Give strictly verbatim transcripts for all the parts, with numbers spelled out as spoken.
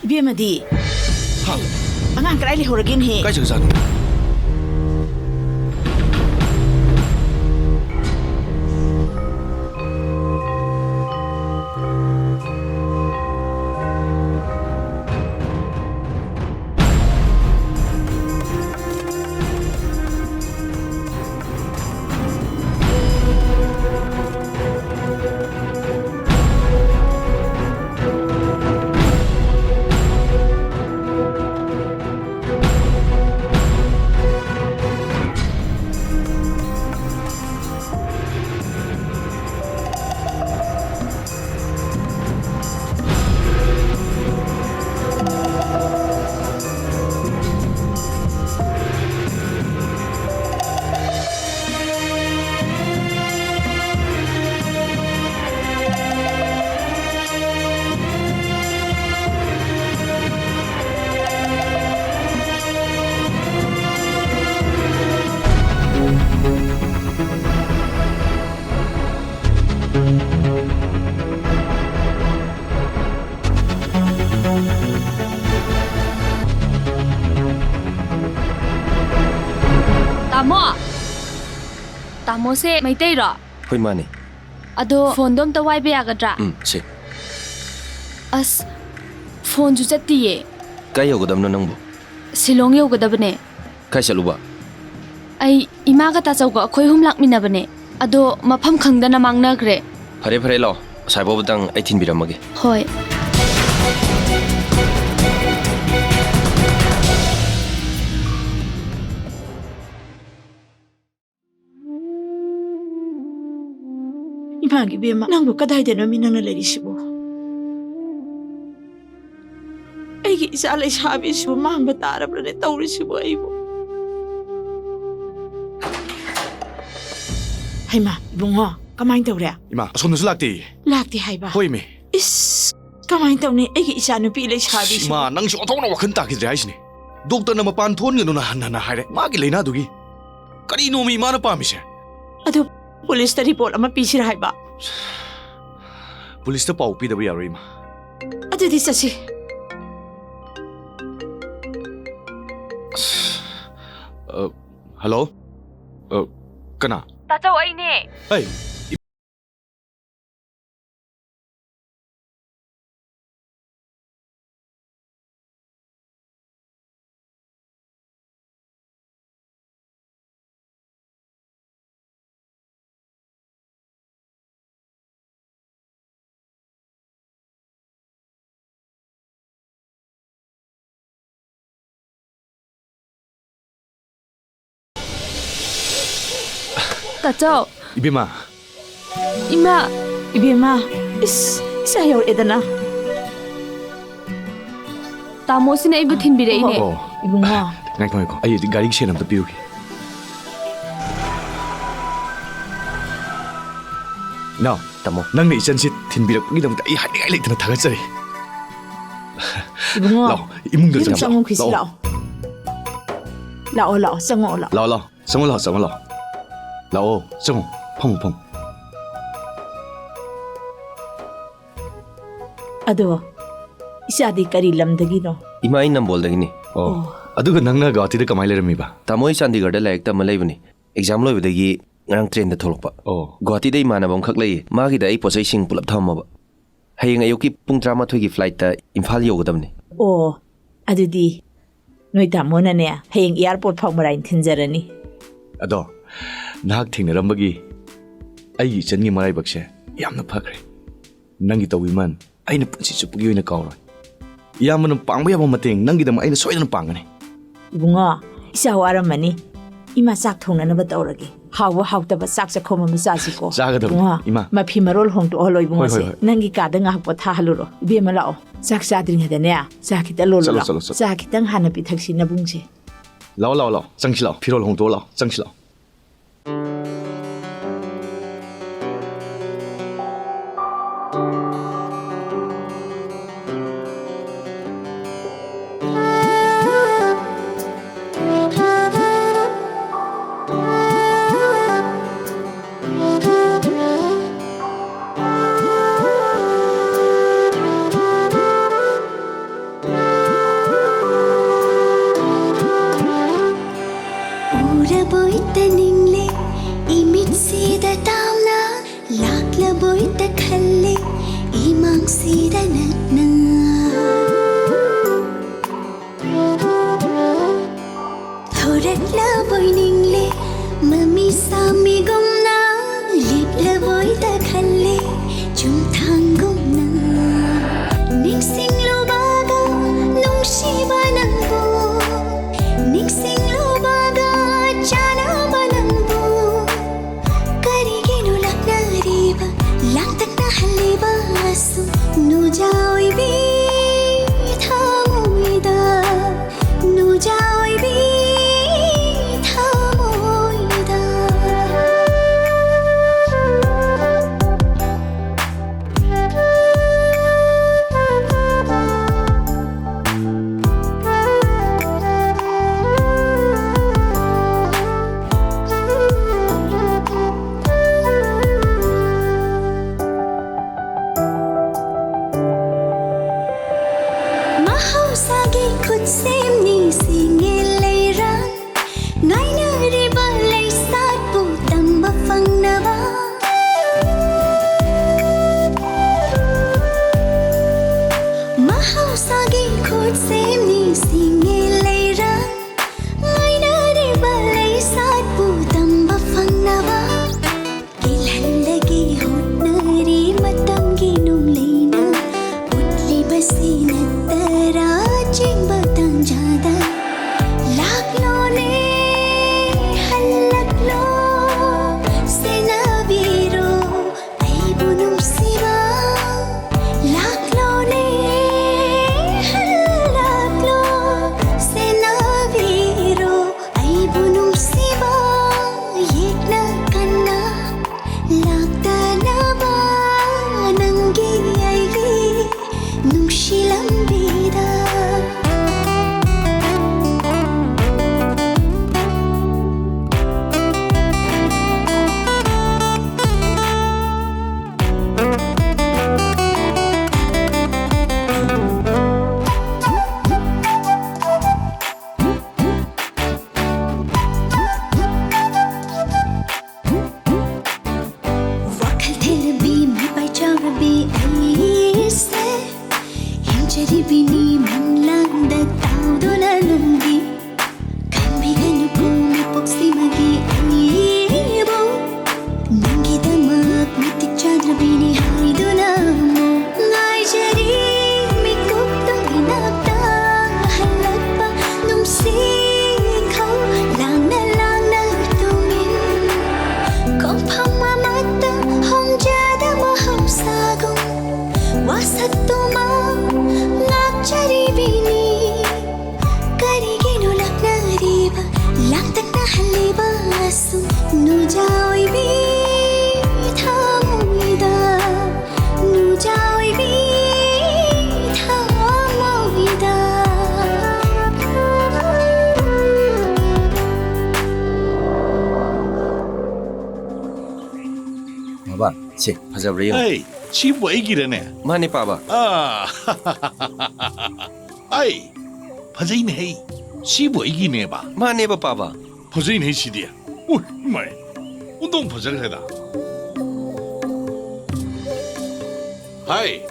ꯏꯕꯦꯝꯃꯗꯤ? ꯍꯥ? ꯑꯉꯥꯡ ꯀꯗꯥꯏ ꯂꯩꯍꯧꯔꯒꯦꯅꯦꯍꯦ? ꯀꯥꯏ ꯆꯠꯈ꯭ꯔꯖꯥꯠꯅꯣ? ꯇꯥꯃꯣ! ꯇꯥꯃꯣꯁꯦ ꯃꯩꯇꯩꯔꯣ? ꯍꯣꯏ, ꯃꯥꯅꯦ꯫ ꯑꯗꯣ ꯐꯣꯟꯗꯣ ꯑꯝꯇ ꯋꯥꯏꯕ ꯌꯥꯒꯗ꯭ꯔꯥ? ꯎꯝ, ꯁꯦ꯫ ꯑꯁ, ꯐꯣꯟꯁꯨ ꯆꯠꯇꯤꯌꯦ꯫ ꯀꯥꯏ ꯌꯧꯒꯗꯕꯅꯣ ꯅꯪꯕꯨ? ꯁꯤꯂꯣꯡ ꯌꯧꯒꯗꯕꯅꯦ꯫ ꯀꯥꯏ ꯆꯠꯂꯨꯕ? ꯑꯩ ꯏꯃꯥꯒ ꯇꯥꯆꯧꯒ ꯑꯩꯈꯣꯏ ꯑꯍꯨꯝ ꯂꯥꯛꯃꯤꯟꯅꯕꯅꯦ꯫ ꯑꯗꯣ ꯃꯐꯝ ꯈꯪꯗꯅ ꯃꯥꯡꯅꯈ꯭ꯔꯦ꯫ ꯐꯔꯦ, ꯐꯔꯦ, ꯂꯥꯛꯑꯣ꯫ ꯑꯁꯥꯏꯐꯥꯎꯕꯇꯪ ꯑꯩ ꯊꯤꯟꯕꯤꯔꯝꯃꯒꯦ꯫ ꯍꯣꯏ꯫ ꯏꯃꯥꯒꯤ ꯏꯕꯦꯝꯃ, ꯅꯪꯕꯨ ꯀꯗꯥꯏꯗꯅꯣꯃꯤ ꯅꯪꯅ ꯂꯩꯔꯤꯁꯤꯕꯨ? ꯑꯩꯒꯤ ꯏꯆꯥ ꯂꯩꯁꯥꯕꯤꯁꯤꯕꯨ ꯃꯥꯡꯕ ꯇꯥꯔꯕ꯭ꯔꯅꯦ ꯇꯧꯔꯤꯁꯤꯕꯨ ꯑꯩꯕꯨ? ꯍꯩꯃꯥ, ꯏꯕꯨꯡꯉꯣ, ꯀꯃꯥꯏꯅ ꯇꯧꯔꯦ? ꯏꯃꯥ, ꯑꯁꯣꯝꯗꯁꯨ ꯂꯥꯛꯇꯦꯌꯦ꯫ ꯂꯥꯛꯇꯦ ꯍꯥꯏꯕ? ꯍꯣꯏ, ꯏꯃꯦ꯫ ꯏꯁ, ꯀꯃꯥꯏꯅ ꯇꯧꯅꯤ ꯑꯩꯒꯤ ꯏꯆꯥ ꯅꯨꯄꯤ ꯂꯩꯁꯥꯕꯤꯁꯤꯕꯨ? ꯏꯃꯥ, ꯅꯪꯁꯨ ꯑꯣꯟꯊꯣꯛꯅ ꯋꯥꯈꯜ ꯇꯥꯈꯤꯗ꯭ꯔꯦ ꯍꯥꯏꯁꯤꯅꯤ꯫ ꯗꯣꯛꯇꯔꯅ ꯃꯄꯥꯟ ꯊꯣꯛꯍꯟꯒꯅꯨꯅ ꯍꯟꯅ ꯍꯟꯅ ꯍꯥꯏꯔꯦ, ꯃꯥꯒꯤ ꯂꯥꯏꯅꯥꯗꯨꯒꯤ꯫ ꯀꯔꯤꯅꯣꯃꯤ ꯏꯃꯥꯅ ꯄꯥꯝꯃꯤꯁꯦ? ꯑꯗꯨ ꯄꯨꯂꯤꯁꯇ ꯔꯤꯄꯣꯔꯠ ꯑꯃ ꯄꯤꯁꯤꯔ ꯍꯥꯏꯕ? ꯄꯨꯂꯤꯁꯇ ꯄꯥꯎ ꯄꯤꯗꯕ ꯌꯥꯔꯣꯏ, ꯏꯃꯥ꯫ ꯑꯗꯨꯗꯤ ꯆꯠꯁꯤ꯫ ꯑ, ꯍꯜꯂꯣ? ꯑ, ꯀꯅꯥ? ꯇꯥꯆꯧ, ꯑꯩꯅꯦ꯫ ꯑꯩ ꯇꯥꯆꯧ꯫ ꯏꯕꯦꯝꯃ꯫ ꯏꯃꯥ꯫ ꯏꯕꯦꯝꯃ꯫ ꯏꯁ, ꯏꯆꯥ ꯌꯧꯔꯛꯑꯦꯗꯅ꯫ ꯇꯥꯃꯣꯁꯤꯅ ꯑꯩꯕꯨ ꯊꯤꯟꯕꯤꯔꯛꯏꯅꯦ꯫ ꯑꯣ꯫ ꯏꯕꯨꯡꯉꯣ꯫ ꯉꯥꯏꯈꯣ, ꯉꯥꯏꯈꯣ꯫ ꯑꯩ ꯍꯧꯖꯤꯛ ꯒꯥꯔꯤꯒꯤ ꯁꯦꯟ ꯑꯝꯇ ꯄꯤꯔꯨꯒꯦ꯫ ꯏꯅꯥꯎ, ꯇꯥꯃꯣ꯫ ꯅꯪꯅ ꯏꯆꯟꯁꯤ ꯊꯤꯟꯕꯤꯔꯛꯄꯒꯤꯗꯃꯛꯇ ꯑꯩ ꯍꯥꯏꯅꯤꯡꯉꯥꯏ ꯂꯩꯇꯅ ꯊꯥꯒꯠꯆꯔꯤ꯫ ꯏꯕꯨꯡꯉꯣ꯫ ꯂꯥꯛꯑꯣ, ꯏꯃꯨꯡꯗ ꯌꯨꯝ ꯆꯪꯁꯤ, ꯆꯪꯉꯨ, ꯂꯥꯛꯑꯣ꯫ ꯈꯤꯁꯤ ꯂꯥꯛꯑꯣ꯫ ꯂꯥꯛꯑꯣ, ꯂꯥꯛꯑꯣ, ꯆꯪꯉꯛꯑꯣ, ꯂꯥꯛꯑꯣ꯫ ꯂꯥꯛꯑꯣ, ꯂꯥꯛꯑꯣ, ꯆꯪꯉꯣ, ꯂꯥꯛꯑꯣ, ꯆꯪꯉꯣ, ꯂꯥꯛꯑꯣ꯫ ꯂꯥꯛꯑꯣ, ꯆꯪꯉꯣ, ꯐꯝꯃꯣ, ꯐꯝꯃꯣ꯫ ꯑꯗꯣ, ꯏꯆꯥꯗꯤ ꯀꯔꯤ ꯂꯝꯗꯒꯤꯅꯣ? ꯏꯃꯥ, ꯑꯩ ꯅꯝꯕꯣꯜꯗꯒꯤꯅꯤ꯫ ꯑꯣ꯫ ꯑꯣ꯫ ꯑꯗꯨꯒ ꯅꯪꯅ ꯒꯧꯍꯥꯇꯤꯗ ꯀꯃꯥꯏꯅ ꯂꯩꯔꯝꯃꯤꯕ? ꯇꯥꯃꯣ, ꯑꯩ ꯆꯥꯟꯗꯤꯒꯔꯗ ꯂꯥꯏꯔꯤꯛ ꯇꯝꯃ ꯂꯩꯕꯅꯤ꯫ ꯑꯦꯛꯖꯥꯝ ꯂꯣꯏꯕꯗꯒꯤ ꯉꯔꯥꯡ ꯇ꯭ꯔꯦꯟꯗ ꯊꯣꯛꯂꯛꯄ꯫ ꯑꯣ꯫ ꯒꯧꯍꯥꯇꯤꯗ ꯏꯃꯥꯟꯅꯕ ꯑꯃꯈꯛ ꯂꯩꯌꯦ꯫ ꯃꯥꯒꯤꯗ ꯑꯩ ꯄꯣꯠꯆꯩꯁꯤꯡ ꯄꯨꯂꯞ ꯊꯝꯃꯝꯃꯕ꯫ ꯍꯌꯦꯡ ꯑꯌꯨꯛꯀꯤ ꯄꯨꯡ ꯇꯔꯥꯃꯥꯊꯣꯏꯒꯤ ꯐ꯭ꯂꯥꯏꯠꯇ ꯏꯝꯐꯥꯜ ꯌꯧꯒꯗꯕꯅꯤ꯫ ꯑꯣ, ꯑꯗꯨꯗꯤ ꯅꯣꯏ ꯇꯥꯃꯣꯅꯅꯦ, ꯍꯌꯦꯡ ꯑꯦꯌꯥꯔꯄꯣꯔꯠ ꯐꯥꯎ ꯃꯔꯥꯏꯅ ꯊꯤꯟꯖꯔꯅꯤ꯫ ꯑꯗꯣ, ꯅꯍꯥꯛ ꯊꯦꯡꯅꯔꯝꯕꯒꯤ ꯑꯩꯒꯤ ꯏꯆꯟꯒꯤ ꯃꯔꯥꯏꯕꯛꯁꯦ ꯌꯥꯝꯅ ꯐꯈ꯭ꯔꯦ꯫ ꯅꯪꯒꯤ ꯇꯧꯕꯤꯃꯜ ꯑꯩꯅ ꯄꯨꯟꯁꯤ ꯆꯨꯞꯄꯒꯤ ꯑꯣꯏꯅ ꯀꯥꯎꯔꯣꯏ꯫ ꯏꯌꯥꯝꯕꯅ ꯄꯥꯡꯕ ꯌꯥꯕ ꯃꯇꯦꯡ ꯅꯪꯒꯤꯗꯃꯛ ꯑꯩꯅ ꯁꯣꯏꯗꯅ ꯄꯥꯡꯒꯅꯤ꯫ ꯏꯕꯨꯡꯉꯣ, ꯏꯆꯥ ꯋꯥꯔꯝꯃꯅꯤ꯫ ꯏꯃꯥ ꯆꯥꯛ ꯊꯣꯡꯅꯅꯕ ꯇꯧꯔꯒꯦ꯫ ꯍꯥꯎꯕ ꯍꯥꯎꯇꯕ ꯆꯥꯛ ꯆꯥꯛꯈꯣꯝ ꯑꯃ ꯆꯥꯁꯤꯀꯣ꯫ ꯆꯥꯒꯗꯕꯅꯤ, ꯏꯕꯨꯡꯉꯣ, ꯏꯃꯥ꯫ ꯃꯐꯤ ꯃꯔꯣꯜ ꯍꯣꯡꯗꯣꯛꯍꯜꯂꯣ ꯍꯣꯏ, ꯍꯣꯏ, ꯏꯕꯨꯡꯉꯣꯁꯦ꯫ ꯍꯣꯏ꯫ ꯅꯪꯒꯤ ꯀꯥꯗ ꯉꯥꯏꯍꯥꯛ ꯄꯣꯊꯥꯍꯜꯂꯨꯔꯣ꯫ ꯏꯕꯦꯝꯃ, ꯂꯥꯛꯑꯣ꯫ ꯆꯥꯛ ꯆꯥꯗ꯭ꯔꯤꯉꯩꯗꯅꯦ, ꯆꯥ ꯈꯤꯇꯪ ꯂꯣꯜꯂꯨ ꯆꯠꯂꯣ, ꯂꯥꯛꯑꯣ꯫ ꯆꯠꯂꯣ, ꯆꯠꯂꯣ꯫ ꯆꯥ ꯈꯤꯇꯪ ꯍꯥꯟꯅ ꯄꯤꯊꯛꯁꯤ ꯅꯕꯨꯡꯁꯦ꯫ ꯂꯥꯛꯑꯣ, ꯂꯥꯛꯑꯣ, ꯂꯥꯛꯑꯣ꯫ ꯆꯪꯁꯤ ꯂꯥꯛꯑꯣ꯫ ꯐꯤꯔꯣꯜ ꯍꯣꯡꯗꯣꯛꯑ ꯂꯥꯛꯑꯣ꯫ ꯆꯪꯁꯤ ꯂꯥꯛꯑꯣ꯫ ꯂꯥꯛꯂꯕꯣꯏꯇ ꯅꯤꯡꯂꯦ, ꯏꯃꯤꯠꯁꯤꯗ ꯇꯥꯝꯅ ꯂꯥꯛꯂꯕꯣꯏꯇ ꯈꯜꯂꯦ, ꯏꯃꯥꯡꯁꯤꯗ ꯅꯛꯅ꯫ ꯊꯣꯔꯛꯂꯕꯣꯏ ꯅꯤꯡꯂꯦ, ꯃꯃꯤ ꯁꯥꯃꯤꯒꯨꯝꯅ ꯂꯦꯞꯂꯕꯣꯏꯇ ꯈꯜꯂꯦ, ꯆꯨꯝꯊꯥꯡꯒꯨꯝꯅ꯫ ꯅꯤꯡꯁꯤꯡꯂꯨꯕꯒ ꯅꯨꯡꯁꯤꯕ ꯅꯪꯕꯨ, ꯅꯤꯡꯁꯤꯡꯂꯨꯕꯒ ꯆꯥꯟꯅꯕ ꯅꯪꯕꯨ꯫ ꯀꯔꯤꯒꯤꯅꯣ ꯂꯥꯛꯅꯔꯤꯕ, ꯂꯥꯡꯇꯛꯅꯍꯜꯂꯤꯕ ꯑꯁꯨꯝ? ꯅꯨꯡꯖꯥ ꯑꯣꯏꯕꯤ ꯊꯃꯣꯏꯗ, ꯅꯨꯡꯖꯥ ꯑꯣꯏꯕꯤ ꯊꯃꯣꯏꯗ꯫ ꯁꯦ, ꯐꯖꯕ꯭ꯔꯥ ꯌꯦꯡꯉꯣ꯫ ꯑꯩ, ꯁꯤꯕꯨ ꯑꯩꯒꯤꯔꯅꯦ? ꯃꯥꯅꯦ, ꯄꯥꯕ꯫ ꯑꯥ, ꯑꯩ, ꯐꯖꯩꯅꯦ ꯍꯩ꯫ ꯁꯤꯕꯨ ꯑꯩꯒꯤꯅꯦꯕ? ꯃꯥꯅꯦꯕ, ꯄꯥꯕ꯫ ꯐꯖꯩꯅꯦ ꯍꯩ ꯁꯤꯗꯤ꯫ ꯎꯏ, ꯏꯃꯥꯏ, ꯑꯣꯟꯊꯣꯛ ꯐꯖꯈ꯭ꯔꯦꯗ꯫ ꯍꯥꯏ,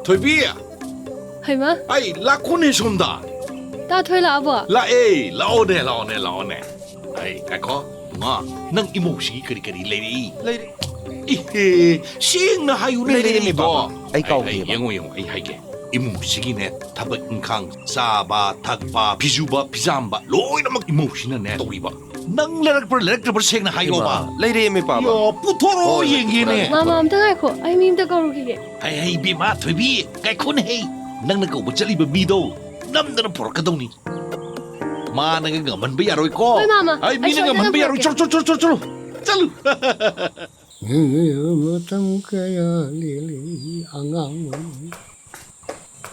ꯊꯣꯏꯕꯤ꯫ ꯍꯩꯃꯥ꯫ ꯑꯩ, ꯂꯥꯛꯈꯣꯅꯦ ꯁꯣꯝꯗ꯫ ꯇꯥ ꯊꯣꯏ ꯂꯥꯛꯑꯕꯣ? ꯂꯥꯛꯑꯦ, ꯂꯥꯛꯑꯣꯅꯦ, ꯂꯥꯛꯑꯣꯅꯦ, ꯂꯥꯛꯑꯣꯅꯦ꯫ ꯑꯩ, ꯉꯥꯏꯈꯣ, ꯏꯃꯥ, ꯅꯪ ꯏꯃꯧꯁꯤꯒꯤ ꯀꯔꯤ ꯀꯔꯤ ꯂꯩꯔꯛꯏ? ꯂꯩꯔꯦ꯫ ꯏꯍꯦ, ꯁꯦꯡꯅ ꯍꯥꯏꯌꯨꯅꯦ, ꯂꯩꯔꯦ, ꯂꯩꯔꯛꯏꯗꯣ꯫ ꯄꯥꯕ꯫ ꯑꯩ ꯀꯥꯎꯈꯤꯕ꯫ ꯌꯦꯡꯉꯣ, ꯌꯦꯡꯉꯣ, ꯑꯩ ꯍꯥꯏꯒꯦ꯫ ꯏꯃꯨꯡꯁꯤꯒꯤꯅꯦ, ꯊꯕꯛ ꯏꯪꯈꯥꯡ, ꯆꯥꯕ, ꯊꯛꯄ, ꯐꯤꯖꯨꯕ, ꯐꯤꯖꯥꯝꯕ, ꯂꯣꯏꯅꯃꯛ ꯏꯃꯧꯁꯤꯅꯅꯦ ꯇꯧꯔꯤꯕ꯫ ꯅꯪ ꯂꯩꯔꯛꯄ꯭ꯔꯥ, ꯂꯩꯔꯛꯇꯕ꯭ꯔꯥ ꯁꯦꯡꯅ ꯍꯥꯏꯌꯣꯕ꯫ ꯏꯃꯥ, ꯂꯩꯔꯦꯃꯤ, ꯄꯥꯕ꯫ ꯌꯣ, ꯄꯨꯊꯣꯔꯛꯑꯣ ꯍꯣꯏ, ꯌꯦꯡꯒꯦꯅꯦ꯫ ꯄꯨꯊꯣꯔꯛꯑꯒꯦ꯫ ꯃꯥꯃ, ꯑꯝꯇ ꯉꯥꯏꯈꯣ, ꯑꯩ ꯃꯤ ꯑꯝꯇ ꯀꯧꯔꯨꯈꯤꯒꯦ꯫ ꯍꯩ, ꯍꯩ, ꯕꯦꯝꯃ, ꯊꯣꯏꯕꯤ, ꯉꯥꯏꯈꯣꯅꯦ, ꯍꯩ꯫ ꯅꯪꯅ ꯀꯧꯕ ꯆꯠꯂꯤꯕ ꯃꯤꯗꯣ ꯅꯝꯗꯅ ꯄꯨꯔꯛꯀꯗꯧꯅꯤ꯫ ꯃꯥꯅꯒ ꯉꯝꯍꯟꯕ ꯌꯥꯔꯣꯏꯀꯣ꯫ ꯍꯣꯏ, ꯃꯥꯃ꯫ ꯑꯩ ꯑꯩ ꯃꯤꯅ ꯁꯣꯏꯗꯅ ꯉꯝꯍꯟꯕ ꯌꯥꯔꯣꯏ꯫ ꯄꯨꯔꯛꯀꯦ꯫ ꯆꯠꯂꯨ, ꯆꯠꯂꯨ, ꯆꯠꯂꯨ, ꯆꯠꯂꯨ꯫ ꯆꯠꯂꯨ꯫ ꯃꯇꯝ ꯀꯌꯥ ꯂꯦꯜꯂꯤ ꯑꯉꯥꯡ ꯑꯣꯏꯔꯤ꯫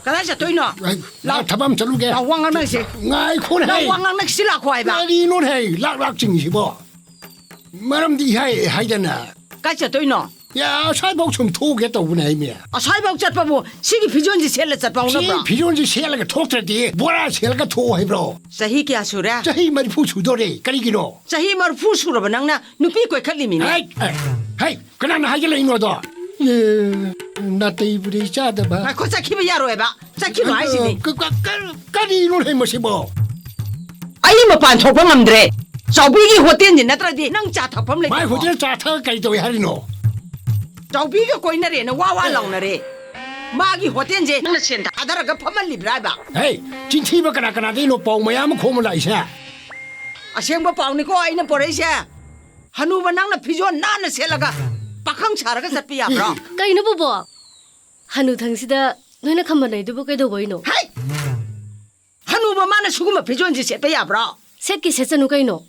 ꯀꯗꯥꯏ ꯆꯠꯇꯣꯏꯅꯣ? ꯑꯩ, ꯂꯥꯎ꯫ ꯊꯕꯛ ꯑꯃ ꯆꯠꯂꯨꯒꯦ꯫ ꯂꯥꯎ, ꯋꯥ ꯉꯥꯡꯅꯁꯦ꯫ ꯉꯥꯏꯈꯣꯅꯦ꯫ ꯂꯥꯎ, ꯋꯥ ꯉꯥꯡꯅꯁꯤ ꯂꯥꯛꯈꯣ ꯍꯥꯏꯕ꯫ ꯀꯔꯤꯅꯣꯅꯦ, ꯂꯥꯛ ꯂꯥꯛ ꯆꯤꯡꯉꯤꯁꯤꯕꯣ? ꯃꯔꯝꯗꯤ ꯏꯍꯥꯏ ꯍꯥꯏꯗꯅ꯫ ꯀꯥꯏ ꯆꯠꯇꯣꯏꯅꯣ? ꯌꯥ, ꯑꯁ꯭ꯋꯥꯏꯐꯥꯎ ꯁꯨꯝ ꯊꯣꯛꯎꯒꯦ ꯇꯧꯕꯅꯦ ꯍꯥꯏꯃꯤ꯫ ꯑꯁ꯭ꯋꯥꯏꯐꯥꯎ ꯆꯠꯄꯕꯨ ꯁꯤꯒꯤ ꯐꯤꯖꯣꯜꯁꯤ ꯁꯦꯠꯂ ꯆꯠꯄ ꯁꯤ ꯍꯧꯅꯕ꯭ꯔꯣ? ꯐꯤꯖꯣꯜꯁꯤ ꯁꯦꯠꯂꯒ ꯊꯣꯛꯇ꯭ꯔꯗꯤ ꯕꯣꯔꯥ ꯁꯦꯠꯂꯒ ꯊꯣꯛꯑꯣ ꯍꯥꯏꯕ꯭ꯔꯣ? ꯆꯍꯤ ꯀꯌꯥ ꯁꯨꯔꯦ? ꯆꯍꯤ ꯃꯔꯤꯐꯨ ꯁꯨꯗꯣꯔꯦ꯫ ꯀꯔꯤꯒꯤꯅꯣ? ꯆꯍꯤ ꯃꯔꯤꯐꯨ ꯁꯨꯔꯕ ꯅꯪꯅ ꯅꯨꯄꯤ ꯀꯣꯏꯈꯠꯂꯤꯃꯤꯅꯦ꯫ ꯍꯩ, ꯍꯩ, ꯀꯅꯥꯅ ꯍꯥꯏꯒꯠꯂꯛꯏꯅꯣꯗꯣ? ꯑꯦ, ꯅꯥꯇꯩꯕꯨꯗꯤ ꯆꯥꯗꯕ꯫ ꯉꯥꯏꯈꯣ, ꯆꯠꯈꯤꯕ ꯌꯥꯔꯣꯏꯕ꯫ ꯆꯠꯈꯤꯅꯨ ꯍꯥꯏꯁꯤꯅꯤ꯫ ꯀ-, ꯀ-, ꯀ-, ꯀꯔꯤꯅꯣ ꯂꯩ ꯃꯁꯤꯕꯣ? ꯑꯩ ꯃꯄꯥꯟ ꯊꯣꯛꯄ ꯉꯝꯗ꯭ꯔꯦ꯫ ꯆꯥꯎꯕꯤꯒꯤ ꯍꯣꯇꯦꯜꯁꯤ ꯅꯠꯇ꯭ꯔꯗꯤ ꯅꯪ ꯆꯥ ꯊꯛꯐꯝ ꯂꯩꯇ꯭ꯔꯣ? ꯃꯥꯏ ꯍꯣꯇꯦꯜ ꯆꯥ ꯊꯛꯑ ꯀꯔꯤ ꯇꯧꯏ ꯍꯥꯏꯔꯤꯅꯣ? ꯆꯥꯎꯕꯤꯒ ꯀꯣꯏꯅꯔꯦꯅ ꯋꯥ ꯋꯥ ꯂꯥꯎꯅꯔꯦ꯫ ꯃꯥꯒꯤ ꯍꯣꯇꯦꯜꯁꯦ ꯅꯪꯅ ꯁꯦꯟ ꯊꯥꯗꯔꯒ ꯐꯝꯍꯜꯂꯤꯕ꯭ꯔꯥ ꯍꯥꯏꯕ? ꯍꯦ, ꯆꯤꯟꯊꯤꯕ ꯀꯅꯥ ꯀꯅꯥꯗꯩꯅꯣ ꯄꯥꯎ ꯃꯌꯥꯝ ꯑꯃ ꯈꯣꯝꯃ ꯂꯥꯛꯏꯁꯦ? ꯑꯁꯦꯡꯕ ꯄꯥꯎꯅꯤꯀꯣ ꯑꯩꯅ ꯄꯣꯔꯛꯏꯁꯦ꯫ ꯍꯅꯨꯕ ꯅꯪꯅ ꯐꯤꯖꯣꯜ ꯅꯥꯟꯅ ꯁꯦꯠꯂꯒ ꯄꯥꯈꯪ ꯁꯥꯔꯒ ꯆꯠꯄ ꯌꯥꯕ꯭ꯔꯣ? ꯀꯩꯅꯣ ꯕꯣꯕꯣ? ꯍꯅꯨꯊꯪꯁꯤꯗ ꯅꯣꯏꯅ ꯈꯝꯕꯟꯅꯩꯗꯨꯕꯨ ꯀꯩꯗꯧꯕꯩꯅꯣ? ꯍꯩ! ꯍꯅꯨꯕ ꯃꯥꯅ ꯁꯤꯒꯨꯝꯕ ꯐꯤꯖꯣꯜꯁꯤ ꯁꯦꯠꯄ ꯌꯥꯕ꯭ꯔꯣ? ꯁꯦꯠꯀꯦ ꯁꯦꯠꯁꯅꯨ ꯀꯩꯅꯣ꯫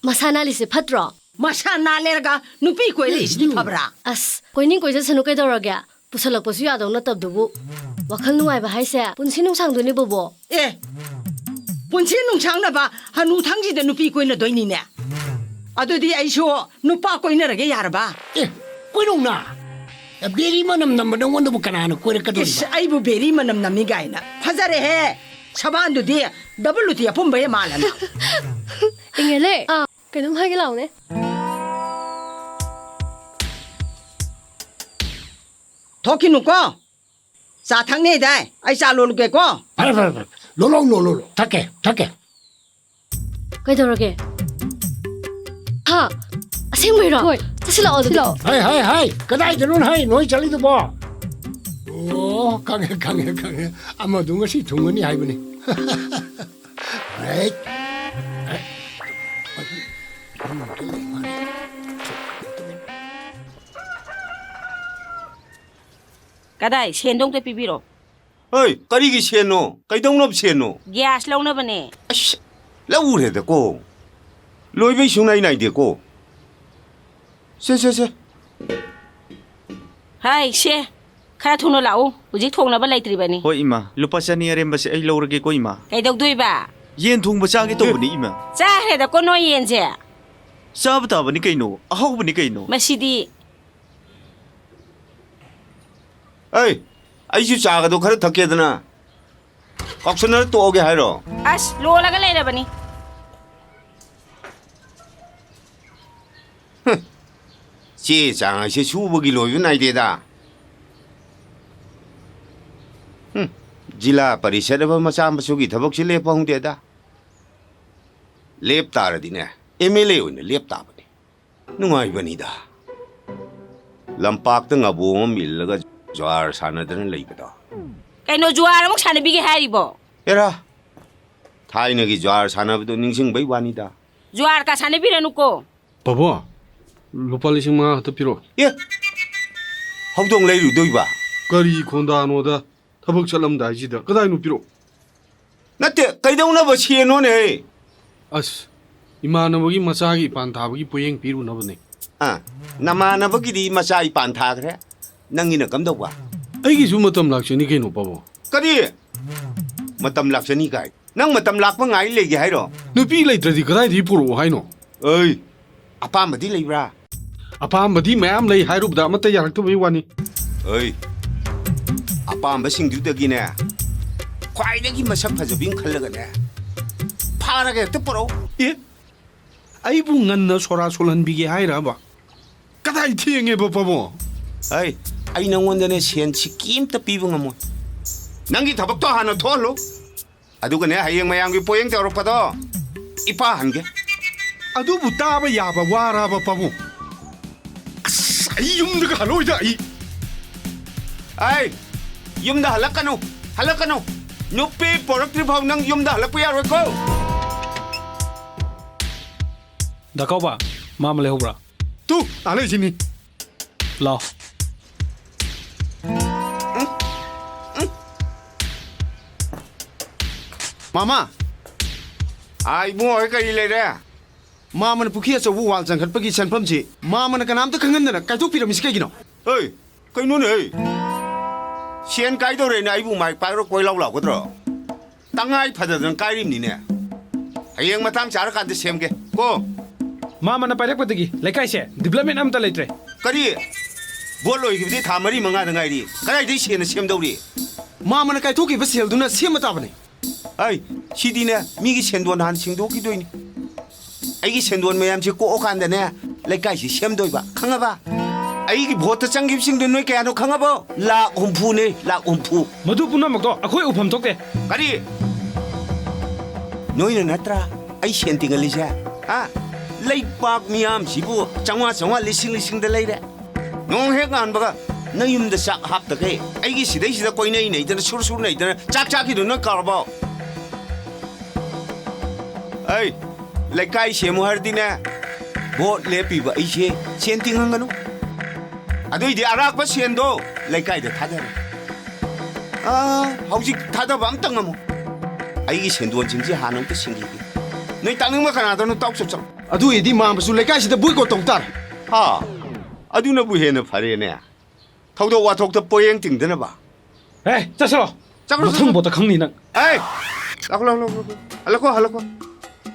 ꯃꯁꯥ ꯅꯥꯜꯂꯤꯁꯦ ꯐꯠꯇ꯭ꯔꯣ? ꯃꯁꯥ ꯅꯥꯜꯂꯦꯔꯒ ꯅꯨꯄꯤ ꯀꯣꯏꯔꯛꯏꯁꯤꯗꯤ ꯐꯕ꯭ꯔꯥ? ꯑꯁ, ꯀꯣꯏꯅꯤꯡ ꯀꯣꯏꯖꯁꯅꯨ ꯀꯩꯗꯧꯔꯒꯦ? ꯄꯨꯁꯜꯂꯛꯄꯁꯨ ꯌꯥꯗꯧ ꯅꯠꯇꯕꯗꯨꯕꯨ꯫ ꯋꯥꯈꯜ ꯅꯨꯡꯉꯥꯏꯕ ꯍꯥꯏꯁꯦ ꯄꯨꯟꯁꯤ ꯅꯨꯡꯁꯥꯡꯗꯨꯅꯦ ꯕꯣꯕꯣ꯫ ꯑꯦ, ꯄꯨꯟꯁꯤ ꯅꯨꯡꯁꯥꯡꯅꯕ ꯍꯅꯨꯊꯪꯁꯤꯗ ꯅꯨꯄꯤ ꯀꯣꯏꯅꯗꯣꯏꯅꯤꯅꯦ꯫ ꯑꯗꯨꯗꯤ ꯑꯩꯁꯨ ꯅꯨꯄꯥ ꯀꯣꯏꯅꯔꯒꯦ ꯌꯥꯔꯕ? ꯑꯦ, ꯀꯣꯏꯅꯧꯅ꯫ ꯑꯦ, ꯕꯦꯔꯤ ꯃꯅꯝ ꯅꯝꯕ ꯅꯪꯉꯣꯟꯗꯕꯨ ꯀꯅꯥꯅ ꯀꯣꯏꯔꯛꯀꯗꯣꯔꯤꯕ? ꯏꯁ, ꯑꯩꯕꯨ ꯕꯦꯔꯤ ꯃꯅꯝ ꯅꯝꯃꯤ ꯀꯥꯏꯅ꯫ ꯐꯖꯔꯦꯍꯦ! ꯁꯕꯥꯟꯗꯨꯗꯤ ꯗꯕꯜ ꯂꯨꯇꯤ ꯑꯄꯨꯝꯕ ꯍꯦꯛ ꯃꯥꯜꯂꯅꯤ꯫ ꯏꯪꯉꯦꯂꯦ꯫ ꯑꯥ꯫ ꯀꯩꯅꯣꯝ ꯍꯥꯏꯒꯦ ꯂꯥꯛꯎꯅꯦ꯫ ꯊꯣꯛꯈꯤꯅꯨꯀꯣ꯫ ꯆꯥ ꯊꯛꯅꯤꯗꯥꯏ? ꯑꯩ ꯆꯥ ꯂꯣꯜꯂꯨꯒꯦꯀꯣ꯫ ꯐꯔꯦ, ꯐꯔꯦ, ꯐꯔꯦ꯫ ꯂꯣꯜꯂꯣ, ꯂꯣꯜꯂꯣ, ꯂꯣꯜꯂꯣ꯫ ꯊꯛꯀꯦ, ꯊꯛꯀꯦ꯫ ꯀꯩꯗꯧꯔꯒꯦ? ꯍꯥ? ꯑꯁꯦꯡꯕꯩꯔꯣ? ꯍꯣꯏ꯫ ꯆꯠꯁꯤꯜꯂꯛꯑꯣ ꯑꯗꯨꯗꯤ꯫ ꯆꯠꯁꯤꯜꯂꯛꯑꯣ꯫ ꯍꯥꯏ, ꯍꯥꯏ, ꯍꯥꯏ꯫ ꯀꯗꯥꯏꯗꯅꯣ ꯍꯥꯏ ꯅꯣꯏ ꯆꯠꯂꯤꯗꯨꯕꯣ? ꯑꯣ, ꯈꯪꯉꯦ, ꯈꯪꯉꯦ, ꯈꯪꯉꯦ꯫ ꯑꯃꯗꯨ ꯉꯁꯤ ꯊꯨꯡꯒꯅꯤ ꯍꯥꯏꯕꯅꯤ꯫ ꯍꯦꯛ꯫ ꯀꯗꯥꯏ? ꯁꯦꯟꯗꯣ ꯑꯝꯇ ꯄꯤꯕꯤꯔꯣ꯫ ꯍꯣꯏ, ꯀꯔꯤꯒꯤ ꯁꯦꯟꯅꯣ? ꯀꯩꯗꯧꯅꯕ ꯁꯦꯟꯅꯣ? ꯒ꯭ꯌꯥꯁ ꯂꯧꯅꯕꯅꯦ꯫ ꯑꯁ, ꯂꯧꯔꯦꯗꯀꯣ꯫ ꯂꯣꯏꯕꯩ ꯁꯨꯡꯅꯥꯏ ꯅꯥꯏꯗꯦꯀꯣ꯫ ꯁꯦ, ꯁꯦ, ꯁꯦ꯫ ꯍꯥꯏ, ꯁꯦ꯫ ꯈꯔ ꯊꯨꯅ ꯂꯥꯛꯎ꯫ ꯍꯧꯖꯤꯛ ꯊꯣꯡꯅꯕ ꯂꯩꯇ꯭ꯔꯤꯕꯅꯤ꯫ ꯍꯣꯏ, ꯏꯃꯥ꯫ ꯂꯨꯄꯥ ꯆꯅꯤ ꯑꯔꯦꯝꯕꯁꯦ ꯑꯩ ꯂꯧꯔꯒꯦꯀꯣ, ꯏꯃꯥ꯫ ꯀꯩꯗꯧꯗꯣꯏꯕ? ꯌꯦꯟ ꯊꯣꯡꯕ ꯆꯥꯒꯦ ꯇꯧꯕꯅꯤ, ꯏꯃꯥ꯫ ꯆꯥꯈ꯭ꯔꯦꯗꯀꯣ ꯅꯣꯏ ꯌꯦꯟꯁꯦ꯫ ꯆꯥꯕ ꯇꯥꯕꯅꯤ ꯀꯩꯅꯣ꯫ ꯑꯍꯥꯎꯕꯅꯤ ꯀꯩꯅꯣ꯫ ꯃꯁꯤꯗꯤ꯫ ꯑꯩ, ꯑꯩꯁꯨ ꯆꯥꯒꯗꯣ ꯈꯔ ꯊꯛꯀꯦꯗꯅ꯫ ꯀꯥꯎꯁꯟꯅꯔ ꯇꯣꯛꯑꯒꯦ ꯍꯥꯏꯔꯣ? ꯑꯁ, ꯂꯣꯜꯂꯒ ꯂꯩꯔꯕꯅꯤ꯫ ꯍꯨꯝ, ꯆꯦ ꯆꯥꯡ ꯍꯥꯏꯁꯦ ꯁꯨꯕꯒꯤ ꯂꯣꯏꯕ ꯅꯥꯏꯗꯦꯗ꯫ ꯍꯨꯝ, ꯖꯤꯂꯥ ꯄꯔꯤꯁꯠ ꯍꯥꯏꯕ ꯃꯆꯥ ꯃꯁꯨꯒꯤ ꯊꯕꯛꯁꯤ ꯂꯦꯞꯄ ꯍꯧꯗꯦꯗ꯫ ꯂꯦꯞ ꯇꯥꯔꯗꯤꯅꯦ, ꯑꯦꯝ ꯑꯦꯜ ꯑꯦ ꯑꯣꯏꯅ ꯂꯦꯞ ꯇꯥꯕꯅꯤ꯫ ꯅꯨꯡꯉꯥꯏꯕꯅꯤꯗ꯫ ꯂꯝꯄꯥꯛꯇ ꯉꯥꯕꯣꯡ ꯑꯃ ꯏꯜꯂꯒ ꯖ꯭ꯋꯥꯔ ꯁꯥꯟꯅꯗꯅ ꯂꯩꯕꯗꯣ꯫ ꯀꯩꯅꯣ ꯖ꯭ꯋꯥꯔ ꯑꯃꯨꯛ ꯁꯥꯟꯅꯕꯤꯒꯦ ꯍꯥꯏꯔꯤꯕꯣ? ꯑꯦꯔꯥ, ꯊꯥꯏꯅꯒꯤ ꯖ꯭ꯋꯥꯔ ꯁꯥꯟꯅꯕꯗꯣ ꯅꯤꯡꯁꯤꯡꯕꯩ ꯋꯥꯅꯤꯗ꯫ ꯖ꯭ꯋꯥꯔ ꯀ ꯁꯥꯟꯅꯕꯤꯔꯅꯨꯀꯣ꯫ ꯄꯥꯕꯨꯡ, ꯂꯨꯄꯥ ꯂꯤꯁꯤꯡ ꯃꯉꯥ ꯈꯛꯇ ꯄꯤꯔꯛꯑꯣ꯫ ꯑꯦ, ꯍꯧꯗꯣꯡ ꯂꯩꯔꯨꯗꯣꯏꯕ? ꯀꯔꯤ ꯈꯣꯟꯗꯥꯅꯣꯗ? ꯊꯕꯛ ꯆꯠꯂꯝꯗꯥꯏꯁꯤꯗ ꯀꯗꯥꯏꯅꯣ ꯄꯤꯔꯛꯑꯣ? ꯅꯠꯇꯦ, ꯀꯩꯗꯧꯅꯕ ꯁꯦꯟꯅꯣꯅꯦ? ꯑꯁ, ꯏꯃꯥꯟꯅꯕꯒꯤ ꯃꯆꯥꯒꯤ ꯏꯄꯥꯟ ꯊꯥꯕꯒꯤ ꯄꯣꯌꯦꯡ ꯄꯤꯔꯨꯅꯕꯅꯦ꯫ ꯑꯥ, ꯅꯃꯥꯟꯅꯕꯒꯤꯗꯤ ꯃꯆꯥ ꯏꯄꯥꯟ ꯊꯥꯈ꯭ꯔꯦ, ꯅꯪꯒꯤꯅ ꯀꯝꯗꯧꯕ? ꯑꯩꯒꯤꯁꯨ ꯃꯇꯝ ꯂꯥꯛꯆꯅꯤ ꯀꯩꯅꯣ, ꯄꯥꯕꯨꯡ꯫ ꯀꯔꯤ? ꯃꯇꯝ ꯂꯥꯛꯆꯅꯤ ꯀꯥꯏ? ꯅꯪ ꯃꯇꯝ ꯂꯥꯛꯄ ꯉꯥꯏ ꯂꯩꯒꯦ ꯍꯥꯏꯔꯣ? ꯅꯨꯄꯤ ꯂꯩꯇ꯭ꯔꯗꯤ ꯀꯗꯥꯏꯗꯒꯤ ꯄꯨꯔꯛꯑꯣ ꯍꯥꯏꯅꯣ? ꯑꯩ, ꯑꯄꯥꯝꯕꯗꯤ ꯂꯩꯕ꯭ꯔꯥ? ꯑꯄꯥꯝꯕꯗꯤ ꯃꯌꯥꯝ ꯂꯩ ꯍꯥꯏꯔꯨꯕꯗ ꯑꯃꯠꯇ ꯌꯥꯔꯛꯇꯕꯒꯤ ꯋꯥꯅꯤ꯫ ꯑꯩ ꯑꯄꯥꯝꯕꯁꯤꯡꯗꯨꯗꯒꯤꯅꯦ, ꯈ꯭ꯋꯥꯏꯗꯒꯤ ꯃꯁꯛ ꯐꯖꯕꯤ ꯑꯃ ꯈꯜꯂꯒꯅꯦ, ꯐꯥꯔꯒ ꯍꯦꯛꯇ ꯄꯨꯔꯛꯎ꯫ ꯑꯦ, ꯑꯩꯕꯨ ꯉꯟꯅ ꯁꯣꯔꯥ ꯁꯣꯜꯍꯟꯕꯤꯒꯦ ꯍꯥꯏꯔꯕ? ꯀꯗꯥꯏ ꯊꯦꯡꯉꯦꯕ, ꯄꯥꯕꯨꯡ? ꯑꯩ, ꯑꯩ ꯅꯪꯉꯣꯟꯗꯅꯦ ꯁꯦꯟ ꯁꯤꯀꯤ ꯑꯝꯇ ꯄꯤꯕ ꯉꯝꯃꯣꯏ꯫ ꯅꯪꯒꯤ ꯊꯕꯛꯇꯣ ꯍꯥꯟꯅ ꯊꯣꯛꯍꯜꯂꯨ꯫ ꯑꯗꯨꯒꯅꯦ, ꯍꯌꯦꯡ ꯃꯌꯥꯝꯒꯤ ꯄꯣꯌꯦꯡ ꯇꯧꯔꯛꯄꯗꯣ ꯏꯄꯥ ꯍꯟꯒꯦ꯫ ꯑꯗꯨꯕꯨ ꯇꯥꯕ ꯌꯥꯕ ꯋꯥꯔꯕ, ꯄꯥꯕꯨꯡ? ꯑꯁ, ꯑꯩ ꯌꯨꯝꯗꯒ ꯍꯜꯂꯣꯏꯗ ꯑꯩ꯫ ꯑꯩ, ꯌꯨꯝꯗ ꯍꯜꯂꯛꯀꯅꯨ, ꯍꯜꯂꯛꯀꯅꯨ꯫ ꯅꯨꯄꯤ ꯄꯣꯔꯛꯇ꯭ꯔꯤ ꯐꯥꯎ ꯅꯪ ꯌꯨꯝꯗ ꯍꯜꯂꯛꯄ ꯌꯥꯔꯣꯏꯀꯣ꯫ ꯗꯥ ꯀꯥꯎꯕ, ꯃꯥ ꯑꯃ ꯂꯩꯍꯧꯕ꯭ꯔꯥ? ꯇꯨ, ꯑꯥ ꯂꯩꯁꯤꯅꯤ꯫ ꯂꯥꯎ꯫ ꯃꯥꯃ꯫ ꯑꯥ, ꯏꯕꯨꯡꯉꯣ ꯍꯣꯏ ꯀꯔꯤ ꯂꯩꯔꯦ? ꯃꯥꯃꯅ ꯄꯨꯈ꯭ꯔꯤ ꯑꯆꯧꯕ ꯋꯥꯜ ꯆꯪꯈꯠꯄꯒꯤ ꯁꯦꯟꯐꯝꯁꯤ ꯃꯥꯃꯅ ꯀꯅꯥꯝꯇ ꯈꯪꯍꯟꯗꯅ ꯀꯥꯏꯊꯣꯛꯄꯤꯔꯝꯃꯤꯁꯤ ꯀꯩꯒꯤꯅꯣ? ꯍꯩ, ꯀꯩꯅꯣꯅꯦ, ꯍꯩ? ꯁꯦꯟ ꯀꯥꯏꯗꯧꯔꯦꯅ ꯑꯩꯕꯨ ꯃꯥꯏ ꯄꯥꯛꯑꯒ ꯀꯣꯏ ꯂꯥꯎ ꯂꯥꯎꯒꯗ꯭ꯔꯣ? ꯇꯉꯥꯏ ꯐꯗꯗꯅ ꯀꯥꯏꯔꯤꯕꯅꯤꯅꯦ꯫ ꯍꯌꯦꯡ ꯃꯇꯥꯡ ꯆꯥꯔꯀꯥꯟꯗ ꯁꯦꯝꯒꯦ ꯀꯣ꯫ ꯃꯥꯃꯅ ꯄꯥꯏꯔꯛꯄꯗꯒꯤ ꯂꯩꯀꯥꯏꯁꯦ development ꯑꯝꯇ ꯂꯩꯇ꯭ꯔꯦ꯫ ꯀꯔꯤ? ꯚꯣꯠ ꯂꯣꯏꯈꯤꯕꯗꯤ ꯊꯥ ꯃꯔꯤ ꯃꯉꯥꯗ ꯉꯥꯏꯔꯤ꯫ ꯀꯗꯥꯏꯗꯒꯤ ꯁꯦꯟꯅ ꯁꯦꯝꯗꯧꯔꯤ? ꯃꯥꯃꯅ ꯀꯥꯏꯊꯣꯛꯈꯤꯕ ꯁꯦꯜꯗꯨꯅ ꯁꯦꯝꯕ ꯇꯥꯕꯅꯤ꯫ ꯑꯩ, ꯁꯤꯗꯤꯅꯦ, ꯃꯤꯒꯤ ꯁꯦꯟꯗꯣꯟ ꯍꯥꯟꯅ ꯁꯤꯡꯗꯣꯛꯈꯤꯗꯣꯏꯅꯤ꯫ ꯑꯩꯒꯤ ꯁꯦꯟꯗꯣꯟ ꯃꯌꯥꯝꯁꯤ ꯀꯣꯛꯑꯀꯥꯟꯗꯅꯦ, ꯂꯩꯀꯥꯏꯁꯤ ꯁꯦꯝꯗꯣꯏꯕ, ꯈꯪꯉꯕ? ꯑꯩꯒꯤ ꯚꯣꯠꯇ ꯆꯪꯈꯤꯕꯁꯤꯡꯗꯣ ꯅꯣꯏ ꯀꯌꯥꯅꯣ ꯈꯪꯉꯕꯣ? ꯂꯥꯛ ꯍꯨꯝꯐꯨꯅꯦ, ꯂꯥꯛ ꯍꯨꯝꯐꯨ꯫ ꯃꯗꯨ ꯄꯨꯝꯅꯃꯛꯇꯣ ꯑꯩꯈꯣꯏ ꯎꯐꯝ ꯊꯣꯛꯇꯦ꯫ ꯀꯔꯤ? ꯅꯣꯏꯅ ꯅꯠꯇ꯭ꯔꯥ ꯑꯩ ꯁꯦꯟ ꯇꯤꯡꯍꯜꯂꯤꯁꯦ? ꯍꯥ? ꯂꯩꯕꯥꯛ ꯃꯤꯌꯥꯝꯁꯤꯕꯨ ꯆꯥꯝꯃꯉꯥ ꯆꯥꯝꯃꯉꯥ, ꯂꯤꯁꯤꯡ ꯂꯤꯁꯤꯡꯗ ꯂꯩꯔꯦ꯫ ꯅꯣꯡ ꯍꯦꯛ ꯉꯥꯟꯕꯒ ꯅꯌꯨꯝꯗ ꯆꯥꯛ ꯍꯥꯞꯇꯈꯩ ꯑꯩꯒꯤ ꯁꯤꯗꯩꯁꯤꯗ ꯀꯣꯏꯅꯩ ꯅꯩꯗꯅ, ꯁꯨꯔ ꯁꯨꯔ ꯅꯩꯗꯅ ꯆꯥꯛ ꯆꯥꯈꯤꯗꯣ ꯅꯣꯏ ꯀꯥꯎꯔꯕꯣ? ꯑꯩ, ꯂꯩꯀꯥꯏ ꯁꯦꯝꯃꯨ ꯍꯥꯏꯔꯗꯤꯅꯦ, ꯚꯣꯠ ꯂꯦꯞꯄꯤꯕ ꯑꯩꯁꯦ ꯁꯦꯟ ꯇꯤꯡꯍꯟꯒꯅꯨ꯫ ꯑꯗꯨꯏꯗꯤ ꯑꯔꯥꯛꯄ ꯁꯦꯟꯗꯣ ꯂꯩꯀꯥꯏꯗ ꯊꯥꯗꯔꯦ꯫ ꯑꯥ, ꯍꯧꯖꯤꯛ ꯊꯥꯗꯕ ꯑꯝꯇ ꯉꯝꯃꯣ꯫ ꯑꯩꯒꯤ ꯁꯦꯟꯗꯣꯟꯁꯤꯡꯁꯤ ꯍꯥꯟꯅ ꯑꯝꯇ ꯁꯤꯡꯈꯤꯒꯦ꯫ ꯅꯣꯏ ꯇꯥꯛꯅꯤꯡꯕ ꯀꯅꯥꯗꯅꯣ ꯇꯥꯎ ꯆꯞ ꯆꯞ꯫ ꯑꯗꯨ ꯑꯣꯏꯔꯗꯤ ꯃꯥꯃꯁꯨ ꯂꯩꯀꯥꯏꯁꯤꯗ boycott ꯇꯧ ꯇꯥꯔꯦ꯫ ꯍꯥ? ꯑꯗꯨꯅꯕꯨ ꯍꯦꯟꯅ ꯐꯔꯦꯅꯦ꯫ ꯊꯧꯗꯣꯛ ꯋꯥꯊꯣꯛꯇ ꯄꯣꯌꯦꯡ ꯇꯤꯡꯗꯅꯕ꯫ ꯑꯦ, ꯆꯠꯁꯤꯔꯣ? ꯆꯠꯈ꯭ꯔꯣ, ꯃꯊꯪ ꯆꯠꯈ꯭ꯔꯣ꯫ ꯚꯣꯠꯇ ꯈꯪꯅꯤ ꯅꯪ꯫ ꯑꯦ! ꯂꯥꯛꯈꯣ, ꯂꯥꯛꯈꯣ, ꯂꯥꯛꯈꯣ, ꯂꯥꯛꯈꯣ꯫ ꯍꯜꯂꯛꯈꯣ, ꯍꯜꯂꯛꯈꯣ꯫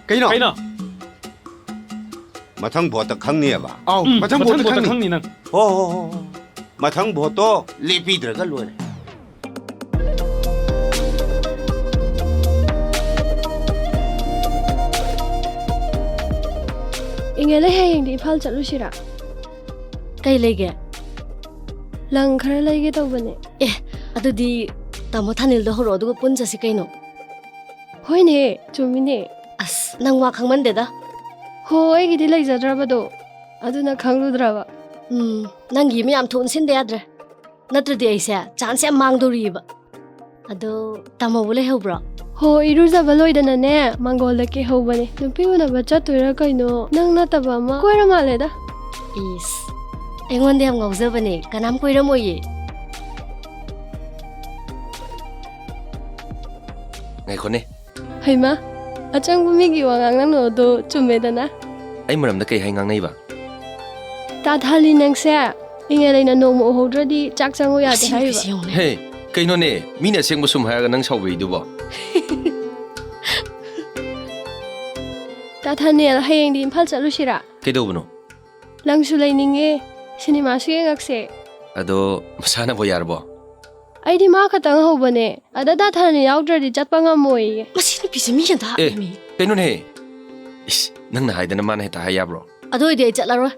ꯀꯩꯅꯣ? ꯀꯩꯅꯣ? ꯃꯊꯪ ꯚꯣꯠꯇ ꯈꯪꯅꯤꯕ꯫ ꯑꯥꯎ, ꯎꯝ, ꯃꯊꯪ ꯚꯣꯠꯇ ꯈꯪꯅꯤ꯫ ꯈꯪꯅꯤ ꯅꯪ꯫ ꯍꯣ ꯍꯣ ꯍꯣ ꯍꯣ꯫ ꯃꯊꯪ ꯚꯣꯠꯇꯣ ꯂꯦꯞꯄꯤꯗ꯭ꯔꯒ ꯂꯣꯏꯔꯦ꯫ ꯏꯉꯦꯂꯩ, ꯍꯌꯦꯡꯗꯤ ꯏꯝꯐꯥꯜ ꯆꯠꯂꯨꯁꯤꯔꯥ? ꯀꯩ ꯂꯩꯒꯦ? ꯂꯪ ꯈꯔ ꯂꯩꯒꯦ ꯇꯧꯕꯅꯦ꯫ ꯑꯦ, ꯑꯗꯨꯗꯤ ꯇꯥꯃꯣ ꯊꯥꯅꯤꯜꯗꯣ ꯍꯧꯔꯛꯑꯣ, ꯑꯗꯨꯒ ꯄꯨꯟ ꯆꯠꯁꯤ ꯀꯩꯅꯣ꯫ ꯍꯣꯏꯅꯦ, ꯆꯨꯝꯃꯤꯅꯦ꯫ ꯑꯁ, ꯅꯪ ꯋꯥ ꯈꯪꯃꯟꯗꯦꯗ꯫ ꯍꯣ, ꯑꯩꯒꯤꯗꯤ ꯂꯩꯖꯗ꯭ꯔꯕꯗꯣ, ꯑꯗꯨꯅ ꯈꯪꯂꯨꯗ꯭ꯔꯕ꯫ ꯎꯝ, ꯅꯪꯒꯤ ꯑꯃ ꯌꯥꯝ ꯊꯨꯅ ꯁꯤꯟꯗ ꯌꯥꯗ꯭ꯔꯦ꯫ ꯅꯠꯇ꯭ꯔꯗꯤ ꯑꯩꯁꯦ ꯆꯥꯟꯁ ꯌꯥꯝ ꯃꯥꯡꯗꯧꯔꯤꯑꯕ꯫ ꯑꯗꯣ ꯇꯥꯃꯣꯕꯨ ꯂꯩꯍꯧꯕ꯭ꯔꯣ? ꯍꯣ, ꯏꯔꯨꯖꯕ ꯂꯣꯏꯗꯅꯅꯦ, ꯃꯥꯡꯒꯣꯜꯗ ꯀꯦꯍꯧꯕꯅꯦ꯫ ꯅꯨꯄꯤ ꯎꯅꯕ ꯆꯠꯇꯣꯏꯔꯥ ꯀꯩꯅꯣ, ꯅꯪ ꯅꯠꯇꯕ ꯑꯃ ꯀꯣꯏꯔ ꯃꯥꯜꯂꯦꯗ꯫ ꯏꯁ, ꯑꯩꯉꯣꯟꯗ ꯌꯥꯝ ꯉꯥꯎꯖꯕꯅꯦ, ꯀꯅꯥꯝ ꯀꯣꯏꯔꯝꯃꯣꯏꯌꯦ꯫ ꯉꯥꯏꯈꯣꯅꯦ꯫ ꯍꯩꯃꯥ, ꯑꯆꯪꯕ ꯃꯤꯒꯤ ꯋꯥꯉꯥꯡ ꯅꯪꯅꯣꯗꯣ ꯆꯨꯝꯃꯦꯗꯅ꯫ ꯑꯩ ꯃꯔꯝꯗ ꯀꯩ ꯍꯥꯏ ꯉꯥꯡꯅꯩꯕ? ꯇꯥ ꯊꯥꯂꯤ, ꯅꯪꯁꯦ ꯏꯉꯦꯂꯩꯅ ꯅꯣꯡꯃ ꯎꯍꯧꯗ꯭ꯔꯗꯤ ꯆꯥꯛ ꯆꯪꯉꯨ ꯌꯥꯗꯦ ꯍꯥꯏꯔꯤꯕ꯫ ꯃꯁꯤ ꯌꯦꯡꯉꯨꯅꯦ꯫ ꯍꯦ, ꯀꯩꯅꯣꯅꯦ, ꯃꯤꯅ ꯑꯁꯦꯡꯕ ꯁꯨꯝ ꯍꯥꯏꯔꯒ ꯅꯪ ꯁꯥꯎꯕꯤꯗꯨꯕꯣ? ꯇꯥ ꯊꯥꯅꯦꯜ, ꯍꯌꯦꯡꯗꯤ ꯏꯝꯐꯥꯜ ꯆꯠꯂꯨꯁꯤꯔꯥ? ꯀꯩꯗꯧꯕꯅꯣ? ꯂꯪꯁꯨ ꯂꯩꯅꯤꯡꯉꯦ, ꯁꯤꯅꯦꯃꯥꯁꯨ ꯌꯦꯡꯉꯛꯁꯦ꯫ ꯑꯗꯣ ꯃꯁꯥꯅꯕꯨ ꯌꯥꯔꯕꯣ? ꯑꯩꯗꯤ ꯃꯥ ꯈꯛꯇꯪ ꯍꯧꯕꯅꯦ, ꯑꯗ ꯇꯥ ꯊꯥꯅꯦꯜ ꯌꯥꯎꯗ꯭ꯔꯗꯤ ꯆꯠꯄ ꯉꯝꯃꯣꯏꯌꯦ꯫ ꯃꯁꯤ ꯅꯨꯄꯤꯁꯦ ꯃꯤ ꯍꯦꯟꯇ ꯑꯦ, ꯍꯥꯠꯂꯤꯃꯤ꯫ ꯀꯩꯅꯣꯅꯦ? ꯏꯁ, ꯅꯪꯅ ꯍꯥꯏꯗꯅ ꯃꯥꯅ ꯍꯦꯛꯇ ꯍꯥꯏ ꯌꯥꯕ꯭ꯔꯣ? ꯑꯗꯨ ꯑꯣꯏꯗꯤ ꯑꯩ ꯆꯠꯂꯔꯣꯏ꯫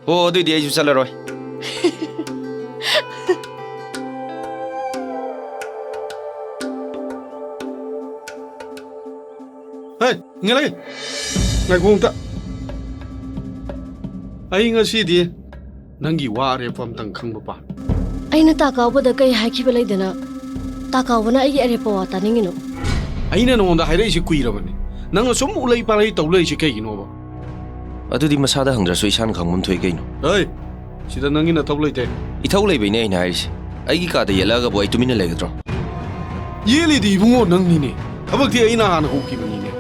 ꯍꯣ, ꯑꯗꯨꯏꯗꯤ ꯑꯩꯁꯨ ꯆꯠꯂꯔꯣꯏ꯫ ꯍꯦ, ꯏꯉꯦꯂꯩ, ꯉꯥꯏꯈꯣ ꯑꯝꯇ꯫ ꯑꯩ ꯉꯁꯤꯗꯤ ꯅꯪꯒꯤ ꯋꯥ ꯑꯔꯦꯞꯄ ꯑꯝꯇꯪ ꯈꯪꯕ ꯄꯥꯝꯃꯤ꯫ ꯑꯩꯅ ꯇꯥ ꯀꯥꯎꯕꯗ ꯀꯩ ꯍꯥꯏꯈꯤꯕ ꯂꯩꯗꯅ? ꯇꯥ ꯀꯥꯎꯕꯅ ꯑꯩꯒꯤ ꯑꯔꯦꯞꯄ ꯋꯥ ꯇꯥꯅꯤꯡꯉꯤꯅꯣ? ꯑꯩꯅ ꯅꯉꯣꯟꯗ ꯍꯥꯏꯔꯛꯏꯁꯤ ꯀꯨꯏꯔꯕꯅꯤ꯫ ꯅꯪꯅ ꯁꯨꯝ ꯎꯂꯩ ꯄꯥꯂꯩ ꯇꯧ ꯂꯩꯔꯤꯁꯤ ꯀꯩꯒꯤꯅꯣꯕ? ꯑꯗꯨꯗꯤ ꯃꯁꯥꯗ ꯍꯪꯗ꯭ꯔꯁꯨ ꯏꯁꯥꯅ ꯈꯪꯐꯝ ꯊꯣꯛꯏ ꯀꯩꯅꯣ? ꯑꯩ, ꯁꯤꯗ ꯅꯪꯒꯤ ꯅꯊꯧ ꯂꯩꯇꯦ꯫ ꯏꯊꯧ ꯂꯩꯕꯩꯅꯦ ꯑꯩꯅ ꯍꯥꯏꯔꯤꯁꯦ꯫ ꯑꯩꯒꯤ ꯀꯥꯗ ꯌꯦꯠꯂꯛꯑꯒꯕꯨ ꯑꯩ ꯇꯨꯃꯤꯟꯅ ꯂꯩꯒꯗ꯭ꯔꯣ? ꯌꯦꯠꯂꯤꯗꯤ ꯏꯕꯨꯡꯉꯣ ꯅꯪꯅꯤꯅꯦ꯫ ꯊꯕꯛꯇꯤ ꯑꯩꯅ ꯍꯥꯟꯅ ꯍꯧꯈꯤꯕꯅꯤꯅꯦ꯫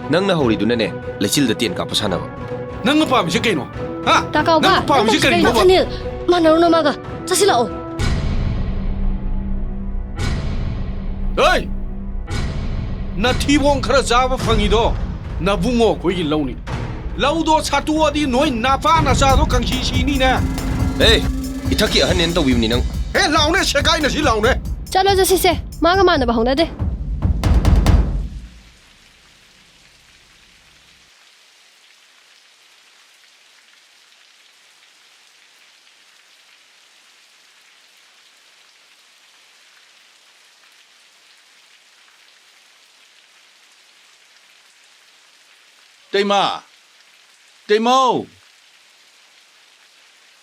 ꯅꯪꯅ ꯍꯧꯔꯤꯗꯨꯅꯅꯦ, ꯂꯩꯆꯤꯜꯗ ꯇꯦꯟ ꯀꯥꯞꯄ ꯁꯥꯟꯅꯕ꯫ ꯅꯪꯅ ꯄꯥꯝꯃꯤꯁꯦ ꯀꯩꯅꯣ? ꯍꯥ? ꯇꯥ ꯀꯥꯎꯕ, ꯅꯪꯅ ꯄꯥꯝꯃꯤꯁꯦ ꯅꯪ ꯄꯥꯝꯃꯤꯁꯦ ꯀꯔꯤꯅꯣꯕ? ꯊꯥꯅꯤꯜ, ꯃꯥꯟꯅꯔꯨꯅꯣ ꯃꯥꯒ꯫ ꯆꯠꯁꯤꯜꯂꯛꯑꯣ꯫ ꯍꯦ! ꯅꯊꯤꯕꯣꯡ ꯈꯔ ꯆꯥꯕ ꯐꯪꯉꯤꯗꯣ ꯅꯕꯨꯡꯉꯣ ꯑꯩꯈꯣꯏꯒꯤ ꯂꯧꯅꯤ꯫ ꯂꯧꯗꯣ ꯁꯥꯠꯇꯣꯛꯑꯗꯤ ꯅꯣꯏ ꯅꯄꯥ ꯅꯆꯥꯗꯣ ꯀꯪꯁꯤ ꯁꯤꯅꯤꯅꯦ꯫ ꯑꯦ, ꯏꯊꯛꯀꯤ ꯑꯍꯟꯅꯦꯅ ꯇꯧꯕꯤꯕꯅꯤ ꯅꯪ꯫ ꯍꯦ, ꯂꯥꯎꯅꯦ, ꯁꯦꯒꯥꯏꯅꯁꯤ ꯂꯥꯎꯅꯦ꯫ ꯆꯠꯂꯣ ꯆꯠꯁꯤꯁꯦ, ꯃꯥꯒ ꯃꯥꯟꯅꯕ ꯍꯧꯅꯗꯦ꯫ ꯇꯩꯃ! ꯇꯩꯃꯧ!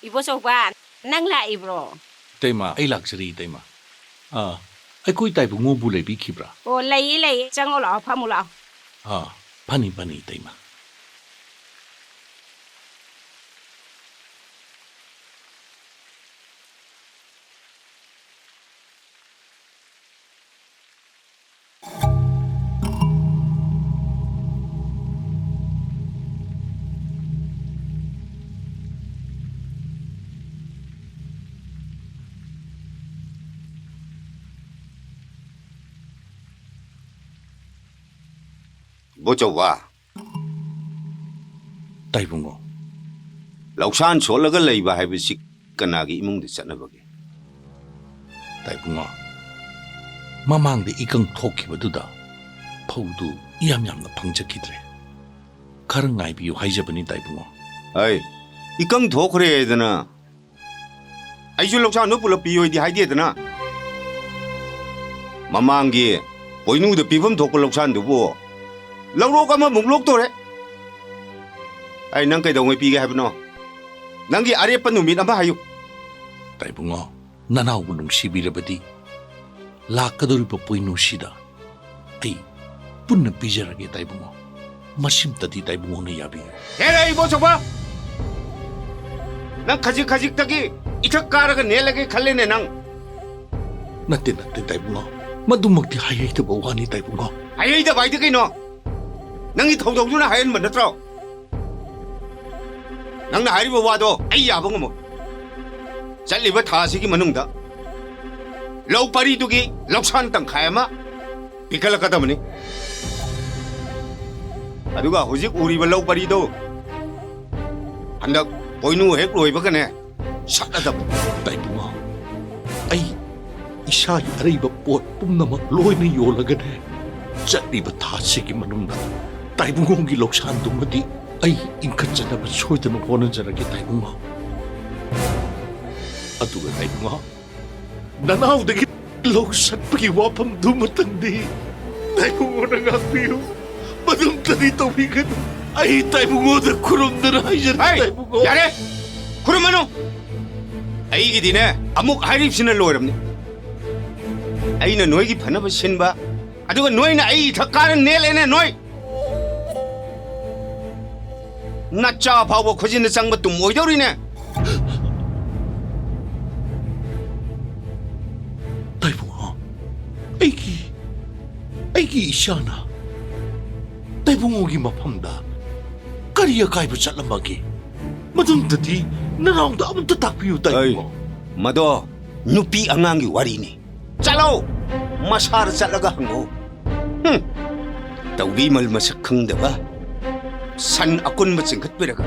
ꯏꯕꯣꯆꯧꯕ, ꯅꯪ ꯂꯥꯛꯏꯕ꯭ꯔꯣ? ꯇꯩꯃ, ꯑꯩ ꯂꯥꯛꯆꯔꯤ, ꯇꯩꯃ꯫ ꯑꯥ, ꯑꯩꯈꯣꯏ ꯇꯥꯏꯕꯨꯡꯉꯣꯕꯨ ꯂꯩꯕꯤꯈꯤꯕ꯭ꯔꯥ? ꯑꯣ, ꯂꯩꯌꯦ, ꯂꯩꯌꯦ꯫ ꯆꯪꯉꯣ ꯂꯥꯛꯑꯣ, ꯐꯝꯃꯨ ꯂꯥꯛꯑꯣ꯫ ꯑꯥ, ꯐꯅꯤ, ꯐꯅꯤ, ꯇꯩꯃ꯫ ꯏꯕꯣꯆꯧꯕ꯫ ꯇꯥꯏꯕꯨꯡꯉꯣ꯫ ꯂꯧꯁꯥꯟ ꯁꯣꯜꯂꯒ ꯂꯩꯕ ꯍꯥꯏꯕꯁꯤ ꯀꯅꯥꯒꯤ ꯏꯃꯨꯡꯗ ꯆꯠꯅꯕꯒꯦ? ꯇꯥꯏꯕꯨꯡꯉꯣ, ꯃꯃꯥꯡꯗ ꯏꯀꯪ ꯊꯣꯛꯈꯤꯕꯗꯨꯗ ꯐꯧꯗꯨ ꯏꯌꯥꯝ ꯌꯥꯝꯅ ꯐꯪꯖꯈꯤꯗ꯭ꯔꯦ꯫ ꯈꯔ ꯉꯥꯏꯕꯤꯌꯨ ꯍꯥꯏꯖꯕꯅꯤ, ꯇꯥꯏꯕꯨꯡꯉꯣ꯫ ꯑꯩ ꯏꯀꯪ ꯊꯣꯛꯈ꯭ꯔꯦꯗꯅ ꯑꯩꯁꯨ ꯂꯧꯁꯥꯟꯗꯣ ꯄꯨꯂꯞ ꯄꯤꯌꯣꯏꯗꯤ ꯍꯥꯏꯗꯦꯗꯅ꯫ ꯃꯃꯥꯡꯒꯤ ꯄꯣꯏꯅꯨꯗ ꯄꯤꯐꯝ ꯊꯣꯛꯄ ꯂꯧꯁꯥꯟꯗꯨꯕꯨ ꯂꯧꯔꯣꯛ ꯑꯃꯃꯨꯛ ꯂꯣꯛꯇꯣꯔꯦ꯫ ꯑꯩ ꯅꯪ ꯀꯩꯗꯧꯉꯩ ꯄꯤꯒꯦ ꯍꯥꯏꯕꯅꯣ? ꯅꯪꯒꯤ ꯑꯔꯦꯞꯄ ꯅꯨꯃꯤꯠ ꯑꯃ ꯍꯥꯏꯌꯨ꯫ ꯇꯥꯏꯕꯨꯡꯉꯣ, ꯅꯅꯥꯎꯕꯨ ꯅꯨꯡꯁꯤꯕꯤꯔꯕꯗꯤ ꯂꯥꯛꯀꯗꯧꯔꯤꯕ ꯄꯣꯏꯅꯨꯁꯤꯗ ꯑꯩ ꯄꯨꯟꯅ ꯄꯤꯖꯔꯒꯦ, ꯇꯥꯏꯕꯨꯡꯉꯣ꯫ ꯃꯁꯤꯝꯇꯗꯤ ꯇꯥꯏꯕꯨꯡꯉꯣꯅ ꯌꯥꯕꯤꯌꯨ꯫ ꯍꯦꯔꯦ, ꯏꯕꯣꯆꯧꯕ! ꯅꯪ ꯈꯖꯤꯛ ꯈꯖꯤꯛꯇꯒꯤ ꯏꯊꯛ ꯀꯥꯔꯒ ꯅꯦꯜꯂꯒꯦ ꯈꯜꯂꯦꯅꯦ ꯅꯪ꯫ ꯅꯠꯇꯦ, ꯅꯠꯇꯦ, ꯇꯥꯏꯕꯨꯡꯉꯣ꯫ ꯃꯗꯨꯃꯛꯇꯤ ꯍꯥꯏꯍꯩꯗꯕ ꯋꯥꯅꯤ, ꯇꯥꯏꯕꯨꯡꯉꯣ꯫ ꯍꯥꯏꯍꯩꯗꯕ ꯍꯥꯏꯗꯤ ꯀꯩꯅꯣ? ꯅꯪꯒꯤ ꯊꯧꯗꯧꯗꯨꯅ ꯍꯥꯏꯍꯟꯕ ꯅꯠꯇ꯭ꯔꯣ? ꯅꯪꯅ ꯍꯥꯏꯔꯤꯕ ꯋꯥꯗꯣ ꯑꯩ ꯌꯥꯕ ꯉꯝꯃꯣꯏ꯫ ꯆꯠꯂꯤꯕ ꯊꯥ ꯑꯁꯤꯒꯤ ꯃꯅꯨꯡꯗ ꯂꯧ ꯄꯔꯤꯗꯨꯒꯤ ꯂꯧꯁꯥꯟ ꯇꯪꯈꯥꯏ ꯑꯃ ꯄꯤꯈꯠꯂꯛꯀꯗꯕꯅꯤ꯫ ꯑꯗꯨꯒ ꯍꯧꯖꯤꯛ ꯎꯔꯤꯕ ꯂꯧ ꯄꯔꯤꯗꯣ ꯍꯟꯗꯛ ꯄꯣꯏꯅꯨ ꯍꯦꯛ ꯂꯣꯏꯕꯒꯅꯦ ꯁꯠꯂꯗꯕꯅꯤ꯫ ꯇꯥꯏꯕꯨꯡꯉꯣ, ꯑꯩ ꯏꯁꯥꯒꯤ ꯑꯔꯩꯕ ꯄꯣꯠ ꯄꯨꯝꯅꯃꯛ ꯂꯣꯏꯅ ꯌꯣꯜꯂꯒꯅꯦ, ꯆꯠꯂꯤꯕ ꯊꯥꯁꯤꯒꯤ ꯃꯅꯨꯡꯗ ꯇꯥꯏꯕꯨꯡꯉꯣꯒꯤ ꯂꯧꯁꯥꯟꯗꯨꯃꯗꯤ ꯑꯩ ꯏꯟꯈꯠꯆꯅꯕ ꯁꯣꯏꯗꯅ ꯍꯣꯠꯅꯖꯔꯒꯦ ꯇꯥꯏꯕꯨꯡꯉꯣ꯫ ꯑꯗꯨꯒ ꯇꯥꯏꯕꯨꯡꯉꯣ, ꯅꯅꯥꯎꯗꯒꯤ ꯂꯧ ꯁꯠꯄꯒꯤ ꯋꯥꯐꯝꯗꯨꯃꯇꯪꯗꯤ ꯇꯥꯏꯕꯨꯡꯉꯣꯅ ꯉꯥꯛꯄꯤꯌꯨ꯫ ꯃꯗꯨꯝꯇꯗꯤ ꯇꯧꯕꯤꯒꯅꯨ꯫ ꯑꯩ ꯇꯥꯏꯕꯨꯡꯉꯣꯗ ꯈꯨꯔꯨꯝꯗꯨꯅ ꯍꯥꯏꯖꯔꯤ, ꯍꯩ! ꯇꯥꯏꯕꯨꯡꯉꯣ꯫ ꯌꯥꯔꯦ! ꯈꯨꯔꯨꯝꯃꯅꯨ! ꯑꯩꯒꯤꯗꯤꯅꯦ, ꯑꯃꯨꯛ ꯍꯥꯏꯔꯤꯕꯁꯤꯅ ꯂꯣꯏꯔꯕꯅꯤ꯫ ꯑꯩꯅ ꯅꯣꯏꯒꯤ ꯐꯅꯕ ꯁꯤꯟꯕ, ꯑꯗꯨꯒ ꯅꯣꯏꯅ ꯑꯩ ꯏꯊꯛ ꯀꯥꯔ ꯅꯦꯜꯂꯦꯅꯦ, ꯅꯣꯏ! ꯅꯆꯥ ꯐꯥꯎꯕ ꯈꯨꯖꯤꯟꯗ ꯆꯪꯕ ꯇꯨꯝ ꯑꯣꯏꯗꯧꯔꯤꯅꯦ꯫ ꯇꯥꯏꯕꯨꯡꯉꯣ, ꯑꯩꯒꯤ, ꯑꯩꯒꯤ ꯏꯆꯥꯅ ꯇꯥꯏꯕꯨꯡꯉꯣꯒꯤ ꯃꯐꯝꯗ ꯀꯔꯤ ꯑꯀꯥꯏꯕ ꯆꯠꯂꯝꯃꯒꯦ? ꯃꯗꯨꯝꯇꯗꯤ ꯅꯅꯥꯎꯗ ꯑꯃꯨꯛꯇ ꯇꯥꯛꯄꯤꯌꯨ, ꯇꯥꯏꯕꯨꯡꯉꯣ꯫ ꯃꯗꯣ ꯅꯨꯄꯤ ꯑꯉꯥꯡꯒꯤ ꯋꯥꯔꯤꯅꯤ꯫ ꯆꯠꯂꯣ! ꯃꯁꯥꯗ ꯆꯠꯂꯒ ꯍꯪꯉꯣ꯫ ꯍꯨꯝ! ꯇꯧꯕꯤꯃꯜ ꯃꯁꯛ ꯈꯪꯗꯕ꯫ ꯁꯟ ꯑꯀꯨꯟꯕ ꯆꯤꯡꯈꯠꯄꯤꯔꯒ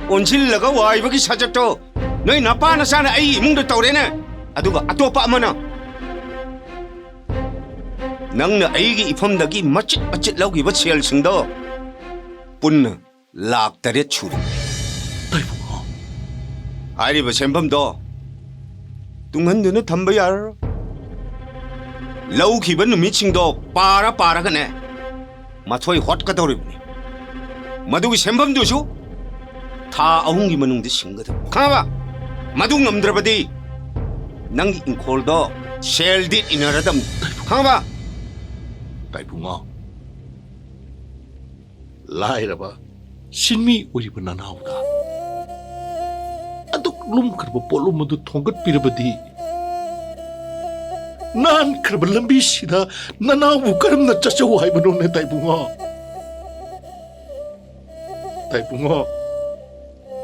ꯑꯣꯟꯁꯤꯜꯂꯒ ꯋꯥꯏꯕꯒꯤ ꯁꯥꯖꯠꯇꯣ ꯅꯣꯏ ꯅꯄꯥ ꯅꯆꯥꯅ ꯑꯩ ꯏꯃꯨꯡꯗ ꯇꯧꯔꯦꯅꯦ꯫ ꯑꯗꯨꯒ ꯑꯇꯣꯞꯄ ꯑꯃꯅ ꯅꯪꯅ ꯑꯩꯒꯤ ꯏꯐꯝꯗꯒꯤ ꯃꯆꯤꯠ ꯃꯆꯤꯠ ꯂꯧꯈꯤꯕ ꯁꯦꯜꯁꯤꯡꯗꯣ ꯄꯨꯟꯅ ꯂꯥꯛ ꯇꯔꯦꯠ ꯁꯨꯔꯦ꯫ ꯇꯥꯏꯕꯨꯡꯉꯣ꯫ ꯍꯥꯏꯔꯤꯕ ꯁꯦꯟꯐꯝꯗꯣ ꯇꯨꯡꯍꯟꯗꯨꯅ ꯊꯝꯕ ꯌꯥꯔꯔꯣꯏ꯫ ꯂꯧꯈꯤꯕ ꯅꯨꯃꯤꯠꯁꯤꯡꯗꯣ ꯄꯥꯔ ꯄꯥꯔꯒꯅꯦ, ꯃꯊꯣꯏ ꯍꯣꯠꯀꯗꯧꯔꯤꯕꯅꯤ꯫ ꯃꯗꯨꯒꯤ ꯁꯦꯟꯐꯝꯗꯨꯁꯨ ꯊꯥ ꯑꯍꯨꯝꯒꯤ ꯃꯅꯨꯡꯗ ꯁꯤꯡꯒꯗꯕ꯫ ꯈꯪꯉꯕ? ꯃꯗꯨ ꯉꯝꯗ꯭ꯔꯕꯗꯤ ꯅꯪꯒꯤ ꯏꯪꯈꯣꯜꯗꯣ ꯁꯦꯜꯗꯤ ꯏꯟꯅꯔꯗꯕꯅꯤ꯫ ꯈꯪꯉꯕ? ꯇꯥꯏꯕꯨꯡꯉꯣ, ꯂꯥꯏꯔꯕ ꯁꯤꯟꯃꯤ ꯑꯣꯏꯔꯤꯕ ꯅꯅꯥꯎꯗ ꯑꯗꯨꯛ ꯂꯨꯝꯈ꯭ꯔꯕ ꯄꯣꯠꯂꯨꯝ ꯑꯗꯨ ꯊꯣꯡꯒꯠꯄꯤꯔꯕꯗꯤ, ꯅꯥꯟꯈ꯭ꯔꯕ ꯂꯝꯕꯤꯁꯤꯗ ꯅꯅꯥꯎꯕꯨ ꯀꯔꯝꯅ ꯆꯠꯆꯧ ꯍꯥꯏꯕꯅꯣꯅꯦ, ꯇꯥꯏꯕꯨꯡꯉꯣ? ꯇꯥꯏꯕꯨꯡꯉꯣ,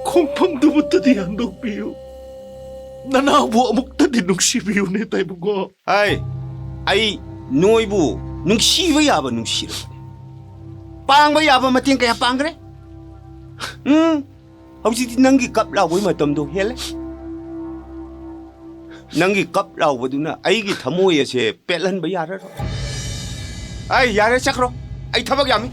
ꯈꯣꯡꯐꯝꯗꯨꯃꯠꯇꯗꯤ ꯍꯟꯗꯣꯛꯄꯤꯌꯨ꯫ ꯅꯅꯥꯎꯕꯨ ꯑꯃꯨꯛꯇꯗꯤ ꯅꯨꯡꯁꯤꯕꯤꯌꯨꯅꯦ, ꯇꯥꯏꯕꯨꯡꯉꯣ꯫ ꯑꯩ, ꯑꯩ ꯅꯣꯏꯕꯨ ꯅꯨꯡꯁꯤꯕ ꯌꯥꯕ ꯅꯨꯡꯁꯤꯔꯕꯅꯤ꯫ ꯄꯥꯡꯕ ꯌꯥꯕ ꯃꯇꯦꯡ ꯀꯌꯥ ꯄꯥꯡꯈ꯭ꯔꯦ꯫ ꯎꯝ, ꯍꯧꯖꯤꯛꯇꯤ ꯅꯪꯒꯤ ꯀꯞ ꯂꯥꯎꯕꯒꯤ ꯃꯇꯝꯗꯣ ꯍꯦꯜꯂꯦ꯫ ꯅꯪꯒꯤ ꯀꯞ ꯂꯥꯎꯕꯗꯨꯅ ꯑꯩꯒꯤ ꯊꯃꯣꯏ ꯑꯁꯦ ꯄꯦꯜꯍꯟꯕ ꯌꯥꯔꯔꯣꯏ꯫ ꯑꯩ ꯌꯥꯔꯦ, ꯆꯠꯈ꯭ꯔꯣ꯫ ꯑꯩ ꯊꯕꯛ ꯌꯥꯝꯃꯤ꯫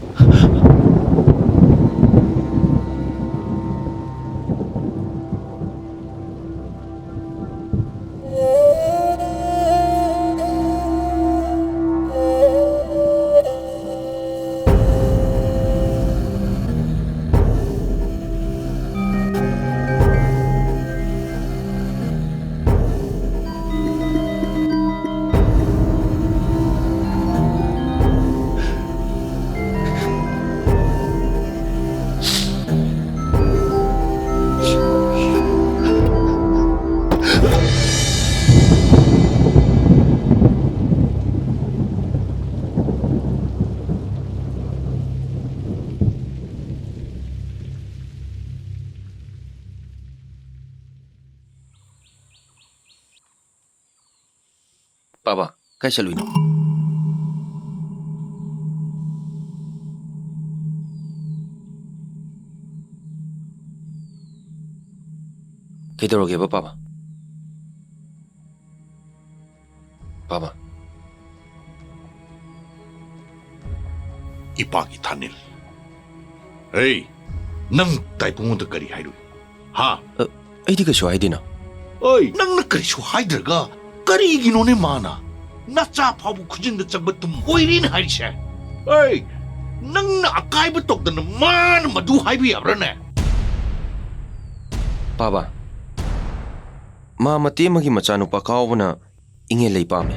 ꯄꯥꯕ, ꯀꯥꯏ ꯆꯠꯂꯨꯏꯅꯣ? ꯀꯩꯗꯧꯔꯒꯦꯕ, ꯄꯥꯕ? ꯄꯥꯕ꯫ ꯏꯄꯥꯒꯤ ꯊꯥꯅꯤꯜ꯫ ꯍꯦ, ꯅꯪ ꯇꯥꯏꯕꯪꯉꯣꯟꯗ ꯀꯔꯤ ꯍꯥꯏꯔꯨꯏ? ꯍꯥ? ꯑ, ꯑꯩꯗꯤ ꯀꯩꯁꯨ ꯍꯥꯏꯗꯦꯅ꯫ ꯑꯣꯏ, ꯅꯪꯅ ꯀꯔꯤꯁꯨ ꯍꯥꯏꯗ꯭ꯔꯒ ꯀꯔꯤꯒꯤꯅꯣꯅꯦ ꯃꯥꯅ ꯅꯆꯥ ꯐꯥꯎꯕ ꯈꯨꯖꯤꯟꯗ ꯆꯪꯕ ꯇꯨꯝ ꯑꯣꯏꯔꯦꯅ ꯍꯥꯏꯔꯤꯁꯦ? ꯑꯣꯏ, ꯅꯪꯅ ꯑꯀꯥꯏꯕ ꯇꯧꯗꯅ ꯃꯥꯅ ꯃꯗꯨ ꯍꯥꯏꯕ ꯌꯥꯕ꯭ꯔꯥꯅꯦ? ꯄꯥꯕ, ꯃꯥ ꯃꯇꯦ ꯑꯃꯒꯤ ꯃꯆꯥꯅꯨꯄꯥ ꯀꯥꯎꯕꯅ ꯏꯉꯦꯜꯂꯩ ꯄꯥꯝꯃꯤ꯫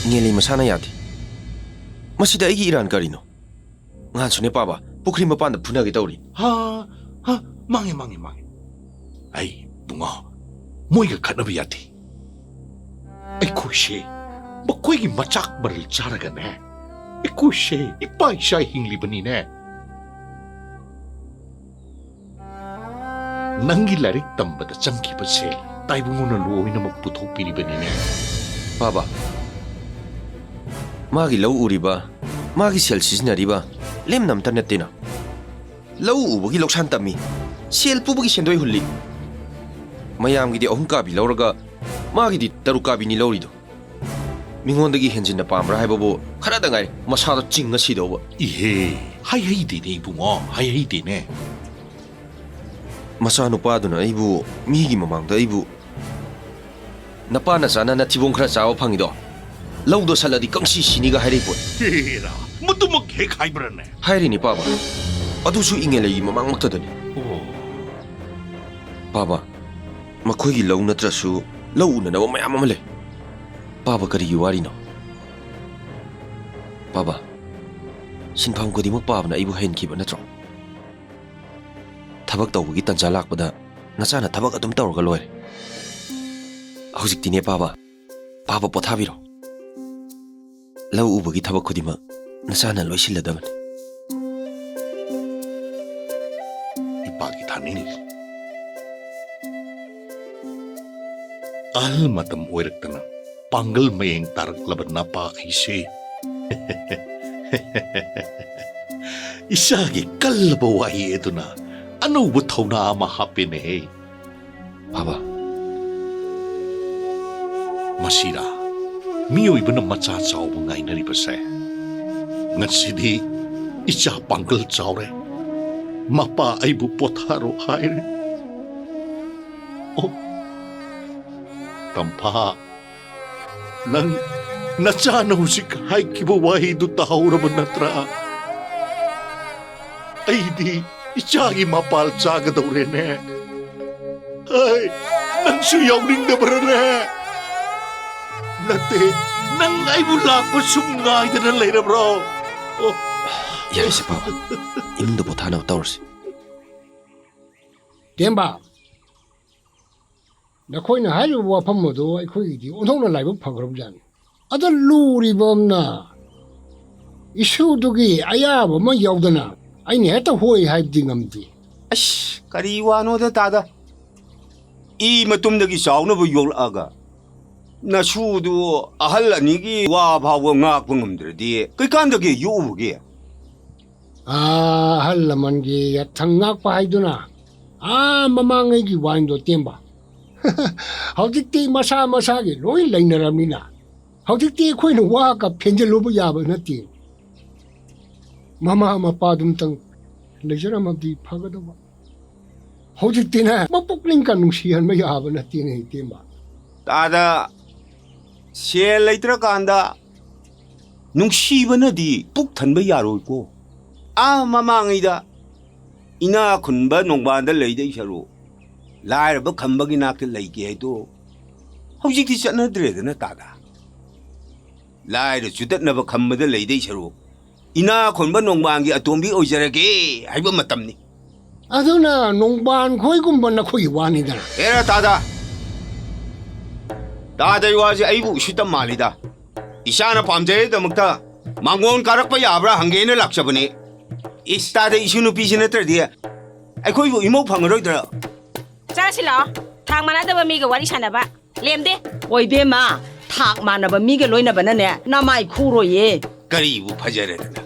ꯏꯉꯦꯜꯂꯩ ꯃꯁꯥꯅ ꯌꯥꯗꯦ꯫ ꯃꯁꯤꯗ ꯑꯩꯒꯤ ꯏꯔꯥꯟ ꯀꯔꯤꯅꯣ? ꯉꯍꯥꯟꯁꯨꯅꯦ ꯄꯥꯕ, ꯄꯨꯈ꯭ꯔꯤ ꯃꯄꯥꯟꯗ ꯐꯨꯅꯒꯦ ꯇꯧꯔꯤ꯫ ꯍꯥ, ꯍꯥ, ꯃꯥꯡꯉꯦ, ꯃꯥꯡꯉꯦ, ꯃꯥꯡꯉꯦ꯫ ꯑꯩ, ꯕꯨꯡꯉꯣ, ꯃꯣꯏꯒ ꯈꯠꯅꯕ ꯌꯥꯗꯦ꯫ ꯑꯩꯈꯣꯏꯁꯦ ꯃꯈꯣꯏꯒꯤ ꯃꯆꯥꯛ ꯃꯔꯜ ꯆꯥꯔꯒꯅꯦ, ꯑꯩꯈꯣꯏꯁꯦ ꯏꯄꯥ ꯏꯆꯥ ꯍꯤꯡꯂꯤꯕꯅꯤꯅꯦ꯫ ꯅꯪꯒꯤ ꯂꯥꯏꯔꯤꯛ ꯇꯝꯕꯗ ꯆꯪꯈꯤꯕ ꯁꯦꯜ ꯇꯥꯏꯕꯨꯡꯉꯣꯅ ꯂꯣꯏꯅꯃꯛ ꯄꯨꯊꯣꯛꯄꯤꯔꯤꯕꯅꯤꯅꯦ꯫ ꯄꯥꯕ, ꯃꯥꯒꯤ ꯂꯧ ꯎꯔꯤꯕ, ꯃꯥꯒꯤ ꯁꯦꯜ ꯁꯤꯖꯤꯟꯅꯔꯤꯕ, ꯂꯦꯝꯅ ꯑꯝꯇ ꯅꯠꯇꯦꯅ꯫ ꯂꯧ ꯎꯕꯒꯤ ꯂꯧꯁꯥꯟ ꯇꯝꯃꯤ, ꯁꯦꯜ ꯄꯨꯕꯒꯤ ꯁꯦꯟꯗꯣꯏ ꯍꯨꯜꯂꯤ꯫ ꯃꯌꯥꯝꯒꯤꯗꯤ ꯑꯍꯨꯝ ꯀꯥꯕꯤ ꯂꯧꯔꯒ ꯃꯥꯒꯤꯗꯤ ꯇꯔꯨꯛ ꯀꯥꯕꯤꯅꯤ ꯂꯧꯔꯤꯗꯣ꯫ ꯃꯤꯉꯣꯟꯗꯒꯤ ꯍꯦꯟꯖꯤꯟꯅ ꯄꯥꯝꯕ꯭ꯔꯥ ꯍꯥꯏꯕꯕꯨ ꯈꯔꯗ ꯉꯥꯏ ꯃꯁꯥꯗꯣ ꯆꯤꯡꯉ ꯁꯤꯗꯧꯕ꯫ ꯏꯍꯦ, ꯍꯥꯏꯍꯩꯗꯦꯅꯦ ꯏꯕꯨꯡꯉꯣ, ꯍꯥꯏꯍꯩꯗꯦꯅꯦ꯫ ꯃꯆꯥꯅꯨꯄꯥꯗꯨꯅ ꯑꯩꯕꯨ ꯃꯤꯒꯤ ꯃꯃꯥꯡꯗ ꯑꯩꯕꯨ "ꯅꯄꯥꯅ ꯆꯥꯅ ꯅꯊꯤꯕꯣꯡ ꯈꯔ ꯆꯥꯕ ꯐꯪꯉꯤꯗꯣ, ꯂꯧꯗꯣ ꯁꯠꯂꯗꯤ ꯀꯪꯁꯤ ꯁꯤꯅꯤꯒ" ꯍꯥꯏꯔꯛꯏ ꯄꯣꯠ꯫ ꯍꯦꯔꯥ, ꯃꯗꯨꯃꯛ ꯍꯦꯛ ꯍꯥꯏꯕ꯭ꯔꯅꯦ? ꯍꯥꯏꯔꯤꯅꯤ ꯄꯥꯕ, ꯑꯗꯨꯁꯨ ꯏꯪꯉꯦꯂꯩꯒꯤ ꯃꯃꯥꯡꯃꯛꯇꯗꯅꯤ꯫ ꯑꯣ꯫ ꯄꯥꯕ, ꯃꯈꯣꯏꯒꯤ ꯂꯧ ꯅꯠꯇ꯭ꯔꯁꯨ ꯂꯧ ꯎꯅꯅꯕ ꯃꯌꯥꯝ ꯑꯃ ꯂꯩ꯫ ꯄꯥꯕ ꯀꯔꯤꯒꯤ ꯋꯥꯔꯤꯅꯣ? ꯄꯥꯕ, ꯁꯤꯟꯐꯝ ꯈꯨꯗꯤꯡꯃꯛ ꯄꯥꯕꯅ ꯑꯩꯕꯨ ꯍꯩꯍꯟꯈꯤꯕ ꯅꯠꯇ꯭ꯔꯣ? ꯊꯕꯛ ꯇꯧꯕꯒꯤ ꯇꯟꯖꯥ ꯂꯥꯛꯄꯗ ꯅꯆꯥꯅ ꯊꯕꯛ ꯑꯗꯨꯝ ꯇꯧꯔꯒ ꯂꯣꯏꯔꯦ꯫ ꯍꯧꯖꯤꯛꯇꯤꯅꯦ ꯄꯥꯕ, ꯄꯥꯕ ꯄꯣꯊꯥꯕꯤꯔꯣ꯫ ꯂꯧ ꯎꯕꯒꯤ ꯊꯕꯛ ꯈꯨꯗꯤꯡꯃꯛ ꯅꯆꯥꯅ ꯂꯣꯏꯁꯤꯜꯂꯗꯕꯅꯤ꯫ ꯏꯄꯥꯒꯤ ꯊꯥꯅꯤꯡ ꯑꯍꯜ ꯃꯇꯝ ꯑꯣꯏꯔꯛꯇꯅ ꯄꯥꯡꯒꯜ ꯃꯌꯦꯡ ꯇꯥꯔꯛꯂꯕ ꯅꯄꯥ ꯑꯩꯁꯦ ꯏꯆꯥꯒꯤ ꯀꯜꯂꯕ ꯋꯥꯍꯩ ꯑꯗꯨꯅ ꯑꯅꯧꯕ ꯊꯧꯅꯥ ꯑꯃ ꯍꯥꯞꯄꯦꯅꯦꯍꯦ꯫ ꯕꯥꯕꯥ, ꯃꯁꯤꯔꯥ ꯃꯤꯑꯣꯏꯕꯅ ꯃꯆꯥ ꯆꯥꯎꯕ ꯉꯥꯏꯅꯔꯤꯕꯁꯦ? ꯉꯁꯤꯗꯤ ꯏꯆꯥ ꯄꯥꯡꯒꯜ ꯆꯥꯎꯔꯦ, ꯃꯄꯥ ꯑꯩꯕꯨ ꯄꯣꯊꯥꯔꯣ ꯍꯥꯏꯔꯦ꯫ ꯑꯣ, ꯇꯝꯐꯥ, ꯅꯪ ꯅꯆꯥꯅ ꯍꯧꯖꯤꯛ ꯍꯥꯏꯈꯤꯕ ꯋꯥꯍꯩꯗꯨ ꯇꯥꯍꯧꯔꯕ ꯅꯠꯇ꯭ꯔꯥ? ꯑꯩꯗꯤ ꯏꯆꯥꯒꯤ ꯃꯄꯥꯜ ꯆꯥꯒꯗꯧꯔꯦꯅꯦ꯫ ꯍꯩ, ꯅꯪꯁꯨ ꯌꯥꯎꯅꯤꯡꯗꯕ꯭ꯔꯅꯦ? ꯅꯠꯇꯦ, ꯅꯪ ꯑꯩꯕꯨ ꯂꯥꯛꯄ ꯁꯨꯝ ꯉꯥꯏꯗꯅ ꯂꯩꯔꯕ꯭ꯔꯣ? ꯑꯣ꯫ ꯌꯥꯔꯦꯁꯦ ꯄꯥꯕ, ꯏꯃꯨꯡꯗ ꯄꯣꯊꯥꯅꯕ ꯇꯧꯔꯁꯤ꯫ ꯇꯦꯝꯕ, ꯅꯈꯣꯏꯅ ꯍꯥꯏꯔꯤꯕ ꯋꯥꯐꯝ ꯑꯗꯨ ꯑꯩꯈꯣꯏꯒꯤꯗꯤ ꯑꯣꯟꯊꯣꯛꯅ ꯂꯥꯏꯕꯛ ꯐꯈ꯭ꯔꯕꯖꯥꯠꯅꯤ꯫ ꯑꯗ ꯂꯨꯔꯤꯕ ꯑꯃꯅ, ꯏꯁꯨꯗꯨꯒꯤ ꯑꯌꯥꯕ ꯑꯃ ꯌꯥꯎꯗꯅ ꯑꯩꯅ ꯍꯦꯛꯇ ꯍꯣꯏ ꯍꯥꯏꯕꯗꯤ ꯉꯝꯗꯦ꯫ ꯑꯁ, ꯀꯔꯤ ꯋꯥꯅꯣꯗ ꯇꯥꯗ? ꯏ ꯃꯇꯨꯝꯗꯒꯤ ꯆꯥꯎꯅꯕ ꯌꯣꯛꯂꯛꯑꯒ, ꯅꯁꯨꯗꯨ ꯑꯍꯜ ꯑꯅꯤꯒꯤ ꯋꯥ ꯐꯥꯎꯕ ꯉꯥꯛꯄ ꯉꯝꯗ꯭ꯔꯗꯤ ꯀꯩꯀꯥꯟꯗꯒꯦ ꯌꯣꯛꯎꯕꯒꯦ? ꯑꯥ, ꯑꯍꯜ ꯂꯃꯟꯒꯤ ꯌꯥꯊꯪ ꯉꯥꯛꯄ ꯍꯥꯏꯗꯨꯅ ꯑꯥ ꯃꯃꯥꯡꯉꯩꯒꯤ ꯋꯥꯏꯟꯗꯣ ꯇꯦꯝꯕ꯫ ꯍꯧꯖꯤꯛꯇꯤ ꯃꯁꯥ ꯃꯁꯥꯒꯤ ꯂꯣꯏ ꯂꯩꯅꯔꯕꯅꯤꯅ ꯍꯧꯖꯤꯛꯇꯤ ꯑꯩꯈꯣꯏꯅ ꯋꯥꯒ ꯐꯦꯟꯖꯤꯜꯂꯨꯕ ꯌꯥꯕ ꯅꯠꯇꯦ꯫ ꯃꯃꯥ ꯃꯄꯥꯗꯨꯝꯇꯪ ꯂꯩꯖꯔꯝꯃꯕꯗꯤ ꯐꯒꯗꯧꯕ꯫ ꯍꯧꯖꯤꯛꯇꯤꯅꯦ, ꯃꯄꯨꯛꯅꯤꯡꯒ ꯅꯨꯡꯁꯤꯍꯟꯕ ꯌꯥꯕ ꯅꯠꯇꯦꯅꯦ, ꯏꯇꯦꯝꯕ꯫ ꯇꯥꯗ, ꯁꯦꯜ ꯂꯩꯇ꯭ꯔꯀꯥꯟꯗ ꯅꯨꯡꯁꯤꯕꯅꯗꯤ ꯄꯨꯛ ꯊꯟꯕ ꯌꯥꯔꯣꯏꯀꯣ꯫ ꯑꯥ ꯃꯃꯥꯡꯉꯩꯗ ꯏꯅꯥ ꯈꯨꯟꯕ ꯅꯣꯡꯕꯥꯟꯗ ꯂꯩꯗꯣꯏ ꯁꯔꯨꯛ, ꯂꯥꯏꯔꯕ ꯈꯝꯕꯒꯤ ꯅꯥꯛꯇ ꯂꯩꯒꯦ ꯍꯥꯏꯗꯣ ꯍꯧꯖꯤꯛꯇꯤ ꯆꯠꯅꯗ꯭ꯔꯦꯗꯅ, ꯇꯥꯗ꯫ ꯂꯥꯏꯔ ꯆꯨꯗꯠꯅꯕ ꯈꯝꯕꯗ ꯂꯩꯗꯣꯏ ꯁꯔꯨꯛ, ꯏꯅꯥ ꯈꯨꯟꯕ ꯅꯣꯡꯕꯥꯟꯒꯤ ꯑꯇꯣꯝꯕꯤ ꯑꯣꯏꯖꯔꯒꯦ ꯍꯥꯏꯕ ꯃꯇꯝꯅꯤ꯫ ꯑꯗꯨꯅ ꯅꯣꯡꯕꯥꯟ ꯈꯣꯏꯒꯨꯝꯕ ꯅꯈꯣꯏꯒꯤ ꯋꯥꯅꯤꯗꯅ꯫ ꯑꯦꯔꯥ ꯇꯥꯗ! ꯇꯥꯗ, ꯑꯩ ꯋꯥꯁꯦ ꯑꯩꯕꯨ ꯎꯁꯤꯠꯇ ꯃꯥꯜꯂꯤꯗ꯫ ꯏꯆꯥꯅ ꯄꯥꯝꯖꯩꯗꯃꯛꯇ ꯃꯥꯡꯒꯣꯟ ꯀꯥꯔꯛꯄ ꯌꯥꯕ꯭ꯔꯥ ꯍꯪꯒꯦꯅ ꯂꯥꯛꯆꯕꯅꯤ꯫ ꯏꯁ, ꯇꯥꯗ, ꯏꯁꯨ ꯅꯨꯄꯤꯁꯤ ꯅꯠꯇ꯭ꯔꯗꯤ ꯑꯩꯈꯣꯏꯕꯨ ꯏꯃꯧ ꯐꯪꯉꯔꯣꯏꯗ꯭ꯔꯥ? ꯆꯥꯁꯤ ꯂꯥꯛꯑꯣ꯫ ꯊꯥꯛ ꯃꯥꯟꯅꯗꯕ ꯃꯤꯒ ꯋꯥꯔꯤ ꯁꯥꯟꯅꯕ꯫ ꯂꯦꯝꯗꯦ꯫ ꯑꯣꯏꯕꯦꯝꯃ, ꯊꯥꯛ ꯃꯥꯟꯅꯕ ꯃꯤꯒ ꯂꯣꯏꯅꯕꯅꯅꯦ, ꯅꯃꯥꯏ ꯈꯨꯔꯣꯏꯌꯦ꯫ ꯀꯔꯤꯕꯨ ꯐꯖꯔꯦꯗꯅ?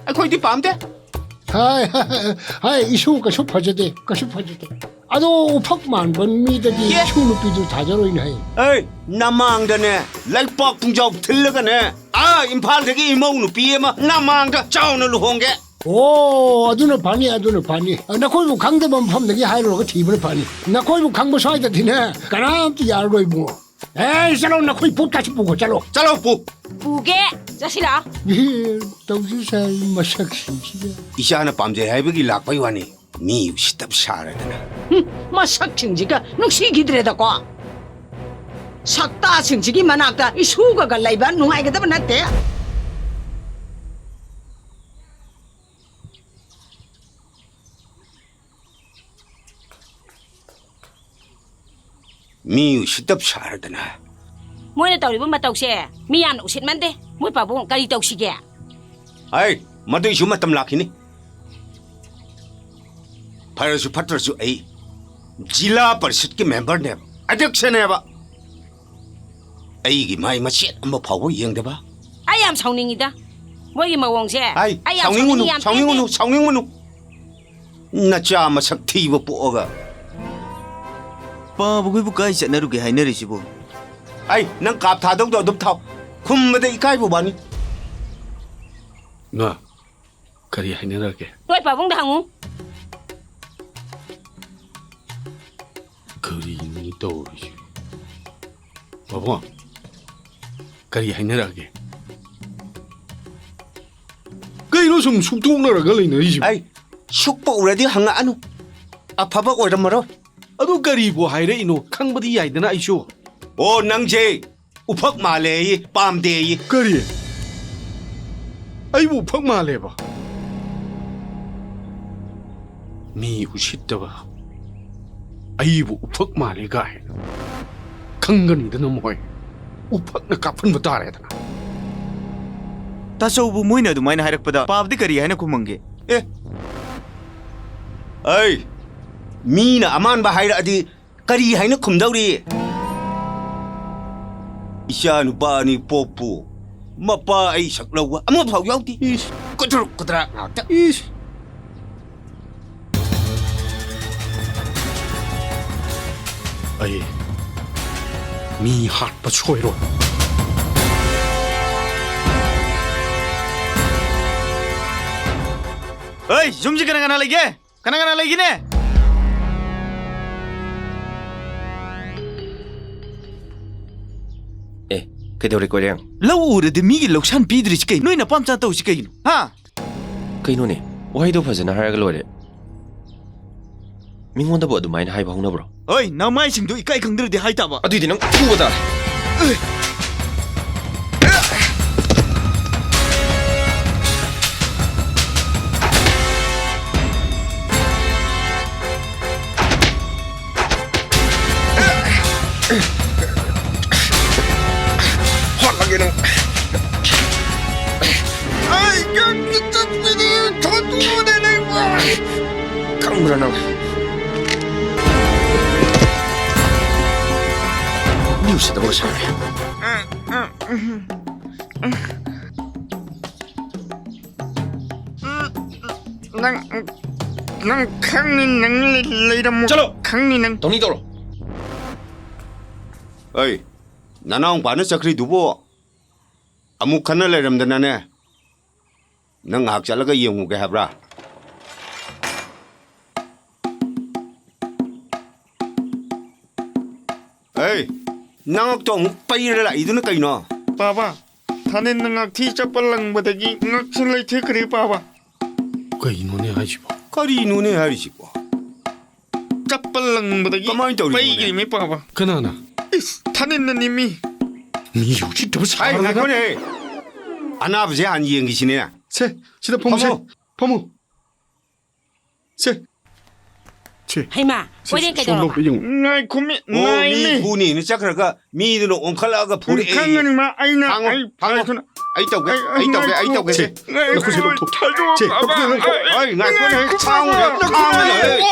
ꯑꯩꯈꯣꯏꯗꯤ ꯄꯥꯝꯗꯦ꯫ ꯍꯥꯏ, ꯍꯥꯏ, ꯏꯁꯨ ꯀꯩꯁꯨ ꯐꯖꯗꯦ, ꯀꯩꯁꯨ ꯐꯖꯗꯦ꯫ ꯑꯗꯣ ꯎꯐꯛ ꯃꯥꯟꯕ ꯃꯤꯗꯗꯤ ꯑꯦ! ꯏꯁꯨ ꯅꯨꯄꯤꯗꯨ ꯊꯥꯖꯔꯣꯏꯅꯦ ꯍꯥꯏ꯫ ꯑꯩ ꯅꯃꯥꯡꯗꯅꯦ, ꯂꯩꯄꯥꯛ ꯄꯨꯡꯖꯥꯎ ꯊꯤꯜꯂꯒꯅꯦ, ꯑꯥ ꯏꯝꯐꯥꯜꯗꯒꯤ ꯏꯃꯧ ꯅꯨꯄꯤ ꯑꯃ ꯅꯃꯥꯡꯗ ꯆꯥꯎꯅ ꯂꯨꯍꯣꯡꯒꯦ꯫ ꯑꯣ, ꯑꯗꯨꯅ ꯐꯅꯤ, ꯑꯗꯨꯅ ꯐꯅꯤ꯫ ꯅꯈꯣꯏꯕꯨ ꯈꯪꯗꯕ ꯃꯐꯝꯗꯒꯤ ꯍꯥꯏꯔꯨꯔꯒ ꯊꯤꯕꯅ ꯐꯅꯤ꯫ ꯅꯈꯣꯏꯕꯨ ꯈꯪꯕ ꯁ꯭ꯋꯥꯏꯗꯗꯤꯅꯦ, ꯀꯅꯥꯝꯇ ꯌꯥꯔꯔꯣꯏ ꯏꯕꯨꯡꯉꯣ꯫ ꯑꯦ, ꯆꯠꯂꯣ, ꯅꯈꯣꯏ ꯄꯣꯠ ꯀꯥꯁꯤ ꯄꯨꯈꯣ, ꯆꯠꯂꯣ꯫ ꯆꯠꯂꯣ, ꯄꯨ꯫ ꯄꯨꯒꯦ, ꯆꯠꯁꯤ ꯂꯥꯛꯑꯣ꯫ ꯏꯍꯦ, ꯇꯧꯖꯁꯥꯏ ꯃꯁꯛꯁꯤꯡꯁꯤꯒ꯫ ꯏꯆꯥꯅ ꯄꯥꯝꯖꯩ ꯍꯥꯏꯕꯒꯤ ꯂꯥꯛꯄꯩ ꯋꯥꯅꯤ, ꯃꯤ ꯎꯁꯤꯠꯇꯕ ꯁꯥꯔꯗꯅ꯫ ꯍꯨꯝ, ꯃꯁꯛꯁꯤꯡꯁꯤꯒ ꯅꯨꯡꯁꯤꯈꯤꯗ꯭ꯔꯦꯗꯀꯣ꯫ ꯁꯛꯇꯥꯁꯤꯡꯁꯤꯒꯤ ꯃꯅꯥꯛꯇ ꯏꯁꯨꯒꯒ ꯂꯩꯕ ꯅꯨꯡꯉꯥꯏꯒꯗꯕ ꯅꯠꯇꯦ꯫ ꯃꯤ ꯎꯁꯤꯠꯇꯕ ꯁꯥꯔꯗꯅ꯫ ꯃꯣꯏꯅ ꯇꯧꯔꯤꯕ ꯃꯇꯧꯁꯦ ꯃꯤ ꯌꯥꯝꯅ ꯎꯁꯤꯠꯃꯟꯗꯦ꯫ ꯃꯣꯏ ꯄꯥꯕꯨꯡ ꯀꯔꯤ ꯇꯧꯁꯤꯒꯦ? ꯑꯩ, ꯃꯗꯨꯏꯁꯨ ꯃꯇꯝ ꯂꯥꯛꯈꯤꯅꯤ꯫ ꯐꯔꯁꯨ ꯐꯠꯇ꯭ꯔꯁꯨ ꯑꯩ ꯖꯤꯂꯥ ꯄꯔꯤꯁꯠꯀꯤ ꯃꯦꯝꯕꯔꯅꯦꯕ, ꯑꯗ꯭ꯌꯛꯁꯅꯦꯕ꯫ ꯑꯩꯒꯤ ꯃꯥꯏ ꯃꯆꯦꯠ ꯑꯃ ꯐꯥꯎꯕ ꯌꯦꯡꯗꯕ꯫ ꯑꯩ ꯌꯥꯝ ꯁꯥꯎꯅꯤꯡꯉꯤꯗ꯫ ꯃꯣꯏꯒꯤ ꯃꯑꯣꯡꯁꯦ ꯑꯩ ꯑꯩ ꯌꯥꯝ ꯁꯥꯎꯅꯤꯡꯉꯨꯅꯨ, ꯁꯥꯎꯅꯤꯡꯉꯤ, ꯌꯥꯝ ꯁꯥꯎꯅꯤꯡꯉꯨꯅꯨ, ꯄꯦꯟꯗꯦ꯫ ꯁꯥꯎꯅꯤꯡꯉꯨꯅꯨ꯫ ꯅꯆꯥ ꯃꯁꯛ ꯊꯤꯕ ꯄꯣꯛꯑꯒ꯫ ꯄꯥꯕꯈꯣꯏꯕꯨ ꯀꯥꯏ ꯆꯠꯅꯔꯨꯒꯦ ꯍꯥꯏꯅꯔꯤꯁꯤꯕꯨ? ꯑꯩ ꯅꯪ ꯀꯥꯞ ꯊꯥꯗꯧꯗꯣ ꯑꯗꯨꯝ ꯊꯥꯎ꯫ ꯈꯨꯝꯕꯗ ꯏꯀꯥꯏꯕ ꯋꯥꯅꯤ꯫ ꯉꯥ, ꯀꯔꯤ ꯍꯥꯏꯅꯔꯒꯦ? ꯅꯣꯏ ꯄꯥꯕꯨꯡꯗ ꯍꯪꯉꯨ꯫ ꯀꯔꯤꯅꯣ ꯇꯧꯔꯤꯁꯤ? ꯄꯥꯕꯨꯡ, ꯀꯔꯤ ꯍꯥꯏꯅꯔꯛꯑꯒꯦ? ꯀꯩꯅꯣ ꯁꯨꯝ ꯁꯨꯛꯇꯣꯛꯅꯔꯒ ꯂꯩꯅꯔꯤꯁꯤꯕꯣ? ꯑꯩ ꯁꯨꯛꯄ ꯎꯔꯗꯤ ꯍꯪꯉꯛꯑꯅꯨ꯫ ꯑꯐꯕ ꯑꯣꯏꯔꯝꯃꯔꯣꯏ꯫ ꯑꯗꯨ ꯀꯔꯤꯕꯨ ꯍꯥꯏꯔꯛꯏꯅꯣ? ꯈꯪꯕꯗꯤ ꯌꯥꯏꯗꯅ ꯑꯩꯁꯨ꯫ ꯑꯣ, ꯅꯪꯁꯦ ꯎꯐꯛ ꯃꯥꯜꯂꯦꯌꯦ, ꯄꯥꯝꯗꯦꯌꯦ꯫ ꯀꯔꯤ? ꯑꯩꯕꯨ ꯎꯐꯛ ꯃꯥꯜꯂꯦꯕ? ꯃꯤ ꯎꯁꯤꯠꯇꯕ, ꯑꯩꯕꯨ ꯎꯐꯛ ꯃꯥꯜꯂꯦ ꯀꯥꯏꯅ꯫ ꯈꯪꯒꯅꯤꯗꯅ ꯃꯣꯏ꯫ ꯎꯐꯛꯅ ꯀꯥꯞꯍꯟꯕ ꯇꯥꯔꯦꯗꯅ꯫ ꯇꯥꯆꯧꯕꯨ ꯃꯣꯏꯅ ꯑꯗꯨꯃꯥꯏꯅ ꯍꯥꯏꯔꯛꯄꯗ ꯄꯥꯕꯗꯤ ꯀꯔꯤ ꯍꯥꯏꯅ ꯈꯨꯝꯃꯝꯒꯦ? ꯑꯦ, ꯑꯩ, ꯃꯤꯅ ꯑꯃꯥꯟꯕ ꯍꯥꯏꯔꯛꯑꯗꯤ ꯀꯔꯤ ꯍꯥꯏꯅ ꯈꯨꯝꯗꯧꯔꯤ? ꯏꯆꯥ ꯅꯨꯄꯥ ꯑꯅꯤ ꯄꯣꯛꯄꯨ ꯃꯄꯥ ꯑꯩ ꯁꯛ ꯂꯧꯕ ꯑꯃꯐꯥꯎ ꯌꯥꯎꯗꯦ꯫ ꯏꯁ꯫ ꯀꯨꯗ꯭ꯔꯨꯛ ꯀꯨꯗ꯭ꯔꯥꯛ ꯉꯥꯛꯇ꯫ ꯏꯁ꯫ ꯑꯩ ꯃꯤ ꯍꯥꯠꯄ ꯁꯣꯏꯔꯣꯏ꯫ ꯍꯩ, ꯌꯨꯝꯁꯤ ꯀꯅꯥ ꯀꯅꯥ ꯂꯩꯒꯦ? ꯀꯅꯥ ꯀꯅꯥ ꯂꯩꯒꯦꯅꯦ? ꯑꯦ, ꯀꯩꯗꯧꯔꯦ ꯀꯣꯏꯔꯦꯡ? ꯂꯧ ꯎꯔꯗꯤ ꯃꯤꯒꯤ ꯂꯧꯁꯥꯟ ꯄꯤꯗ꯭ꯔꯤꯁꯤ ꯀꯩꯅꯣ? ꯅꯣꯏ ꯅꯄꯥꯝꯆꯥ ꯇꯧꯔꯤꯁꯤ ꯀꯩꯒꯤꯅꯣ? ꯍꯥ? ꯀꯩꯅꯣꯅꯦ? ꯋꯥꯍꯩꯗꯣ ꯐꯖꯅ ꯍꯥꯏꯔꯒ ꯂꯣꯏꯔꯦ꯫ ꯃꯤꯉꯣꯟꯗꯕꯨ ꯑꯗꯨꯃꯥꯏꯅ ꯍꯥꯏꯕ ꯍꯧꯅꯕ꯭ꯔꯣ? ꯍꯣꯏ, ꯅꯃꯥꯏꯁꯤꯡꯗꯣ ꯏꯀꯥꯏ ꯈꯪꯗ꯭ꯔꯗꯤ ꯍꯥꯏ ꯇꯥꯕ꯫ ꯑꯗꯨꯏꯗꯤ ꯅꯪ ꯐꯨꯕ ꯇꯥꯔꯦ꯫ ꯍꯣꯠꯂꯒꯦ ꯅꯪ꯫ ꯑꯩ ꯀꯪꯒꯤ ꯆꯠꯄꯤꯅꯤ, ꯊꯣꯠꯇꯨꯅꯦ ꯅꯪꯕꯨ꯫ ꯈꯪꯕ꯭ꯔꯥ ꯅꯪ? ꯃꯤ ꯎꯁꯤꯠꯇꯕꯒ ꯁꯥꯔꯦ꯫ ꯅꯪ, ꯅꯪ ꯈꯪꯅꯤ, ꯅꯪ ꯂꯩ-, ꯂꯩꯔꯝꯃꯣ꯫ ꯆꯠꯂꯣ꯫ ꯈꯪꯅꯤ ꯅꯪ꯫ ꯇꯧꯅꯤ ꯇꯧꯔꯣ꯫ ꯑꯩ, ꯅꯅꯥꯎꯄꯥꯅ ꯆꯠꯈ꯭ꯔꯤꯗꯨꯕꯨ ꯑꯃꯨꯛ ꯈꯟꯅ ꯂꯩꯔꯝꯗꯅꯅꯦ, ꯅꯪ ꯉꯥꯏꯍꯥꯛ ꯆꯠꯂꯒ ꯌꯦꯡꯉꯨꯒꯦ ꯍꯥꯏꯕ꯭ꯔꯥ? ꯑꯩ, ꯅꯉꯛꯇꯣ ꯑꯃꯨꯛ ꯄꯩꯔ ꯂꯥꯛꯏꯗꯨꯅ ꯀꯩꯅꯣ? ꯄꯥꯕ, ꯊꯥꯅꯤꯟꯅ ꯉꯥꯛꯊꯤ ꯆꯠꯄ ꯂꯪꯕꯗꯒꯤ ꯉꯛꯁꯤ ꯂꯩꯊꯦꯛꯈ꯭ꯔꯦ, ꯄꯥꯕ꯫ ꯀꯩꯅꯣꯅꯦ ꯍꯥꯏꯁꯤꯕꯣ? ꯀꯔꯤꯅꯣꯅꯦ ꯍꯥꯏꯔꯤꯁꯤꯕꯣ? ꯆꯠꯄ ꯂꯪꯕꯗꯒꯤ ꯀꯃꯥꯏꯅ ꯇꯧꯔꯤꯅꯣꯅꯦ? ꯄꯩꯈ꯭ꯔꯤꯃꯤ, ꯄꯥꯕ꯫ ꯀꯅꯥꯅ? ꯏꯁ, ꯊꯥꯅꯤꯟꯅ ꯅꯤꯃꯤ꯫ ꯃꯤ ꯎꯁꯤꯠꯇꯕ ꯍꯥꯏ, ꯁꯥꯔꯗꯅ꯫ ꯉꯥꯏꯈꯣꯅꯦ꯫ ꯑꯅꯥꯕꯁꯦ ꯍꯥꯟꯅ ꯌꯦꯡꯈꯤꯁꯤꯅꯦ꯫ ꯁꯦ, ꯁꯤꯗ ꯐꯝꯃꯨꯁꯦ꯫ ꯐꯝꯃꯣ꯫ ꯐꯝꯃꯨ꯫ ꯁꯦ꯫ ꯁꯦ꯫ ꯍꯩꯃꯥ, ꯁꯦ, ꯀꯣꯏꯔꯦꯡ ꯁꯣꯝ ꯀꯩꯗꯧꯔꯕ? ꯂꯣꯝꯗ ꯌꯦꯡꯉꯨ꯫ ꯉꯥꯏꯈꯣꯃꯤ, ꯑꯣ, ꯃꯤ ꯉꯥꯏꯃꯤ꯫ ꯐꯨꯅꯤꯅ ꯆꯠꯈ꯭ꯔꯒ ꯃꯤꯗꯨꯅ ꯑꯣꯟꯈꯠꯂꯛꯑꯒ ꯐꯨꯔꯛꯑꯦ꯫ ꯈꯪꯒꯅꯤ ꯃꯥ, ꯑꯩꯅ, ꯈꯥꯡꯉꯣ, ꯑꯩ ꯈꯥꯡꯉꯣ꯫ ꯊꯥꯗꯣꯛ-, ꯑꯩ ꯇꯧꯒꯦ, ꯑꯩ, ꯑꯩ ꯇꯧꯒꯦ, ꯑꯩ ꯉꯥꯏꯈꯣ꯫ ꯇꯧꯒꯦ꯫ ꯁꯦ, ꯅꯈꯨꯠꯁꯦ ꯂꯧꯊꯣꯛ-, ꯊꯥꯗꯣꯛ-, ꯁꯦ, ꯑꯕ-, ꯂꯧꯊꯣꯛ-, ꯂꯧꯊꯣꯛ-, ꯑꯩ ꯉꯥꯏꯈꯣꯅꯦ, ꯈꯥꯡꯉꯣꯅꯦ, ꯈꯥꯡꯉꯣꯅꯦ꯫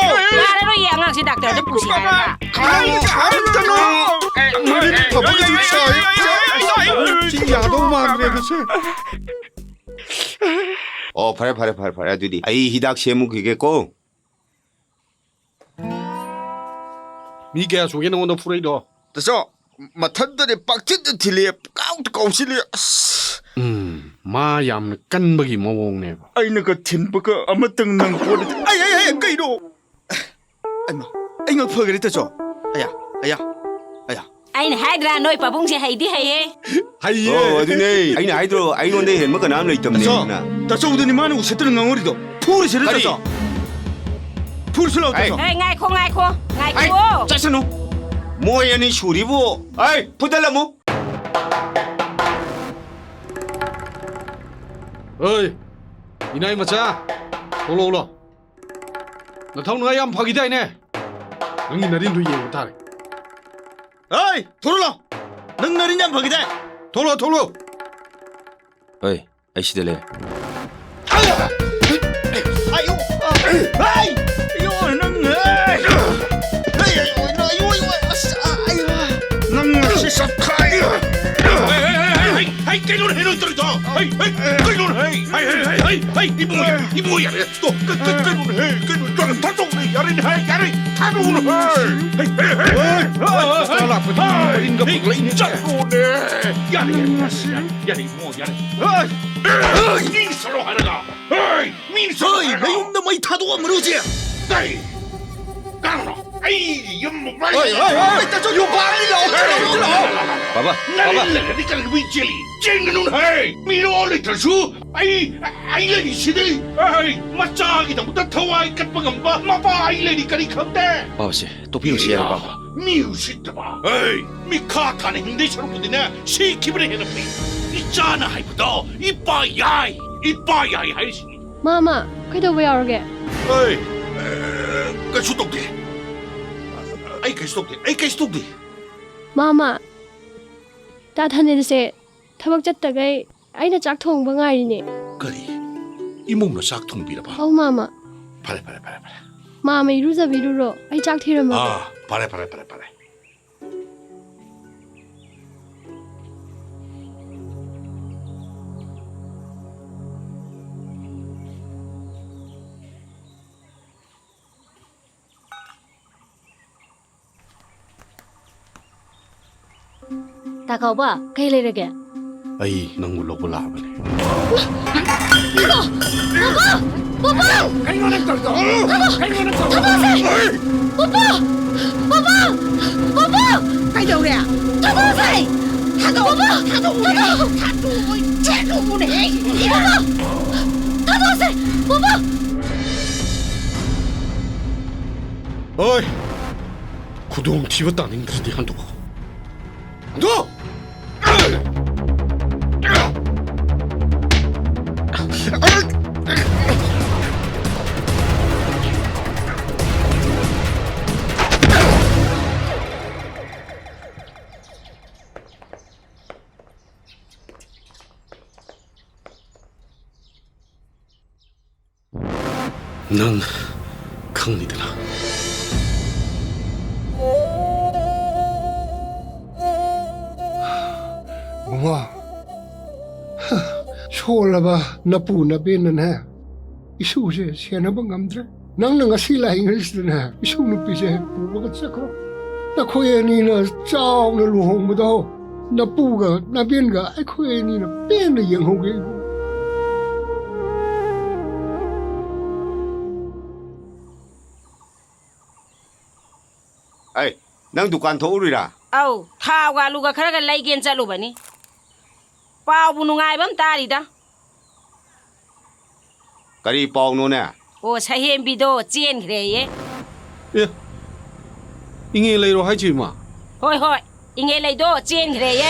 ꯌꯥꯔꯔꯣꯏꯌꯦ, ꯑꯉꯥꯡꯁꯦ ꯗꯥꯛꯇꯔꯗ ꯄꯨꯁꯤ ꯍꯥꯏꯔꯒ꯫ ꯈꯥꯡꯉꯣ, ꯈꯥꯡꯉꯣ꯫ ꯃꯔꯤꯟ ꯐꯕꯒꯤ ꯁꯥꯏ꯫ ꯁꯤ ꯌꯥꯗꯧ ꯃꯥꯟꯗ꯭ꯔꯦ, ꯑꯗꯨꯁꯦ꯫ ꯑꯣ, ꯐꯔꯦ, ꯐꯔꯦ, ꯐꯔꯦ, ꯐꯔꯦ꯫ ꯑꯗꯨꯗꯤ ꯑꯩ ꯍꯤꯗꯥꯛ ꯁꯦꯝꯃꯨꯈꯤꯒꯦꯀꯣ꯫ ꯃꯤ ꯀꯌꯥ ꯁꯨꯒꯦ ꯅꯉꯣꯟꯗ ꯐꯨꯔꯛꯏꯗꯣ? ꯇꯥꯆꯧ, ꯃꯊꯟꯇꯅꯦ ꯄꯥꯛꯊꯤꯟꯗ ꯊꯤꯜꯂꯦ, ꯄꯪꯀꯥꯎꯗ ꯀꯥꯎꯁꯤꯜꯂꯦ꯫ ꯑꯁ! ꯎꯝ, ꯃꯥ ꯌꯥꯝꯅ ꯀꯟꯕꯒꯤ ꯃꯑꯣꯡꯅꯦꯕ꯫ ꯑꯩꯅꯒ ꯊꯤꯟꯕꯒ ꯑꯃꯇꯪ ꯅꯪ ꯄꯣꯠꯅꯗꯤ꯫ ꯑꯩ, ꯑꯩ, ꯑꯩ, ꯀꯩꯅꯣ? ꯑꯩꯃ, ꯑꯩ ꯉꯛ ꯐꯒꯔꯦ, ꯇꯥꯆꯧ꯫ ꯑꯌꯥ, ꯑꯌꯥ, ꯑꯌꯥ꯫ ꯑꯩꯅ ꯍꯥꯏꯗ꯭ꯔꯥ, ꯅꯣꯏ ꯄꯥꯕꯨꯡꯁꯦ ꯍꯩꯗꯤ ꯍꯩꯌꯦ꯫ ꯍꯩꯌꯦ꯫ ꯑꯣ, ꯑꯗꯨꯅꯦ꯫ ꯑꯩꯅ ꯍꯥꯏꯗ꯭ꯔꯣ, ꯑꯩꯉꯣꯟꯗ ꯍꯦꯟꯕ ꯀꯅꯥꯝ ꯂꯩꯇꯕꯅꯦ ꯇꯥꯆꯧ, ꯍꯥꯏꯅ꯫ ꯇꯥꯆꯧꯗꯨꯅꯤ ꯃꯥꯅ ꯎꯁꯤꯠꯇꯅ ꯉꯥꯡꯉꯨꯔꯤꯗꯣ꯫ ꯐꯨꯔꯤꯁꯤꯅ ꯀꯔꯤ? ꯇꯥꯆꯧ꯫ ꯐꯨꯔꯁꯤ ꯂꯥꯎ, ꯑꯩ꯫ ꯇꯥꯆꯧ꯫ ꯑꯦ, ꯉꯥꯏꯈꯣ, ꯉꯥꯏꯈꯣ, ꯑꯩ ꯉꯥꯏꯈꯣ꯫ ꯆꯠꯁꯅꯨ꯫ ꯃꯣꯏ ꯑꯅꯤ ꯁꯨꯔꯤꯕꯨ꯫ ꯑꯩ, ꯐꯨꯗꯠꯂꯝꯃꯨ꯫ ꯑꯣꯏ, ꯏꯅꯥꯏ ꯃꯆꯥ, ꯊꯣꯛꯂꯛꯎ ꯂꯥꯎ꯫ ꯅꯊꯧ ꯅꯨꯡꯉꯥꯏ ꯌꯥꯝ ꯐꯈꯤꯗꯥꯏꯅꯦ? ꯅꯪꯒꯤ ꯅꯔꯤꯟꯗꯨ ꯌꯦꯡꯕ ꯇꯥꯔꯦ꯫ ꯍꯩ, ꯊꯣꯛꯂꯛꯑꯣ꯫ ꯅꯪ ꯅꯔꯤꯟ ꯌꯥꯝ ꯐꯈꯤꯗꯥꯏ? ꯊꯣꯛꯂꯛꯑꯣ, ꯊꯣꯛꯂꯛꯑꯣ꯫ ꯍꯣꯏ, ꯑꯩ ꯁꯤꯗ ꯂꯩꯔꯦ꯫ ꯑꯌꯣ, ꯍꯩ, ꯑꯌꯣ, ꯅꯪ, ꯍꯩ꯫ ꯍꯩ, ꯑꯌꯣ, ꯑꯌꯣ, ꯑꯌꯣ, ꯑꯁ, ꯑꯌꯣ꯫ ꯅꯪ ꯉꯁꯤ ꯆꯞꯈꯥꯏ꯫ ꯍꯩ, ꯍꯩ, ꯍꯩ, ꯍꯩ, ꯍꯩ, ꯀꯩ ꯀꯩꯅꯣꯅꯦ ꯅꯣꯏ ꯇꯧꯔꯤꯗꯣ? ꯍꯩ, ꯍꯩ, ꯀꯩꯅꯣꯅꯦ? ꯍꯩ, ꯍꯩ, ꯍꯩ, ꯍꯩ, ꯍꯩ, ꯏꯕꯨꯡꯉꯣ, ꯏꯕꯨꯡꯉꯣ, ꯌꯥꯔꯦ꯫ ꯇꯣ, ꯀ-, ꯀ-, ꯀꯩꯅꯣꯅꯦ? ꯀꯩꯅꯣ, ꯀꯩꯅꯣ, ꯊꯥꯗꯣꯛꯎꯅꯦ, ꯌꯥꯔꯦꯅꯦ, ꯍꯩ, ꯌꯥꯔꯦ, ꯊꯥꯗꯣꯛꯎꯅꯦ, ꯍꯩ꯫ ꯍꯩ, ꯍꯩ, ꯍꯩ, ꯍꯩ, ꯃꯆꯥ ꯂꯥꯛꯄꯗꯤ ꯍꯩ, ꯃꯔꯤꯟꯒ ꯍꯩ, ꯄꯨꯔꯛꯏꯅꯦ꯫ ꯆꯠꯂꯣꯅꯦ꯫ ꯌꯥꯔꯦ, ꯌꯥꯔꯦ, ꯌꯥꯔꯦ, ꯌꯥꯔꯦ, ꯏꯕꯨꯡꯉꯣ, ꯌꯥꯔꯦ꯫ ꯍꯩ, ꯍꯩ, ꯃꯤ ꯁꯠꯂꯣ ꯍꯥꯏꯔꯒ, ꯍꯩ, ꯃꯤ ꯁꯠꯂꯣ ꯍꯩ, ꯍꯥꯏꯔꯒ꯫ ꯅꯌꯨꯝꯗ ꯃꯩ ꯊꯥꯗꯣꯛꯑꯝꯃꯅꯨ ꯍꯧꯖꯤꯛ꯫ ꯀꯩ? ꯀꯅꯥꯅꯣ? ꯑꯩ ꯌꯨꯝ ꯍꯣꯏ, ꯍꯣꯏ, ꯍꯣꯏ, ꯇꯥꯆꯧ, ꯌꯨꯝ ꯄꯥꯜꯂꯤ ꯂꯥꯛꯑꯣ, ꯂꯥꯛꯑꯣ, ꯂꯥꯛꯑꯣ꯫ ꯕꯥꯕꯥ, ꯅꯪ ꯕꯥꯕꯥ꯫ ꯂꯩꯔꯗꯤ ꯀꯔꯤꯒꯨꯝꯕ ꯆꯦꯜꯂꯤ? ꯆꯦꯟꯒꯅꯨ ꯍꯦ! ꯃꯤꯔꯣꯜ ꯂꯩꯇ꯭ꯔꯁꯨ ꯑꯩ, ꯑꯩ ꯂꯩꯔꯤꯁꯤꯗꯤ꯫ ꯑꯩ ꯃꯆꯥꯒꯤꯗꯃꯛꯇ ꯊꯋꯥꯏ ꯀꯠꯄ ꯉꯝꯕ ꯃꯄꯥ ꯑꯩ ꯂꯩꯔꯤ ꯀꯔꯤ ꯈꯪꯗꯦ? ꯕꯥꯕꯥꯁꯦ, ꯇꯣꯛꯄꯤꯔꯣꯁꯦ ꯌꯥꯔꯦ, ꯕꯥꯕꯥ꯫ ꯃꯤ ꯎꯁꯤꯠꯇꯕ꯫ ꯑꯩ ꯃꯤꯈꯥ ꯊꯥꯅ ꯍꯤꯡꯗꯣꯏ ꯁꯔꯨꯛꯄꯨꯗꯤꯅꯦ, ꯁꯤꯈꯤꯕꯅ ꯍꯦꯟꯅ ꯐꯩ꯫ ꯏꯆꯥꯅ ꯍꯥꯏꯕꯗꯣ ꯏꯄꯥ ꯌꯥꯏ, ꯏꯄꯥ ꯌꯥꯏ ꯍꯥꯏꯔꯤꯁꯤꯅꯤ꯫ ꯃꯥꯃ, ꯀꯩꯗꯧꯕ ꯌꯥꯎꯔꯒꯦ? ꯑꯩ, ꯑ, ꯀꯩꯁꯨ ꯇꯧꯗꯦ꯫ ꯑꯩ ꯀꯩꯁꯨ ꯇꯧꯗꯦ꯫ ꯑꯩ ꯀꯩꯁꯨ ꯇꯧꯗꯦ꯫ ꯃꯥꯃ, ꯇꯥ ꯊꯥꯅꯤꯜꯁꯦ ꯊꯕꯛ ꯆꯠꯇꯈꯩ ꯑꯩꯅ ꯆꯥꯛ ꯊꯣꯡꯕ ꯉꯥꯏꯔꯤꯅꯦ꯫ ꯀꯔꯤ? ꯏꯃꯧꯅ ꯆꯥꯛ ꯊꯣꯡꯕꯤꯔꯕ? ꯑꯧ, ꯃꯥꯃ꯫ ꯐꯔꯦ, ꯐꯔꯦ, ꯐꯔꯦ, ꯐꯔꯦ꯫ ꯃꯥꯃ ꯏꯔꯨꯖꯕꯤꯔꯨꯔꯣ, ꯑꯩ ꯆꯥꯛ ꯊꯤꯔꯝꯃꯒꯦ꯫ ꯑꯥ, ꯐꯔꯦ, ꯐꯔꯦ, ꯐꯔꯦ, ꯐꯔꯦ꯫ ꯇꯥ ꯀꯥꯎꯕ, ꯀꯩ ꯂꯩꯔꯒꯦ? ꯑꯩ ꯅꯪꯕꯨ ꯂꯧꯕ ꯂꯥꯛꯑꯕꯅꯦ꯫ ꯊꯥꯗꯣꯛ! ꯕꯣꯕꯣ! ꯕꯣꯕꯣ! ꯀꯩꯅꯣ ꯅꯪ ꯇꯧꯔꯤꯗꯣ? ꯊꯥꯗꯣꯛ! ꯀꯩꯅꯣ ꯅꯪ ꯇꯧꯔꯤꯗꯣ? ꯊꯥꯗꯣꯛꯁꯦ! ꯕꯣꯕꯣ! ꯕꯣꯕꯣ! ꯕꯣꯕꯣ! ꯀꯩꯗꯧꯔꯦ? ꯊꯥꯗꯣꯛꯁꯦ! ꯊꯥꯗꯣꯛ! ꯕꯣꯕꯣ! ꯊꯥꯗꯣꯛꯎꯅꯦ! ꯊꯥꯗꯣꯛ! ꯊꯥꯗꯣꯛꯎꯅꯦ! ꯕꯣꯕꯣ! ꯊꯥꯗꯣꯛꯁꯦ! ꯕꯣꯕꯣ! ꯍꯣꯏ! ꯈꯨꯗꯣꯡꯊꯤꯕ ꯇꯥꯅꯤꯡꯗ꯭ꯔꯗꯤ ꯍꯟꯗꯣꯛꯑꯣ꯫ ꯍꯟꯗꯣꯛꯑꯣ! ꯅꯪ ꯈꯪꯅꯤꯗꯅ꯫ ꯕꯕꯥ, ꯁꯣꯜꯂꯕ ꯅꯄꯨ ꯅꯕꯦꯟꯅꯅꯦ, ꯏꯁꯨꯁꯦ ꯁꯦꯟꯅꯕ ꯉꯝꯗ꯭ꯔꯦ꯫ ꯅꯪꯅ ꯉꯁꯤ ꯂꯥꯛꯏꯉꯩꯁꯤꯗꯅꯦ, ꯏꯁꯨ ꯅꯨꯄꯤꯁꯦ ꯄꯨꯔꯒ ꯆꯠꯈ꯭ꯔꯣ꯫ ꯅꯈꯣꯏ ꯑꯅꯤꯅ ꯆꯥꯎꯅ ꯂꯨꯍꯣꯡꯕꯗꯣ ꯅꯄꯨꯒ ꯅꯕꯦꯟꯒ ꯑꯩꯈꯣꯏ ꯑꯅꯤꯅ ꯄꯦꯟꯅ ꯌꯦꯡꯍꯧꯒꯦ ꯏꯕꯨꯡ꯫ ꯑꯩ, ꯅꯪ ꯗꯨꯀꯥꯟ ꯊꯣꯛꯎꯔꯤꯔꯥ? ꯑꯧ, ꯊꯥꯎꯒ ꯑꯂꯨꯒ ꯈꯔꯒ ꯂꯩꯒꯦꯅ ꯆꯠꯂꯨꯕꯅꯤ꯫ ꯄꯥꯎꯕꯨ ꯅꯨꯡꯉꯥꯏꯕ ꯑꯃ ꯇꯥꯔꯤꯗ꯫ ꯀꯔꯤ ꯄꯥꯎꯅꯣꯅꯦ? ꯑꯣ, ꯁꯍꯦꯝꯕꯤꯗꯣ ꯆꯦꯟꯈ꯭ꯔꯦꯌꯦ꯫ ꯑꯦ, ꯏꯉꯦ ꯂꯩꯔꯣ ꯍꯥꯏꯁꯤ ꯏꯃꯥ? ꯍꯣꯏ, ꯍꯣꯏ, ꯏꯉꯦ ꯂꯩꯗꯣ ꯆꯦꯟꯈ꯭ꯔꯦꯌꯦ꯫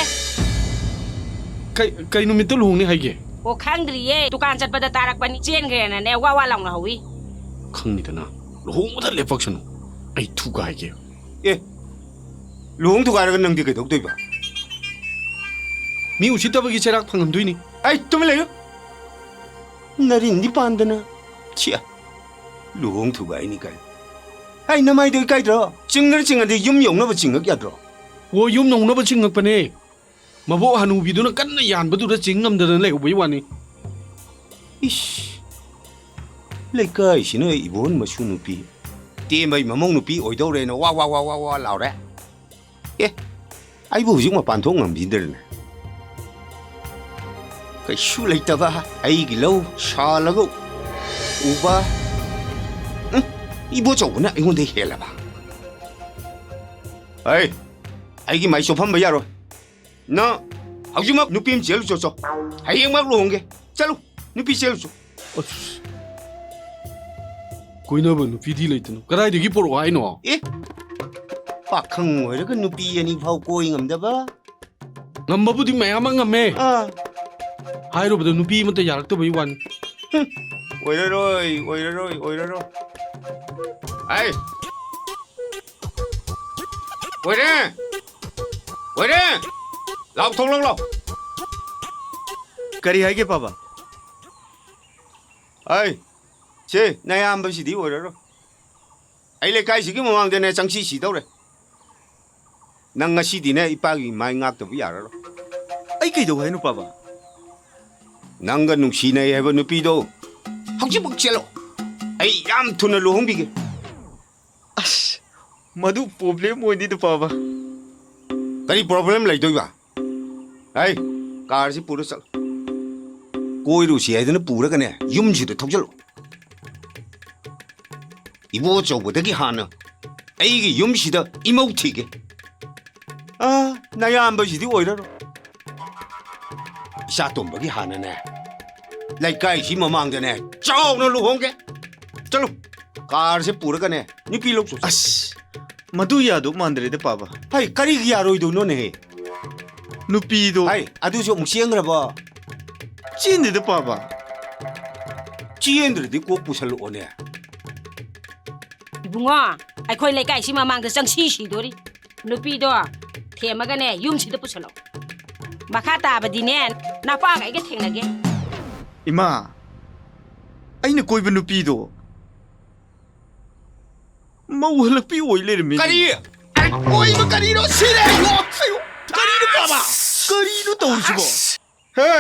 ꯀꯩ, ꯀꯩ ꯅꯨꯃꯤꯠꯇ ꯂꯨꯍꯣꯡꯅꯤ ꯍꯥꯏꯒꯦ? ꯑꯣ, ꯈꯪꯗ꯭ꯔꯤꯌꯦ, ꯗꯨꯀꯥꯟ ꯆꯠꯄꯗ ꯇꯥꯔꯛꯄꯅꯤ, ꯆꯦꯟꯈ꯭ꯔꯦꯅꯅꯦ ꯋꯥ ꯋꯥ ꯂꯥꯎꯅ ꯍꯧꯏ꯫ ꯈꯪꯉꯤꯗꯅ, ꯂꯨꯍꯣꯡꯕꯗ ꯂꯦꯞꯄꯛꯁꯅꯨ, ꯑꯩ ꯊꯨꯒꯥꯏꯒꯦ꯫ ꯑꯦ, ꯂꯨꯍꯣꯡ ꯊꯨꯒꯥꯏꯔꯒ ꯅꯪꯗꯤ ꯀꯩꯗꯧꯗꯣꯏꯕ? ꯃꯤ ꯎꯁꯤꯠꯇꯕꯒꯤ ꯆꯩꯔꯥꯛ ꯐꯪꯍꯟꯗꯣꯏꯅꯤ꯫ ꯑꯩ ꯇꯨꯃꯤꯟ ꯂꯩꯌꯨ꯫ ꯅꯔꯤꯟꯗꯤ ꯄꯥꯟꯗꯅ꯫ ꯊꯤꯌꯥ, ꯂꯨꯍꯣꯡ ꯊꯨꯒꯥꯏꯅꯤ ꯀꯥꯏꯅ꯫ ꯑꯩ ꯅꯃꯥꯏꯗꯣ ꯏꯀꯥꯏꯗ꯭ꯔꯣ? ꯆꯤꯡꯗꯅ ꯆꯤꯡꯉꯗꯤ ꯌꯨꯝ ꯌꯧꯅꯕ ꯆꯤꯡꯉꯛ ꯌꯥꯗ꯭ꯔꯣ? ꯑꯣ, ꯌꯨꯝ ꯌꯧꯅꯕ ꯆꯤꯡꯉꯛꯄꯅꯦ꯫ ꯃꯕꯣꯛ ꯍꯅꯨꯕꯤꯗꯨꯅ ꯀꯟꯅ ꯌꯥꯟꯕꯗꯨꯗ ꯆꯤꯡ ꯉꯝꯗꯅ ꯂꯩꯍꯧꯕꯩ ꯋꯥꯅꯤ꯫ ꯏꯁ, ꯂꯩꯀꯥꯏꯁꯤꯅ ꯏꯕꯣꯟ ꯃꯁꯨ ꯅꯨꯄꯤ, ꯇꯦꯝꯕꯩ ꯃꯃꯧ ꯅꯨꯄꯤ ꯑꯣꯏꯗꯧꯔꯦꯅ ꯋꯥ ꯋꯥ ꯋꯥ ꯋꯥ ꯋꯥ ꯂꯥꯎꯔꯦ꯫ ꯑꯦ, ꯑꯩꯕꯨ ꯍꯧꯖꯤꯛ ꯃꯄꯥꯟ ꯊꯣꯛ ꯉꯝꯈꯤꯗ꯭ꯔꯅꯦ? ꯀꯩꯁꯨ ꯂꯩꯇꯕ ꯑꯩꯒꯤ ꯂꯧ ꯁꯥꯜꯂꯒ ꯎꯕ, ꯎꯝ, ꯏꯕꯣꯆꯧꯕꯅ ꯑꯩꯉꯣꯟꯗ ꯍꯦꯜꯂꯕ? ꯑꯩ, ꯑꯩꯒꯤ ꯃꯥꯏ ꯆꯣꯞꯐꯝꯕ ꯌꯥꯔꯣꯏ꯫ ꯅꯪ ꯍꯧꯖꯤꯛꯃꯛ ꯅꯨꯄꯤ ꯑꯃ ꯆꯦꯜꯂꯨꯆꯣ, ꯆꯣ꯫ ꯍꯌꯦꯡꯃꯛ ꯂꯨꯍꯣꯡꯒꯦ꯫ ꯆꯠꯂꯨ, ꯅꯨꯄꯤ ꯆꯦꯜꯂꯨꯆꯣ꯫ ꯑꯁ, ꯀꯣꯏꯅꯕ ꯅꯨꯄꯤꯗꯤ ꯂꯩꯇꯅ ꯀꯗꯥꯏꯗꯒꯤ ꯄꯣꯔꯛꯑꯣ ꯍꯥꯏꯅꯣ? ꯑꯦ, ꯄꯥꯈꯪ ꯑꯣꯏꯔꯒ ꯅꯨꯄꯤ ꯑꯅꯤ ꯐꯥꯎ ꯀꯣꯏ ꯉꯝꯗꯕ? ꯉꯝꯕꯕꯨꯗꯤ ꯃꯌꯥꯝ ꯑꯃ ꯉꯝꯃꯦ꯫ ꯑꯥ꯫ ꯍꯥꯏꯔꯨꯕꯗ ꯅꯨꯄꯤ ꯑꯃꯠꯇ ꯌꯥꯔꯛꯇꯕꯩ ꯋꯥꯅꯤ꯫ ꯍꯨꯝ, ꯑꯣꯏꯔꯔꯣꯏ, ꯑꯣꯏꯔꯔꯣꯏ, ꯑꯣꯏꯔꯔꯣꯏ꯫ ꯑꯩ, ꯑꯣꯏꯔꯦ! ꯑꯣꯏꯔꯦ! ꯂꯥꯎ, ꯊꯣꯛꯂꯛ ꯂꯥꯎ꯫ ꯀꯔꯤ ꯍꯥꯏꯒꯦ, ꯄꯥꯕ? ꯑꯩ, ꯁꯦ, ꯅꯌꯥꯝꯕꯁꯤꯗꯤ ꯑꯣꯏꯔꯔꯣꯏ꯫ ꯑꯩ ꯂꯩꯀꯥꯏꯁꯤꯒꯤ ꯃꯃꯥꯡꯗꯅꯦ ꯆꯪꯁꯤ ꯁꯤꯗꯧꯔꯦ꯫ ꯅꯪ ꯉꯁꯤꯗꯤꯅꯦ ꯏꯄꯥꯒꯤ ꯃꯥꯏ ꯉꯥꯛꯇꯕ ꯌꯥꯔꯔꯣꯏ꯫ ꯑꯩ ꯀꯩꯗꯧ ꯍꯥꯏꯅꯣ, ꯄꯥꯕ? ꯅꯪꯒ ꯅꯨꯡꯁꯤꯅꯩ ꯍꯥꯏꯕ ꯅꯨꯄꯤꯗꯣ ꯍꯧꯖꯤꯛꯃꯛ ꯆꯦꯜꯂꯣ꯫ ꯑꯩ ꯌꯥꯝ ꯊꯨꯅ ꯂꯨꯍꯣꯡꯕꯤꯒꯦ꯫ ꯑꯁ, ꯃꯗꯨ problem ꯑꯣꯏꯅꯤꯗ, ꯄꯥꯕ꯫ ꯀꯔꯤ problem ꯂꯩꯗꯣꯏꯕ? ꯑꯩ, car ꯁꯤ ꯄꯨꯔ ꯆꯠꯂꯣ꯫ ꯀꯣꯏꯔꯨꯁꯤ ꯍꯥꯏꯗꯅ ꯄꯨꯔꯒꯅꯦ, ꯌꯨꯝꯁꯤꯗ ꯊꯧꯖꯜꯂꯣ꯫ ꯏꯕꯣ ꯑꯆꯧꯕꯗꯒꯤ ꯍꯥꯟꯅ ꯑꯩꯒꯤ ꯌꯨꯝꯁꯤꯗ ꯏꯃꯧ ꯊꯤꯒꯦ꯫ ꯑꯥ, ꯅꯌꯥꯝꯕꯁꯤꯗꯤ ꯑꯣꯏꯔꯔꯣꯏ꯫ ꯏꯆꯥ ꯇꯣꯝꯕꯒꯤ ꯍꯥꯟꯅꯅꯦ, ꯂꯩꯀꯥꯏꯁꯤ ꯃꯃꯥꯡꯗꯅꯦ, ꯆꯥꯎꯅ ꯂꯨꯍꯣꯡꯒꯦ꯫ ꯆꯠꯂꯣ, car ꯁꯦ ꯄꯨꯔꯒꯅꯦ, ꯅꯨꯄꯤ ꯂꯧ ꯆꯠꯁꯤ꯫ ꯑꯁ, ꯃꯗꯨ ꯌꯥꯗꯧ ꯃꯥꯟꯗ꯭ꯔꯦꯗ, ꯄꯥꯕ꯫ ꯍꯩ, ꯀꯔꯤꯒꯤ ꯌꯥꯔꯣꯏꯗꯣꯏꯅꯣꯅꯦꯍꯦ? ꯅꯨꯄꯤꯗꯣ꯫ ꯍꯩ, ꯑꯗꯨꯁꯨ ꯑꯃꯨꯛ ꯆꯦꯟꯈ꯭ꯔꯕꯣ? ꯆꯦꯟꯗꯦꯗ, ꯄꯥꯕ꯫ ꯆꯦꯟꯗ꯭ꯔꯗꯤ ꯀꯣꯛ ꯄꯨꯁꯜꯂꯛꯑꯣꯅꯦ꯫ ꯏꯕꯨꯡꯉꯣ, ꯑꯩꯈꯣꯏ ꯂꯩꯀꯥꯏꯁꯤ ꯃꯃꯥꯡꯗ ꯆꯪꯁꯤ ꯁꯤꯗꯣꯔꯤ꯫ ꯅꯨꯄꯤꯗꯣ ꯊꯦꯝꯃꯒꯅꯦ, ꯌꯨꯝꯁꯤꯗ ꯄꯨꯁꯜꯂꯛꯑꯣ꯫ ꯃꯈꯥ ꯇꯥꯕꯗꯤꯅꯦ, ꯅꯄꯥꯒ ꯑꯩꯒ ꯊꯦꯡꯅꯒꯦ꯫ ꯏꯃꯥ, ꯑꯩꯅ ꯀꯣꯏꯕ ꯅꯨꯄꯤꯗꯣ ꯃꯧ ꯍꯜꯂꯛꯄꯤ ꯑꯣꯏ ꯂꯩꯔꯝꯃꯦ꯫ ꯀꯔꯤ? ꯑꯩ ꯀꯣꯏꯕ ꯀꯔꯤꯅꯣ? ꯁꯤꯔꯦ! ꯑꯩꯌꯣ! ꯑꯩꯌꯣ! ꯀꯔꯤꯅꯣ, ꯄꯥꯕ? ꯀꯔꯤꯅꯣ ꯇꯧꯔꯤꯁꯤꯕꯣ? ꯍꯦ!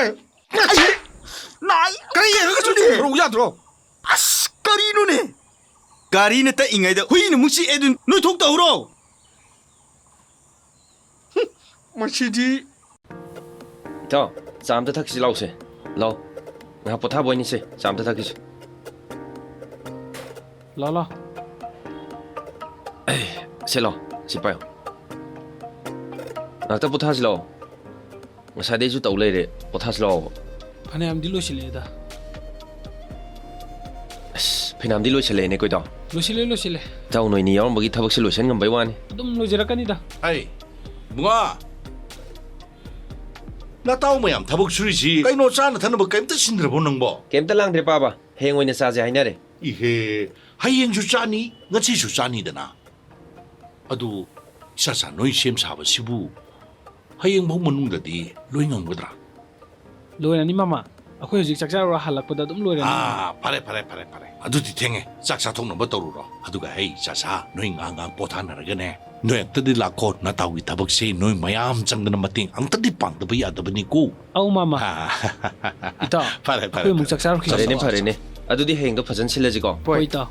ꯅꯥꯏ! ꯀꯔꯤ ꯌꯦꯡꯉꯒ ꯁꯨꯝ ꯆꯨꯝꯊꯣꯔꯛꯎ ꯌꯥꯗ꯭ꯔꯣ? ꯑꯁ, ꯀꯔꯤꯅꯣꯅꯦ? ꯒꯥꯔꯤꯅ ꯇꯛꯏꯉꯩꯗ ꯍꯨꯏꯅ ꯑꯃꯨꯛ ꯆꯤꯛꯑꯦ ꯑꯗꯨ ꯅꯣꯏ ꯊꯣꯛ ꯇꯧꯔꯣ꯫ ꯍꯨꯝ, ꯃꯁꯤꯗꯤ꯫ ꯏꯇꯥꯎ, ꯆꯥ ꯑꯝꯇ ꯊꯛꯈꯤꯁꯤ ꯂꯥꯎꯁꯦ꯫ ꯂꯥꯎ꯫ ꯉꯥꯏꯍꯥꯛ ꯄꯣꯊꯥꯕ ꯑꯣꯏꯅꯤꯁꯦ꯫ ꯆꯥ ꯑꯝꯇ ꯊꯛꯈꯤꯁꯤ꯫ ꯂꯥꯎ, ꯂꯥꯎ꯫ ꯑꯦ, ꯁꯦ ꯂꯥꯎ꯫ ꯁꯤ ꯄꯥꯏꯌꯨ꯫ ꯉꯥꯏꯍꯥꯛꯇ ꯄꯣꯊꯥꯁꯤ ꯂꯥꯎ꯫ ꯉꯁꯥꯏꯗꯩꯁꯨ ꯇꯧ ꯂꯩꯔꯦ꯫ ꯄꯣꯊꯥꯁꯤ ꯂꯥꯎ꯫ ꯐꯅꯌꯥꯝꯗꯤ ꯂꯣꯏꯁꯤꯜꯂꯛꯑꯦꯗ꯫ ꯑꯁ, ꯐꯅꯌꯥꯝꯗꯤ ꯂꯣꯏꯁꯤꯜꯂꯛꯑꯦꯅꯦ, ꯀꯣꯏꯗꯥꯎ꯫ ꯂꯣꯏꯁꯤꯜꯂꯦ, ꯂꯣꯏꯁꯤꯜꯂꯦ꯫ ꯏꯇꯥꯎ ꯅꯣꯏꯅꯤ ꯌꯥꯎꯔꯝꯕꯒꯤ ꯊꯕꯛꯁꯦ ꯂꯣꯏꯁꯤꯟ ꯉꯝꯕꯩ ꯋꯥꯅꯤ꯫ ꯑꯗꯨꯝ ꯂꯣꯏꯖꯔꯛꯀꯅꯤꯗ꯫ ꯑꯩ, ꯏꯕꯨꯡꯉꯣ! ꯅꯇꯥꯎ ꯃꯌꯥꯝ ꯊꯕꯛ ꯁꯨꯔꯤꯁꯤ ꯀꯩꯅꯣ, ꯆꯥꯅ ꯊꯛꯅꯕ ꯀꯩꯝꯇ ꯁꯤꯟꯗ꯭ꯔꯕꯣ ꯅꯪꯕꯣ? ꯀꯩꯝꯇ ꯂꯥꯡꯗ꯭ꯔꯦ, ꯄꯥꯕ꯫ ꯍꯌꯦꯡ ꯑꯣꯏꯅ ꯆꯥꯁꯦ ꯍꯥꯏꯅꯔꯦ꯫ ꯏꯍꯦ, ꯍꯌꯦꯡꯁꯨ ꯆꯥꯅꯤ, ꯉꯁꯤꯁꯨ ꯆꯥꯅꯤꯗꯅ꯫ ꯑꯗꯨ ꯏꯆꯥꯆꯥ ꯅꯣꯏ ꯁꯦꯝ ꯁꯥꯕꯁꯤꯕꯨ ꯍꯌꯦꯡꯐꯥꯎ ꯃꯅꯨꯡꯗꯗꯤ ꯂꯣꯏ ꯉꯝꯒꯗ꯭ꯔꯥ? ꯂꯣꯏꯔꯅꯤ, ꯃꯃꯥ꯫ ꯑꯩꯈꯣꯏ ꯍꯧꯖꯤꯛ ꯆꯥꯛ ꯆꯥꯔꯨꯔ ꯍꯜꯂꯛꯄꯗ ꯑꯗꯨꯝ ꯂꯣꯏꯔꯅꯤ꯫ ꯑꯥ, ꯐꯔꯦ, ꯐꯔꯦ, ꯐꯔꯦ, ꯐꯔꯦ꯫ ꯑꯗꯨꯗꯤ ꯊꯦꯡꯉꯦ, ꯆꯥꯛ ꯆꯥꯊꯣꯛꯅꯕ ꯇꯧꯔꯨꯔꯣ꯫ ꯑꯗꯨꯒ ꯍꯩ, ꯆꯥꯁꯥ, ꯅꯣꯏ ꯉꯥ ꯉꯥ ꯄꯣꯊꯥꯅꯔꯒꯅꯦ, ꯅꯣꯏ ꯑꯝꯇꯗꯤ ꯂꯥꯛꯈꯣ꯫ ꯅꯇꯥꯎꯒꯤ ꯊꯕꯛꯁꯦ ꯅꯣꯏ ꯃꯌꯥꯝ ꯆꯪꯗꯅ ꯃꯇꯦꯡ ꯑꯝꯇꯗꯤ ꯄꯥꯡꯗꯕ ꯌꯥꯗꯕꯅꯤꯀꯣ꯫ ꯑꯧ, ꯃꯥꯃ꯫ ꯏꯇꯥꯎ, ꯐꯔꯦ, ꯐꯔꯦ, ꯑꯩꯈꯣꯏ ꯑꯃꯨꯛ ꯐꯔꯦ꯫ ꯆꯥꯛ ꯆꯥꯔꯨꯈꯤꯒꯦ꯫ ꯐꯔꯦꯅꯦ, ꯐꯔꯦꯅꯦ꯫ ꯑꯗꯨꯗꯤ ꯍꯌꯦꯡꯗꯣ ꯐꯖꯅ ꯁꯤꯜꯂꯁꯤꯀꯣ꯫ ꯍꯣꯏ, ꯏꯇꯥꯎ꯫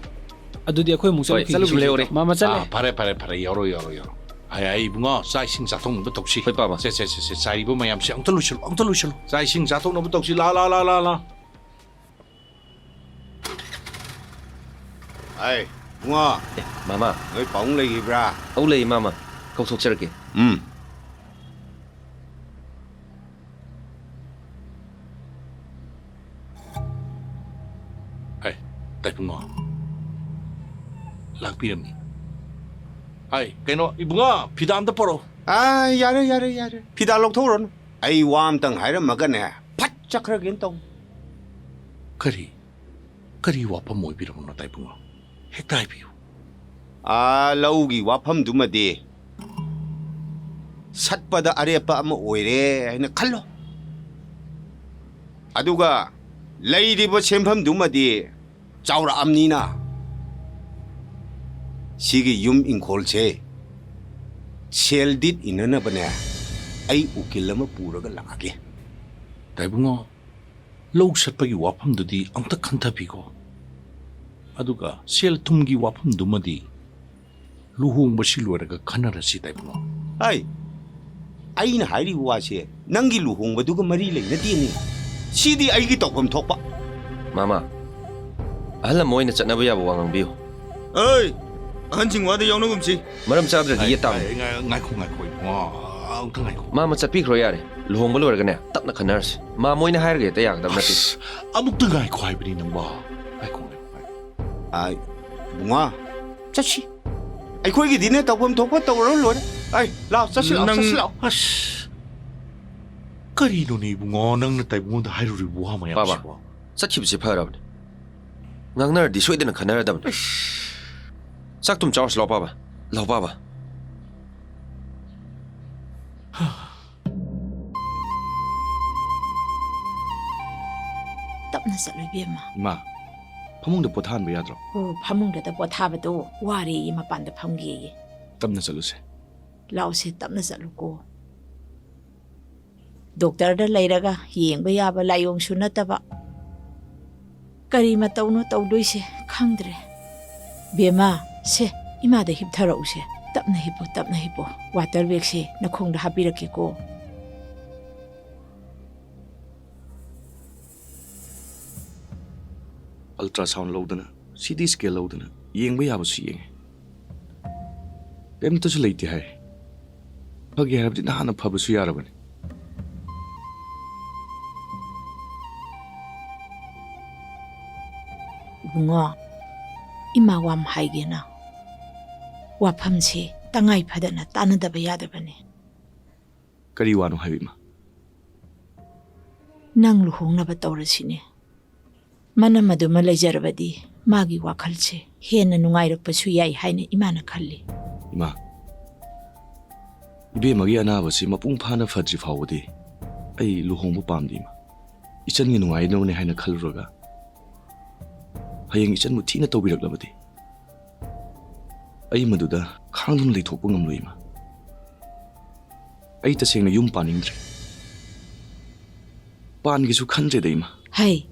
ꯑꯗꯨꯗꯤ ꯑꯩꯈꯣꯏ ꯑꯃꯨꯛ ꯍꯣꯏ, ꯆꯠꯂꯨꯈꯤꯒꯦ꯫ ꯆꯠꯂꯨꯁꯤ, ꯂꯩꯍꯧꯔꯦ꯫ ꯃꯥꯃ, ꯆꯠꯂꯦ꯫ ꯑꯥ, ꯐꯔꯦ, ꯐꯔꯦ, ꯐꯔꯦ꯫ ꯌꯧꯔꯣ, ꯌꯧꯔꯣ, ꯌꯧꯔꯣ꯫ ꯑꯩ, ꯑꯩ, ꯏꯕꯨꯡꯉꯣ, ꯆꯥꯛ ꯏꯁꯤꯡ ꯆꯥꯊꯣꯛꯅꯕ ꯇꯧꯁꯤ꯫ ꯍꯣꯏ, ꯄꯥꯕ꯫ ꯁꯦ, ꯁꯦ, ꯁꯦ, ꯁꯦ, ꯆꯥꯏꯔꯤꯕ ꯃꯌꯥꯝꯁꯦ ꯑꯝꯇ ꯂꯣꯏꯁꯤꯜꯂꯨ, ꯑꯝꯇ ꯂꯣꯏꯁꯤꯜꯂꯨ꯫ ꯆꯥꯛ ꯏꯁꯤꯡ ꯆꯥꯊꯣꯛꯅꯕ ꯇꯧꯁꯤ꯫ ꯂꯥ, ꯂꯥ, ꯂꯥ, ꯂꯥ, ꯂꯥ꯫ ꯑꯩ, ꯏꯕꯨꯡꯉꯣ꯫ ꯑꯦ, ꯃꯥꯃ꯫ ꯅꯣꯏ ꯄꯥꯕꯨꯡ ꯂꯩꯈꯤꯕ꯭ꯔꯥ? ꯑꯧ, ꯂꯩ, ꯃꯥꯃ꯫ ꯀꯧꯊꯣꯛꯆꯔꯛꯀꯦ꯫ ꯎꯝ꯫ ꯍꯥꯏ, ꯇꯥꯏꯕꯨꯡꯉꯣ꯫ ꯂꯥꯛꯄꯤꯔꯝꯃꯤ꯫ ꯍꯥꯏ, ꯀꯩꯅꯣ, ꯏꯕꯨꯡꯉꯣ, ꯐꯤꯗꯥ ꯑꯝꯇ ꯄꯣꯔꯛꯑꯣ꯫ ꯑꯥ, ꯌꯥꯔꯦ, ꯌꯥꯔꯦ, ꯌꯥꯔꯦ꯫ ꯐꯤꯗꯥ ꯂꯧꯊꯣꯛꯎꯔꯅꯨ꯫ ꯑꯩ ꯋꯥ ꯑꯝꯇꯪ ꯍꯥꯏꯔꯝꯃꯒꯅꯦ, ꯐꯠ ꯆꯠꯈ꯭ꯔꯒꯦꯅ ꯇꯧꯅꯤ꯫ ꯀꯔꯤ? ꯀꯔꯤ ꯋꯥꯐꯝ ꯑꯣꯏꯕꯤꯔꯕꯅꯣ, ꯇꯥꯏꯕꯨꯡꯉꯣ? ꯍꯦꯛꯇ ꯍꯥꯏꯕꯤꯌꯨ꯫ ꯑꯥ, ꯂꯧꯒꯤ ꯋꯥꯐꯝꯗꯨꯃꯗꯤ ꯁꯠꯄꯗ ꯑꯔꯦꯞꯄ ꯑꯃ ꯑꯣꯏꯔꯦ ꯍꯥꯏꯅ ꯈꯜꯂꯣ꯫ ꯑꯗꯨꯒ ꯂꯩꯔꯤꯕ ꯁꯦꯟꯐꯝꯗꯨꯃꯗꯤ ꯆꯥꯎꯔꯛꯑꯕꯅꯤꯅ, ꯁꯤꯒꯤ ꯌꯨꯝ ꯏꯪꯈꯣꯜꯁꯦ ꯁꯦꯜ ꯗꯤꯠ ꯏꯟꯅꯅꯕꯅꯦ, ꯑꯩ ꯎꯀꯤꯜ ꯑꯃ ꯄꯨꯔꯒ ꯂꯥꯛꯑꯒꯦ꯫ ꯇꯥꯏꯕꯨꯡꯉꯣ, ꯂꯧ ꯁꯠꯄꯒꯤ ꯋꯥꯐꯝꯗꯨꯗꯤ ꯑꯝꯇ ꯈꯟꯊꯕꯤꯈꯣ꯫ ꯑꯗꯨꯒ ꯁꯦꯜ ꯊꯨꯝꯒꯤ ꯋꯥꯐꯝꯗꯨꯃꯗꯤ ꯂꯨꯍꯣꯡꯕꯁꯤ ꯂꯣꯏꯔꯒ ꯈꯟꯅꯔꯁꯤ, ꯇꯥꯏꯕꯨꯡꯉꯣ꯫ ꯑꯩ, ꯑꯩꯅ ꯍꯥꯏꯔꯤꯕ ꯋꯥꯁꯦ ꯅꯪꯒꯤ ꯂꯨꯍꯣꯡꯕꯗꯨꯒ ꯃꯔꯤ ꯂꯩꯅꯗꯦꯅꯦ꯫ ꯁꯤꯗꯤ ꯑꯩꯒꯤ ꯇꯧꯐꯝ ꯊꯣꯛꯄ꯫ ꯃꯥꯃ, ꯑꯍꯜ ꯑꯃ ꯑꯣꯏꯅ ꯆꯠꯅꯕ ꯌꯥꯕ ꯋꯥ ꯉꯥꯡꯕꯤꯌꯨ꯫ ꯑꯩ, ꯑꯍꯟꯁꯤꯡ ꯋꯥꯗ ꯌꯥꯎꯅꯒꯨꯝꯁꯤ꯫ ꯃꯔꯝ ꯆꯥꯗ꯭ꯔꯗꯤ ꯑꯩ, ꯌꯦꯠ ꯇꯥꯕꯅꯤ꯫ ꯑꯩ, ꯉꯥꯏ-, ꯉꯥꯏꯈꯣ, ꯉꯥꯏꯈꯣ, ꯏꯕꯨꯡꯉꯣ꯫ ꯑꯝꯇ ꯉꯥꯏꯈꯣ꯫ ꯃꯥꯃ, ꯆꯠꯄꯤꯈ꯭ꯔꯣ ꯌꯥꯔꯦ꯫ ꯂꯨꯍꯣꯡꯕ ꯂꯣꯏꯔꯒꯅꯦ, ꯇꯞꯅ ꯈꯟꯅꯔꯁꯤ꯫ ꯃꯥꯃ ꯍꯣꯏꯅ ꯍꯥꯏꯔꯒ ꯍꯦꯛꯇ ꯌꯥꯒꯗꯕ ꯅꯠꯇꯦ꯫ ꯑꯁ, ꯑꯃꯨꯛꯇ ꯉꯥꯏꯈꯣ ꯍꯥꯏꯕꯅꯤ ꯅꯪꯕꯣ꯫ ꯉꯥꯏꯈꯣ, ꯉꯥꯏꯈꯣ, ꯉꯥꯏꯈꯣ꯫ ꯑꯥ, ꯏꯕꯨꯡꯉꯣ, ꯆꯠꯁꯤ꯫ ꯑꯩꯈꯣꯏꯒꯤꯗꯤꯅꯦ, ꯇꯧꯐꯝ ꯊꯣꯛꯄ ꯇꯧꯔ ꯂꯣꯏꯔꯦ꯫ ꯑꯩ, ꯂꯥꯛꯑꯣ, ꯆꯠꯁꯤ ꯂꯥꯛꯑꯣ, ꯅꯪ ꯆꯠꯁꯤ ꯂꯥꯛꯑꯣ꯫ ꯑꯁ, ꯀꯔꯤꯅꯣꯅꯦ ꯏꯕꯨꯡꯉꯣ, ꯅꯪꯅ ꯇꯥꯏꯕꯨꯡꯉꯣꯗ ꯍꯥꯏꯔꯨꯔꯤꯕ ꯋꯥ ꯃꯌꯥꯝꯁꯤꯕꯣ? ꯄꯥꯕ, ꯆꯠꯈꯤꯕꯁꯤ ꯐꯔꯕꯅꯤ꯫ ꯉꯥꯡꯅꯔꯗꯤ ꯁꯣꯏꯗꯅ ꯈꯟꯅꯔꯗꯕꯅꯤ꯫ ꯆꯥꯛ ꯊꯨꯝ ꯆꯥꯎꯔꯁꯤ ꯂꯥꯎ, ꯄꯥꯕ꯫ ꯂꯥꯎ, ꯄꯥꯕ꯫ ꯇꯞꯅ ꯆꯠꯂꯨ, ꯏꯕꯦꯝꯃ꯫ ꯏꯃꯥ, ꯐꯃꯨꯡꯗ ꯄꯣꯊꯥꯍꯟꯕ ꯌꯥꯗ꯭ꯔꯣ? ꯑꯣ, ꯐꯃꯨꯡꯗꯇ ꯄꯣꯊꯥꯕꯗꯣ ꯋꯥꯔꯦꯌꯦ, ꯃꯄꯥꯟꯗ ꯐꯝꯒꯦꯌꯦ꯫ ꯇꯞꯅ ꯆꯠꯂꯨꯁꯦ꯫ ꯂꯥꯛꯑꯣꯁꯦ, ꯇꯞꯅ ꯆꯠꯂꯨꯀꯣ꯫ ꯗꯣꯛꯇꯔꯗ ꯂꯩꯔꯒ ꯌꯦꯡꯕ ꯌꯥꯕ ꯂꯥꯏꯑꯣꯡꯁꯨ ꯅꯠꯇꯕ꯫ ꯀꯔꯤ ꯃꯇꯧꯅꯣ ꯇꯧꯗꯣꯏꯁꯦ ꯈꯪꯗ꯭ꯔꯦ꯫ ꯕꯦꯝꯃ, ꯁꯦ, ꯏꯃꯥꯗ ꯍꯤꯞꯊꯔꯛꯎꯁꯦ꯫ ꯇꯞꯅ ꯍꯤꯞꯄꯣ, ꯇꯞꯅ ꯍꯤꯞꯄꯣ꯫ ꯋꯥꯇꯔ ꯕꯦꯒꯁꯦ ꯅꯈꯣꯡꯗ ꯍꯥꯞꯄꯤꯔꯛꯀꯦꯀꯣ꯫ Ultrasound ꯂꯧꯗꯅ, C T scan ꯂꯧꯗꯅ ꯌꯦꯡꯕ ꯌꯥꯕꯁꯨ ꯌꯦꯡꯉꯦ꯫ ꯀꯩꯝꯇꯁꯨ ꯂꯩꯇꯦ ꯍꯥꯏ꯫ ꯐꯒꯦ ꯍꯥꯏꯔꯕꯗꯤ ꯅꯍꯥꯟꯅ ꯐꯕꯁꯨ ꯌꯥꯔꯕꯅꯤ꯫ ꯏꯕꯨꯡꯉꯣ, ꯏꯃꯥ ꯋꯥ ꯑꯃ ꯍꯥꯏꯒꯦꯅ꯫ ꯋꯥꯐꯝꯁꯦ ꯇꯉꯥꯏ ꯐꯗꯅ ꯇꯥꯟꯅꯗꯕ ꯌꯥꯗꯕꯅꯤ꯫ ꯀꯔꯤ ꯋꯥꯅꯣ ꯍꯥꯏꯕ, ꯏꯃꯥ? ꯅꯪ ꯂꯨꯍꯣꯡꯅꯕ ꯇꯧꯔꯁꯤꯅꯦ꯫ ꯃꯅꯝ ꯑꯗꯨꯃ ꯂꯩꯖꯔꯕꯗꯤ ꯃꯥꯒꯤ ꯋꯥꯈꯜꯁꯦ ꯍꯦꯟꯅ ꯅꯨꯡꯉꯥꯏꯔꯛꯄꯁꯨ ꯌꯥꯏ ꯍꯥꯏꯅ ꯏꯃꯥꯅ ꯈꯜꯂꯤ꯫ ꯏꯃꯥ, ꯏꯕꯦꯝꯃꯒꯤ ꯑꯅꯥꯕꯁꯤ ꯃꯄꯨꯡ ꯐꯥꯅ ꯐꯗ꯭ꯔꯤ ꯐꯥꯎꯕꯗꯤ ꯑꯩ ꯂꯨꯍꯣꯡꯕ ꯄꯥꯝꯗꯦ, ꯏꯃꯥ꯫ ꯏꯆꯟꯒꯤ ꯅꯨꯡꯉꯥꯏꯅꯕꯅꯦ ꯍꯥꯏꯅ ꯈꯜꯂꯨꯔꯒ ꯍꯌꯦꯡ ꯏꯆꯟꯕꯨ ꯊꯤꯅ ꯇꯧꯕꯤꯔꯛꯂꯕꯗꯤ ꯑꯩ ꯃꯗꯨꯗ ꯈꯥꯡꯗꯨꯅ ꯂꯩꯊꯣꯛꯄ ꯉꯝꯂꯣꯏ, ꯏꯃꯥ꯫ ꯑꯩ ꯇꯁꯦꯡꯅ ꯌꯨꯝ ꯄꯥꯅꯤꯡꯗ꯭ꯔꯦ꯫ ꯄꯥꯟꯒꯦꯁꯨ ꯈꯟꯗ꯭ꯔꯦꯗ, ꯏꯃꯥ꯫ ꯍꯩ,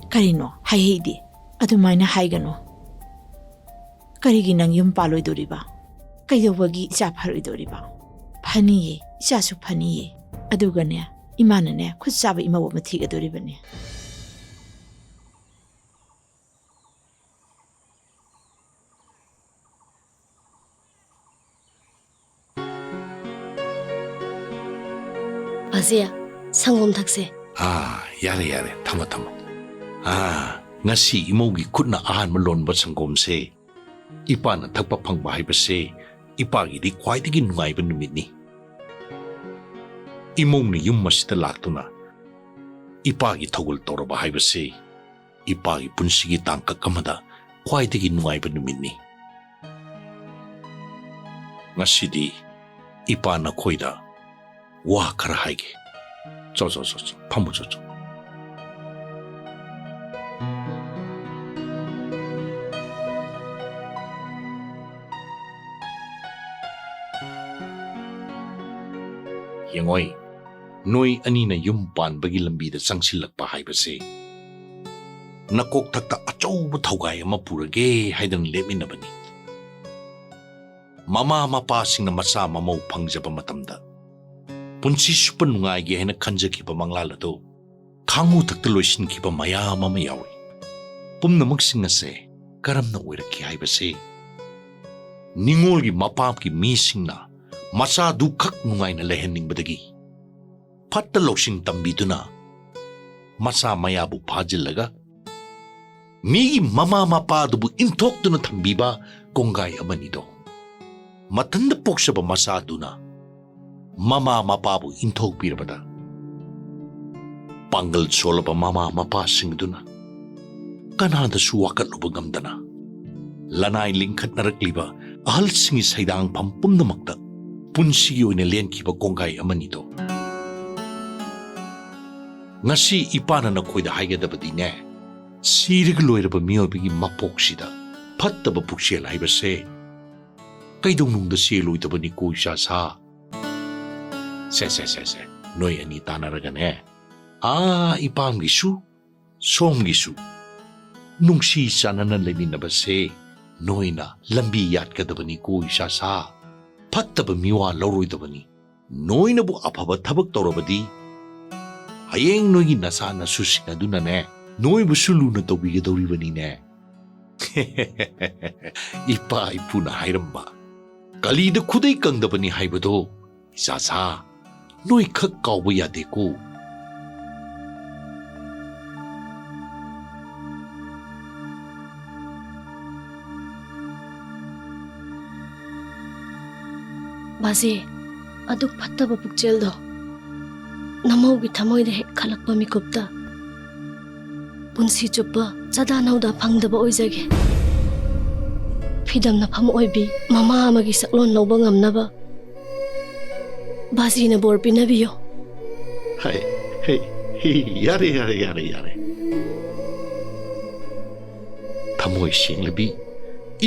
ꯀꯔꯤꯅꯣ ꯍꯩꯍꯩꯗꯤ? ꯑꯗꯨꯃꯥꯏꯅ ꯍꯥꯏꯒꯅꯨ꯫ ꯀꯔꯤꯒꯤ ꯅꯪ ꯌꯨꯝ ꯄꯥꯜꯂꯣꯏꯗꯣꯔꯤꯕ? ꯀꯩꯗꯧꯕꯒꯤ ꯏꯆꯥ ꯐꯔꯣꯏꯗꯣꯔꯤꯕ? ꯐꯅꯤꯌꯦ, ꯏꯆꯥꯁꯨ ꯐꯅꯤꯌꯦ꯫ ꯑꯗꯨꯒꯅꯦ, ꯏꯃꯥꯅꯅꯦ, ꯈꯨꯠ ꯆꯥꯕ ꯏꯃꯧ ꯑꯃ ꯊꯤꯒꯗꯣꯔꯤꯕꯅꯦ꯫ ꯑꯁꯦ, ꯁꯪꯒꯣꯝ ꯊꯛꯁꯦ꯫ ꯑꯥ, ꯌꯥꯔꯦ, ꯌꯥꯔꯦ, ꯊꯝꯃꯣ, ꯊꯝꯃꯣ꯫ ꯑꯥ, ꯉꯁꯤ ꯏꯃꯧꯒꯤ ꯈꯨꯠꯅ ꯑꯍꯥꯟꯕ ꯂꯣꯟꯕ ꯁꯪꯒꯣꯝꯁꯦ ꯏꯄꯥꯅ ꯊꯛꯄ ꯐꯪꯕ ꯍꯥꯏꯕꯁꯦ ꯏꯄꯥꯒꯤꯗꯤ ꯈ꯭ꯋꯥꯏꯗꯒꯤ ꯅꯨꯡꯉꯥꯏꯕ ꯅꯨꯃꯤꯠꯅꯤ꯫ ꯏꯃꯧꯅ ꯌꯨꯝ ꯑꯁꯤꯗ ꯂꯥꯛꯇꯨꯅ ꯏꯄꯥꯒꯤ ꯊꯧꯒꯜ ꯇꯧꯔꯕ ꯍꯥꯏꯕꯁꯦ ꯏꯄꯥꯒꯤ ꯄꯨꯟꯁꯤꯒꯤ ꯇꯥꯡꯀꯛ ꯑꯃꯗ ꯈ꯭ꯋꯥꯏꯗꯒꯤ ꯅꯨꯡꯉꯥꯏꯕ ꯅꯨꯃꯤꯠꯅꯤ꯫ ꯉꯁꯤꯗꯤ ꯏꯄꯥ ꯅꯈꯣꯏꯗ ꯋꯥ ꯈꯔ ꯍꯥꯏꯒꯦ꯫ ꯆꯣ, ꯆꯣ, ꯆꯣ, ꯆꯣ, ꯐꯝꯃꯨ, ꯆꯣ, ꯆꯣ꯫ ꯌꯦꯡꯉꯣꯏ, ꯅꯣꯏ ꯑꯅꯤꯅ ꯌꯨꯝ ꯄꯥꯟꯕꯒꯤ ꯂꯝꯕꯤꯗ ꯆꯪꯁꯤꯜꯂꯛꯄ ꯍꯥꯏꯕꯁꯦ ꯅꯀꯣꯛꯊꯛꯇ ꯑꯆꯧꯕ ꯊꯧꯒꯥꯏ ꯑꯃ ꯄꯨꯔꯒꯦ ꯍꯥꯏꯗꯅ ꯂꯦꯞꯃꯤꯟꯅꯕꯅꯤ꯫ ꯃꯃꯥ ꯃꯄꯥꯁꯤꯡꯅ ꯃꯆꯥ ꯃꯃꯧ ꯐꯪꯖꯕ ꯃꯇꯝꯗ ꯄꯨꯟꯁꯤ ꯆꯨꯞꯄ ꯅꯨꯡꯉꯥꯏꯒꯦ ꯍꯥꯏꯅ ꯈꯟꯖꯈꯤꯕ ꯃꯪꯂꯥꯟ ꯑꯗꯨ ꯈꯥꯡꯉꯨꯊꯛꯇ ꯂꯣꯏꯁꯤꯟꯈꯤꯕ ꯃꯌꯥꯝ ꯑꯃ ꯌꯥꯎꯏ꯫ ꯄꯨꯝꯅꯃꯛꯁꯤꯡ ꯑꯁꯦ ꯀꯔꯝꯅ ꯑꯣꯏꯔꯛꯈꯤ ꯍꯥꯏꯕꯁꯤ ꯅꯤꯉꯣꯜꯒꯤ ꯃꯄꯥꯝꯒꯤ ꯃꯤꯁꯤꯡꯅ ꯃꯆꯥꯗꯨ ꯈꯛ ꯅꯨꯡꯉꯥꯏꯅ ꯂꯩꯍꯟꯅꯤꯡꯕꯗꯒꯤ ꯐꯠꯇ ꯂꯧꯁꯤꯡ ꯇꯝꯕꯤꯗꯨꯅ ꯃꯆꯥ ꯃꯌꯥꯕꯨ ꯐꯥꯖꯤꯜꯂꯒ ꯃꯤꯒꯤ ꯃꯃꯥ ꯃꯄꯥꯗꯨꯕꯨ ꯏꯟꯊꯣꯛꯇꯨꯅ ꯊꯝꯕꯤꯕ ꯀꯣꯡꯒꯥꯏ ꯑꯃꯅꯤꯗꯣ꯫ ꯃꯊꯟꯇ ꯄꯣꯛꯆꯕ ꯃꯆꯥꯗꯨꯅ ꯃꯃꯥ ꯃꯄꯥꯕꯨ ꯏꯟꯊꯣꯛꯄꯤꯔꯕꯗ ꯄꯥꯡꯒꯜ ꯁꯣꯜꯂꯕ ꯃꯃꯥ ꯃꯄꯥꯁꯤꯡꯗꯨꯅ ꯀꯅꯥꯗꯁꯨ ꯋꯥꯀꯠꯂꯨꯕ ꯉꯝꯗꯅ ꯂꯅꯥꯏ ꯂꯤꯡꯈꯠꯅꯔꯛꯂꯤꯕ ꯑꯍꯜꯁꯤꯡꯒꯤ ꯁꯩꯗꯥꯡꯐꯝ ꯄꯨꯝꯅꯃꯛꯇ ꯄꯨꯟꯁꯤꯒꯤ ꯑꯣꯏꯅ ꯂꯦꯟꯈꯤꯕ ꯀꯣꯡꯒꯥꯏ ꯑꯃꯅꯤꯗꯣ꯫ ꯉꯁꯤ ꯏꯄꯥꯅ ꯅꯈꯣꯏꯗ ꯍꯥꯏꯒꯗꯕꯗꯤꯅꯦ, ꯁꯤꯔꯒ ꯂꯣꯏꯔꯕ ꯃꯤꯑꯣꯏꯕꯒꯤ ꯃꯄꯣꯛꯁꯤꯗ ꯐꯠꯇꯕ ꯄꯨꯛꯆꯦꯜ ꯍꯥꯏꯕꯁꯦ ꯀꯩꯗꯧꯅꯨꯡꯗ ꯆꯦꯜꯂꯣꯏꯗꯕꯅꯤꯀꯣ ꯏꯆꯥ ꯁꯥ꯫ ꯁꯦ, ꯁꯦ, ꯁꯦ, ꯁꯦ, ꯅꯣꯏ ꯑꯅꯤ ꯇꯥꯟꯅꯔꯒꯅꯦ, ꯑꯥ ꯏꯄꯥꯝꯒꯤꯁꯨ ꯁꯣꯝꯒꯤꯁꯨ ꯅꯨꯡꯁꯤ ꯆꯥꯟꯅꯅ ꯂꯩꯃꯤꯟꯅꯕꯁꯦ ꯅꯣꯏꯅ ꯂꯝꯕꯤ ꯌꯥꯠꯀꯗꯕꯅꯤꯀꯣ ꯏꯆꯥ ꯁꯥ꯫ ꯐꯠꯇꯕ ꯃꯤꯋꯥ ꯂꯧꯔꯣꯏꯗꯕꯅꯤ꯫ ꯅꯣꯏꯅꯕꯨ ꯑꯐꯕ ꯊꯕꯛ ꯇꯧꯔꯕꯗꯤ ꯍꯌꯦꯡ ꯅꯣꯏꯒꯤ ꯅꯆꯥ ꯅꯁꯨꯁꯤꯡ ꯑꯗꯨꯅꯅꯦ ꯅꯣꯏꯕꯨꯁꯨ ꯂꯨꯅ ꯇꯧꯕꯤꯒꯗꯧꯔꯤꯕꯅꯤꯅꯦ꯫ ꯏꯄꯥ ꯏꯄꯨꯅ ꯍꯥꯏꯔꯝꯕ, "ꯀꯂꯤꯗ ꯈꯨꯗꯩ ꯀꯪꯗꯕꯅꯤ" ꯍꯥꯏꯕꯗꯣ ꯏꯆꯥ ꯁꯥ, ꯅꯣꯏ ꯈꯛ ꯀꯥꯎꯕ ꯌꯥꯗꯦꯀꯣ꯫ ꯕꯥꯖꯤ, ꯑꯗꯨꯛ ꯐꯠꯇꯕ ꯄꯨꯛꯆꯦꯜꯗꯣ ꯅꯃꯧꯒꯤ ꯊꯃꯣꯏꯗ ꯍꯦꯛ ꯈꯜꯂꯛꯄ ꯃꯤꯀꯨꯞꯇ ꯄꯨꯟꯁꯤ ꯆꯨꯞꯄ ꯆꯥꯗꯥ ꯅꯧꯗꯥ ꯐꯪꯗꯕ ꯑꯣꯏꯖꯒꯦ꯫ ꯐꯤꯗꯝꯅꯐꯝ ꯑꯣꯏꯕꯤ ꯃꯃꯥ ꯑꯃꯒꯤ ꯁꯛꯂꯣꯟ ꯂꯧꯕ ꯉꯝꯅꯕ ꯕꯥꯖꯤꯅ ꯕꯣꯔ ꯄꯤꯅꯕꯤꯌꯨ꯫ ꯍꯩ, ꯍꯩ, ꯍꯤ, ꯌꯥꯔꯦ, ꯌꯥꯔꯦ, ꯌꯥꯔꯦ, ꯌꯥꯔꯦ꯫ ꯊꯃꯣꯏ ꯁꯦꯡꯂꯕꯤ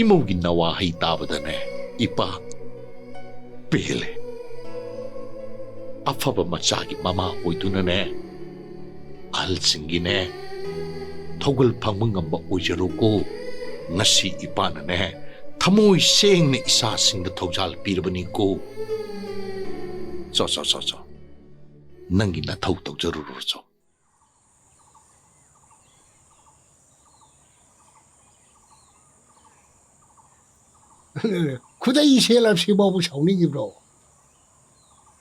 ꯏꯃꯧꯒꯤ ꯅꯋꯥꯍꯩ ꯇꯥꯕꯗꯅꯦ ꯏꯄꯥ ꯄꯦꯜꯂꯦ꯫ ꯑꯐꯕ ꯃꯆꯥꯒꯤ ꯃꯃꯥ ꯑꯣꯏꯗꯨꯅꯅꯦ, ꯑꯍꯜꯁꯤꯡꯒꯤꯅꯦ ꯊꯧꯒꯜ ꯐꯪꯕ ꯉꯝꯕ ꯑꯣꯏꯖꯔꯣꯀꯣ꯫ ꯉꯁꯤ ꯏꯄꯥꯅꯅꯦ ꯊꯃꯣꯏ ꯁꯦꯡꯅ ꯏꯆꯥꯁꯤꯡꯗ ꯊꯧꯖꯥꯜ ꯄꯤꯔꯕꯅꯤꯀꯣ꯫ ꯆꯣ, ꯆꯣ, ꯆꯣ, ꯆꯣ꯫ ꯅꯪꯒꯤ ꯅꯊꯧ ꯇꯧꯖꯔꯨꯔꯣ ꯆꯣ꯫ ꯈꯨꯗꯩ ꯁꯦꯠꯂꯕꯁꯤꯐꯥꯎꯕ ꯁꯥꯎꯅꯤꯡꯉꯤꯕ꯭ꯔꯣ?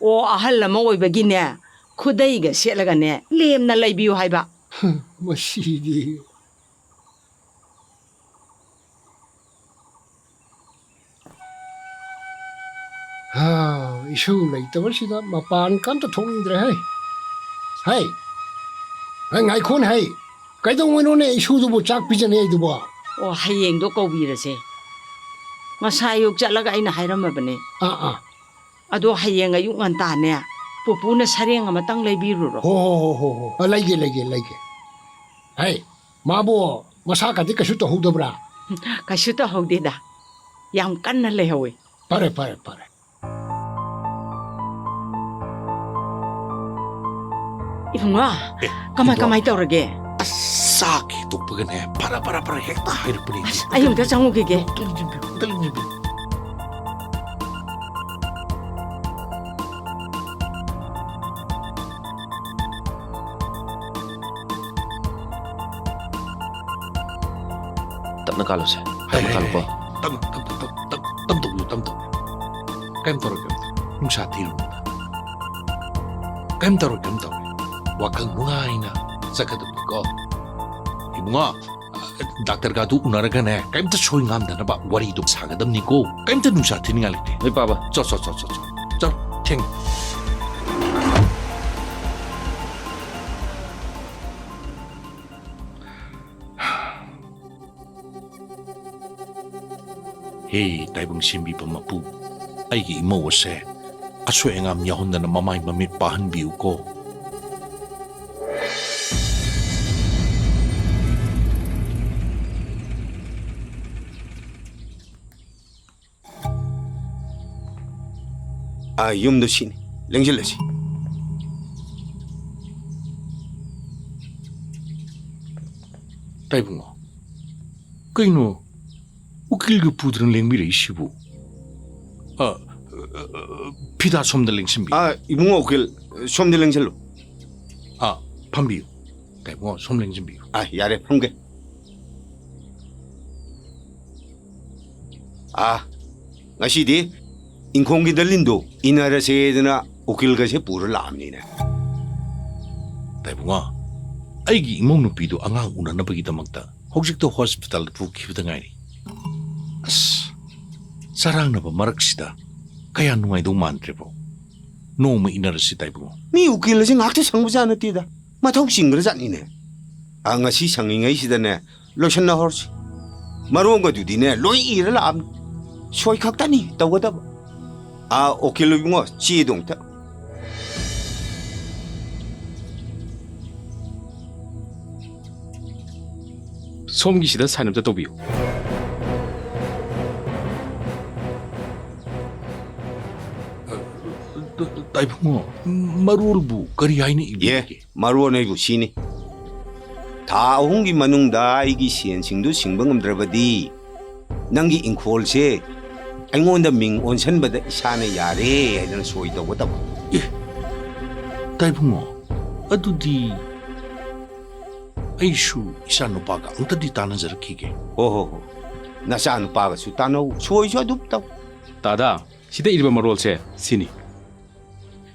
ꯑꯣ, ꯑꯍꯜ ꯑꯃ ꯑꯣꯏꯕꯒꯤꯅꯦ, ꯈꯨꯗꯩꯒ ꯁꯦꯠꯂꯒꯅꯦ, ꯂꯦꯝꯅ ꯂꯩꯕꯤꯌꯨ ꯍꯥꯏꯕ꯫ ꯃꯁꯤꯗꯤ꯫ ꯍꯥ, ꯏꯁꯨ ꯂꯩꯇꯕꯁꯤꯗ ꯃꯄꯥꯟ ꯀꯝꯇ ꯊꯣꯛꯅꯤꯡꯗ꯭ꯔꯦ ꯍꯩ꯫ ꯍꯩ, ꯍꯩ, ꯉꯥꯏꯈꯣꯅꯦ ꯍꯩ꯫ ꯀꯩꯗꯧꯉꯩꯅꯣꯅꯦ ꯏꯁꯨꯗꯨꯕꯨ ꯆꯥꯛ ꯄꯤꯖꯅꯤ ꯑꯩꯗꯨꯕꯣ? ꯑꯣ, ꯍꯌꯦꯡꯗꯣ ꯀꯧꯕꯤꯔꯁꯦ꯫ ꯉꯁꯥꯏ ꯑꯌꯨꯛ ꯆꯠꯂꯒ ꯑꯩꯅ ꯍꯥꯏꯔꯝꯃꯕꯅꯦ꯫ ꯑꯥ, ꯑꯥ꯫ ꯑꯗꯣ ꯍꯌꯦꯡ ꯑꯌꯨꯛ ꯉꯟꯇꯥꯅꯦ, ꯄꯨꯄꯨꯅ ꯁꯔꯦꯡ ꯑꯃꯇꯪ ꯂꯩꯕꯤꯔꯨꯔꯣ꯫ ꯍꯣ, ꯍꯣ, ꯍꯣ, ꯍꯣ, ꯍꯣ꯫ ꯑ, ꯂꯩꯒꯦ, ꯂꯩꯒꯦ, ꯂꯩꯒꯦ꯫ ꯍꯩ, ꯃꯥꯕꯨ ꯃꯁꯥ ꯀꯗꯤ ꯀꯩꯁꯨ ꯇꯧꯍꯧꯗꯕ꯭ꯔꯥ? ꯀꯩꯁꯨ ꯇꯧꯍꯧꯗꯦꯗ꯫ ꯌꯥꯝ ꯀꯟꯅ ꯂꯩꯍꯧꯋꯤ꯫ ꯐꯔꯦ, ꯐꯔꯦ, ꯐꯔꯦ꯫ ꯏꯕꯨꯡꯉꯣ, ꯑꯦ, ꯀꯃꯥꯏ, ꯏꯕꯣ꯫ ꯀꯃꯥꯏ ꯇꯧꯔꯒꯦ? ꯑꯁ, ꯆꯥꯛ ꯍꯦꯛ ꯇꯣꯛꯄꯒꯅꯦ, ꯐꯔ, ꯐꯔ, ꯐꯔ ꯍꯦꯛꯇ ꯍꯥꯏꯔꯛꯄꯅꯦ꯫ ꯑꯁ, ꯑꯩ ꯑꯝꯇ ꯆꯪꯉꯨꯈꯤꯒꯦ꯫ ꯑꯝꯇ ꯂꯦꯡꯕꯤꯌꯨ, ꯑꯝꯇ ꯂꯦꯡꯕꯤꯌꯨ꯫ ꯇꯞꯅ ꯀꯥꯜꯂꯨꯁꯦ꯫ ꯍꯩ, ꯇꯞꯅ ꯍꯩ, ꯀꯥꯜꯂꯨꯀꯣ꯫ ꯍꯩ꯫ ꯇꯞꯅ, ꯇꯞꯅ, ꯇꯞ, ꯇꯞ, ꯇꯞ ꯇꯧꯕꯤꯌꯨ, ꯇꯞ ꯇꯧꯕꯤꯌꯨ꯫ ꯀꯩꯝ ꯇꯧꯔꯣꯏ, ꯀꯩꯝ ꯇꯧꯔꯣꯏ꯫ ꯅꯨꯡꯁꯥ ꯊꯤꯔꯨꯅꯨ꯫ ꯀꯩꯝ ꯇꯧꯔꯣꯏ, ꯀꯩꯝ ꯇꯧꯔꯣꯏ꯫ ꯋꯥꯈꯜ ꯅꯨꯡꯉꯥꯏꯅ ꯆꯠꯀꯗꯕꯅꯤꯀꯣ꯫ ꯏꯕꯨꯡꯉꯣ, ꯗꯥꯛꯇꯔꯒꯗꯨ ꯎꯅꯔꯒꯅꯦ, ꯀꯩꯝꯇ ꯁꯣꯏ ꯉꯥꯝꯗꯅꯕ ꯋꯥꯔꯤꯗꯣ ꯁꯥꯒꯗꯕꯅꯤꯀꯣ꯫ ꯀꯩꯝꯇ ꯅꯨꯡꯁꯥ ꯊꯤꯅꯤꯡꯉꯥꯏ ꯂꯩꯇꯦ꯫ ꯍꯣꯏ, ꯄꯥꯕ꯫ ꯆꯣ, ꯆꯣ, ꯆꯣ, ꯆꯣ, ꯆꯣ꯫ ꯆꯣ, ꯊꯦꯡ꯫ ꯍꯦ ꯇꯥꯏꯕꯪ ꯁꯦꯝꯕꯤꯕ ꯃꯄꯨ, ꯑꯩꯒꯤ ꯏꯃꯧ ꯑꯁꯦ ꯑꯁꯣꯏ ꯑꯉꯥꯝ ꯌꯥꯎꯍꯟꯗꯅ ꯃꯃꯥꯏ ꯃꯃꯤꯠ ꯄꯥꯍꯟꯕꯤꯌꯨꯀꯣ꯫ ꯑꯥ, ꯌꯨꯝꯗꯣ ꯁꯤꯅꯤ꯫ ꯂꯦꯡꯁꯤꯜꯂꯁꯤ꯫ ꯇꯥꯏꯕꯨꯡꯉꯣ, ꯀꯩꯅꯣ ꯎꯀꯤꯜꯒ ꯄꯨꯗꯨꯅ ꯂꯦꯡꯕꯤꯔꯛꯏꯁꯤꯕꯨ? ꯑ, ꯑ, ꯑ, ꯐꯤꯗꯥ ꯁꯣꯝꯗ ꯂꯦꯡꯁꯤꯟꯕꯤꯌꯨ꯫ ꯑꯥ, ꯏꯕꯨꯡꯉꯣ ꯎꯀꯤꯜ, ꯁꯣꯝꯗ ꯂꯦꯡꯁꯤꯜꯂꯨ꯫ ꯑꯥ, ꯐꯝꯕꯤꯌꯨ꯫ ꯇꯥꯏꯕꯨꯡꯉꯣ, ꯁꯣꯝ ꯂꯦꯡꯁꯤꯟꯕꯤꯌꯨ꯫ ꯑꯥ, ꯌꯥꯔꯦ, ꯐꯝꯒꯦ꯫ ꯑꯥ, ꯉꯁꯤꯗꯤ ꯏꯪꯈꯣꯜꯒꯤꯗ ꯂꯤꯟꯗꯣ ꯏꯟꯅꯔꯁꯦꯗꯅ ꯎꯀꯤꯜꯒꯁꯦ ꯄꯨꯔ ꯂꯥꯛꯑꯕꯅꯤꯅꯦ꯫ ꯇꯥꯏꯕꯨꯡꯉꯣ, ꯑꯩꯒꯤ ꯏꯃꯧ ꯅꯨꯄꯤꯗꯨ ꯑꯉꯥꯡ ꯎꯅꯅꯕꯒꯤꯗꯃꯛꯇ ꯍꯧꯖꯤꯛꯇ ꯍꯣꯁꯄꯤꯇꯥꯜꯗ ꯄꯨꯈꯤꯕꯗ ꯉꯥꯏꯔꯤ꯫ ꯑꯁ, ꯆꯔꯥꯡꯅꯕ ꯃꯔꯛꯁꯤꯗ ꯀꯌꯥ ꯅꯨꯡꯉꯥꯏꯗꯧ ꯃꯥꯟꯗ꯭ꯔꯦꯕꯣ꯫ ꯅꯣꯡꯃ ꯏꯟꯅꯔꯁꯤ ꯇꯥꯏꯕꯨꯡꯉꯣ꯫ ꯃꯤ ꯎꯀꯤꯜ ꯑꯁꯤ ꯉꯥꯛꯇ ꯁꯪꯕꯖꯥꯠ ꯅꯠꯇꯦꯗ꯫ ꯃꯊꯧ ꯆꯤꯟꯈ꯭ꯔꯖꯥꯠꯅꯤꯅꯦ꯫ ꯑ, ꯉꯁꯤ ꯁꯪꯉꯤꯉꯩꯁꯤꯗꯅꯦ, ꯂꯣꯏꯁꯟꯅꯍꯧꯔꯁꯤ꯫ ꯃꯔꯣꯟꯒꯗꯨꯗꯤꯅꯦ, ꯂꯣꯏ ꯏꯔ ꯂꯥꯛꯑꯕꯅꯤ꯫ ꯁꯣꯏ ꯈꯛꯇꯅꯤ ꯇꯧꯒꯗꯕ꯫ ꯑ, ꯎꯀꯤꯜ ꯏꯕꯨꯡꯉꯣ, ꯆꯦꯗꯣ ꯑꯝꯇ꯫ ꯁꯣꯝꯒꯤꯁꯤꯗ ꯁꯥꯏꯟ ꯑꯝꯇ ꯇꯧꯕꯤꯌꯨ꯫ ꯇꯥꯏꯕꯨꯡꯉꯣ, ꯃꯔꯣꯜꯕꯨ ꯀꯔꯤ ꯍꯥꯏꯅ ꯏꯕꯤꯔꯤꯒꯦ? ꯃꯔꯣꯟ ꯍꯥꯏꯕꯨ ꯁꯤꯅꯤ꯫ ꯊꯥ ꯑꯍꯨꯝꯒꯤ ꯃꯅꯨꯡꯗ ꯑꯩꯒꯤ ꯁꯦꯟꯁꯤꯡꯗꯨ ꯁꯤꯡꯕ ꯉꯝꯗ꯭ꯔꯕꯗꯤ, ꯅꯪꯒꯤ ꯏꯪꯈꯣꯜꯁꯦ ꯑꯩꯉꯣꯟꯗ ꯃꯤꯡ ꯑꯣꯟꯁꯟꯕꯗ ꯏꯁꯥꯅ ꯌꯥꯔꯦ ꯍꯥꯏꯗꯅ ꯁꯣꯏ ꯇꯧꯒꯗꯕ꯫ ꯑꯦ, ꯇꯥꯏꯕꯨꯡꯉꯣ, ꯑꯗꯨꯗꯤ ꯑꯩꯁꯨ ꯏꯆꯥ ꯅꯨꯄꯥꯒ ꯑꯝꯇꯗꯤ ꯇꯥꯟꯅꯖꯔꯛꯈꯤꯒꯦ꯫ ꯍꯣ, ꯍꯣ, ꯍꯣ꯫ ꯅꯆꯥ ꯅꯨꯄꯥꯒꯁꯨ ꯇꯥꯟꯅꯧ, ꯁꯣꯏꯁꯨ ꯑꯗꯨꯝ ꯇꯧ꯫ ꯇꯥꯗ, ꯁꯤꯗ ꯏꯔꯤꯕ ꯃꯔꯣꯜꯁꯦ ꯁꯤꯅꯤ꯫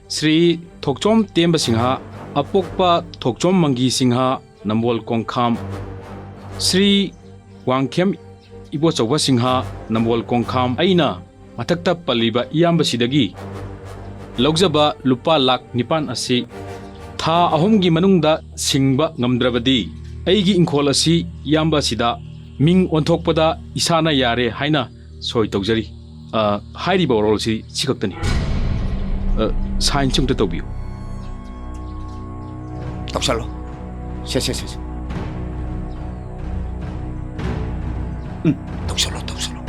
ꯁ꯭ꯔꯤ ꯊꯣꯛꯆꯣꯝ ꯇꯦꯝꯕ ꯁꯤꯡꯍ, ꯑꯄꯣꯛꯄ ꯊꯣꯛꯆꯣꯝ ꯃꯪꯒꯤ ꯁꯤꯡꯍ, ꯅꯝꯕꯣꯜ ꯀꯣꯡꯈꯥꯝ꯫ ꯁ꯭ꯔꯤ ꯋꯥꯡꯈꯦꯝ ꯏꯕꯣꯆꯧꯕ ꯁꯤꯡꯍ, ꯅꯝꯕꯣꯜ ꯀꯣꯡꯈꯥꯝ꯫ ꯑꯩꯅ ꯃꯊꯛꯇ ꯄꯜꯂꯤꯕ ꯏꯌꯥꯝꯕꯁꯤꯗꯒꯤ ꯂꯧꯖꯕ ꯂꯨꯄꯥ ꯂꯥꯈ ꯅꯤꯄꯥꯟ ꯑꯁꯤ ꯊꯥ ꯑꯍꯨꯝꯒꯤ ꯃꯅꯨꯡꯗ ꯁꯤꯡꯕ ꯉꯝꯗ꯭ꯔꯕꯗꯤ, ꯑꯩꯒꯤ ꯏꯪꯈꯣꯜ ꯑꯁꯤ ꯏꯌꯥꯝꯕꯁꯤꯗ ꯃꯤꯡ ꯑꯣꯟꯊꯣꯛꯄꯗ ꯏꯁꯥꯅ ꯌꯥꯔꯦ ꯍꯥꯏꯅ ꯁꯣꯏ ꯇꯧꯖꯔꯤ꯫ ꯑ, ꯍꯥꯏꯔꯤꯕ ꯋꯥꯔꯣꯜꯁꯤ ꯁꯤꯈꯛꯇꯅꯤ꯫ ꯑ, ꯁꯥꯏꯟꯁꯤ ꯑꯃꯨꯛꯇ ꯇꯧꯕꯤꯌꯨ꯫ ꯇꯧꯁꯜꯂꯣ꯫ ꯁꯦ, ꯁꯦ, ꯁꯦ, ꯁꯦ꯫ ꯎꯝ, ꯇꯧꯁꯜꯂꯣ, ꯇꯧꯁꯜꯂꯣ꯫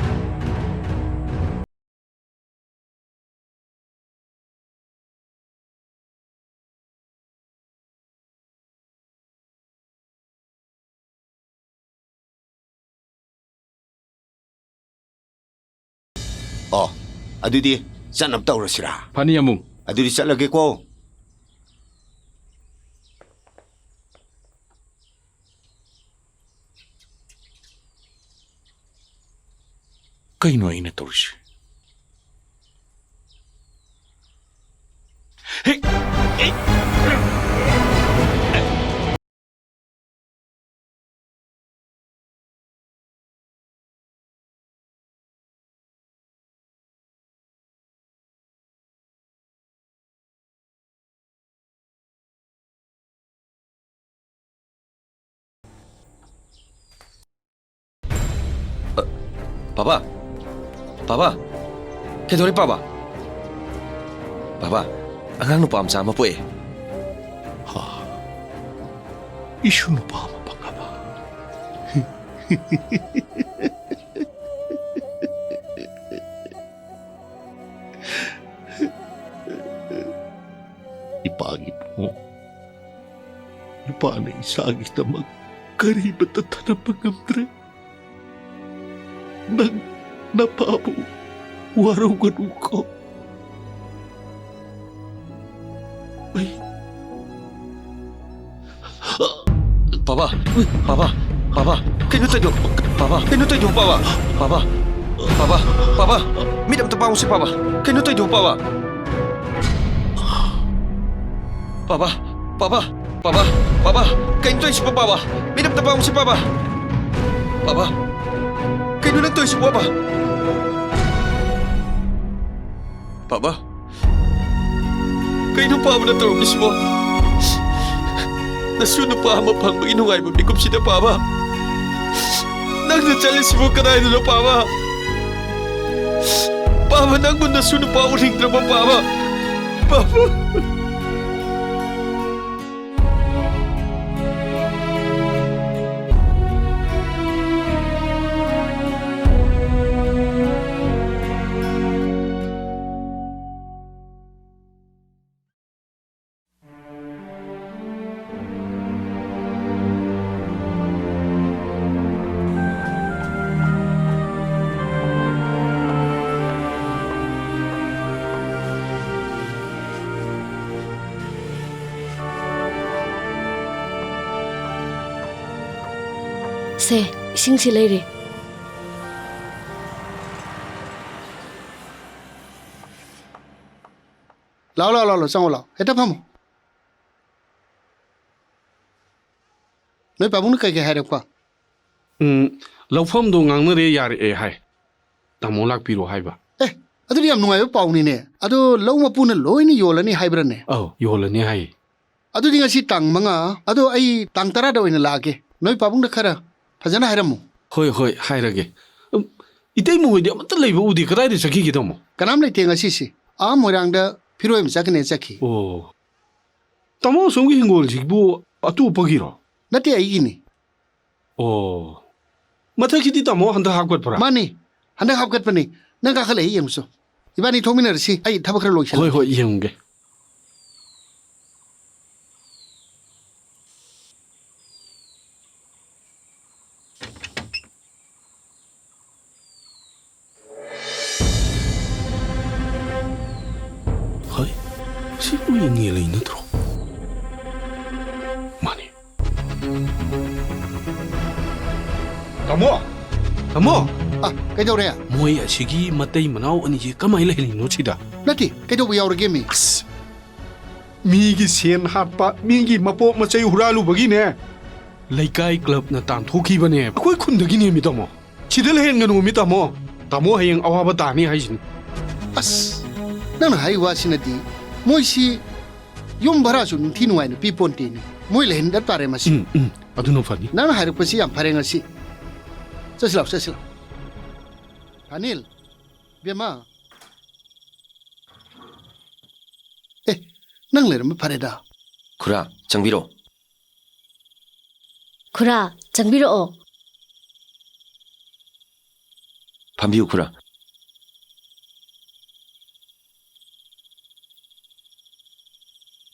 ꯑꯣ, ꯑꯗꯨꯗꯤ ꯆꯠꯅꯕ ꯇꯧꯔꯁꯤꯔꯥ? ꯐꯅꯤ, ꯑꯃꯨ꯫ ꯑꯗꯨꯗꯤ ꯆꯠꯂꯒꯦꯀꯣ꯫ ꯀꯩꯅꯣ ꯑꯩꯅ ꯇꯧꯔꯤꯁꯦ? ꯍꯦ! ꯑ, ꯄꯥꯕ! ꯄꯥꯕ! ꯀꯩꯗꯧꯔꯦ, ꯄꯥꯕ? ꯄꯥꯕ, ꯑꯉꯥꯡ ꯅꯨꯄꯥ ꯃꯆꯥ ꯑꯃ ꯄꯣꯛꯑꯦ꯫ ꯍꯥ, ꯏꯁꯨ ꯅꯨꯄꯥ ꯑꯃ ꯐꯪꯉꯕ? ꯏꯄꯥꯒꯤ ꯏꯕꯨꯡꯉꯣ, ꯏꯄꯥꯅ ꯏꯆꯥꯒꯤꯗꯃꯛ ꯀꯔꯤꯃꯠꯇ ꯊꯅꯝꯕ ꯉꯝꯗ꯭ꯔꯦ꯫ ꯅꯪ ꯅꯄꯥꯕꯨ ꯋꯥꯔꯧꯒꯅꯨꯀꯣ꯫ ꯑꯩ ꯄꯥꯕ, ꯄꯥꯕ, ꯄꯥꯕ, ꯀꯩꯅꯣ ꯇꯧꯏꯗꯣ? ꯄꯥꯕ, ꯀꯩꯅꯣ ꯇꯧꯏꯗꯣ, ꯄꯥꯕ? ꯄꯥꯕ, ꯄꯥꯕ, ꯄꯥꯕ, ꯃꯤꯠ ꯑꯝꯇ ꯄꯥꯡꯉꯨꯁꯦ, ꯄꯥꯕ꯫ ꯀꯩꯅꯣ ꯇꯧꯏꯗꯣ, ꯄꯥꯕ? ꯄꯥꯕ, ꯄꯥꯕ, ꯄꯥꯕ, ꯄꯥꯕ, ꯀꯩꯅꯣ ꯇꯧꯏꯁꯤꯕꯣ, ꯄꯥꯕ? ꯃꯤꯠ ꯑꯝꯇ ꯄꯥꯡꯉꯨꯁꯦ, ꯄꯥꯕ꯫ ꯄꯥꯕ, ꯀꯩꯅꯣ ꯅꯪ ꯇꯧꯏꯁꯤꯕꯣ, ꯄꯥꯕ? ꯄꯥꯕ, ꯀꯩꯅꯣ ꯄꯥꯕꯅ ꯇꯧꯔꯝꯃꯤꯁꯤꯕꯣ? ꯅꯁꯨ ꯅꯨꯄꯥ ꯑꯃ ꯐꯪꯕꯒꯤ ꯅꯨꯡꯉꯥꯏꯕ ꯃꯤꯀꯨꯞꯁꯤꯗ, ꯄꯥꯕ, ꯅꯪꯅ ꯆꯠꯂꯤꯁꯤꯕꯨ ꯀꯗꯥꯏꯗꯅꯣ, ꯄꯥꯕ? ꯄꯥꯕ, ꯅꯪꯕꯨ ꯅꯁꯨ ꯅꯨꯄꯥ ꯎꯅꯤꯡꯗ꯭ꯔꯕ, ꯄꯥꯕ? ꯄꯥꯕ꯫ ꯁꯦ, ꯏꯁꯤꯡꯁꯤ ꯂꯩꯔꯦ꯫ ꯂꯥꯛꯑꯣ, ꯂꯥꯛꯑꯣ, ꯂꯥꯛꯑꯣ, ꯆꯪꯉꯣ, ꯂꯥꯛꯑꯣ꯫ ꯍꯦꯛꯇ ꯐꯝꯃꯣ꯫ ꯅꯣꯏ ꯄꯥꯕꯨꯡꯅ ꯀꯩ ꯀꯩ ꯍꯥꯏꯔꯛꯄ? ꯎꯝ, ꯂꯧꯐꯝꯗꯣ ꯉꯥꯡꯅꯔꯦ, ꯌꯥꯔꯛꯑꯦ ꯍꯥꯏ꯫ ꯇꯥꯃꯣ ꯂꯥꯛꯄꯤꯔꯣ ꯍꯥꯏꯕ꯫ ꯑꯦ, ꯑꯗꯨꯗꯤ ꯌꯥꯝ ꯅꯨꯡꯉꯥꯏꯕ ꯄꯥꯎꯅꯤꯅꯦ꯫ ꯑꯗꯣ ꯂꯧ ꯃꯄꯨꯅ ꯂꯣꯏꯅ ꯌꯣꯜꯂꯅꯤ ꯍꯥꯏꯕ꯭ꯔꯅꯦ? ꯑꯧ, ꯌꯣꯜꯂꯅꯤ ꯍꯥꯏ꯫ ꯑꯗꯨꯗꯤ ꯉꯁꯤ ꯇꯥꯡ ꯃꯉꯥ, ꯑꯗꯣ ꯑꯩ ꯇꯥꯡ ꯇꯔꯥꯗ ꯑꯣꯏꯅ ꯂꯥꯛꯑꯒꯦ꯫ ꯅꯣꯏ ꯄꯥꯕꯨꯡꯗ ꯈꯔ ꯐꯖꯅ ꯍꯥꯏꯔꯝꯃꯨ꯫ ꯍꯣꯏ, ꯍꯣꯏ, ꯍꯥꯏꯔꯒꯦ꯫ ꯎꯝ, ꯏꯇꯩꯃ ꯍꯣꯏꯗꯤ ꯑꯃꯠꯇ ꯂꯩꯕ ꯎꯗꯦ, ꯀꯗꯥꯏꯗ ꯆꯠꯈꯤꯒꯦ, ꯇꯥꯃꯣ? ꯀꯅꯥꯝ ꯂꯩꯇꯦ ꯉꯁꯤꯁꯤ꯫ ꯑꯥ ꯃꯣꯏꯔꯥꯡꯗ ꯐꯤꯔꯣꯏ ꯑꯃ ꯆꯠꯀꯅꯦ ꯆꯠꯈꯤ꯫ ꯑꯣ꯫ ꯇꯥꯃꯣ, ꯑꯁꯣꯝꯒꯤ ꯍꯤꯡꯒꯣꯜꯁꯤꯕꯨ ꯑꯇꯣꯞꯄꯒꯤꯔꯣ? ꯅꯠꯇꯦ, ꯑꯩꯒꯤꯅꯤ꯫ ꯑꯣ꯫ ꯃꯊꯛꯁꯤꯗꯤ ꯇꯥꯃꯣ ꯍꯟꯗꯛ ꯍꯥꯞꯀꯠꯄ꯭ꯔꯥ? ꯃꯥꯅꯤ, ꯍꯟꯗꯛ ꯍꯥꯞꯀꯠꯄꯅꯤ꯫ ꯅꯪ ꯀꯥꯈꯠꯂꯛꯑꯦ, ꯌꯦꯡꯉꯨꯆꯣ꯫ ꯏꯕꯥꯅꯤ ꯊꯣꯛꯃꯤꯟꯅꯔꯁꯤ, ꯑꯩ ꯊꯕꯛ ꯈꯔ ꯂꯣꯏꯁꯤꯜꯂꯒꯦ꯫ ꯍꯣꯏ, ꯍꯣꯏ, ꯌꯦꯡꯉꯨꯒꯦ꯫ ꯍꯣꯏ, ꯁꯤ ꯎꯌꯦꯟ ꯌꯦꯜꯂꯤ ꯅꯠꯇ꯭ꯔꯣ? ꯃꯥꯅꯤ꯫ ꯇꯥꯃꯣ! ꯇꯥꯃꯣ! ꯑ, ꯀꯩꯗꯧꯔꯦ? ꯃꯣꯏ ꯑꯁꯤꯒꯤ ꯃꯇꯩ ꯃꯅꯥꯎ ꯑꯅꯤꯁꯦ ꯀꯃꯥꯏꯅ ꯂꯩꯍꯜꯂꯤꯅꯣ ꯁꯤꯗ? ꯅꯠꯇꯦ, ꯀꯩꯗꯧꯕ ꯌꯥꯎꯔꯒꯦ, ꯃꯤ? ꯑꯁ! ꯃꯤꯒꯤ ꯁꯦꯟ ꯍꯥꯠꯄ, ꯃꯤꯒꯤ ꯃꯄꯣꯠ ꯃꯆꯩ ꯍꯨꯔꯥꯜꯂꯨꯕꯒꯤꯅꯦ꯫ ꯂꯩꯀꯥꯏ ꯀ꯭ꯂꯕꯅ ꯇꯥꯟꯊꯣꯛꯈꯤꯕꯅꯦ꯫ ꯑꯩꯈꯣꯏ ꯈꯨꯟꯗꯒꯤꯅꯦꯃꯤ, ꯇꯥꯃꯣ꯫ ꯁꯤꯗ ꯂꯩꯍꯟꯒꯅꯨꯃꯤ, ꯇꯥꯃꯣ꯫ ꯇꯥꯃꯣ ꯍꯌꯦꯡ ꯑꯋꯥꯕ ꯇꯥꯅꯤ ꯍꯥꯏꯁꯤꯅꯤ꯫ ꯑꯁ, ꯅꯪꯅ ꯍꯥꯏ ꯋꯥꯁꯤꯅꯗꯤ ꯃꯣꯏꯁꯤ ꯌꯨꯝ ꯚꯔꯥꯁꯨ ꯅꯤꯡꯊꯤ ꯅꯨꯡꯉꯥꯏꯅ ꯄꯤ ꯄꯣꯟꯇꯦꯅꯦ꯫ ꯃꯣꯏ ꯂꯩꯍꯟꯗ ꯇꯥꯔꯦ ꯃꯁꯤ꯫ ꯎꯝ, ꯎꯝ, ꯑꯗꯨꯅ ꯐꯅꯤ꯫ ꯅꯪꯅ ꯍꯥꯏꯔꯛꯄꯁꯤ ꯌꯥꯝ ꯐꯔꯦ ꯉꯁꯤ꯫ ꯆꯠꯁꯤ ꯂꯥꯎ, ꯆꯠꯁꯤ ꯂꯥꯎ꯫ ꯑꯅꯤꯜ, ꯕꯦꯝꯃ꯫ ꯑꯦ, ꯅꯪ ꯂꯩꯔꯝꯕ ꯐꯔꯦꯗ꯫ ꯈꯨꯔꯥ, ꯆꯪꯕꯤꯔꯛꯑꯣ꯫ ꯈꯨꯔꯥ, ꯆꯪꯕꯤꯔꯛꯑꯣ꯫ ꯐꯝꯕꯤꯌꯨ, ꯈꯨꯔꯥ꯫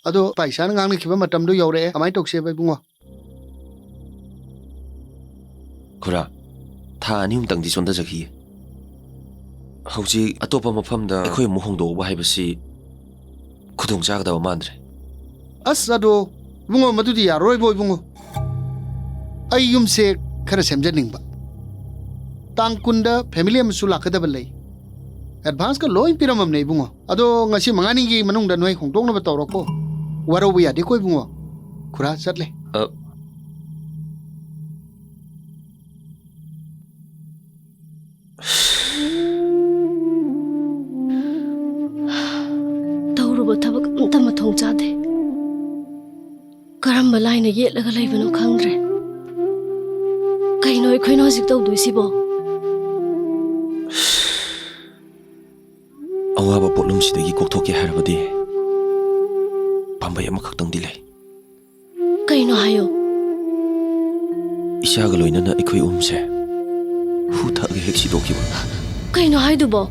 ꯑꯗꯣ ꯄꯥꯏꯁꯥꯅ ꯉꯥꯡꯅꯈꯤꯕ ꯃꯇꯝꯗꯣ ꯌꯧꯔꯛꯑꯦ, ꯀꯃꯥꯏꯅ ꯇꯧꯁꯦꯕ, ꯏꯕꯨꯡꯉꯣ? ꯈꯨꯔꯥ, ꯊꯥ ꯑꯅꯤ ꯑꯍꯨꯝꯇꯪꯗꯤ ꯆꯣꯟꯊꯖꯈꯤꯌꯦ꯫ ꯍꯧꯖꯤꯛ ꯑꯇꯣꯞꯄ ꯃꯐꯝꯗ ꯑꯩꯈꯣꯏ ꯑꯃꯨꯛ ꯍꯣꯡꯗꯣꯛꯎꯕ ꯍꯥꯏꯕꯁꯤ ꯈꯨꯗꯣꯡ ꯆꯥꯒꯗꯕ ꯃꯥꯟꯗ꯭ꯔꯦ꯫ ꯑꯁ, ꯑꯗꯣ, ꯏꯕꯨꯡꯉꯣ, ꯃꯗꯨꯗꯤ ꯌꯥꯔꯔꯣꯏꯕꯣ, ꯏꯕꯨꯡꯉꯣ꯫ ꯑꯩ ꯌꯨꯝꯁꯦ ꯈꯔ ꯁꯦꯝꯖꯅꯤꯡꯕ꯫ ꯇꯥꯡ ꯀꯨꯟꯗ family ꯑꯃꯁꯨ ꯂꯥꯛꯀꯗꯕ ꯂꯩ꯫ Advance ꯀ ꯂꯣꯏ ꯄꯤꯔꯝꯃꯕꯅꯦ ꯏꯕꯨꯡꯉꯣ꯫ ꯑꯗꯣ ꯉꯁꯤ ꯃꯉꯥꯅꯤꯒꯤ ꯃꯅꯨꯡꯗ ꯅꯣꯏ ꯍꯣꯡꯗꯣꯛꯅꯕ ꯇꯧꯔꯣꯀꯣ꯫ ꯋꯥꯔꯧꯕ ꯌꯥꯗꯦꯀꯣ ꯏꯕꯨꯡꯉꯣ꯫ ꯈꯨꯔꯥ ꯆꯠꯂꯦ꯫ ꯑ, ꯇꯧꯔꯨꯕ ꯊꯕꯛ ꯑꯝꯇ ꯃꯊꯣꯡ ꯆꯥꯗꯦ꯫ ꯀꯔꯝꯕ ꯂꯥꯏꯅ ꯌꯦꯠꯂꯒ ꯂꯩꯕꯅꯣ ꯈꯪꯗ꯭ꯔꯦ꯫ ꯀꯩꯅꯣ ꯑꯩꯈꯣꯏꯅ ꯍꯧꯖꯤꯛ ꯇꯧꯗꯣꯏꯁꯤꯕꯣ? ꯑꯋꯥꯕ ꯄꯣꯠꯂꯨꯝꯁꯤꯗꯒꯤ ꯀꯣꯛꯊꯣꯛꯀꯦ ꯍꯥꯏꯔꯕꯗꯤ ꯄꯥꯝꯕꯩ ꯑꯃꯈꯛꯇꯪꯗꯤ ꯂꯩ꯫ ꯀꯩꯅꯣ ꯍꯥꯏꯌꯣ꯫ ꯏꯆꯥꯒ ꯂꯣꯏꯅꯅ ꯑꯩꯈꯣꯏ ꯑꯍꯨꯝꯁꯦ ꯍꯨ ꯊꯛꯑꯒ ꯍꯦꯛ ꯁꯤꯗꯣꯛꯈꯤꯕ꯫ ꯀꯩꯅꯣ ꯍꯥꯏꯗꯨꯕꯣ?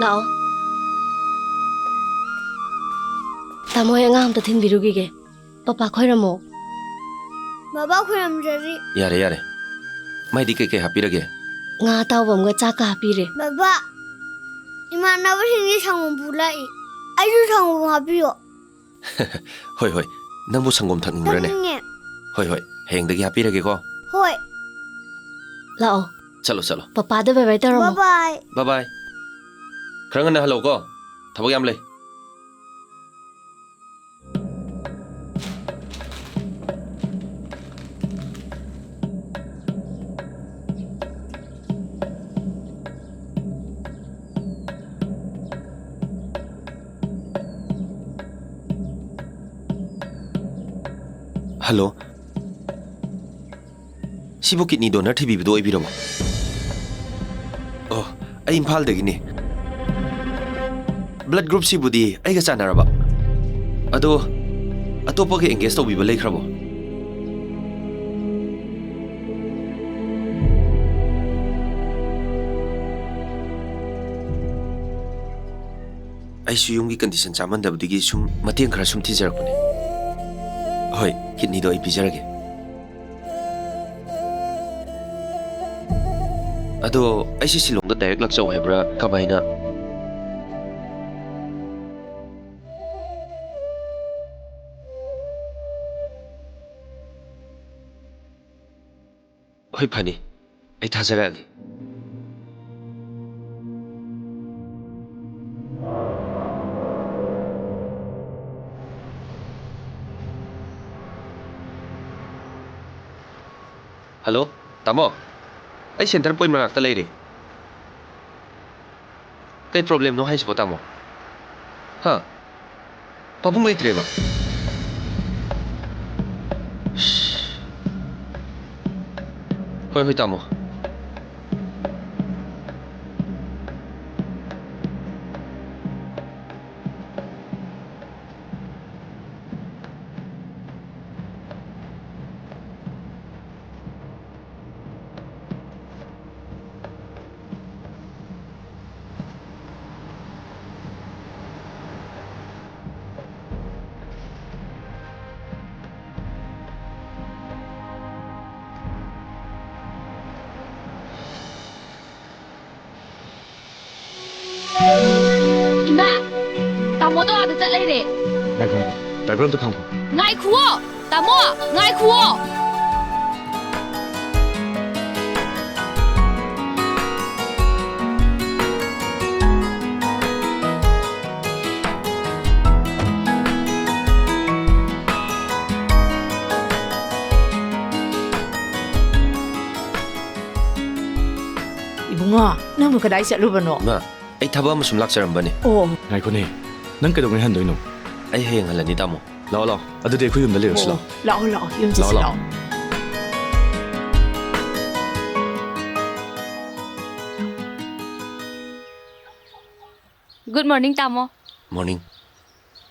ꯂꯥꯛꯑꯣ꯫ ꯇꯥꯃꯣ, ꯑꯩ ꯑꯉꯥꯡ ꯑꯝꯇ ꯊꯤꯟꯕꯤꯔꯨꯈꯤꯒꯦ꯫ ꯄꯄꯥ ꯈꯣꯏꯔꯝꯃꯣ꯫ ꯕꯕꯥ ꯈꯣꯏꯔꯝꯖꯔꯤ꯫ ꯌꯥꯔꯦ, ꯌꯥꯔꯦ꯫ ꯃꯥꯏꯗꯤ ꯀꯩꯀꯩ ꯍꯥꯞꯄꯤꯔꯒꯦ? ꯉꯥ ꯑꯇꯥꯎꯕ ꯑꯃꯒ ꯆꯥꯛꯀ ꯍꯥꯞꯄꯤꯔꯦ꯫ ꯕꯕꯥ, ꯏꯃꯥꯟꯅꯕꯁꯤꯡꯗꯤ ꯁꯪꯒꯣꯝ ꯄꯨꯂꯛꯏ꯫ ꯑꯩꯁꯨ ꯁꯪꯒꯣꯝ ꯍꯥꯞꯄꯤꯌꯣ꯫ ꯍꯣꯏ, ꯍꯣꯏ꯫ ꯅꯪꯕꯨ ꯁꯪꯒꯣꯝ ꯊꯛꯅꯤꯡꯕ꯭ꯔꯅꯦ? ꯊꯛꯅꯤꯡꯉꯦ꯫ ꯍꯣꯏ, ꯍꯣꯏ꯫ ꯍꯌꯦꯡꯗꯒꯤ ꯍꯥꯞꯄꯤꯔꯒꯦꯀꯣ꯫ ꯍꯣꯏ꯫ ꯂꯥꯛꯑꯣ꯫ ꯆꯠꯂꯣ, ꯆꯠꯂꯣ꯫ ꯄꯄꯥꯗ bye bye ꯇꯧꯔꯝꯃꯣ꯫ Bye bye꯫ Bye bye꯫ ꯈꯔ ꯉꯟꯅ ꯍꯜꯂꯛꯎꯀꯣ꯫ ꯊꯕꯛ ꯌꯥꯝ ꯂꯩ꯫ ꯍꯜꯂꯣ꯫ ꯁꯤꯕꯨ kidney donor ꯊꯤꯕꯤꯕꯗꯣ ꯑꯣꯏꯕꯤꯔꯕꯣ? ꯑꯣ, ꯑꯩ ꯏꯝꯐꯥꯜꯗꯒꯤꯅꯦ꯫ Blood group ꯁꯤꯕꯨꯗꯤ ꯑꯩꯒ ꯆꯥꯟꯅꯔꯕ꯫ ꯑꯗꯣ, ꯑꯇꯣꯞꯄꯒ engage ꯇꯧꯕꯤꯕ ꯂꯩꯈ꯭ꯔꯕꯣ? ꯑꯩꯁꯨ ꯌꯨꯝꯒꯤ condition ꯆꯥꯃꯟꯗꯕꯗꯒꯤ ꯁꯨꯝ ꯃꯇꯦꯡ ꯈꯔ ꯁꯨꯝ ꯊꯤꯖꯔꯛꯄꯅꯦ꯫ ꯍꯣꯏ, kidney ꯗꯣ ꯑꯩ ꯄꯤꯖꯔꯒꯦ꯫ ꯑꯗꯣ ꯑꯩꯁꯦ ꯁꯤꯂꯣꯡꯗ direct ꯂꯥꯛꯆꯧ ꯍꯥꯏꯕ꯭ꯔꯥ? ꯀꯃꯥꯏꯅ? ꯍꯣꯏ, ꯐꯅꯤ꯫ ꯑꯩ ꯊꯥꯖꯔꯛꯑꯒꯦ꯫ ꯍꯜꯂꯣ, ꯇꯥꯃꯣ꯫ ꯑꯩ center point ꯃꯅꯥꯛꯇ ꯂꯩꯔꯦ꯫ ꯀꯩ problemꯅꯣ ꯍꯥꯏꯁꯤꯕꯣ, ꯇꯥꯃꯣ? ꯍꯥ? ꯄꯥꯕꯨꯡ ꯂꯩꯇ꯭ꯔꯦꯕ? ꯍꯣꯏ, ꯍꯣꯏ, ꯇꯥꯃꯣ꯫ ꯏꯃꯥ! ꯇꯥꯃꯣꯗꯣ ꯑꯥꯗ ꯆꯠ ꯂꯩꯔꯦ꯫ ꯉꯥꯏꯈꯣ, ꯉꯥꯏꯈꯣ꯫ Driver ꯑꯝꯇ ꯈꯥꯝꯈꯣ꯫ ꯉꯥꯏꯈꯨꯋꯣ! ꯇꯥꯃꯣ! ꯉꯥꯏꯈꯨꯋꯣ! ꯏꯕꯨꯡꯉꯣ, ꯅꯪꯕꯨ ꯀꯗꯥꯏ ꯆꯠꯂꯨꯕꯅꯣ? ꯏꯃꯥ, ꯑꯩ ꯊꯕꯛ ꯑꯃ ꯁꯨꯝ ꯂꯥꯛꯆꯔꯝꯕꯅꯦ꯫ ꯑꯣ꯫ ꯉꯥꯏꯈꯣꯅꯦ, ꯅꯪ ꯀꯩꯗꯧꯉꯩ ꯍꯟꯗꯣꯏꯅꯣ? ꯑꯩ ꯍꯌꯦꯡ ꯍꯜꯂꯅꯤ, ꯇꯥꯃꯣ꯫ ꯂꯥꯛꯑꯣ, ꯂꯥꯛꯑꯣ꯫ ꯑꯗꯨꯗꯤ ꯑꯩꯈꯣꯏ ꯌꯨꯝꯗ ꯂꯩꯔꯨꯁꯤ, ꯑꯣ, ꯂꯥꯛꯑꯣ꯫ ꯂꯥꯛꯑꯣ, ꯂꯥꯛꯑꯣ, ꯌꯨꯝ ꯂꯥꯛꯑꯣ, ꯆꯠꯁꯤ, ꯂꯥꯛꯑꯣ꯫ ꯂꯥꯛꯑꯣ꯫ Good morning, ꯇꯥꯃꯣ꯫ Morning꯫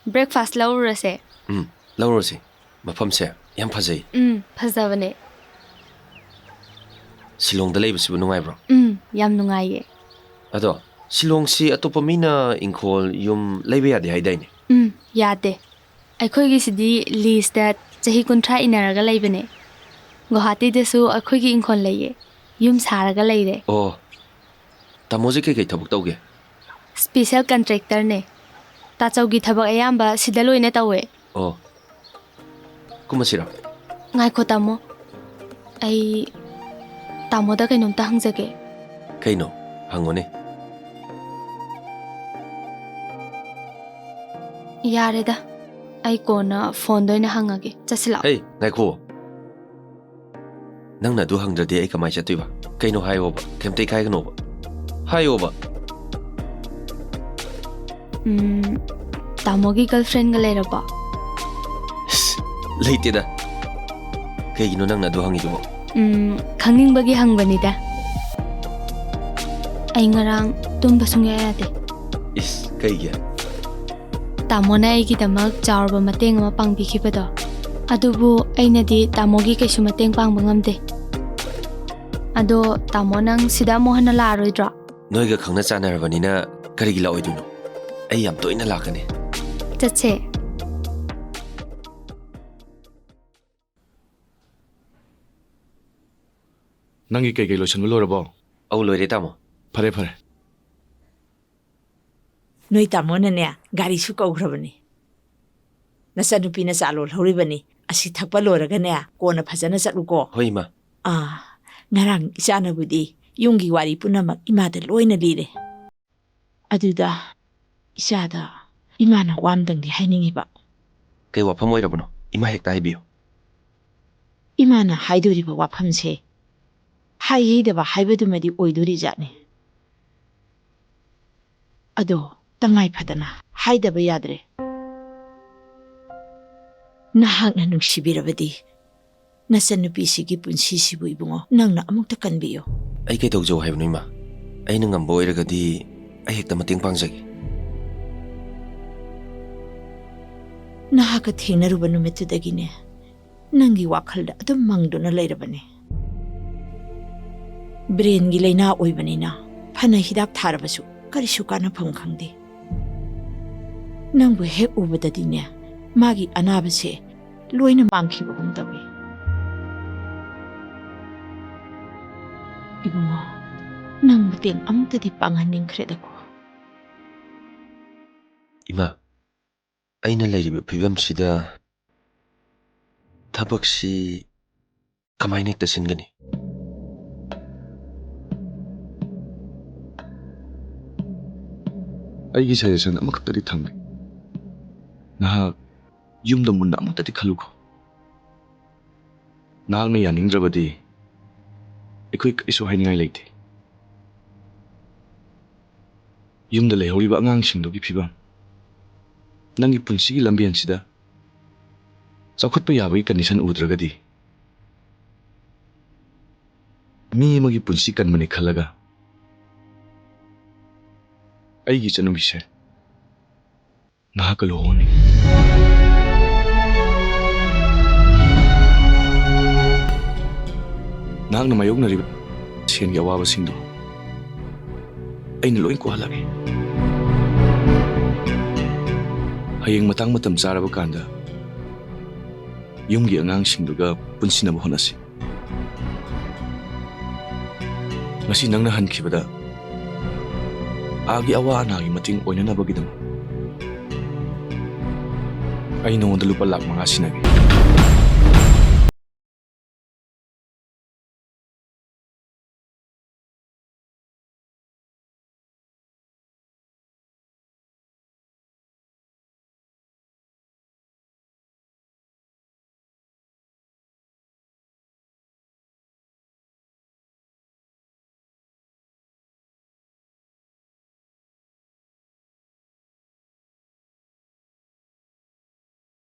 Breakfast ꯂꯧꯔꯨꯔꯁꯦ꯫ ꯎꯝ, ꯂꯧꯔꯨꯔꯁꯤ꯫ ꯃꯐꯝꯁꯦ ꯌꯥꯝ ꯐꯖꯩ꯫ ꯎꯝ, ꯐꯖꯕꯅꯦ꯫ ꯁꯤꯂꯣꯡꯗ ꯂꯩꯕꯁꯤꯕꯨ ꯅꯨꯡꯉꯥꯏꯕ꯭ꯔꯣ? ꯎꯝ, ꯌꯥꯝ ꯅꯨꯡꯉꯥꯏꯌꯦ꯫ ꯑꯗꯣ, ꯁꯤꯂꯣꯡꯁꯤ ꯑꯇꯣꯞꯄ ꯃꯤꯅ ꯏꯪꯈꯣꯜ, ꯌꯨꯝ ꯂꯩꯕ ꯌꯥꯗꯦ ꯍꯥꯏꯗꯥꯏꯅꯦ? ꯎꯝ, ꯌꯥꯗꯦ꯫ ꯑꯩꯈꯣꯏꯒꯤꯁꯤꯗꯤ leaseꯇ ꯆꯍꯤ ꯀꯨꯟꯊ꯭ꯔꯥ ꯏꯟꯅꯔꯒ ꯂꯩꯕꯅꯦ꯫ ꯒꯨꯋꯥꯍꯥꯇꯤꯗꯁꯨ ꯑꯩꯈꯣꯏꯒꯤ ꯏꯪꯈꯣꯜ ꯂꯩꯌꯦ꯫ ꯌꯨꯝ ꯁꯥꯔꯒ ꯂꯩꯔꯦ꯫ ꯑꯣ, ꯇꯥꯃꯣꯁꯦ ꯀꯩꯀꯩ ꯊꯕꯛ ꯇꯧꯒꯦ? Special contractorꯅꯦ꯫ ꯇꯥꯆꯧꯒꯤ ꯊꯕꯛ ꯑꯌꯥꯝꯕ ꯁꯤꯗ ꯂꯣꯏꯅ ꯇꯧꯋꯦ꯫ ꯑꯣ, ꯀꯨꯝꯃꯁꯤꯔꯣ? ꯉꯥꯏꯈꯣ, ꯇꯥꯃꯣ꯫ ꯑꯩ ꯇꯥꯃꯣꯗ ꯀꯩꯅꯣꯝꯇ ꯍꯪꯖꯒꯦ꯫ ꯀꯩꯅꯣ? ꯍꯪꯉꯨꯅꯦ꯫ ꯌꯥꯔꯦꯗ, ꯑꯩ ꯀꯣꯟꯅ ꯐꯣꯟꯗ ꯑꯣꯏꯅ ꯍꯪꯉꯒꯦ꯫ ꯆꯠꯁꯤ ꯂꯥꯛꯑꯣ꯫ ꯍꯦ, ꯉꯥꯏꯈꯣ꯫ ꯅꯪꯅ ꯑꯗꯨ ꯍꯪꯗ꯭ꯔꯗꯤ ꯑꯩ ꯀꯃꯥꯏ ꯆꯠꯇꯣꯏꯕ? ꯀꯩꯅꯣ ꯍꯥꯏꯌꯣꯕ, ꯀꯩꯝꯇ ꯏꯀꯥꯏꯒꯅꯣꯕ꯫ ꯍꯥꯏꯌꯣꯕ꯫ ꯎꯝ, ꯇꯥꯃꯣꯒꯤ ꯒꯔꯜꯐ꯭ꯔꯦꯟꯒ ꯂꯩꯔꯕꯣ? ꯏꯁ, ꯂꯩꯇꯦꯗ꯫ ꯀꯩꯒꯤꯅꯣ ꯅꯪꯅ ꯑꯗꯨ ꯍꯪꯉꯤꯗꯨꯕꯣ? ꯎꯝ, ꯈꯪꯅꯤꯡꯕꯒꯤ ꯍꯪꯕꯅꯤꯗ꯫ ꯑꯩ ꯉꯔꯥꯡ ꯇꯨꯝꯕ ꯁꯨꯡꯌꯥ ꯌꯥꯗꯦ꯫ ꯏꯁ, ꯀꯩꯒꯤ? ꯇꯥꯃꯣꯅ ꯑꯩꯒꯤꯗꯃꯛ ꯆꯥꯎꯔꯕ ꯃꯇꯦꯡ ꯑꯃ ꯄꯥꯡꯕꯤꯈꯤꯕꯗꯣ, ꯑꯗꯨꯕꯨ ꯑꯩꯅꯗꯤ ꯇꯥꯃꯣꯒꯤ ꯀꯩꯁꯨ ꯃꯇꯦꯡ ꯄꯥꯡꯕ ꯉꯝꯗꯦ꯫ ꯑꯗꯣ ꯇꯥꯃꯣ, ꯅꯪ ꯁꯤꯗ ꯑꯃꯨꯛ ꯍꯟꯅ ꯂꯥꯛꯑꯔꯣꯏꯗ꯭ꯔꯣ? ꯅꯣꯏꯒ ꯈꯪꯅ ꯆꯥꯟꯅꯔꯕꯅꯤꯅ ꯀꯔꯤꯒꯤ ꯂꯥꯛꯑꯣꯏꯗꯣꯏꯅꯣ? ꯑꯩ ꯌꯥꯝ ꯇꯣꯏꯅ ꯂꯥꯛꯀꯅꯤ꯫ ꯆꯠꯁꯦ꯫ ꯅꯪꯒꯤ ꯀꯩꯀꯩ ꯂꯣꯏꯁꯟꯕ ꯂꯣꯏꯔꯕꯣ? ꯑꯧ, ꯂꯣꯏꯔꯦ, ꯇꯥꯃꯣ꯫ ꯐꯔꯦ, ꯐꯔꯦ꯫ ꯅꯣꯏ ꯇꯥꯃꯣꯅꯅꯦ, ꯒꯥꯔꯤꯁꯨ ꯀꯧꯈ꯭ꯔꯕꯅꯤ꯫ ꯅꯆꯟꯅꯨꯄꯤꯅ ꯆꯥ ꯂꯣꯜꯍꯧꯔꯤꯕꯅꯤ꯫ ꯑꯁꯤ ꯊꯛꯄ ꯂꯣꯏꯔꯒꯅꯦ, ꯀꯣꯟꯅ ꯐꯖꯅ ꯆꯠꯂꯨꯀꯣ꯫ ꯍꯣꯏ, ꯏꯃꯥ꯫ ꯑꯥ, ꯉꯔꯥꯡ ꯏꯆꯥꯅꯕꯨꯗꯤ ꯌꯨꯝꯒꯤ ꯋꯥꯔꯤ ꯄꯨꯝꯅꯃꯛ ꯏꯃꯥꯗ ꯂꯣꯏꯅ ꯂꯤꯔꯦ꯫ ꯑꯗꯨꯗ ꯏꯆꯥꯗ ꯏꯃꯥꯅ ꯋꯥ ꯑꯝꯇꯪꯗꯤ ꯍꯥꯏꯅꯤꯡꯉꯤꯕ꯫ ꯀꯩ ꯋꯥꯐꯝ ꯑꯣꯏꯔꯕꯅꯣ? ꯏꯃꯥ ꯍꯦꯛꯇ ꯍꯥꯏꯕꯤꯌꯨ꯫ ꯏꯃꯥꯅ ꯍꯥꯏꯗꯣꯔꯤꯕ ꯋꯥꯐꯝꯁꯦ ꯍꯥꯏ ꯍꯩꯗꯕ ꯍꯥꯏꯕꯗꯨꯃꯗꯤ ꯑꯣꯏꯗꯣꯔꯤꯖꯥꯠꯅꯤ꯫ ꯑꯗꯣ ꯇꯉꯥꯏ ꯐꯗꯅ ꯍꯥꯏꯗꯕ ꯌꯥꯗ꯭ꯔꯦ꯫ ꯅꯍꯥꯛꯅ ꯅꯨꯡꯁꯤꯕꯤꯔꯕꯗꯤ ꯅꯆꯟꯅꯨꯄꯤꯁꯤꯒꯤ ꯄꯨꯟꯁꯤꯁꯤꯕꯨ, ꯏꯕꯨꯡꯉꯣ, ꯅꯪꯅ ꯑꯃꯨꯛꯇ ꯀꯟꯕꯤꯌꯨ꯫ ꯑꯩ ꯀꯩꯗꯧꯖꯧ ꯍꯥꯏꯕꯅꯣ, ꯏꯃꯥ? ꯑꯩꯅ ꯉꯝꯕ ꯑꯣꯏꯔꯒꯗꯤ ꯑꯩ ꯍꯦꯛꯇ ꯃꯇꯦꯡ ꯄꯥꯡꯖꯒꯦ꯫ ꯅꯍꯥꯛꯀ ꯊꯦꯡꯅꯔꯨꯕ ꯅꯨꯃꯤꯠꯇꯨꯗꯒꯤꯅꯦ, ꯅꯪꯒꯤ ꯋꯥꯈꯜꯗ ꯑꯗꯨꯝ ꯃꯪꯗꯨꯅ ꯂꯩꯔꯕꯅꯦ꯫ ꯕ꯭ꯔꯦꯟꯒꯤ ꯂꯥꯏꯅꯥ ꯑꯣꯏꯕꯅꯤꯅ ꯐꯅ ꯍꯤꯗꯥꯛ ꯊꯥꯔꯕꯁꯨ ꯀꯔꯤꯁꯨ ꯀꯥꯟꯅꯐꯝ ꯈꯪꯗꯦ꯫ ꯅꯪꯕꯨ ꯍꯦꯛ ꯎꯕꯗꯗꯤꯅꯦ, ꯃꯥꯒꯤ ꯑꯅꯥꯕꯁꯦ ꯂꯣꯏꯅ ꯃꯥꯡꯈꯤꯕꯒꯨꯝ ꯇꯧꯏ꯫ ꯏꯕꯨꯡꯉꯣ, ꯅꯪ ꯃꯇꯦꯡ ꯑꯃꯨꯛꯇꯗꯤ ꯄꯥꯡꯍꯟꯅꯤꯡꯈ꯭ꯔꯦꯗꯀꯣ꯫ ꯏꯃꯥ, ꯑꯩꯅ ꯂꯩꯔꯤꯕ ꯐꯤꯕꯝꯁꯤꯗ ꯊꯕꯛꯁꯤ ꯀꯃꯥꯏꯅ ꯍꯦꯛꯇ ꯁꯤꯟꯒꯅꯤ? ꯑꯩꯒꯤ suggestion ꯑꯃꯈꯛꯇꯗꯤ ꯊꯝꯒꯦ꯫ ꯅꯍꯥꯛ ꯌꯨꯝꯗ ꯃꯨꯟꯅ ꯑꯃꯨꯛꯇꯗꯤ ꯈꯜꯂꯨꯀꯣ꯫ ꯅꯍꯥꯛꯅ ꯌꯥꯅꯤꯡꯗ꯭ꯔꯕꯗꯤ ꯑꯩꯈꯣꯏ ꯀꯔꯤꯁꯨ ꯍꯥꯏꯅꯤꯡꯉꯥꯏ ꯂꯩꯇꯦ꯫ ꯌꯨꯝꯗ ꯂꯩꯍꯧꯔꯤꯕ ꯑꯉꯥꯡꯁꯤꯡꯗꯨꯒꯤ ꯐꯤꯕꯝ, ꯅꯪꯒꯤ ꯄꯨꯟꯁꯤꯒꯤ ꯂꯝꯕꯦꯟꯁꯤꯗ ꯆꯥꯎꯈꯠꯄ ꯌꯥꯕꯒꯤ condition ꯎꯗ꯭ꯔꯒꯗꯤ, ꯃꯤ ꯑꯃꯒꯤ ꯄꯨꯟꯁꯤ ꯀꯟꯕꯅꯤ ꯈꯜꯂꯒ ꯑꯩꯒꯤ ꯏꯆꯟꯅꯨꯄꯤꯁꯦ ꯅꯍꯥꯛꯀ ꯂꯨꯍꯣꯡꯍꯟꯅꯤꯡꯉꯤ꯫ ꯅꯍꯥꯛꯅ ꯃꯥꯌꯣꯛꯅꯔꯤꯕ ꯁꯦꯟꯒꯤ ꯑꯋꯥꯕꯁꯤꯡꯗꯣ ꯑꯩꯅ ꯂꯣꯏ ꯀꯣꯛꯍꯜꯂꯒꯦ꯫ ꯍꯌꯦꯡ ꯃꯇꯥꯡ ꯃꯇꯝ ꯆꯥꯔꯕ ꯀꯥꯟꯗ ꯌꯨꯝꯒꯤ ꯑꯉꯥꯡꯁꯤꯡꯗꯨꯒ ꯄꯨꯟꯁꯤꯟꯅꯕ ꯍꯣꯠꯅꯁꯤ꯫ ꯉꯁꯤ ꯅꯪꯅ ꯍꯟꯈꯤꯕꯗ ꯑꯥꯒꯤ ꯑꯋꯥ ꯑꯅꯥꯒꯤ ꯃꯇꯦꯡ ꯑꯣꯏꯅꯅꯕꯒꯤꯗꯃꯛ ꯑꯩ ꯅꯉꯣꯟꯗ ꯂꯨꯄꯥ ꯂꯥꯈ ꯃꯉꯥ ꯁꯤꯟꯅꯒꯦ꯫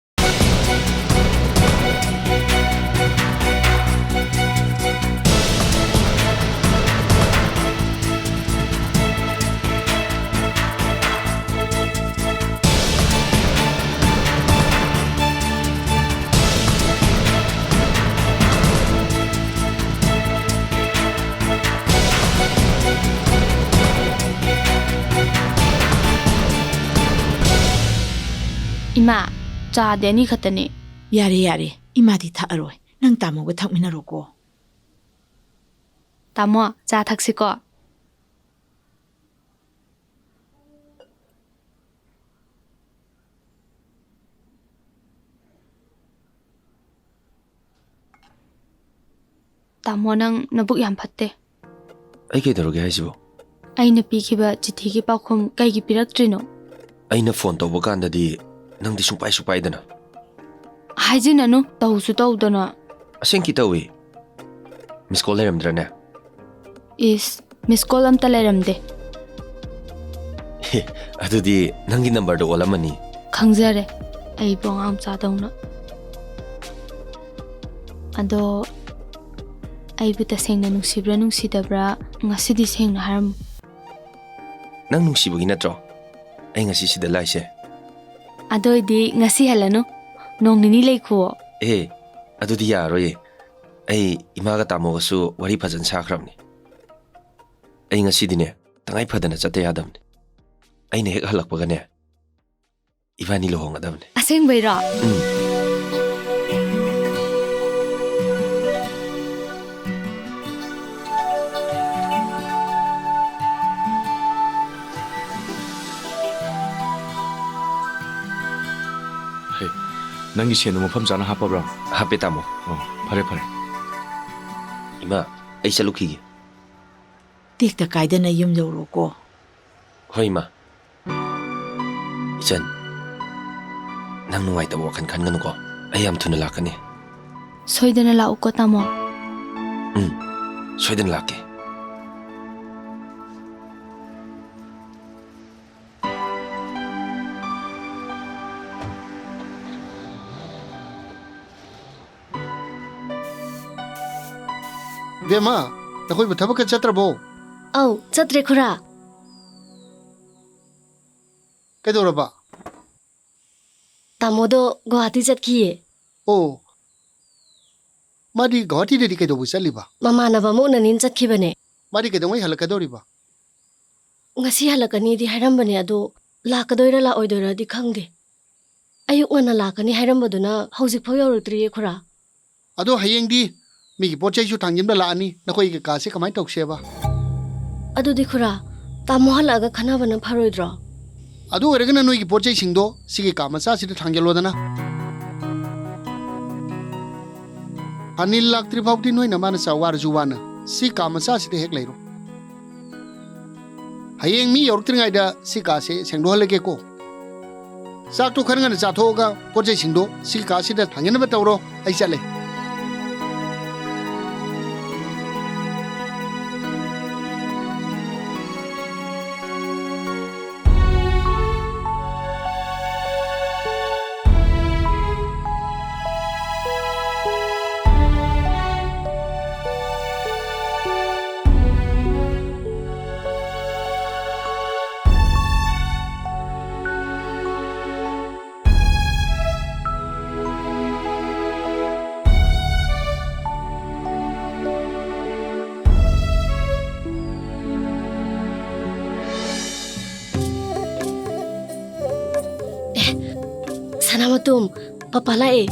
ꯏꯃꯥ, ꯆꯥꯗꯤ ꯑꯅꯤ ꯈꯛꯇꯅꯤ꯫ ꯌꯥꯔꯦ, ꯌꯥꯔꯦ, ꯏꯃꯥꯗꯤ ꯊꯛꯑꯔꯣꯏ꯫ ꯅꯪ ꯇꯥꯃꯣꯒ ꯊꯛꯃꯤꯟꯅꯔꯣꯀꯣ꯫ ꯇꯥꯃꯣ, ꯆꯥ ꯊꯛꯁꯤꯀꯣ꯫ ꯇꯥꯃꯣ, ꯅꯪ ꯅꯕꯨꯛ ꯌꯥꯝ ꯐꯠꯇꯦ꯫ ꯑꯩ ꯀꯩꯗꯧꯔꯒꯦ ꯍꯥꯏꯁꯤꯕꯣ? ꯑꯩꯅ ꯄꯤꯈꯤꯕ ꯆꯤꯊꯤꯒꯤ ꯄꯥꯎꯈꯨꯝ ꯀꯩꯒꯤ ꯄꯤꯔꯛꯇ꯭ꯔꯤꯅꯣ? ꯑꯩꯅ ꯐꯣꯟ ꯇꯧꯕ ꯀꯥꯟꯗꯗꯤ ꯅꯪꯗꯤ ꯁꯨꯡꯄꯥꯏꯁꯨ ꯄꯥꯏꯗꯅ꯫ ꯍꯥꯏꯖꯤꯟꯅꯅꯨ, ꯇꯧꯁꯨ ꯇꯧꯗꯅ꯫ ꯑꯁꯦꯡꯀꯤ ꯇꯧꯏ꯫ ꯃꯤꯁ ꯀꯣꯜ ꯂꯩꯔꯝꯗ꯭ꯔꯅꯦ? ꯏꯁ, ꯃꯤꯁ ꯀꯣꯜ ꯑꯝꯇ ꯂꯩꯔꯝꯗꯦ꯫ ꯍꯦ, ꯑꯗꯨꯗꯤ ꯅꯪꯒꯤ ꯅꯝꯕꯔꯗꯣ ꯑꯣꯜꯂꯝꯃꯅꯤ꯫ ꯈꯪꯖꯔꯦ, ꯑꯩꯕꯨ ꯑꯉꯥꯡ ꯃꯆꯥꯗꯧꯅ꯫ ꯑꯗꯣ, ꯑꯩꯕꯨ ꯇꯁꯦꯡꯅ ꯅꯨꯡꯁꯤꯕ꯭ꯔꯥ ꯅꯨꯡꯁꯤꯗꯕ꯭ꯔꯥ ꯉꯁꯤꯗꯤ ꯁꯦꯡꯅ ꯍꯥꯏꯔꯝꯃꯨ꯫ ꯅꯪ ꯅꯨꯡꯁꯤꯕꯒꯤ ꯅꯠꯇ꯭ꯔꯣ ꯑꯩ ꯉꯁꯤ ꯁꯤꯗ ꯂꯥꯛꯏꯁꯦ? ꯑꯗꯨ ꯑꯣꯏꯗꯤ ꯉꯁꯤ ꯍꯜꯂꯅꯨ, ꯅꯣꯡ ꯅꯤꯅꯤ ꯂꯩꯈꯨꯋꯣ꯫ ꯑꯦ, ꯑꯗꯨꯗꯤ ꯌꯥꯔꯔꯣꯏꯌꯦ꯫ ꯑꯩ ꯏꯃꯥꯒ ꯇꯥꯃꯣꯒꯁꯨ ꯋꯥꯔꯤ ꯐꯖꯅ ꯁꯥꯈ꯭ꯔꯕꯅꯤ꯫ ꯑꯩ ꯉꯁꯤꯗꯤꯅꯦ, ꯇꯉꯥꯏ ꯐꯗꯅ ꯆꯠꯇ ꯌꯥꯗꯕꯅꯤ꯫ ꯑꯩꯅ ꯍꯦꯛ ꯍꯜꯂꯛꯄꯒꯅꯦ, ꯏꯕꯥꯅꯤ ꯂꯨꯍꯣꯡꯒꯗꯕꯅꯤ꯫ ꯑꯁꯦꯡꯕꯩꯔꯣ? ꯎꯝ꯫ ꯍꯦ, ꯅꯪꯒꯤ ꯁꯦꯟꯗꯣ ꯃꯐꯝ ꯆꯥꯅ ꯍꯥꯞꯄꯕ꯭ꯔꯥ? ꯍꯥꯞꯄꯦ, ꯇꯥꯃꯣ꯫ ꯑꯣ, ꯐꯔꯦ, ꯐꯔꯦ꯫ ꯏꯃꯥ, ꯑꯩ ꯆꯠꯂꯨꯈꯤꯒꯦ꯫ ꯇꯦꯛꯇ ꯀꯥꯏꯗꯅ ꯌꯨꯝ ꯌꯧꯔꯣꯀꯣ꯫ ꯍꯣꯏ, ꯏꯃꯥ꯫ ꯏꯆꯟ, ꯅꯪ ꯅꯨꯡꯉꯥꯏꯇꯕ ꯋꯥꯈꯜ ꯈꯟꯒꯅꯨꯀꯣ꯫ ꯑꯩ ꯌꯥꯝ ꯊꯨꯅ ꯂꯥꯛꯀꯅꯤ꯫ ꯁꯣꯏꯗꯅ ꯂꯥꯛꯎꯀꯣ, ꯇꯥꯃꯣ꯫ ꯎꯝ, ꯁꯣꯏꯗꯅ ꯂꯥꯛꯀꯦ꯫ ꯕꯦꯝꯃ, ꯅꯈꯣꯏꯕꯨ ꯊꯕꯛꯀ ꯆꯠꯇ꯭ꯔꯕꯣ? ꯑꯧ, ꯆꯠꯇ꯭ꯔꯦ, ꯈꯨꯔꯥ꯫ ꯀꯩꯗꯧꯔꯕ? ꯇꯥꯃꯣꯗꯣ ꯒꯨꯋꯥꯍꯥꯇꯤ ꯆꯠꯈꯤꯌꯦ꯫ ꯑꯣ, ꯃꯥꯗꯤ ꯒꯨꯋꯥꯍꯥꯇꯤꯗꯗꯤ ꯀꯩꯗꯧꯕ ꯆꯠꯂꯤꯕ? ꯃꯃꯥꯟꯅꯕ ꯑꯃ ꯎꯅꯅꯤꯅ ꯆꯠꯈꯤꯕꯅꯦ꯫ ꯃꯥꯗꯤ ꯀꯩꯗꯧꯉꯩ ꯍꯜꯂꯛꯀꯗꯧꯔꯤꯕ? ꯉꯁꯤ ꯍꯜꯂꯛꯀꯅꯤꯗꯤ ꯍꯥꯏꯔꯝꯕꯅꯦ, ꯑꯗꯣ ꯂꯥꯛꯀꯗꯣꯏꯔꯥ ꯂꯥꯛꯑꯣꯏꯗꯣꯏꯔꯥꯗꯤ ꯈꯪꯗꯦ꯫ ꯑꯌꯨꯛ ꯉꯟꯅ ꯂꯥꯛꯀꯅꯤ ꯍꯥꯏꯔꯝꯕꯗꯨꯅ ꯍꯧꯖꯤꯛꯐꯥꯎ ꯌꯧꯔꯛꯇ꯭ꯔꯤꯌꯦ, ꯈꯨꯔꯥ꯫ ꯑꯗꯣ ꯍꯌꯦꯡꯗꯤ ꯃꯤꯒꯤ ꯄꯣꯠ ꯆꯩꯁꯨ ꯊꯥꯡꯖꯤꯟꯕ ꯂꯥꯛꯑꯅꯤ, ꯅꯈꯣꯏꯒꯤ ꯀꯥꯁꯦ ꯀꯃꯥꯏꯅ ꯇꯧꯁꯦꯕ? ꯑꯗꯨꯗꯤ ꯈꯨꯔꯥ, ꯇꯥꯃꯣ ꯍꯜꯂꯛꯑꯒ ꯈꯟꯅꯕꯅ ꯐꯔꯣꯏꯗ꯭ꯔꯣ? ꯑꯗꯨ ꯑꯣꯏꯔꯒꯅ ꯅꯣꯏꯒꯤ ꯄꯣꯠ ꯆꯩꯁꯤꯡꯗꯣ ꯁꯤꯒꯤ ꯀꯥ ꯃꯆꯥꯁꯤꯗ ꯊꯥꯡꯖꯜꯂꯣꯗꯅ꯫ ꯑꯅꯤꯜ ꯂꯥꯛꯇ꯭ꯔꯤ ꯐꯥꯎꯗꯤ ꯅꯣꯏꯅ ꯃꯥꯅ ꯆꯥ ꯋꯥꯔꯁꯨ ꯋꯥꯅ ꯁꯤ ꯀꯥ ꯃꯆꯥꯁꯤꯗ ꯍꯦꯛ ꯂꯩꯔꯣ꯫ ꯍꯌꯦꯡ ꯃꯤ ꯌꯧꯔꯛꯇ꯭ꯔꯤꯉꯩꯗ ꯁꯤ ꯀꯥꯁꯦ ꯁꯦꯡꯗꯣꯛꯍꯜꯂꯒꯦꯀꯣ꯫ ꯆꯥꯛꯇꯣ ꯈꯔ ꯉꯟꯅ ꯆꯥꯊꯣꯛꯑꯒ ꯄꯣꯠ ꯆꯩꯁꯤꯡꯗꯣ ꯁꯤ ꯀꯥꯁꯤꯗ ꯊꯥꯡꯖꯤꯟꯅꯕ ꯇꯧꯔꯣ꯫ ꯑꯩ ꯆꯠꯂꯦ꯫ ꯑꯦ, ꯁꯅꯥꯃꯇꯣꯝ, ꯄꯄꯥ ꯂꯥꯛꯑꯦ꯫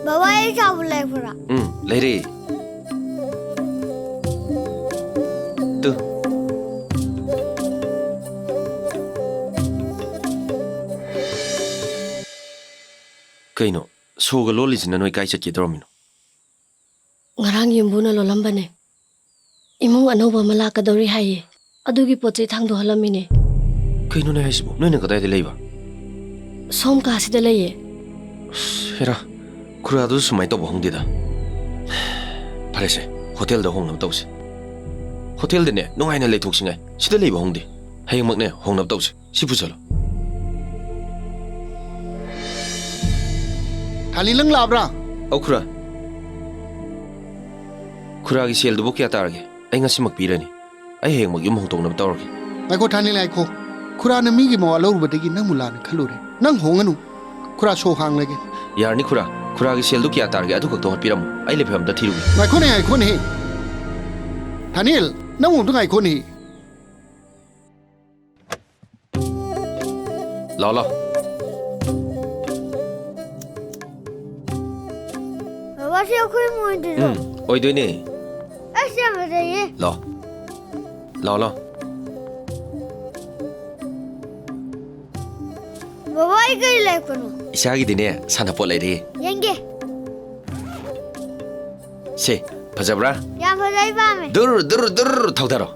ꯕꯕꯥ, ꯑꯩ ꯆꯥꯕ ꯂꯩꯕ꯭ꯔꯥ? ꯎꯝ, ꯂꯩꯔꯦ꯫ ꯇꯨ꯫ ꯀꯩꯅꯣ, ꯁꯣꯒ ꯂꯣꯜꯂꯤꯁꯤꯅ ꯅꯣꯏ ꯀꯥꯏ ꯆꯠꯀꯦ ꯇꯧꯔꯝꯃꯤꯅꯣ? ꯉꯔꯥꯡ ꯌꯨꯝꯕꯨꯅ ꯂꯣꯜꯂꯝꯕꯅꯦ꯫ ꯏꯃꯨꯡ ꯑꯅꯧꯕ ꯑꯃ ꯂꯥꯛꯀꯗꯧꯔꯤ ꯍꯥꯏꯌꯦ꯫ ꯑꯗꯨꯒꯤ ꯄꯣꯠ ꯆꯩ ꯊꯥꯡꯗꯣꯛꯍꯜꯂꯝꯃꯤꯅꯦ꯫ ꯀꯩꯅꯣꯅꯦ ꯍꯥꯏꯁꯤꯕꯣ? ꯅꯣꯏꯅ ꯀꯗꯥꯏꯗ ꯂꯩꯕ? ꯁꯣꯝ ꯀꯥꯁꯤꯗ ꯂꯩꯌꯦ꯫ ꯑꯁ, ꯍꯦꯔꯥ, ꯈꯨꯔꯥꯗꯨꯁꯨ ꯁꯨꯃꯥꯏꯅ ꯇꯧꯕ ꯍꯧꯅꯗꯦꯗ꯫ ꯐꯔꯦꯁꯦ, ꯍꯣꯇꯦꯜꯗ ꯍꯣꯡꯅꯕ ꯇꯧꯁꯦ꯫ ꯍꯣꯇꯦꯜꯗꯅꯦ ꯅꯨꯡꯉꯥꯏꯅ ꯂꯩꯊꯣꯛꯁꯤꯉꯥꯏ꯫ ꯁꯤꯗ ꯂꯩꯕ ꯍꯧꯅꯗꯦ꯫ ꯍꯌꯦꯡꯃꯛꯅꯦ ꯍꯣꯡꯅꯕ ꯇꯧꯁꯦ꯫ ꯁꯤ ꯄꯨꯁꯜꯂꯣ꯫ ꯊꯥꯂꯤ, ꯅꯪ ꯂꯥꯛꯑꯕ꯭ꯔꯥ? ꯑꯧ, ꯈꯨꯔꯥ꯫ ꯈꯨꯔꯥꯒꯤ ꯁꯦꯜꯗꯨꯕꯨ ꯀꯌꯥ ꯇꯥꯔꯒꯦ? ꯑꯩ ꯉꯁꯤꯃꯛ ꯄꯤꯔꯅꯤ꯫ ꯑꯩ ꯍꯌꯦꯡꯃꯛ ꯌꯨꯝ ꯍꯣꯡꯗꯣꯛꯅꯕ ꯇꯧꯔꯒꯦ꯫ ꯉꯥꯏꯈꯣ, ꯊꯥꯅꯤꯜ, ꯉꯥꯏꯈꯣ꯫ ꯈꯨꯔꯥꯅ ꯃꯤꯒꯤ ꯃꯋꯥ ꯂꯧꯔꯨꯕꯗꯒꯤ ꯅꯪꯕꯨ ꯂꯥꯟꯅ ꯈꯜꯂꯨꯔꯦ꯫ ꯅꯪ ꯍꯣꯡꯉꯅꯨ꯫ ꯈꯨꯔꯥ ꯁꯣ ꯍꯥꯡꯂꯒꯦ꯫ ꯌꯥꯔꯅꯤ ꯈꯨꯔꯥ꯫ ꯈꯨꯔꯥꯒꯤ ꯁꯦꯜꯗꯨ ꯀꯌꯥ ꯇꯥꯔꯒꯦ ꯑꯗꯨ ꯈꯛꯇ ꯍꯣꯠꯄꯤꯔꯝꯃꯨ꯫ ꯑꯩ ꯂꯩꯐꯝ ꯑꯝꯇ ꯊꯤꯔꯨꯒꯦ꯫ ꯉꯥꯏꯈꯣꯅꯦ, ꯉꯥꯏꯈꯣꯅꯦ꯫ ꯊꯥꯅꯤꯜ, ꯅꯪ ꯑꯃꯨꯛꯇ ꯉꯥꯏꯈꯣꯅꯦ꯫ ꯂꯥꯎ, ꯂꯥꯎ꯫ ꯕꯕꯥ, ꯁꯤ ꯑꯩꯈꯣꯏ ꯏꯃꯨꯡ ꯑꯣꯏꯗꯣꯏꯔꯣ? ꯎꯝ, ꯑꯣꯏꯗꯣꯏꯅꯦ꯫ ꯑꯁ, ꯌꯥꯝ ꯐꯖꯩꯌꯦ꯫ ꯂꯥꯎ꯫ ꯂꯥꯎ, ꯂꯥꯎ꯫ ꯕꯕꯥ, ꯑꯩ ꯀꯔꯤ ꯂꯩꯔꯛꯄꯅꯣ? ꯏꯆꯥꯒꯤꯗꯤꯅꯦ, ꯁꯥꯟꯅꯄꯣꯠ ꯂꯩꯔꯦ꯫ ꯌꯦꯡꯒꯦ꯫ ꯁꯦ, ꯐꯖꯕ꯭ꯔꯥ? ꯌꯥꯝ ꯐꯖꯩ, ꯄꯥꯝꯃꯦ꯫ ꯗꯨꯔ, ꯗꯨꯔ, ꯗꯨꯔ ꯊꯧꯗꯔꯣ꯫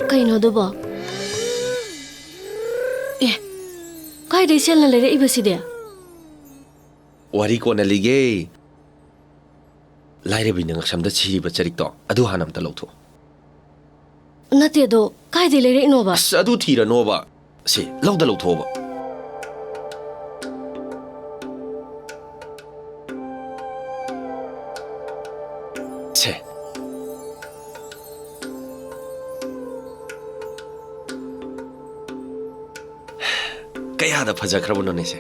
ꯀꯩꯅꯣ ꯑꯗꯨꯕꯣ? ꯑꯦ, ꯀꯥꯏꯗꯩ ꯁꯦꯜꯅ ꯂꯩꯔꯛꯏꯕ ꯁꯤꯗꯤ? ꯋꯥꯔꯤ ꯀꯣꯟꯅ ꯂꯤꯒꯦ꯫ ꯂꯥꯏꯔꯕꯤꯅ ꯉꯛꯁꯝꯗ ꯁꯤꯔꯤꯕ ꯆꯔꯤꯛꯇꯣ, ꯑꯗꯨ ꯍꯥꯟꯅ ꯑꯝꯇ ꯂꯧꯊꯣꯛꯑꯣ꯫ ꯅꯠꯇꯦ, ꯑꯗꯣ ꯀꯥꯏꯗꯩ ꯂꯩꯔꯛꯏꯅꯣꯕ? ꯑꯁ, ꯑꯗꯨ ꯊꯤꯔꯅꯣꯕ꯫ ꯁꯤ, ꯂꯧꯗ ꯂꯧꯊꯣꯛꯑꯣꯕ꯫ ꯁꯦ꯫ ꯀꯌꯥꯗ ꯐꯖꯈ꯭ꯔꯕꯅꯣꯅꯦ ꯁꯦ꯫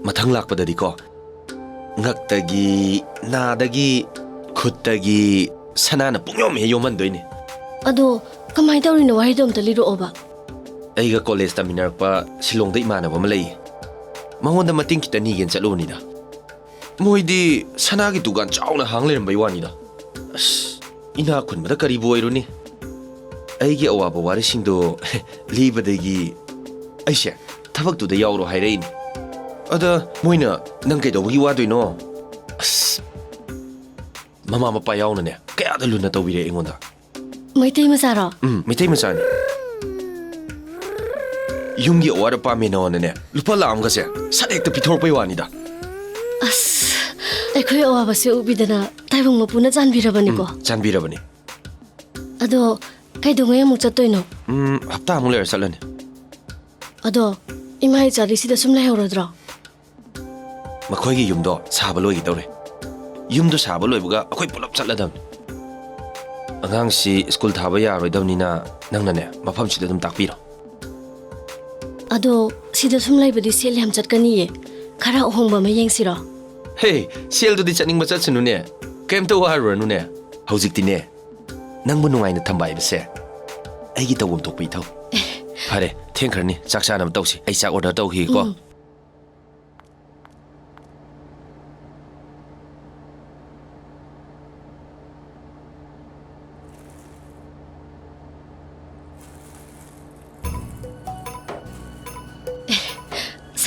ꯃꯊꯪ ꯂꯥꯛꯄꯗꯗꯤꯀꯣ, ꯉꯛꯇꯒꯤ, ꯅꯥꯗꯒꯤ, ꯈꯨꯠꯇꯒꯤ ꯁꯅꯥꯅ ꯄꯨꯡꯌꯣꯝ ꯍꯦꯛ ꯌꯣꯝꯍꯟꯗꯣꯏꯅꯦ꯫ ꯑꯗꯣ ꯀꯃꯥꯏꯅ ꯇꯧꯔꯤꯅꯣ? ꯋꯥꯍꯩꯗꯣ ꯑꯝꯇ ꯂꯤꯔꯛꯑꯣꯕ꯫ ꯑꯩꯒ ꯀꯣꯂꯦꯖ ꯇꯝꯃꯤꯟꯅꯔꯛꯄ ꯁꯤꯂꯣꯡꯗ ꯏꯃꯥꯟꯅꯕ ꯑꯃ ꯂꯩꯌꯦ꯫ ꯃꯉꯣꯟꯗ ꯃꯇꯦꯡ ꯈꯤꯇ ꯅꯤꯒꯦꯅ ꯆꯠꯂꯨꯕꯅꯤꯗ꯫ ꯃꯣꯏꯗꯤ ꯁꯅꯥꯒꯤ ꯗꯨꯀꯥꯟ ꯆꯥꯎꯅ ꯍꯥꯡ ꯂꯩꯔꯝꯕꯩ ꯋꯥꯅꯤꯗ꯫ ꯑꯁ, ꯏꯅꯥꯛ ꯈꯨꯟꯕꯗ ꯀꯔꯤꯕꯨ ꯑꯣꯏꯔꯨꯅꯤ? ꯑꯩꯒꯤ ꯑꯋꯥꯕ ꯋꯥꯔꯤꯁꯤꯡꯗꯣ ꯂꯤꯕꯗꯒꯤ ꯑꯩꯁꯦ ꯊꯕꯛꯇꯨꯗ ꯌꯥꯎꯔꯣ ꯍꯥꯏꯔꯛꯏꯅꯤ꯫ ꯑꯗ ꯃꯣꯏꯅ "ꯅꯪ ꯀꯩꯗꯧꯕꯒꯤ ꯋꯥꯗꯣꯏꯅꯣ?" ꯑꯁ, ꯃꯃꯥ ꯃꯄꯥ ꯌꯥꯎꯅꯅꯦ ꯀꯌꯥꯗ ꯂꯨꯅ ꯇꯧꯕꯤꯔꯦ ꯑꯩꯉꯣꯟꯗ꯫ ꯃꯩꯇꯩ ꯃꯆꯥꯔꯣ? ꯎꯝ, ꯃꯩꯇꯩ ꯃꯆꯥꯅꯤ꯫ ꯌꯨꯝꯒꯤ ꯑꯋꯥꯠ ꯑꯄꯥ ꯃꯦꯟꯅꯧꯅꯅꯦ ꯂꯨꯄꯥ ꯂꯥꯈ ꯑꯃꯒꯁꯦ ꯁꯠ ꯍꯦꯛꯇ ꯄꯤꯊꯣꯔꯛꯄꯩ ꯋꯥꯅꯤꯗ꯫ ꯑꯁ, ꯑꯩꯈꯣꯏ ꯑꯋꯥꯕꯁꯦ ꯎꯕꯤꯗꯅ ꯇꯥꯏꯕꯪ ꯃꯄꯨꯅ ꯆꯥꯟꯕꯤꯔꯕꯅꯤꯀꯣ꯫ ꯎꯝ, ꯆꯥꯟꯕꯤꯔꯕꯅꯤ꯫ ꯑꯗꯣ ꯀꯩꯗꯧꯉꯩ ꯑꯃꯨꯛ ꯆꯠꯇꯣꯏꯅꯣ? ꯎꯝ, ꯍꯞꯇꯥꯃꯨꯛ ꯂꯩꯔ ꯆꯠꯂꯅꯤ꯫ ꯑꯗꯣ ꯏꯃꯥ ꯏꯆꯥꯗꯤ ꯁꯤꯗ ꯁꯨꯝ ꯂꯩꯍꯧꯔꯗ꯭ꯔꯣ? ꯃꯈꯣꯏꯒꯤ ꯌꯨꯝꯗꯣ ꯁꯥꯕ ꯂꯣꯏꯒꯗꯧꯔꯦ꯫ ꯌꯨꯝꯗꯣ ꯁꯥꯕ ꯂꯣꯏꯕꯒ ꯑꯩꯈꯣꯏ ꯄꯨꯂꯞ ꯆꯠꯂꯗꯕꯅꯤ꯫ ꯑꯉꯥꯡꯁꯤ ꯁ꯭ꯀꯨꯜ ꯊꯥꯕ ꯌꯥꯔꯣꯏꯗꯕꯅꯤꯅ ꯅꯪꯅꯅꯦ ꯃꯐꯝꯁꯤꯗ ꯑꯗꯨꯝ ꯇꯥꯛꯄꯤꯔꯣ꯫ ꯑꯗꯣ ꯁꯤꯗ ꯁꯨꯝ ꯂꯩꯕꯗꯤ ꯁꯦꯜ ꯌꯥꯝ ꯆꯠꯀꯅꯤꯌꯦ꯫ ꯈꯔ ꯑꯍꯣꯡꯕ ꯑꯃ ꯌꯦꯡꯁꯤꯔꯣ? ꯍꯦ, ꯁꯦꯜꯗꯨꯗꯤ ꯆꯠꯅꯤꯡꯕ ꯆꯠꯁꯅꯨꯅꯦ꯫ ꯀꯩꯝꯇ ꯋꯥꯔꯨꯔꯅꯨꯅꯦ꯫ ꯍꯧꯖꯤꯛꯇꯤꯅꯦ, ꯅꯪꯕꯨ ꯅꯨꯡꯉꯥꯏꯅ ꯊꯝꯕ ꯍꯥꯏꯕꯁꯦ ꯑꯩꯒꯤ ꯇꯧꯐꯝ ꯊꯣꯛꯄ ꯏꯊꯧ꯫ ꯐꯔꯦ, ꯊꯦꯡꯈ꯭ꯔꯅꯤ, ꯆꯥꯛ ꯆꯥꯅꯕ ꯇꯧꯁꯤ꯫ ꯑꯩ ꯆꯥꯛ ꯑꯣꯔꯗꯔ ꯇꯧꯈꯤꯒꯦꯀꯣ꯫ ꯎꯝ꯫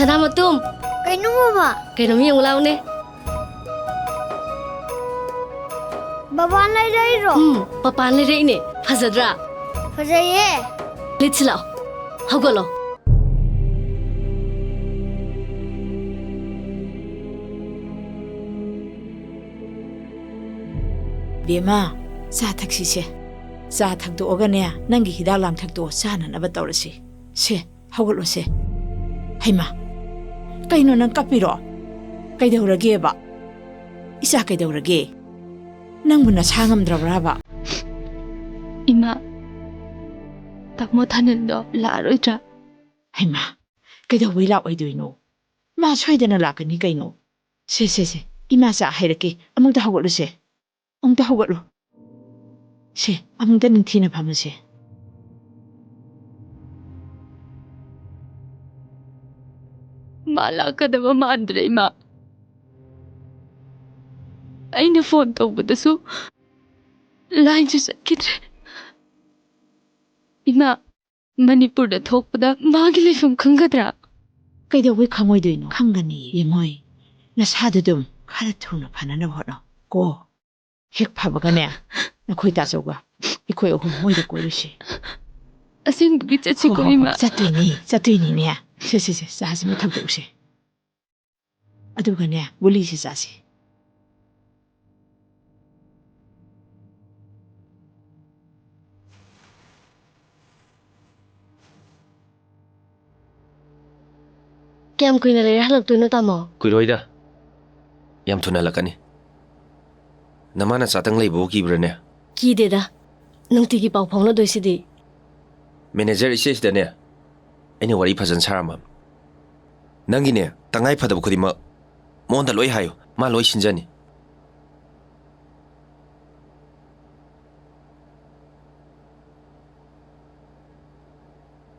ꯁꯅꯥꯃꯇꯨꯝ! ꯀꯩꯅꯣ ꯃꯃꯥ? ꯀꯩꯅꯣꯝ ꯌꯦꯡꯉꯨ ꯂꯥꯎꯅꯦ꯫ ꯕꯕꯥꯅ ꯂꯩꯔꯛꯏꯔꯣ? ꯎꯝ, ꯄꯄꯥꯅ ꯂꯩꯔꯛꯏꯅꯦ꯫ ꯐꯖꯗ꯭ꯔꯥ? ꯐꯖꯩꯌꯦ꯫ ꯂꯤꯠꯁꯤ ꯂꯥꯛꯑꯣ꯫ ꯍꯧꯒꯠꯂꯣ꯫ ꯕꯦꯝꯃ, ꯆꯥ ꯊꯛꯁꯤꯁꯦ꯫ ꯆꯥ ꯊꯛꯇꯣꯛꯑꯒꯅꯦ, ꯅꯪꯒꯤ ꯍꯤꯗꯥꯛ ꯂꯥꯡꯊꯛꯇꯣ ꯆꯥꯅꯅꯕ ꯇꯧꯔꯁꯤ꯫ ꯁꯦ, ꯍꯧꯒꯠꯂꯣꯁꯦ꯫ ꯍꯩꯃꯥ, ꯀꯩꯅꯣ ꯅꯪ ꯀꯞꯄꯤꯔꯣ? ꯀꯩꯗꯧꯔꯒꯦꯕ? ꯏꯆꯥ ꯀꯩꯗꯧꯔꯒꯦ? ꯅꯪꯕꯨ ꯅꯁꯥ ꯉꯝꯗ꯭ꯔꯕ꯭ꯔꯥꯕ? ꯏꯃꯥ, ꯇꯥꯃꯣ ꯊꯥꯅꯤꯜꯗꯣ ꯂꯥꯛꯑꯔꯣꯏꯗ꯭ꯔꯥ? ꯍꯩꯃꯥ, ꯀꯩꯗꯧꯕꯩ ꯂꯥꯛꯑꯣꯏꯗꯣꯏꯅꯣ? ꯃꯥ ꯁꯣꯏꯗꯅ ꯂꯥꯛꯀꯅꯤ ꯀꯩꯅꯣ꯫ ꯁꯦ, ꯁꯦ, ꯁꯦ, ꯏꯃꯥ ꯆꯥ ꯍꯩꯔꯛꯀꯦ, ꯑꯃꯨꯛꯇ ꯍꯧꯒꯠꯂꯨꯁꯦ꯫ ꯑꯃꯨꯛꯇ ꯍꯧꯒꯠꯂꯨ꯫ ꯁꯦ, ꯑꯃꯨꯛꯇ ꯅꯤꯡꯊꯤꯅ ꯐꯝꯃꯨꯁꯦ꯫ ꯃꯥ ꯂꯥꯛꯀꯗꯕ ꯃꯥꯟꯗ꯭ꯔꯦ, ꯏꯃꯥ꯫ ꯑꯩꯅ ꯐꯣꯟ ꯇꯧꯕꯗꯁꯨ ꯂꯥꯏꯟꯁꯨ ꯆꯠꯈꯤꯗ꯭ꯔꯦ꯫ ꯏꯃꯥ, ꯃꯅꯤꯄꯨꯔꯗ ꯊꯣꯛꯄꯗ ꯃꯥꯒꯤ ꯂꯩꯐꯝ ꯈꯪꯒꯗ꯭ꯔꯥ? ꯀꯩꯗꯧꯕꯩ ꯈꯪꯉꯣꯏꯗꯣꯏꯅꯣ? ꯈꯪꯒꯅꯤ, ꯌꯦꯡꯉꯣꯏ꯫ ꯅꯁꯥꯗꯨ ꯑꯗꯨꯝ ꯈꯔ ꯊꯨꯅ ꯐꯅꯅꯕ ꯍꯣꯠꯅꯧ ꯀꯣ꯫ ꯍꯦꯛ ꯐꯕꯒꯅꯦ, ꯅꯈꯣꯏ ꯇꯥꯆꯧꯒ ꯑꯩꯈꯣꯏ ꯑꯍꯨꯝ ꯃꯣꯏꯗ ꯀꯣꯏꯔꯨꯁꯤ꯫ ꯑꯁꯦꯡꯕꯒꯤ ꯆꯠꯁꯤꯀꯣ, ꯍꯣ, ꯍꯣ, ꯍꯣ, ꯏꯃꯥ? ꯆꯠꯇꯣꯏꯅꯤ, ꯆꯠꯇꯣꯏꯅꯤꯅꯦ꯫ ꯁꯦ, ꯁꯦ, ꯁꯦ, ꯆꯥꯁꯤꯃ ꯊꯛꯇꯣꯛꯎꯁꯦ꯫ ꯑꯗꯨꯒꯅꯦ, ꯒꯨꯂꯤꯁꯦ ꯆꯥꯁꯤ꯫ ꯀꯌꯥꯝ ꯀꯨꯏꯅ ꯂꯩꯔ ꯍꯜꯂꯛꯇꯣꯏꯅꯣ, ꯇꯥꯃꯣ? ꯀꯨꯏꯔꯣꯏꯗ꯫ ꯌꯥꯝ ꯊꯨꯅ ꯍꯜꯂꯛꯀꯅꯤ꯫ ꯅꯃꯥ ꯅꯆꯥꯇꯪ ꯂꯩꯕꯕꯨ ꯀꯤꯕ꯭ꯔꯥꯅꯦ? ꯀꯤꯗꯦꯗ꯫ ꯅꯨꯡꯇꯤꯒꯤ ꯄꯥꯎ ꯐꯥꯎꯅꯗꯣꯏꯁꯤꯗꯤ꯫ ꯃꯦꯅꯦꯖꯔ ꯏꯆꯦꯁꯤꯗꯅꯦ, ꯑꯩꯅ ꯋꯥꯔꯤ ꯐꯖꯅ ꯁꯥꯔꯝꯃꯕꯅꯤ꯫ ꯅꯪꯒꯤꯅꯦ, ꯇꯉꯥꯏ ꯐꯗꯕ ꯈꯨꯗꯤꯡꯃꯛ ꯃꯉꯣꯟꯗ ꯂꯣꯏ ꯍꯥꯏꯌꯨ, ꯃꯥ ꯂꯣꯏ ꯁꯤꯟꯖꯅꯤ꯫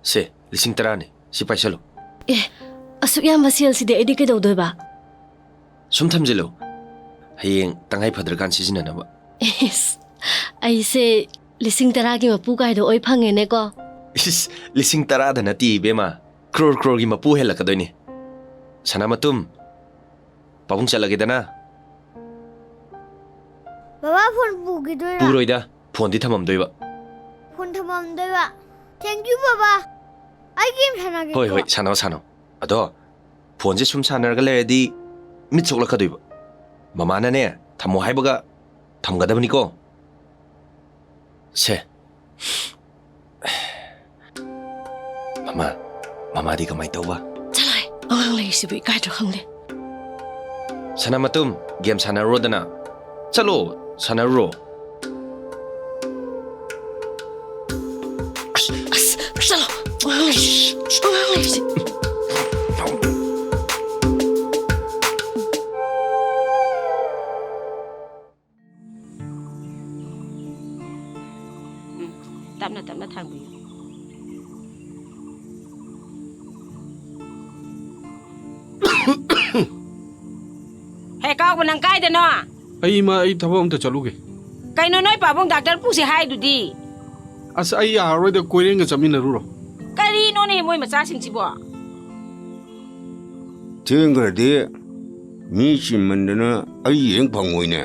ꯁꯦ, ꯂꯤꯁꯤꯡ ꯇꯔꯥꯅꯤ, ꯁꯤ ꯄꯥꯏꯁꯜꯂꯨ꯫ ꯑꯦ, ꯑꯁꯨꯛ ꯌꯥꯝꯕ ꯁꯦꯜꯁꯤꯗꯤ ꯑꯩꯗꯤ ꯀꯩꯗꯧꯗꯣꯏꯕ? ꯁꯨꯝ ꯊꯝꯖꯤꯜꯂꯨ, ꯍꯌꯦꯡ ꯇꯉꯥꯏ ꯐꯗ꯭ꯔꯀꯥꯟ ꯁꯤꯖꯤꯟꯅꯅꯕ꯫ ꯏꯁ, ꯑꯩꯁꯦ ꯂꯤꯁꯤꯡ ꯇꯔꯥꯒꯤ ꯃꯄꯨ ꯀꯥꯏꯗꯣ ꯑꯣꯏ ꯐꯪꯉꯦꯅꯦꯀꯣ꯫ ꯏꯁ, ꯂꯤꯁꯤꯡ ꯇꯔꯥꯗ ꯅꯠꯇꯦ ꯏꯕꯦꯝꯃ, ꯀ꯭ꯔꯣꯔ ꯀ꯭ꯔꯣꯔꯒꯤ ꯃꯄꯨ ꯍꯦꯜꯂꯛꯀꯗꯣꯏꯅꯤ꯫ ꯁꯅꯥꯃꯇꯨꯝ, ꯄꯥꯕꯨꯡ ꯆꯠꯂꯒꯦꯗꯅ꯫ ꯕꯕꯥ, ꯐꯣꯟ ꯄꯨꯈꯤꯗꯣꯏꯔꯥ? ꯄꯨꯔꯣꯏꯗ, ꯐꯣꯟꯗꯤ ꯊꯝꯃꯝꯗꯣꯏꯕ꯫ ꯐꯣꯟ ꯊꯝꯃꯝꯗꯣꯏꯕ? Thank you, ꯕꯕꯥ꯫ ꯑꯩ ꯒꯦꯝ ꯁꯥꯟꯅꯒꯦꯀꯣ꯫ ꯍꯣꯏ, ꯍꯣꯏ, ꯁꯥꯟꯅꯧ, ꯁꯥꯟꯅꯧ꯫ ꯑꯗꯣ ꯐꯣꯟꯁꯦ ꯁꯨꯝ ꯁꯥꯟꯅꯔꯒ ꯂꯩꯔꯗꯤ ꯃꯤꯠ ꯁꯣꯛꯂꯛꯀꯗꯣꯏꯕ꯫ ꯃꯃꯥꯅꯅꯦ, ꯊꯝꯃꯣ ꯍꯥꯏꯕꯒ ꯊꯝꯒꯗꯕꯅꯤꯀꯣ꯫ ꯁꯦ꯫ ꯃꯃꯥ, ꯃꯃꯥꯗꯤ ꯀꯃꯥꯏ ꯇꯧꯕ? ꯆꯠꯂꯣꯍꯦ, ꯑꯉꯥꯡ ꯂꯩꯔꯤꯁꯤꯕꯨ ꯏꯀꯥꯏꯗ꯭ꯔꯥ ꯈꯪꯗꯦ꯫ ꯁꯅꯥꯃꯇꯨꯝ, ꯒꯦꯝ ꯁꯥꯟꯅꯔꯨꯔꯣꯗꯅ꯫ ꯆꯠꯂꯣ, ꯁꯥꯟꯅꯔꯨꯔꯣ꯫ ꯑꯁ, ꯑꯁ, ꯆꯠꯂꯣ, ꯑꯉꯥꯡ ꯂꯩꯔꯤꯁꯤ, ꯑꯉꯥꯡ ꯂꯩꯔꯤꯁꯤ꯫ ꯎꯝ, ꯇꯞꯅ ꯇꯞꯅ ꯊꯥꯡꯕꯤꯌꯨ꯫ ꯍꯦ, ꯀꯥꯎꯕ, ꯅꯪ ꯀꯥꯏꯗꯅꯣ? ꯑꯩ, ꯏꯃꯥ, ꯑꯩ ꯊꯕꯛ ꯑꯝꯇ ꯆꯠꯂꯨꯒꯦ꯫ ꯀꯩꯅꯣ, ꯅꯣꯏ ꯄꯥꯕꯨꯡ ꯗꯥꯛꯇꯔ ꯄꯨꯁꯦ ꯍꯥꯏꯗꯨꯗꯤ? ꯑꯁ, ꯑꯩ ꯌꯥꯔꯔꯣꯏꯗ, ꯀꯣꯏꯔꯦꯡꯒ ꯆꯠꯃꯤꯟꯅꯔꯨꯔꯣ꯫ ꯀꯔꯤꯅꯣꯅꯦ, ꯃꯣꯏ ꯃꯆꯥꯁꯤꯡꯁꯤꯕꯣ? ꯊꯦꯡꯈ꯭ꯔꯗꯤ ꯃꯤ ꯆꯤꯟꯃꯟꯗꯅ ꯑꯩ ꯌꯦꯡ ꯐꯪꯉꯣꯏꯅꯦ꯫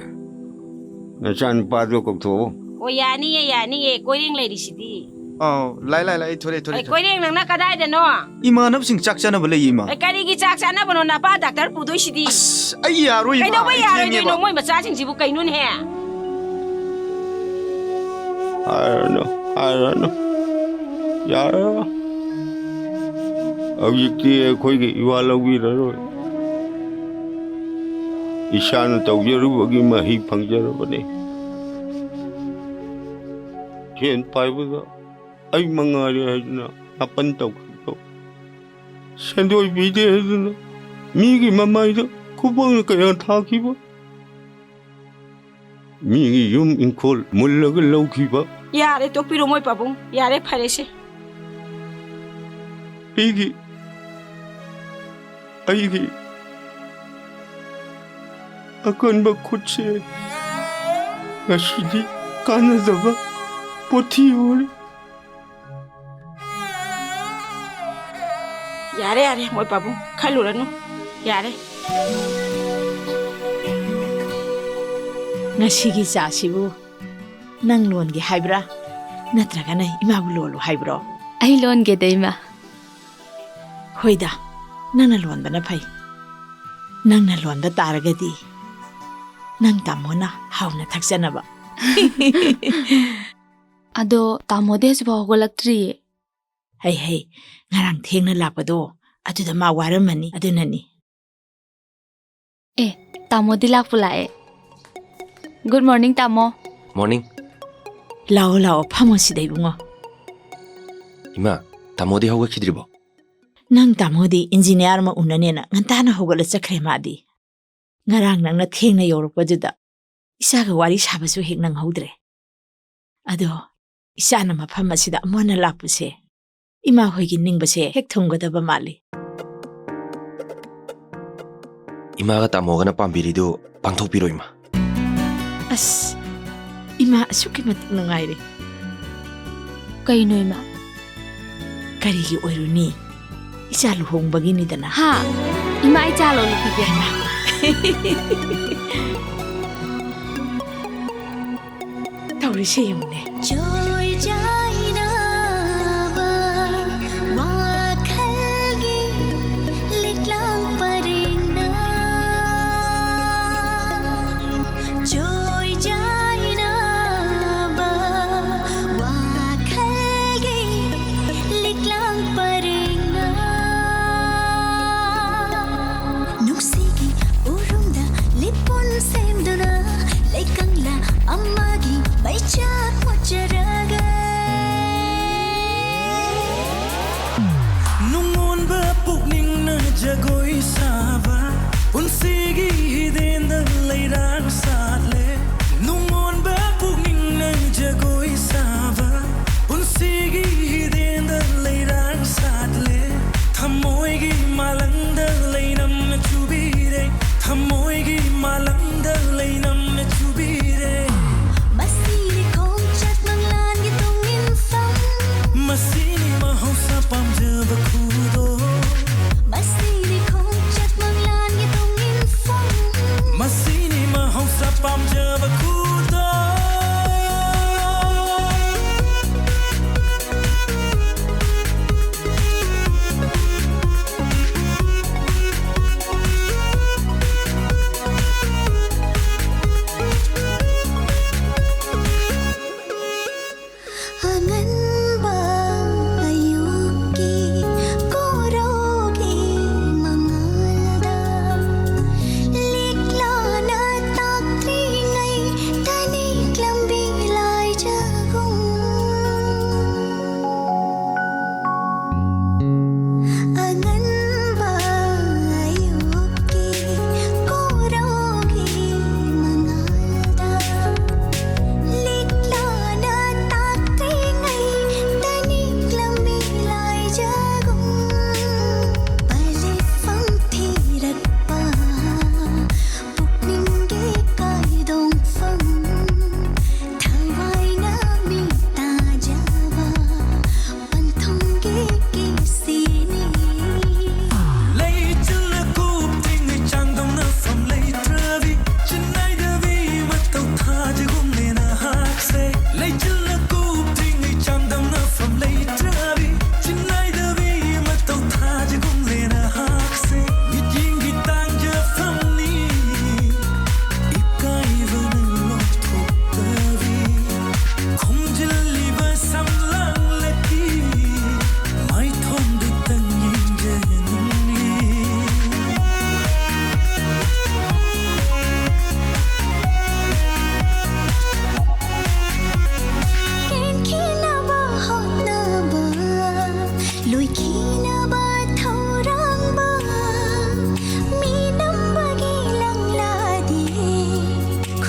ꯅꯆꯥꯅꯨꯄꯥꯗꯣ ꯀꯧꯊꯣꯛꯑꯣ꯫ ꯑꯣ, ꯌꯥꯅꯤꯌꯦ, ꯌꯥꯅꯤꯌꯦ, ꯀꯣꯏꯔꯦꯡ ꯂꯩꯔꯤꯁꯤꯗꯤ꯫ ꯑꯥꯎ, ꯂꯥꯏ, ꯂꯥꯏ, ꯂꯥꯏ, ꯑꯩ ꯊꯣꯔꯛꯑꯦ, ꯑꯩ ꯊꯣꯔꯛꯑꯦ, ꯊꯣꯔꯛꯑꯦ꯫ ꯀꯣꯏꯔꯦꯡ, ꯅꯪꯅ ꯀꯗꯥꯏꯗꯅꯣ? ꯏꯃꯥꯟꯅꯕꯁꯤꯡ ꯆꯥꯛ ꯆꯥꯅꯕ ꯂꯩꯌꯦ, ꯏꯃꯥ꯫ ꯑꯩ ꯀꯔꯤꯒꯤ ꯆꯥꯛ ꯆꯥꯅꯕꯅꯣ? ꯅꯄꯥ ꯗꯥꯛꯇꯔ ꯄꯨꯗꯣꯏꯁꯤꯗꯤ꯫ ꯑꯁ, ꯑꯩ ꯌꯥꯔꯣꯏ, ꯏꯃꯥ, ꯀꯩꯗꯧꯕꯩ ꯑꯩ ꯌꯥꯔꯣꯏꯗꯣꯏꯅꯣ? ꯊꯦꯡꯉꯦꯕ꯫ ꯃꯣꯏ ꯃꯆꯥꯁꯤꯡꯁꯤꯕꯨ ꯀꯩꯅꯣꯅꯦꯍꯦ? ꯍꯥꯏꯔꯅꯨ, ꯍꯥꯏꯔꯅꯨ꯫ ꯌꯥꯔꯦ꯫ ꯍꯧꯖꯤꯛꯇꯤ ꯑꯩꯈꯣꯏꯒꯤ ꯏꯋꯥ ꯂꯧꯕꯤꯔꯔꯣꯏ꯫ ꯏꯁꯥꯅ ꯇꯧꯖꯔꯨꯕꯒꯤ ꯃꯍꯩ ꯐꯪꯖꯔꯕꯅꯤ꯫ ꯁꯦꯟ ꯄꯥꯏꯕꯗ ꯑꯩ ꯃꯉꯥꯏꯔꯦ ꯍꯥꯏꯗꯨꯅ ꯅꯥꯄꯟ ꯇꯧꯈꯤꯕꯗꯣ, ꯁꯦꯟꯗꯣꯏ ꯄꯤꯗꯦ ꯍꯥꯏꯗꯨꯅ ꯃꯤꯒꯤ ꯃꯃꯥꯏꯗ ꯈꯨꯕꯥꯛꯅ ꯀꯌꯥ ꯊꯥꯈꯤꯕ, ꯃꯤꯒꯤ ꯌꯨꯝ ꯏꯪꯈꯣꯜ ꯃꯨꯜꯂꯒ ꯂꯧꯈꯤꯕ꯫ ꯌꯥꯔꯦ, ꯇꯣꯛꯄꯤꯔꯣ ꯃꯣꯏ ꯄꯥꯕꯨꯡ, ꯌꯥꯔꯦ, ꯐꯔꯦꯁꯦ꯫ ꯑꯩꯒꯤ, ꯑꯩꯒꯤ ꯑꯀꯟꯕ ꯈꯨꯠꯁꯦ ꯉꯁꯤꯗꯤ ꯀꯥꯟꯅꯗꯕ ꯄꯣꯊꯤ ꯑꯣꯏꯔꯦ꯫ ꯌꯥꯔꯦ, ꯌꯥꯔꯦ, ꯃꯣꯏ ꯄꯥꯕꯨꯡ, ꯈꯜꯂꯨꯔꯅꯨ꯫ ꯌꯥꯔꯦ꯫ ꯉꯁꯤꯒꯤ ꯆꯥꯁꯤꯕꯨ ꯅꯪ ꯂꯣꯟꯒꯦ ꯍꯥꯏꯕ꯭ꯔꯥ? ꯅꯠꯇ꯭ꯔꯒꯅ ꯏꯃꯥꯕꯨ ꯂꯣꯜꯂꯨ ꯍꯥꯏꯕ꯭ꯔꯣ? ꯑꯩ ꯂꯣꯟꯒꯦꯗ, ꯏꯃꯥ꯫ ꯍꯣꯏꯗ, ꯅꯪꯅ ꯂꯣꯟꯕꯅ ꯐꯩ꯫ ꯅꯪꯅ ꯂꯣꯟꯕ ꯇꯥꯔꯒꯗꯤ ꯅꯪ ꯇꯥꯃꯣꯅ ꯍꯥꯎꯅ ꯊꯛꯆꯅꯕ꯫ ꯑꯗꯣ ꯇꯥꯃꯣꯗꯤ ꯍꯧꯖꯤꯛꯐꯥꯎ ꯍꯧꯒꯠꯂꯛꯇ꯭ꯔꯤꯌꯦ꯫ ꯍꯩ ꯍꯩ, ꯉꯔꯥꯡ ꯊꯦꯡꯅ ꯂꯥꯛꯄꯗꯣ ꯑꯗꯨꯗ ꯃꯥ ꯋꯥꯔꯝꯃꯅꯤ, ꯑꯗꯨꯅꯅꯤ꯫ ꯑꯦ, ꯇꯥꯃꯣꯗꯤ ꯂꯥꯛꯄꯨ ꯂꯥꯛꯑꯦ꯫ Good morning, ꯇꯥꯃꯣ꯫ Morning꯫ ꯂꯥꯛꯑꯣ, ꯂꯥꯛꯑꯣ, ꯐꯝꯃꯣ ꯁꯤꯗ, ꯏꯕꯨꯡꯉꯣ꯫ ꯏꯃꯥ, ꯇꯥꯃꯣꯗꯤ ꯍꯧꯒꯠꯈꯤꯗ꯭ꯔꯤꯕꯣ? ꯅꯪ ꯇꯥꯃꯣꯗꯤ engineer ꯑꯃ ꯎꯅꯅꯦꯅ ꯉꯟꯇꯥꯅ ꯍꯧꯒꯠꯂ ꯆꯠꯈ꯭ꯔꯦ ꯃꯥꯗꯤ꯫ ꯉꯔꯥꯡ ꯅꯪꯅ ꯊꯦꯡꯅ ꯌꯧꯔꯛꯄꯗꯨꯗ ꯏꯆꯥꯒ ꯋꯥꯔꯤ ꯁꯥꯕꯁꯨ ꯍꯦꯛ ꯅꯪꯍꯧꯗ꯭ꯔꯦ꯫ ꯑꯗꯣ ꯏꯆꯥꯅ ꯃꯐꯝ ꯑꯁꯤꯗ ꯑꯃꯨꯛ ꯍꯟꯅ ꯂꯥꯛꯄꯁꯦ ꯏꯃꯥ ꯍꯣꯏꯒꯤ ꯅꯤꯡꯕꯁꯦ ꯍꯦꯛ ꯊꯨꯡꯒꯗꯕ ꯃꯥꯜꯂꯤ꯫ ꯏꯃꯥꯒ ꯇꯥꯃꯣꯒꯅ ꯄꯥꯝꯕꯤꯔꯤꯗꯨ ꯄꯥꯡꯊꯣꯛꯄꯤꯔꯣ, ꯏꯃꯥ꯫ ꯑꯁ, ꯏꯃꯥ ꯑꯁꯨꯛꯀꯤ ꯃꯇꯤꯛ ꯅꯨꯡꯉꯥꯏꯔꯦ꯫ ꯀꯩꯅꯣ, ꯏꯃꯥ? ꯀꯔꯤꯒꯤ ꯑꯣꯏꯔꯨꯅꯤ? ꯏꯆꯥ ꯂꯨꯍꯣꯡꯕꯒꯤꯅꯤꯗꯅ꯫ ꯍꯥ? ꯏꯃꯥ, ꯏꯆꯥ ꯂꯣꯜꯂꯨꯈꯤꯒꯦ꯫ ꯍꯩꯃꯥ꯫ ꯇꯧꯔꯤꯁꯦ ꯌꯦꯡꯉꯨꯅꯦ꯫ ꯆꯣꯏꯖꯥꯏꯅꯕ ꯋꯥꯈꯜꯒꯤ ꯂꯤꯛꯂꯥꯡ ꯄꯔꯦꯡꯅ꯫ ꯆꯣꯏꯖꯥꯏꯅꯕ ꯋꯥꯈꯜꯒꯤ ꯂꯤꯛꯂꯥꯡ ꯄꯔꯦꯡꯅ꯫ ꯅꯨꯡꯁꯤꯒꯤ ꯎꯔꯨꯝꯗ ꯂꯤꯄꯨꯟ ꯁꯦꯝꯗꯨꯅ ꯂꯩꯀꯪꯂꯥ ꯑꯃꯒꯤ ꯃꯩꯆꯥꯛ ꯃꯆꯨ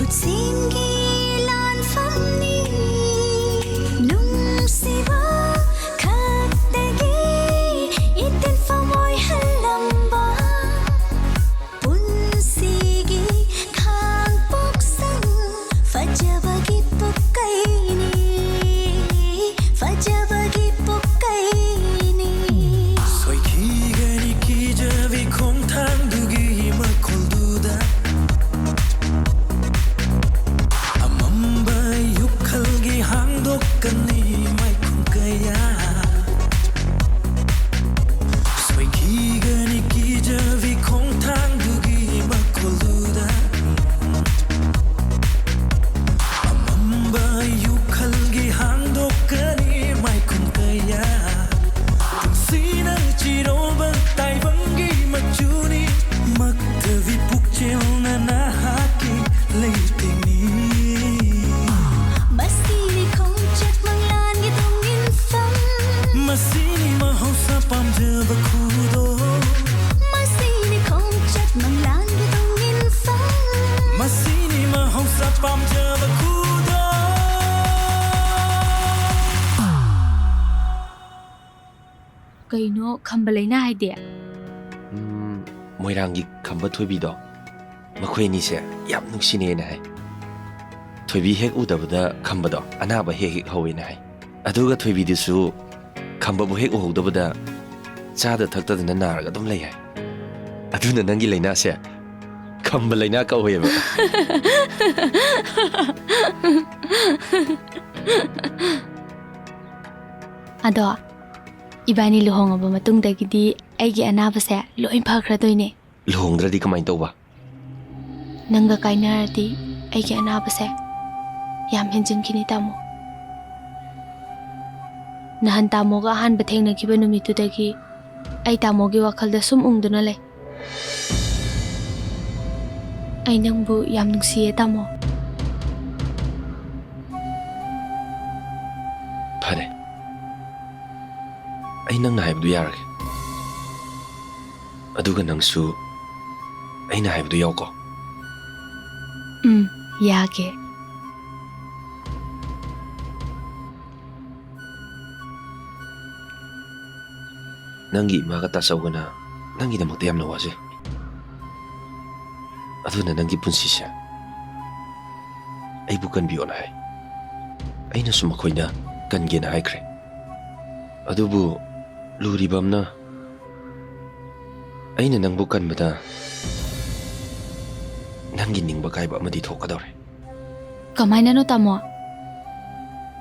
ꯁꯤꯡꯒꯤ ꯂꯥꯟꯐꯝꯅꯤ ꯅꯨꯡꯁꯤꯕ ꯈꯛꯇꯒꯤ ꯏꯇꯤꯟꯐꯝ ꯑꯣꯏꯍꯜꯂꯝꯕ ꯄꯨꯟꯁꯤꯒꯤ ꯈꯥꯡꯄꯣꯛꯁꯪ ꯐꯖꯕꯒꯤ ꯄꯨꯀꯩꯅꯤ ꯐꯖꯕꯒꯤ ꯄꯨꯀꯩꯅꯤ ꯁꯣꯏꯈꯤꯒꯅꯤ ꯀꯤꯖꯕꯤ ꯈꯣꯡꯊꯥꯡꯗꯨꯒꯤ ꯃꯈꯣꯜꯗꯨꯗ ꯑꯃꯝꯕ ꯌꯨꯈꯜꯒꯤ ꯍꯥꯡꯗꯣꯛꯀꯅꯤ ꯃꯥꯏꯈꯨꯝ ꯀꯌꯥ ꯁꯣꯏꯈꯤꯒꯅꯤ ꯀꯤꯖꯕꯤ ꯈꯣꯡꯊꯥꯡꯗꯨꯒꯤ ꯃꯈꯣꯜꯗꯨꯗ ꯑꯃꯝꯕ ꯌꯨꯈꯜꯒꯤ ꯍꯥꯡꯗꯣꯛꯀꯅꯤ ꯃꯥꯏꯈꯨꯝ ꯀꯌꯥ ꯄꯨꯟꯁꯤꯅ ꯆꯤꯔꯣꯕ ꯇꯥꯏꯕꯪꯒꯤ ꯃꯆꯨꯅꯤ ꯃꯛꯇꯕꯤ ꯄꯨꯛꯆꯦꯜꯅ ꯅꯍꯥꯛꯀꯤ ꯂꯩꯇꯦꯡꯅꯤ ꯃꯁꯤꯅꯤ ꯈꯣꯡꯆꯠ ꯃꯪꯂꯥꯟꯒꯤ ꯇꯨꯡꯏꯟꯐꯝ ꯃꯁꯤꯅꯤ ꯃꯍꯧꯁꯥ ꯄꯥꯝꯖꯕ ꯈꯨꯗꯣꯜ ꯃꯁꯤꯅꯤ ꯈꯣꯡꯆꯠ ꯃꯪꯂꯥꯟꯒꯤ ꯇꯨꯡꯏꯟꯐꯝ ꯃꯁꯤꯅꯤ ꯃꯍꯧꯁꯥ ꯄꯥꯝꯖꯕ ꯈꯨꯗꯣꯜ ꯀꯩꯅꯣ ꯈꯝꯕ ꯂꯩꯅꯥ ꯍꯥꯏꯗꯤ? ꯎꯝ, ꯃꯣꯏꯔꯥꯡꯒꯤ ꯈꯝꯕ ꯊꯣꯏꯕꯤꯗꯣ, ꯃꯈꯣꯏ ꯑꯅꯤꯁꯦ ꯌꯥꯝ ꯅꯨꯡꯁꯤꯅꯩꯅ ꯍꯥꯏ꯫ ꯊꯣꯏꯕꯤ ꯍꯦꯛ ꯎꯗꯕꯗ ꯈꯝꯕꯗꯣ ꯑꯅꯥꯕ ꯍꯦꯛ ꯍꯦꯛ ꯍꯧꯋꯦꯅ ꯍꯥꯏ꯫ ꯑꯗꯨꯒ ꯊꯣꯏꯕꯤꯗꯨꯁꯨ ꯈꯝꯕꯕꯨ ꯍꯦꯛ ꯎꯍꯧꯗꯕꯗ ꯆꯥꯗ ꯊꯛꯇꯗꯅ ꯅꯥꯔꯒ ꯑꯗꯨꯝ ꯂꯩ ꯍꯥꯏ꯫ ꯑꯗꯨꯅ ꯅꯪꯒꯤ ꯂꯩꯅꯥꯁꯦ ꯈꯝꯕ ꯂꯩꯅꯥ ꯀꯧꯋꯦꯕ꯫ ꯑꯗꯣ ꯏꯕꯥꯅꯤ ꯂꯨꯍꯣꯡꯉꯕ ꯃꯇꯨꯡꯗꯒꯤꯗꯤ ꯑꯩꯒꯤ ꯑꯅꯥꯕꯁꯦ ꯂꯣꯏ ꯐꯈ꯭ꯔꯗꯣꯏꯅꯦ꯫ ꯂꯨꯍꯣꯡꯗ꯭ꯔꯗꯤ ꯀꯃꯥꯏꯅ ꯇꯧꯕ? ꯅꯪꯒ ꯀꯥꯏꯅꯔꯗꯤ ꯑꯩꯒꯤ ꯑꯅꯥꯕꯁꯦ ꯌꯥꯝ ꯍꯦꯟꯖꯤꯟꯈꯤꯅꯤ, ꯇꯥꯃꯣ꯫ ꯅꯍꯥꯟ ꯇꯥꯃꯣꯒ ꯑꯍꯥꯟꯕ ꯊꯦꯡꯅꯈꯤꯕ ꯅꯨꯃꯤꯠꯇꯨꯗꯒꯤ ꯑꯩ ꯇꯥꯃꯣꯒꯤ ꯋꯥꯈꯜꯗ ꯁꯨꯝ ꯎꯪꯗꯨꯅ ꯂꯩ꯫ ꯑꯩ ꯅꯪꯕꯨ ꯌꯥꯝ ꯅꯨꯡꯁꯤꯌꯦ, ꯇꯥꯃꯣ꯫ ꯐꯔꯦ, ꯑꯩ ꯅꯪꯅ ꯍꯥꯏꯕꯗꯨ ꯌꯥꯔꯒꯦ꯫ ꯑꯗꯨꯒ ꯅꯪꯁꯨ ꯑꯩꯅ ꯍꯥꯏꯕꯗꯨ ꯌꯥꯎꯀꯣ꯫ ꯎꯝ꯫ ꯌꯥꯒꯦ꯫ ꯅꯪꯒꯤ ꯏꯃꯥꯒ ꯇꯥꯆꯧꯒꯅ ꯅꯪꯒꯤꯗꯃꯛꯇ ꯌꯥꯝꯅ ꯋꯥꯖꯩ꯫ ꯑꯗꯨꯅ ꯅꯪꯒꯤ ꯄꯨꯟꯁꯤꯁꯦ ꯑꯩꯕꯨ ꯀꯟꯕꯤꯌꯣꯅ ꯍꯥꯏ꯫ ꯑꯩꯅꯁꯨ ꯃꯈꯣꯏꯅ ꯀꯟꯒꯦꯅ ꯍꯥꯏꯈ꯭ꯔꯦ꯫ ꯑꯗꯨꯕꯨ ꯂꯨꯔꯤꯕ ꯑꯃꯅ, ꯑꯩꯅ ꯅꯪꯕꯨ ꯀꯟꯕꯗ ꯅꯪꯒꯤ ꯅꯤꯡꯕ ꯀꯥꯏꯕ ꯑꯃꯗꯤ ꯊꯣꯛꯀꯗꯧꯔꯦ꯫ ꯀꯃꯥꯏꯅꯅꯣ, ꯇꯥꯃꯣ?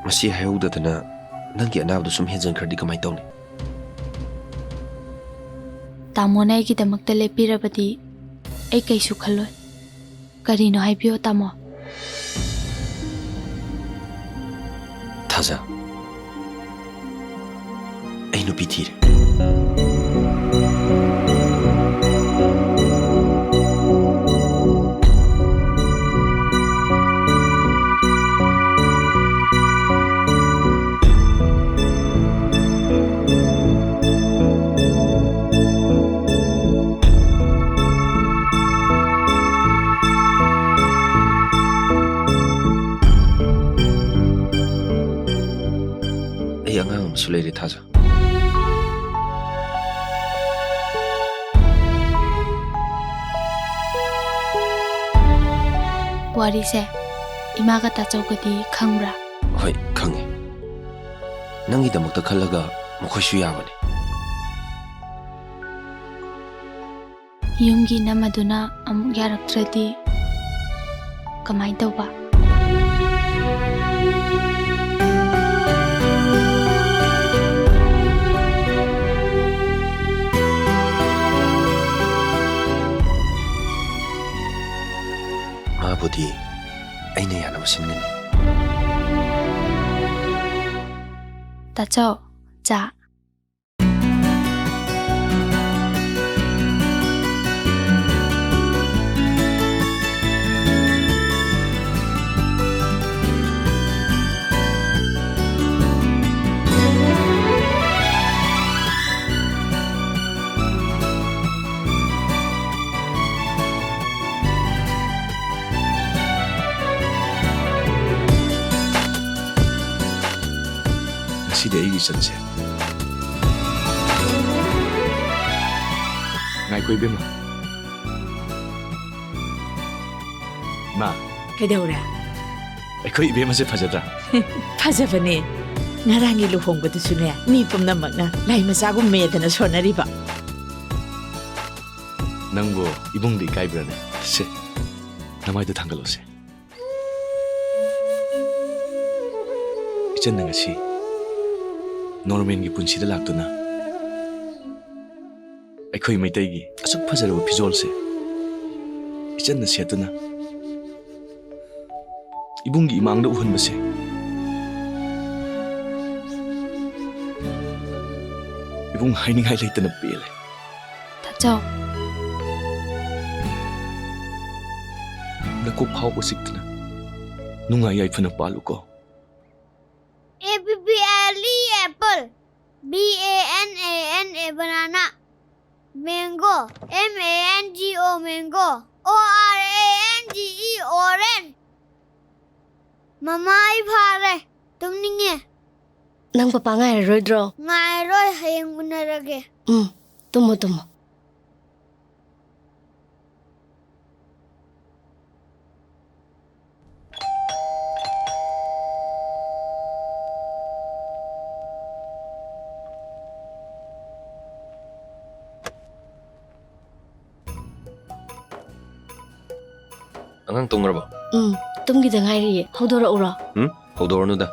ꯃꯁꯤ ꯍꯥꯏꯍꯧꯗꯗꯅ ꯅꯪꯒꯤ ꯑꯅꯥꯕꯗꯨ ꯁꯨꯝ ꯍꯦꯟꯖꯟꯈ꯭ꯔꯗꯤ ꯀꯃꯥꯏ ꯇꯧꯅꯤ? ꯇꯥꯃꯣꯅ ꯑꯩꯒꯤꯗꯃꯛꯇ ꯂꯦꯞꯄꯤꯔꯕꯗꯤ ꯑꯩ ꯀꯩꯁꯨ ꯈꯜꯂꯣꯏ꯫ ꯀꯔꯤꯅꯣ ꯍꯥꯏꯕꯤꯌꯣ, ꯇꯥꯃꯣ꯫ ꯊꯥꯖ, ꯑꯩ ꯅꯨꯄꯤ ꯊꯤꯔꯦ꯫ ꯑꯩ ꯑꯉꯥꯡ ꯑꯃꯁꯨ ꯂꯩꯔꯦ, ꯊꯥꯖ꯫ ꯋꯥꯔꯤꯁꯦ ꯏꯃꯥꯒ ꯇꯥꯆꯧꯒꯗꯤ ꯈꯪꯕ꯭ꯔꯥ? ꯍꯣꯏ, ꯈꯪꯉꯦ꯫ ꯅꯪꯒꯤꯗꯃꯛꯇ ꯈꯜꯂꯒ ꯃꯈꯣꯏꯁꯨ ꯌꯥꯕꯅꯤ꯫ ꯌꯨꯝꯒꯤ ꯏꯅꯝꯃꯗꯨꯅ ꯑꯃꯨꯛ ꯌꯥꯔꯛꯇ꯭ꯔꯗꯤ ꯀꯃꯥꯏ ꯇꯧꯕ? ꯃꯥꯕꯨꯗꯤ ꯑꯩꯅ ꯌꯥꯅꯕ ꯁꯤꯟꯒꯅꯤ꯫ ꯇꯥꯆꯧ, ꯆꯥ꯫ ꯁꯤꯗꯤ ꯑꯩꯒꯤ ꯏꯆꯟꯁꯦ꯫ ꯉꯥꯏꯈꯣ ꯏꯕꯦꯝꯃ꯫ ꯃꯥ꯫ ꯀꯩꯗꯧꯔꯦ? ꯑꯩꯈꯣꯏ ꯏꯕꯦꯝꯃꯁꯦ ꯐꯖꯗ꯭ꯔꯥ? ꯐꯖꯕꯅꯦ꯫ ꯉꯔꯥꯡꯒꯤ ꯂꯨꯍꯣꯡꯕꯗꯨꯁꯨꯅꯦ, ꯃꯤ ꯄꯨꯝꯅꯃꯛꯅ ꯂꯥꯏ ꯃꯆꯥꯕꯨ ꯃꯦꯗꯅ ꯁꯣꯟꯅꯔꯤꯕ꯫ ꯅꯪꯕꯨ ꯏꯕꯨꯡꯗ ꯏꯀꯥꯏꯕ꯭ꯔꯥꯅꯦ? ꯁꯦ, ꯅꯃꯥꯏꯗꯣ ꯊꯥꯡꯒꯠꯂꯣꯁꯦ꯫ ꯏꯆꯟꯅ ꯉꯁꯤ ꯅꯣꯔꯃꯦꯟꯒꯤ ꯄꯨꯟꯁꯤꯗ ꯂꯥꯛꯇꯨꯅ ꯑꯩꯈꯣꯏ ꯃꯩꯇꯩꯒꯤ ꯑꯁꯨꯛ ꯐꯖꯔꯕ ꯐꯤꯖꯣꯜꯁꯦ ꯏꯆꯟꯅ ꯁꯦꯠꯇꯨꯅ ꯏꯕꯨꯡꯒꯤ ꯏꯃꯥꯡꯗ ꯎꯍꯟꯕꯁꯦ ꯏꯕꯨꯡ ꯍꯥꯏꯅꯤꯡꯉꯥꯏ ꯂꯩꯇꯅ ꯄꯦꯜꯂꯦ꯫ ꯊꯛꯆꯧ꯫ ꯅꯀꯣꯛ ꯐꯥꯎꯕ ꯆꯤꯛꯇꯅ ꯅꯨꯡꯉꯥꯏ ꯌꯥꯏꯐꯅ ꯄꯥꯜꯂꯨꯀꯣ꯫ A B B L E apple. B A N A N A banana. Mango. M A N G O mango. O R A N G E orange. ꯃꯃꯥ, ꯑꯩ ꯐꯥꯔꯦ꯫ ꯇꯨꯝꯅꯤꯡꯉꯦ꯫ ꯅꯪ ꯄꯄꯥ ꯉꯥꯏꯔꯔꯣꯏꯗ꯭ꯔꯣ? ꯉꯥꯏꯔꯣꯏ, ꯍꯌꯦꯡ ꯎꯅꯔꯒꯦ꯫ ꯎꯝ, ꯇꯨꯝꯃꯣ, ꯇꯨꯝꯃꯣ꯫ ꯑꯉꯥꯡ ꯇꯨꯝꯈ꯭ꯔꯕꯣ? ꯎꯝ, ꯇꯨꯝꯈꯤꯗ ꯉꯥꯏꯔꯤꯌꯦ꯫ ꯍꯧꯗꯣꯔꯛꯎꯔꯣ? ꯎꯝ, ꯍꯧꯗꯣꯔꯅꯨꯗ꯫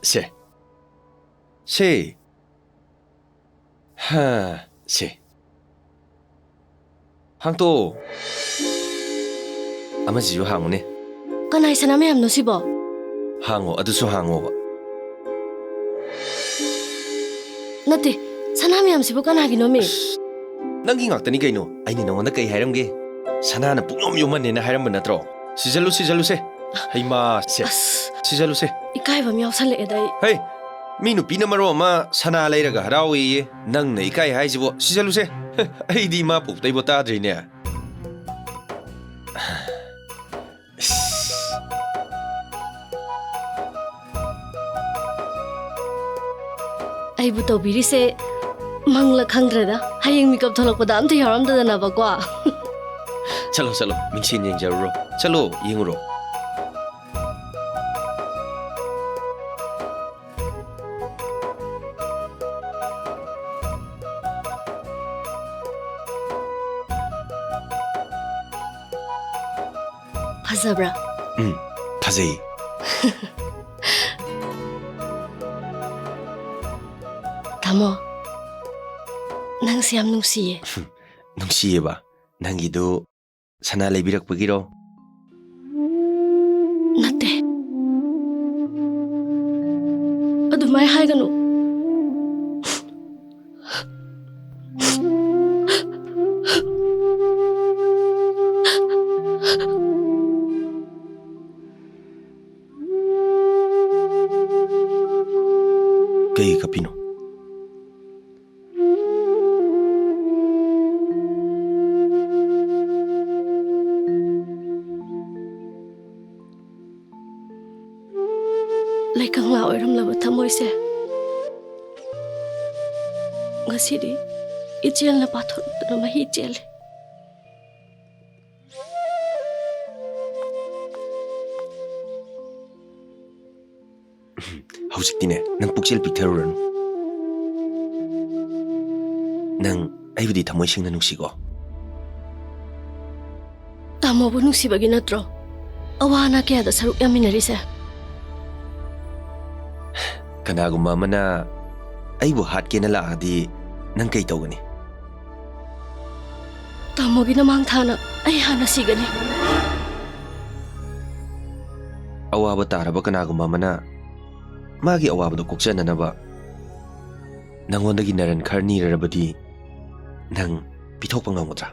ꯁꯦ꯫ ꯁꯦ꯫ ꯍꯥ, ꯁꯦ꯫ ꯍꯥꯡꯇꯣꯛꯑꯣ꯫ ꯑꯃꯁꯤꯁꯨ ꯍꯥꯡꯉꯨꯅꯦ꯫ ꯀꯅꯥꯏ ꯁꯅꯥ ꯃꯌꯥꯝꯅꯣ ꯁꯤꯕꯣ? ꯍꯥꯡꯉꯣ, ꯑꯗꯨꯁꯨ ꯍꯥꯡꯉꯣꯕ꯫ ꯅꯠꯇꯦ, ꯁꯅꯥ ꯃꯌꯥꯝꯁꯤꯕꯨ ꯀꯅꯥꯒꯤꯅꯣꯃꯤ? ꯑꯁ, ꯅꯪꯒꯤ ꯉꯥꯛꯇꯅꯤ ꯀꯩꯅꯣ꯫ ꯑꯩꯅ ꯅꯉꯣꯟꯗ ꯀꯩ ꯍꯥꯏꯔꯝꯒꯦ? ꯁꯅꯥꯅ ꯄꯨꯡꯌꯣꯝ ꯌꯣꯝꯍꯟꯅꯦꯅ ꯍꯥꯏꯔꯝꯕ ꯅꯠꯇ꯭ꯔꯣ? ꯁꯤꯖꯜꯂꯨ, ꯁꯤꯖꯜꯂꯨꯁꯦ꯫ ꯍꯩꯃꯥ, ꯁꯦ꯫ ꯑꯁ꯫ ꯁꯤꯖꯜꯂꯨꯁꯦ꯫ ꯏꯀꯥꯏꯕ ꯑꯃ ꯌꯥꯎꯁꯜꯂꯛꯑꯦꯗ ꯑꯩ꯫ ꯍꯩ, ꯃꯤ ꯅꯨꯄꯤꯅ ꯃꯔꯣꯟ ꯑꯃ ꯁꯅꯥ ꯂꯩꯔꯒ ꯍꯔꯥꯎꯋꯦꯌꯦ, ꯅꯪꯅ ꯏꯀꯥꯏ ꯍꯥꯏꯁꯤꯕꯣ? ꯁꯤꯖꯜꯂꯨꯁꯦ꯫ ꯑꯩꯗꯤ ꯏꯃꯥ ꯄꯣꯛꯇꯩꯕꯨ ꯇꯥꯗ꯭ꯔꯤꯅꯦ꯫ ꯑꯩꯕꯨ ꯇꯧꯕꯤꯔꯤꯁꯦ ꯃꯪꯂ ꯈꯪꯗ꯭ꯔꯦꯗ꯫ ꯍꯌꯦꯡ ꯃꯤꯀꯞ ꯊꯣꯛꯂꯛꯄꯗ ꯑꯝꯇ ꯌꯥꯎꯔꯝꯗꯗꯅꯕꯀꯣ꯫ ꯆꯠꯂꯣ, ꯆꯠꯂꯣ, ꯃꯤꯡꯁꯦꯟ ꯌꯦꯡꯖꯔꯨꯔꯣ꯫ ꯆꯠꯂꯣ, ꯌꯦꯡꯉꯨꯔꯣ꯫ ꯐꯖꯕ꯭ꯔꯥ? ꯎꯝ, ꯐꯖꯩ꯫ ꯇꯥꯃꯣ, ꯅꯪꯁꯦ ꯌꯥꯝ ꯅꯨꯡꯁꯤꯌꯦ꯫ ꯅꯨꯡꯁꯤꯌꯦꯕ? ꯅꯪꯒꯤꯗꯨ ꯁꯅꯥ ꯂꯩꯕꯤꯔꯛꯄꯒꯤꯔꯣ? ꯅꯠꯇꯦ꯫ ꯑꯗꯨꯃꯥꯏ ꯍꯥꯏꯒꯅꯨ꯫ ꯀꯩ ꯀꯞꯄꯤꯅꯣ? ꯂꯩꯀꯪꯂꯥ ꯑꯣꯏꯔꯝꯂꯕ ꯊꯃꯣꯏꯁꯦ ꯉꯁꯤꯗꯤ ꯏꯆꯦꯜꯅ ꯄꯥꯊꯣꯔꯛꯇꯨꯅ ꯃꯍꯤ ꯆꯦꯜꯂꯤ꯫ ꯍꯧꯖꯤꯛꯇꯤꯅꯦ, ꯅꯪ ꯄꯨꯛꯆꯦꯜ ꯄꯤꯛꯊꯔꯨꯔꯅꯨ꯫ ꯅꯪ ꯑꯩꯕꯨꯗꯤ ꯊꯃꯣꯏ ꯁꯦꯡꯅ ꯅꯨꯡꯁꯤꯀꯣ? ꯇꯥꯃꯣꯕꯨ ꯅꯨꯡꯁꯤꯕꯒꯤ ꯅꯠꯇ꯭ꯔꯣ ꯑꯋꯥ ꯑꯅꯥ ꯀꯌꯥꯗ ꯁꯔꯨꯛ ꯌꯥꯃꯤꯟꯅꯔꯤꯁꯦ? ꯀꯅꯥꯒꯨꯝꯕ ꯑꯃꯅ ꯑꯩꯕꯨ ꯍꯥꯠꯀꯦꯅ ꯂꯥꯛꯑꯗꯤ ꯅꯪ ꯀꯩ ꯇꯧꯒꯅꯤ? ꯇꯥꯃꯣꯒꯤ ꯅꯃꯥꯡ ꯊꯥꯅ ꯑꯩ ꯍꯥꯟꯅ ꯁꯤꯒꯅꯤ꯫ ꯑꯋꯥꯕ ꯇꯥꯔꯕ ꯀꯅꯥꯒꯨꯝꯕ ꯑꯃꯅ ꯃꯥꯒꯤ ꯑꯋꯥꯕꯗꯣ ꯀꯣꯛꯆꯅꯅꯕ ꯅꯪꯉꯣꯟꯗꯒꯤ ꯅꯔꯟ ꯈꯔ ꯅꯤꯔꯔꯕꯗꯤ ꯅꯪ ꯄꯤꯊꯣꯛꯄ ꯉꯝꯒꯗ꯭ꯔꯥ?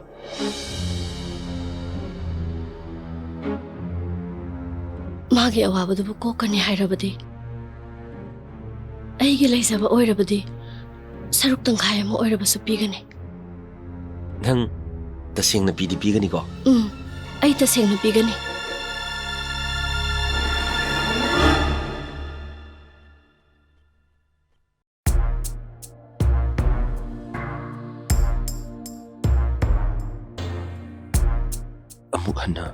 ꯃꯥꯒꯤ ꯑꯋꯥꯕꯗꯨꯕꯨ ꯀꯣꯛꯀꯅꯤ ꯍꯥꯏꯔꯕꯗꯤ, ꯑꯩꯒꯤ ꯂꯩꯖꯕ ꯑꯣꯏꯔꯕꯗꯤ ꯁꯔꯨꯛ ꯇꯪꯈꯥꯏ ꯑꯃ ꯑꯣꯏꯔꯕꯁꯨ ꯄꯤꯒꯅꯤ꯫ ꯅꯪ ꯇꯁꯦꯡꯅ ꯄꯤꯗꯤ ꯄꯤꯒꯅꯤꯀꯣ? ꯎꯝ, ꯑꯩ ꯇꯁꯦꯡꯅ ꯄꯤꯒꯅꯤ꯫ ꯑꯃꯨꯛ ꯍꯟꯅ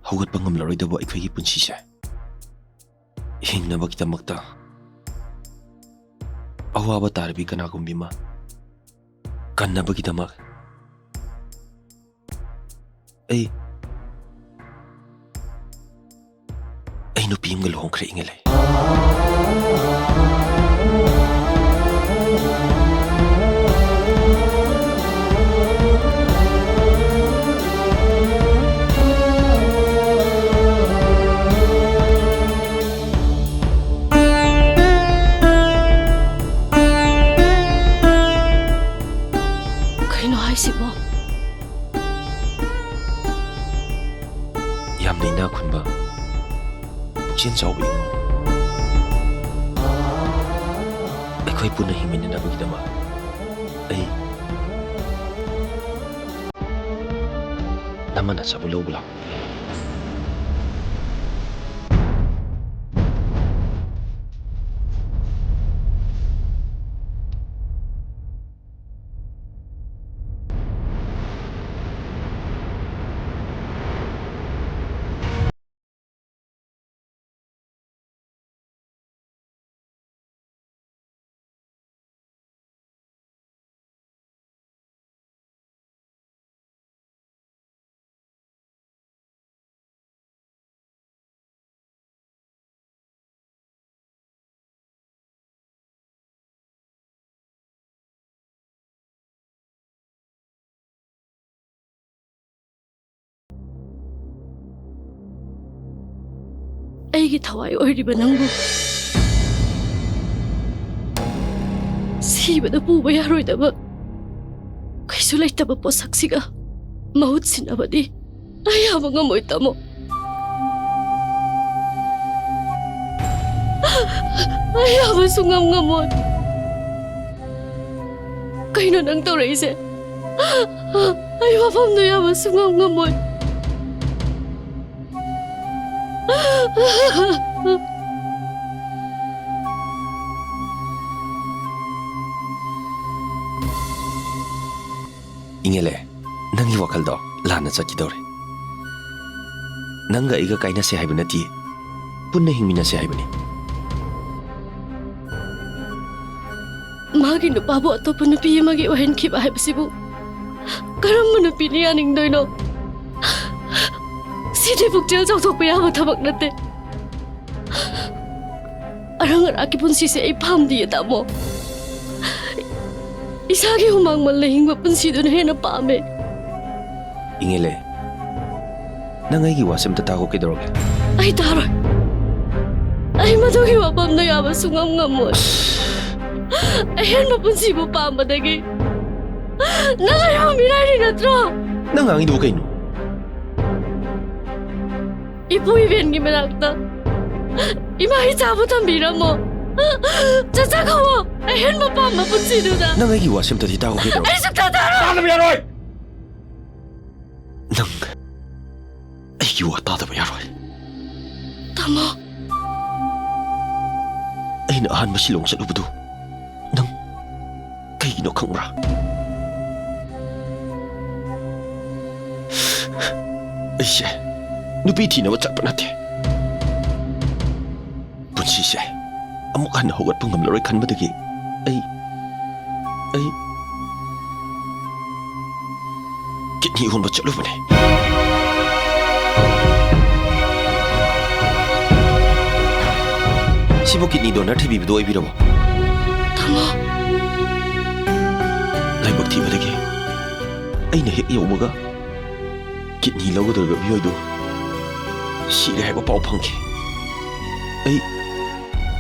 ꯍꯧꯒꯠꯄ ꯉꯝꯂꯔꯣꯏꯗꯕ ꯑꯩꯈꯣꯏꯒꯤ ꯄꯨꯟꯁꯤꯁꯦ ꯍꯤꯡꯅꯕꯒꯤꯗꯃꯛꯇ ꯑꯋꯥꯕ ꯇꯥꯔꯕꯤ ꯀꯅꯥꯒꯨꯝꯕꯤ ꯑꯃ ꯀꯟꯅꯕꯒꯤꯗꯃꯛ ꯑꯩ, ꯑꯩ ꯅꯨꯄꯤ ꯑꯃꯒ ꯂꯨꯍꯣꯡꯈ꯭ꯔꯦ, ꯏꯪꯉꯦꯂꯩ꯫ ꯀꯩꯅꯣ ꯍꯥꯏꯁꯤꯕꯣ? ꯌꯥꯝꯅ ꯏꯅꯥꯛ ꯈꯨꯟꯕ, ꯄꯨꯛꯆꯦꯜ ꯆꯥꯎꯕ ꯏꯃꯨꯡ꯫ ꯑꯩꯈꯣꯏ ꯄꯨꯟꯅ ꯍꯤꯡꯃꯤꯟꯅꯅꯕꯒꯤꯗꯃꯛ ꯑꯩ ꯅꯃ ꯅꯆꯥꯕꯨ ꯂꯧꯕ ꯂꯥꯛꯄꯅꯤ꯫ ꯑꯩꯒꯤ ꯊꯋꯥꯏ ꯑꯣꯏꯔꯤꯕ ꯅꯪꯕꯨ ꯁꯤꯕꯗ ꯄꯨꯕ ꯌꯥꯔꯣꯏꯗꯕ ꯀꯩꯁꯨ ꯂꯩꯇꯕ ꯄꯣꯠꯁꯛꯁꯤꯒ ꯃꯍꯨꯠ ꯁꯤꯟꯅꯕꯗꯤ ꯑꯩ ꯌꯥꯕ ꯉꯝꯃꯣꯏ, ꯇꯥꯃꯣ꯫ ꯑꯩ ꯌꯥꯕ ꯁꯨꯡꯉꯝ ꯉꯝꯃꯣꯏ꯫ ꯀꯩꯅꯣ ꯅꯪ ꯇꯧꯔꯛꯏꯁꯦ? ꯑꯩ ꯋꯥꯐꯝꯗꯣ ꯌꯥꯕ ꯁꯨꯡꯉꯝ ꯉꯝꯃꯣꯏ꯫ ꯏꯉꯦꯂꯦ, ꯅꯪꯒꯤ ꯋꯥꯈꯜꯗꯣ ꯂꯥꯟꯅ ꯆꯠꯈꯤꯗꯧꯔꯦ꯫ ꯅꯪꯒ ꯑꯩꯒ ꯀꯥꯏꯅꯁꯦ ꯍꯥꯏꯕ ꯅꯠꯇꯤꯌꯦ, ꯄꯨꯟꯅ ꯍꯤꯡꯃꯤꯟꯅꯁꯦ ꯍꯥꯏꯕꯅꯤ꯫ ꯃꯥꯒꯤ ꯅꯨꯄꯥꯕꯨ ꯑꯇꯣꯞꯄ ꯅꯨꯄꯤ ꯑꯃꯒꯤ ꯑꯣꯏꯍꯟꯈꯤꯕ ꯍꯥꯏꯕꯁꯤꯕꯨ ꯀꯔꯝꯕ ꯅꯨꯄꯤꯅ ꯌꯥꯅꯤꯡꯗꯣꯏꯅꯣ? ꯁꯤꯗꯤ ꯄꯨꯛꯆꯦꯜ ꯆꯥꯎꯊꯣꯛꯄ ꯌꯥꯕ ꯊꯕꯛ ꯅꯠꯇꯦ꯫ ꯑꯔꯪ ꯑꯔꯥꯛꯀꯤ ꯄꯨꯟꯁꯤꯁꯦ ꯑꯩ ꯄꯥꯝꯗꯤꯌꯦ, ꯇꯥꯃꯣ꯫ ꯏꯁꯥꯒꯤ ꯍꯨꯃꯥꯡ ꯃꯜꯂ ꯍꯤꯡꯕ ꯄꯨꯟꯁꯤꯗꯨꯅ ꯍꯦꯟꯅ ꯄꯥꯝꯃꯦ꯫ ꯏꯉꯦꯂꯦ, ꯅꯪ ꯑꯩꯒꯤ ꯋꯥꯁꯦ ꯑꯝꯇ ꯇꯥꯈꯣ, ꯀꯩꯗꯧꯔꯒꯦ? ꯑꯩ ꯇꯥꯔꯣꯏ꯫ ꯑꯩ ꯃꯗꯨꯒꯤ ꯋꯥꯐꯝꯗꯣ ꯌꯥꯕ ꯁꯨꯡꯉꯝ ꯉꯝꯃꯣꯏ꯫ ꯑꯍꯦꯟꯕ ꯄꯨꯟꯁꯤꯕꯨ ꯄꯥꯝꯕꯗꯒꯤ ꯅꯪ ꯑꯩꯕꯨ ꯃꯤꯔꯥꯏꯔꯤ ꯅꯠꯇ꯭ꯔꯣ? ꯅꯪ ꯉꯥꯡꯉꯤꯗꯨꯕꯨ ꯀꯩꯅꯣ? ꯏꯄꯨ ꯏꯕꯦꯟꯒꯤ ꯃꯅꯥꯛꯇ ꯏꯃꯥ ꯏꯆꯥꯕꯨ ꯊꯝꯕꯤꯔꯝꯃꯣ꯫ ꯆꯠꯆꯈꯣ, ꯑꯍꯦꯟꯕ ꯄꯥꯝꯕ ꯄꯨꯟꯁꯤꯗꯨꯗ꯫ ꯅꯪ ꯑꯩꯒꯤ ꯋꯥꯁꯦ ꯑꯝꯇꯗꯤ ꯇꯥꯈꯣ, ꯀꯩꯗꯧꯔꯒꯦ? ꯑꯩ ꯁꯨꯛꯇꯥ ꯇꯥꯔꯣꯏ꯫ ꯇꯥꯗꯕ ꯌꯥꯔꯣꯏ! ꯅꯪ ꯑꯩꯒꯤ ꯋꯥ ꯇꯥꯗꯕ ꯌꯥꯔꯣꯏ꯫ ꯇꯥꯃꯣ꯫ ꯑꯩꯅ ꯑꯍꯥꯟꯕ ꯁꯤꯂꯣꯡ ꯆꯠꯂꯨꯕꯗꯨ ꯅꯪ ꯀꯩꯒꯤꯅꯣ ꯈꯪꯕ꯭ꯔꯥ? ꯑꯩꯁꯦ ꯅꯨꯄꯤ ꯊꯤꯅꯕ ꯆꯠꯄ ꯅꯠꯇꯦ꯫ ꯄꯨꯟꯁꯤꯁꯦ ꯑꯃꯨꯛ ꯍꯟꯅ ꯍꯧꯒꯠꯄ ꯉꯝꯂꯔꯣꯏ ꯈꯟꯕꯗꯒꯤ ꯑꯩ, ꯑꯩ ꯀꯤꯗꯅꯤ ꯍꯣꯟꯕ ꯆꯠꯂꯨꯕꯅꯦ꯫ ꯁꯤꯕꯨ ꯀꯤꯗꯅꯤ ꯗꯣꯅꯔ ꯊꯤꯕꯤꯕꯗꯣ ꯑꯣꯏꯕꯤꯔꯕꯣ? ꯇꯥꯃꯣ꯫ ꯂꯥꯏꯕꯛ ꯊꯤꯕꯗꯒꯤ ꯑꯩꯅ ꯍꯦꯛ ꯌꯧꯕꯒ ꯀꯤꯗꯅꯤ ꯂꯧꯒꯗꯧꯔꯤꯕ ꯃꯤꯑꯣꯏꯗꯨ ꯁꯤꯔꯦ ꯍꯥꯏꯕ ꯄꯥꯎ ꯐꯪꯈꯤ꯫ ꯑꯩ,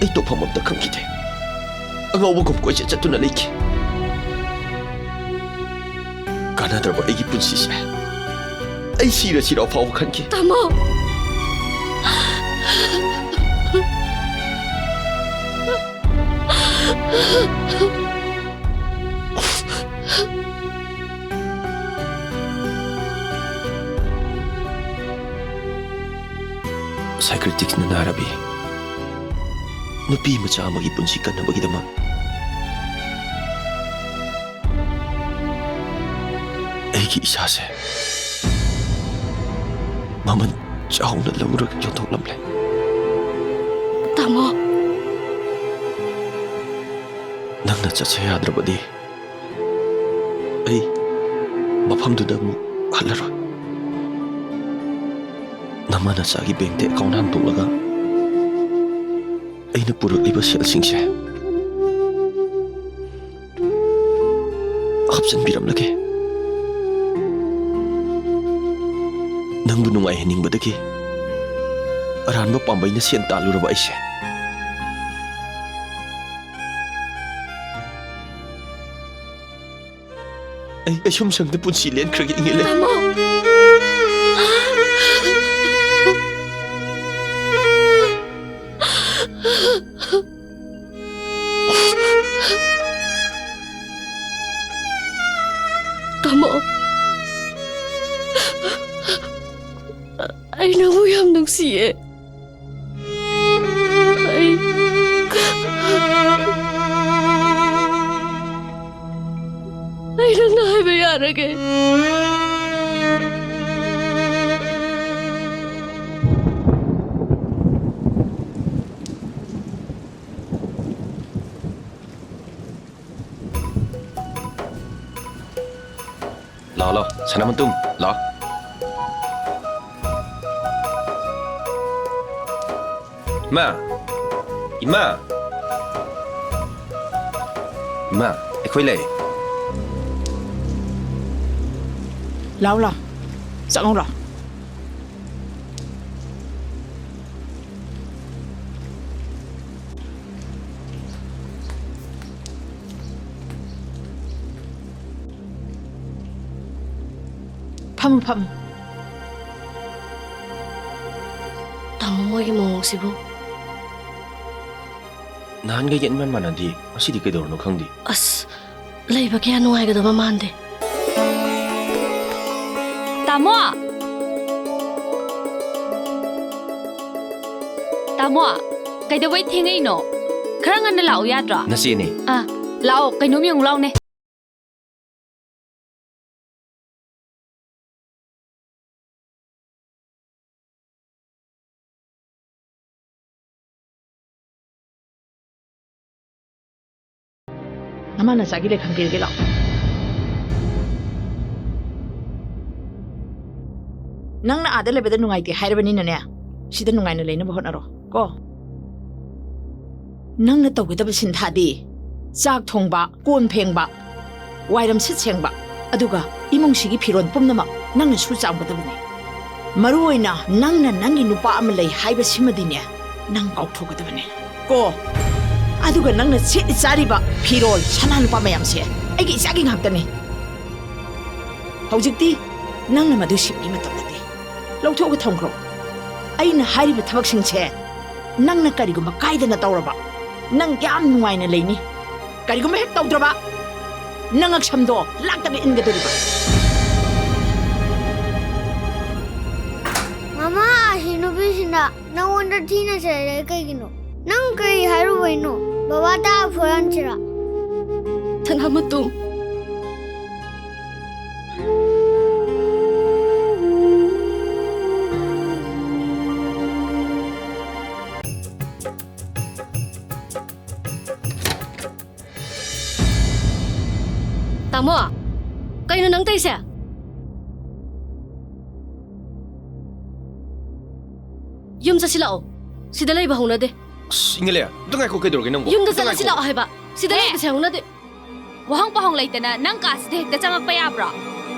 ꯑꯩ ꯇꯧꯐꯝ ꯑꯝꯇ ꯈꯪꯈꯤꯗꯦ꯫ ꯑꯉꯥꯎꯕꯒꯨꯝ ꯀꯣꯏꯆꯠ ꯆꯠꯇꯨꯅ ꯂꯩꯈꯤ꯫ ꯀꯥꯟꯅꯗ꯭ꯔꯕ ꯑꯩꯒꯤ ꯄꯨꯟꯁꯤꯁꯦ ꯑꯩ ꯁꯤꯔꯁꯤꯔ ꯐꯥꯎꯕ ꯈꯟꯈꯤ꯫ ꯇꯥꯃꯣ! ꯅꯨꯄꯤ ꯃꯆꯥ ꯑꯃꯒꯤ ꯄꯨꯟꯁꯤ ꯀꯟꯅꯕꯒꯤꯗꯃꯛ ꯑꯩꯒꯤ ꯏꯁꯥꯁꯦ ꯃꯃꯜ ꯆꯥꯎꯅ ꯂꯧꯔꯒ ꯌꯣꯟꯊꯣꯛꯂꯝꯂꯦ꯫ ꯇꯥꯃꯣ꯫ ꯅꯪꯅ ꯆꯠꯁꯦ ꯌꯥꯗ꯭ꯔꯕꯗꯤ ꯑꯩ ꯃꯐꯝꯗꯨꯗ ꯑꯃꯨꯛ ꯍꯜꯂꯔꯣꯏ꯫ ꯅꯃꯥ ꯅꯆꯥꯒꯤ ꯕꯦꯡꯛꯇ ꯑꯦꯀꯥꯎꯟꯠ ꯍꯥꯡꯗꯣꯛꯂꯒ ꯑꯩꯅ ꯄꯨꯔꯛꯂꯤꯕ ꯁꯦꯜꯁꯤꯡꯁꯦ ꯍꯥꯞꯆꯤꯟꯕꯤꯔꯝꯂꯒꯦ꯫ ꯅꯪꯕꯨ ꯅꯨꯡꯉꯥꯏꯍꯟꯅꯤꯡꯕꯗꯒꯤ ꯑꯔꯥꯟꯕ ꯄꯥꯝꯕꯩꯅ ꯁꯦꯟ ꯇꯥꯜꯂꯨꯔꯕ ꯑꯩꯁꯦ꯫ ꯑꯩ ꯀꯩꯁꯨꯝꯁꯪꯗ ꯄꯨꯟꯁꯤ ꯂꯦꯟꯈ꯭ꯔꯒꯦ, ꯏꯪꯉꯦꯂꯩ꯫ ꯇꯥꯃꯣ! ꯇꯥꯃꯣ, ꯑꯩ ꯅꯪꯕꯨ ꯌꯥꯝ ꯅꯨꯡꯁꯤꯌꯦ꯫ ꯑꯩ, ꯑꯩ ꯅꯪꯅ ꯍꯥꯏꯕ ꯌꯥꯔꯒꯦ꯫ ꯂꯥꯛꯑꯣ, ꯂꯥꯛꯑꯣ, ꯁꯅꯥꯃꯇꯨꯝ, ꯂꯥꯛꯑꯣ꯫ ꯏꯃꯥ! ꯏꯃꯥ! ꯏꯃꯥ, ꯑꯩꯈꯣꯏ ꯂꯩ꯫ ꯂꯥꯎ, ꯂꯥꯎ꯫ ꯆꯪꯉꯨ ꯂꯥꯎ꯫ ꯐꯝꯃꯨ, ꯐꯝꯃꯨ꯫ ꯇꯥꯃꯣ, ꯃꯣꯏꯒꯤ ꯃꯑꯣꯡꯁꯤꯕꯨ? ꯅꯍꯥꯟꯒꯩꯒ ꯏꯃꯥꯟ ꯃꯥꯟꯅꯗꯦ꯫ ꯉꯁꯤꯗꯤ ꯀꯩꯗꯧꯔꯅꯣ ꯈꯪꯗꯦ꯫ ꯑꯁ, ꯂꯩꯕ ꯀꯌꯥ ꯅꯨꯡꯉꯥꯏꯒꯗꯕ ꯃꯥꯟꯗꯦ꯫ ꯇꯥꯃꯣ! ꯇꯥꯃꯣ! ꯀꯩꯗꯧꯕꯩ ꯊꯦꯡꯉꯛꯏꯅꯣ? ꯈꯔ ꯉꯟꯅ ꯂꯥꯛꯎ ꯌꯥꯗ꯭ꯔꯣ? ꯅꯆꯦꯅꯦ꯫ ꯑꯥ, ꯂꯥꯛꯑꯣ, ꯀꯩꯅꯣꯝ ꯌꯦꯡꯉꯨ ꯂꯥꯎꯅꯦ꯫ ꯅꯃꯥ ꯅꯆꯥꯒꯤ ꯂꯩꯈꯝ ꯄꯤꯔꯒꯦ ꯂꯥꯛꯑꯣ꯫ ꯅꯪꯅ ꯑꯥꯗ ꯂꯩꯕꯗ ꯅꯨꯡꯉꯥꯏꯇꯦ ꯍꯥꯏꯔꯕꯅꯤꯅꯅꯦ, ꯁꯤꯗ ꯅꯨꯡꯉꯥꯏꯅ ꯂꯩꯅꯕ ꯍꯣꯠꯅꯔꯣ ꯀꯣ꯫ ꯅꯪꯅ ꯇꯧꯒꯗꯕ ꯁꯤꯟꯊꯥꯗꯤ ꯆꯥꯛ ꯊꯣꯡꯕ, ꯀꯣꯟ ꯐꯦꯡꯕ, ꯋꯥꯏꯔꯝ ꯁꯤꯠ ꯁꯦꯡꯕ, ꯑꯗꯨꯒ ꯏꯃꯨꯡꯁꯤꯒꯤ ꯐꯤꯔꯣꯜ ꯄꯨꯝꯅꯃꯛ ꯅꯪꯅ ꯁꯨ ꯆꯥꯝꯒꯗꯕꯅꯤ꯫ ꯃꯔꯨ ꯑꯣꯏꯅ ꯅꯪꯅ ꯅꯪꯒꯤ ꯅꯨꯄꯥ ꯑꯃ ꯂꯩ ꯍꯥꯏꯕꯁꯤꯃꯗꯤꯅꯦ, ꯅꯪ ꯀꯥꯎꯊꯣꯛꯀꯗꯕꯅꯦ ꯀꯣ꯫ ꯑꯗꯨꯒ ꯅꯪꯅ ꯁꯦꯠꯂꯤ ꯆꯥꯔꯤꯕ ꯐꯤꯔꯣꯜ, ꯁꯅꯥ ꯂꯨꯄꯥ ꯃꯌꯥꯝꯁꯦ ꯑꯩꯒꯤ ꯏꯆꯥꯒꯤ ꯉꯥꯛꯇꯅꯤ꯫ ꯍꯧꯖꯤꯛꯇꯤ ꯅꯪꯅ ꯃꯗꯨ ꯁꯤꯕꯒꯤ ꯃꯇꯝ ꯅꯠꯇꯦ꯫ ꯂꯧꯊꯣꯛꯑꯒ ꯊꯝꯈ꯭ꯔꯣ꯫ ꯑꯩꯅ ꯍꯥꯏꯔꯤꯕ ꯊꯕꯛꯁꯤꯡꯁꯦ ꯅꯪꯅ ꯀꯔꯤꯒꯨꯝꯕ ꯀꯥꯏꯗꯅ ꯇꯧꯔꯕ, ꯅꯪ ꯌꯥꯝ ꯅꯨꯡꯉꯥꯏꯅ ꯂꯩꯅꯤ꯫ ꯀꯔꯤꯒꯨꯝꯕ ꯍꯦꯛ ꯇꯧꯗ꯭ꯔꯕ, ꯅꯪ ꯉꯛꯁꯝꯗꯣ ꯂꯥꯛꯇꯒ ꯏꯟꯒꯗꯣꯔꯤꯕ꯫ ꯃꯃꯥ, ꯑꯁꯤ ꯅꯨꯄꯤꯁꯤꯅ ꯅꯪꯉꯣꯟꯗ ꯊꯤꯅ ꯆꯩꯔꯛꯑꯦ ꯀꯩꯒꯤꯅꯣ? ꯅꯪ ꯀꯔꯤ ꯍꯥꯏꯔꯨꯕꯩꯅꯣ? ꯕꯕꯥꯗ ꯐꯨꯍꯟꯁꯤꯔꯥ? ꯁꯅꯥꯃꯇꯣꯝ꯫ ꯇꯥꯃꯣ, ꯀꯩꯅꯣ ꯅꯪ ꯇꯧꯔꯤꯁꯦ? ꯌꯨꯝ ꯆꯠꯁꯤ ꯂꯥꯛꯑꯣ꯫ ꯁꯤꯗ ꯂꯩꯕ ꯍꯧꯅꯗꯦ꯫ ꯑꯁ, ꯏꯪꯉꯦꯂꯦ, ꯑꯝꯇ ꯉꯥꯏꯈꯣ, ꯀꯩꯗꯧꯔꯒꯦ ꯅꯪꯕꯣ? ꯌꯨꯝꯗ ꯑꯝꯇ ꯆꯠꯂꯁꯤ ꯉꯥꯏꯈꯣ꯫ ꯂꯥꯛꯑꯣ ꯍꯥꯏꯕ꯫ ꯁꯤꯗ ꯍꯦ! ꯂꯩꯕꯁꯦ ꯍꯧꯅꯗꯦ꯫ ꯋꯥꯍꯪ ꯄꯥꯎꯍꯪ ꯂꯩꯇꯅ ꯅꯪ ꯀꯥꯁꯤꯗ ꯍꯦꯛꯇ ꯆꯪꯉꯛꯄ ꯌꯥꯕ꯭ꯔꯣ?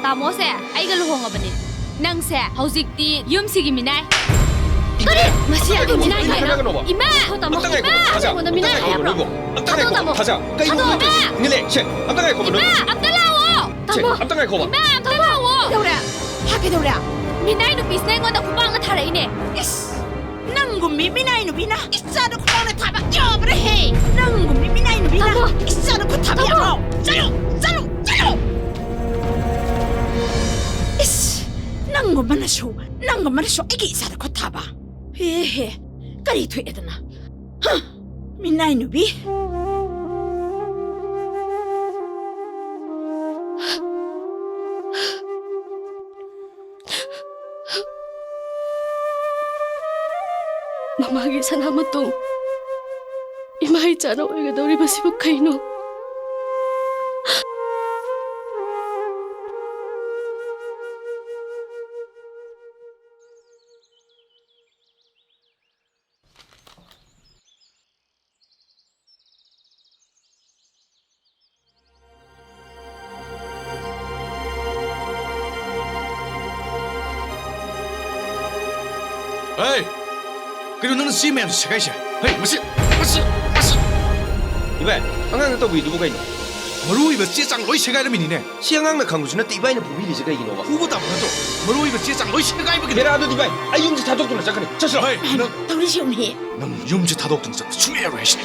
ꯇꯥꯃꯣꯁꯦ ꯑꯩꯒ ꯂꯨꯍꯣꯡꯉꯕꯅꯤ꯫ ꯅꯪꯁꯦ ꯍꯧꯖꯤꯛꯇꯤ ꯌꯨꯝꯁꯤꯒꯤ ꯃꯤꯅꯥꯏ꯫ ꯀꯔꯤ? ꯃꯁꯤ ꯑꯩꯒꯤ ꯃꯤꯅꯥꯏꯅꯦ꯫ ꯀꯩꯅꯣ ꯀꯩꯅꯣ? ꯏꯃꯥ! ꯍꯣ, ꯇꯥꯃꯣ꯫ ꯑꯝꯇ ꯉꯥꯏꯈꯣ, ꯏꯃꯥ! ꯊꯥꯖ꯫ ꯑꯩꯉꯣꯟꯗꯗꯤ ꯑꯝꯇ ꯃꯤꯅꯥꯏ ꯉꯥꯏꯈꯣ, ꯍꯥꯏꯕ꯭ꯔꯣ? ꯅꯣꯏꯕꯣ꯫ ꯑꯝꯇ ꯊꯥꯗꯣꯛꯑꯣ, ꯉꯥꯏꯈꯣ, ꯇꯥꯃꯣ꯫ ꯊꯥꯖ꯫ ꯀꯩꯅꯣ ꯊꯥꯗꯣꯛꯑꯣ, ꯅꯪ ꯏꯃꯥ! ꯇꯧꯔꯤꯁꯦ? ꯏꯪꯉꯦꯂꯦ, ꯁꯦ, ꯑꯝꯇ ꯉꯥꯏꯈꯣ, ꯏꯃꯥ! ꯅꯣꯏꯕꯣ꯫ ꯑꯝꯇ ꯂꯥꯛꯑꯣ! ꯁꯦ, ꯇꯥꯃꯣ! ꯑꯝꯇ ꯉꯥꯏꯈꯣꯕ꯫ ꯏꯃꯥ! ꯑꯝꯇ ꯂꯥꯛꯑꯣ! ꯀꯩꯗꯧꯔꯦ? ꯍꯥ, ꯀꯩꯗꯧꯔꯦ? ꯃꯤꯅꯥꯏ ꯅꯨꯄꯤꯁꯤꯅ ꯑꯩꯉꯣꯟꯗ ꯈꯨꯄꯥꯛꯅ ꯊꯥꯔꯛꯏꯅꯦ꯫ ꯏꯁ! ꯅꯪꯒꯨꯝꯕꯤ ꯃꯤꯅꯥꯏ ꯅꯨꯄꯤꯅ ꯏꯆꯥꯗ ꯈꯨꯄꯥꯛꯅ ꯊꯥꯕ ꯌꯥꯕ꯭ꯔꯥꯍꯦ? ꯅꯪꯒꯨꯝꯕꯤ ꯃꯤꯅꯥꯏ ꯅꯨꯄꯤꯅ ꯇꯥꯃꯣ! ꯏꯆꯥꯗ ꯈꯨꯠ ꯊꯥꯕ ꯇꯥꯃꯣ! ꯌꯥꯕ꯭ꯔꯣ? ꯆꯠꯂꯨ! ꯆꯠꯂꯨ! ꯆꯠꯂꯨ! ꯏꯁ! ꯅꯪꯒꯨꯝꯕꯅꯁꯨ, ꯅꯪꯒꯨꯝꯕꯅꯁꯨ ꯑꯩꯒꯤ ꯏꯆꯥꯗ ꯈꯨꯠ ꯊꯥꯕ? ꯍꯦ ꯍꯦ, ꯀꯔꯤ ꯊꯣꯛꯑꯦꯗꯅ? ꯃꯤꯅꯥꯏ ꯅꯨꯄꯤ꯫ ꯃꯃꯥꯒꯤ ꯁꯅꯥꯃꯇꯨꯝ, ꯏꯃꯥ ꯏꯆꯥꯅ ꯑꯣꯏꯒꯗꯧꯔꯤꯕꯁꯤꯕꯨ ꯀꯩꯅꯣ? ꯍꯩ! ꯀꯩꯅꯣ ꯅꯪꯅ ꯆꯦ ꯃꯌꯥꯝꯁꯦ ꯁꯦꯒꯥꯏꯁꯦ? ꯍꯩ, ꯃꯁꯤ, ꯃꯁꯤ, ꯃꯁꯤ! ꯏꯕꯥꯏ, ꯑꯉꯥꯡꯅ ꯇꯧꯕꯤꯗꯨꯕꯨ ꯀꯩꯅꯣ? ꯃꯔꯨ ꯑꯣꯏꯕ ꯆꯦ ꯆꯥꯡ ꯂꯣꯏ ꯁꯦꯒꯥꯏꯔꯝꯃꯤꯅꯤꯅꯦ꯫ ꯁꯤ ꯑꯉꯥꯡꯅ ꯈꯪꯕꯁꯨ ꯅꯠꯇꯦ, ꯏꯕꯥꯏꯅ ꯐꯨꯕꯤꯔꯤꯁꯦ ꯀꯩꯒꯤꯅꯣꯕ? ꯐꯨꯕ ꯇꯥꯕ ꯅꯠꯇ꯭ꯔꯣ? ꯃꯔꯨ ꯑꯣꯏꯕ ꯆꯦ ꯆꯥꯡ ꯂꯣꯏ ꯁꯦꯒꯥꯏꯕꯒꯤꯅꯦ꯫ ꯍꯦꯔꯥ, ꯑꯗꯨꯗꯤ ꯏꯕꯥꯏ, ꯑꯩ ꯌꯨꯝꯁꯦ ꯊꯥꯗꯣꯛꯇꯨꯅ ꯆꯠꯈ꯭ꯔꯅꯤ꯫ ꯆꯠꯁꯤꯔꯣ? ꯍꯩ, ꯅꯪ ꯇꯧꯔꯤꯁꯤ ꯌꯦꯡꯉꯨꯅꯦꯍꯦ꯫ ꯅꯪ ꯌꯨꯝꯁꯦ ꯊꯥꯗꯣꯛꯇꯨꯅ ꯆꯠꯄ ꯁꯨꯡꯌꯥ ꯌꯥꯔꯣꯏ ꯍꯥꯏꯁꯤꯅꯤ꯫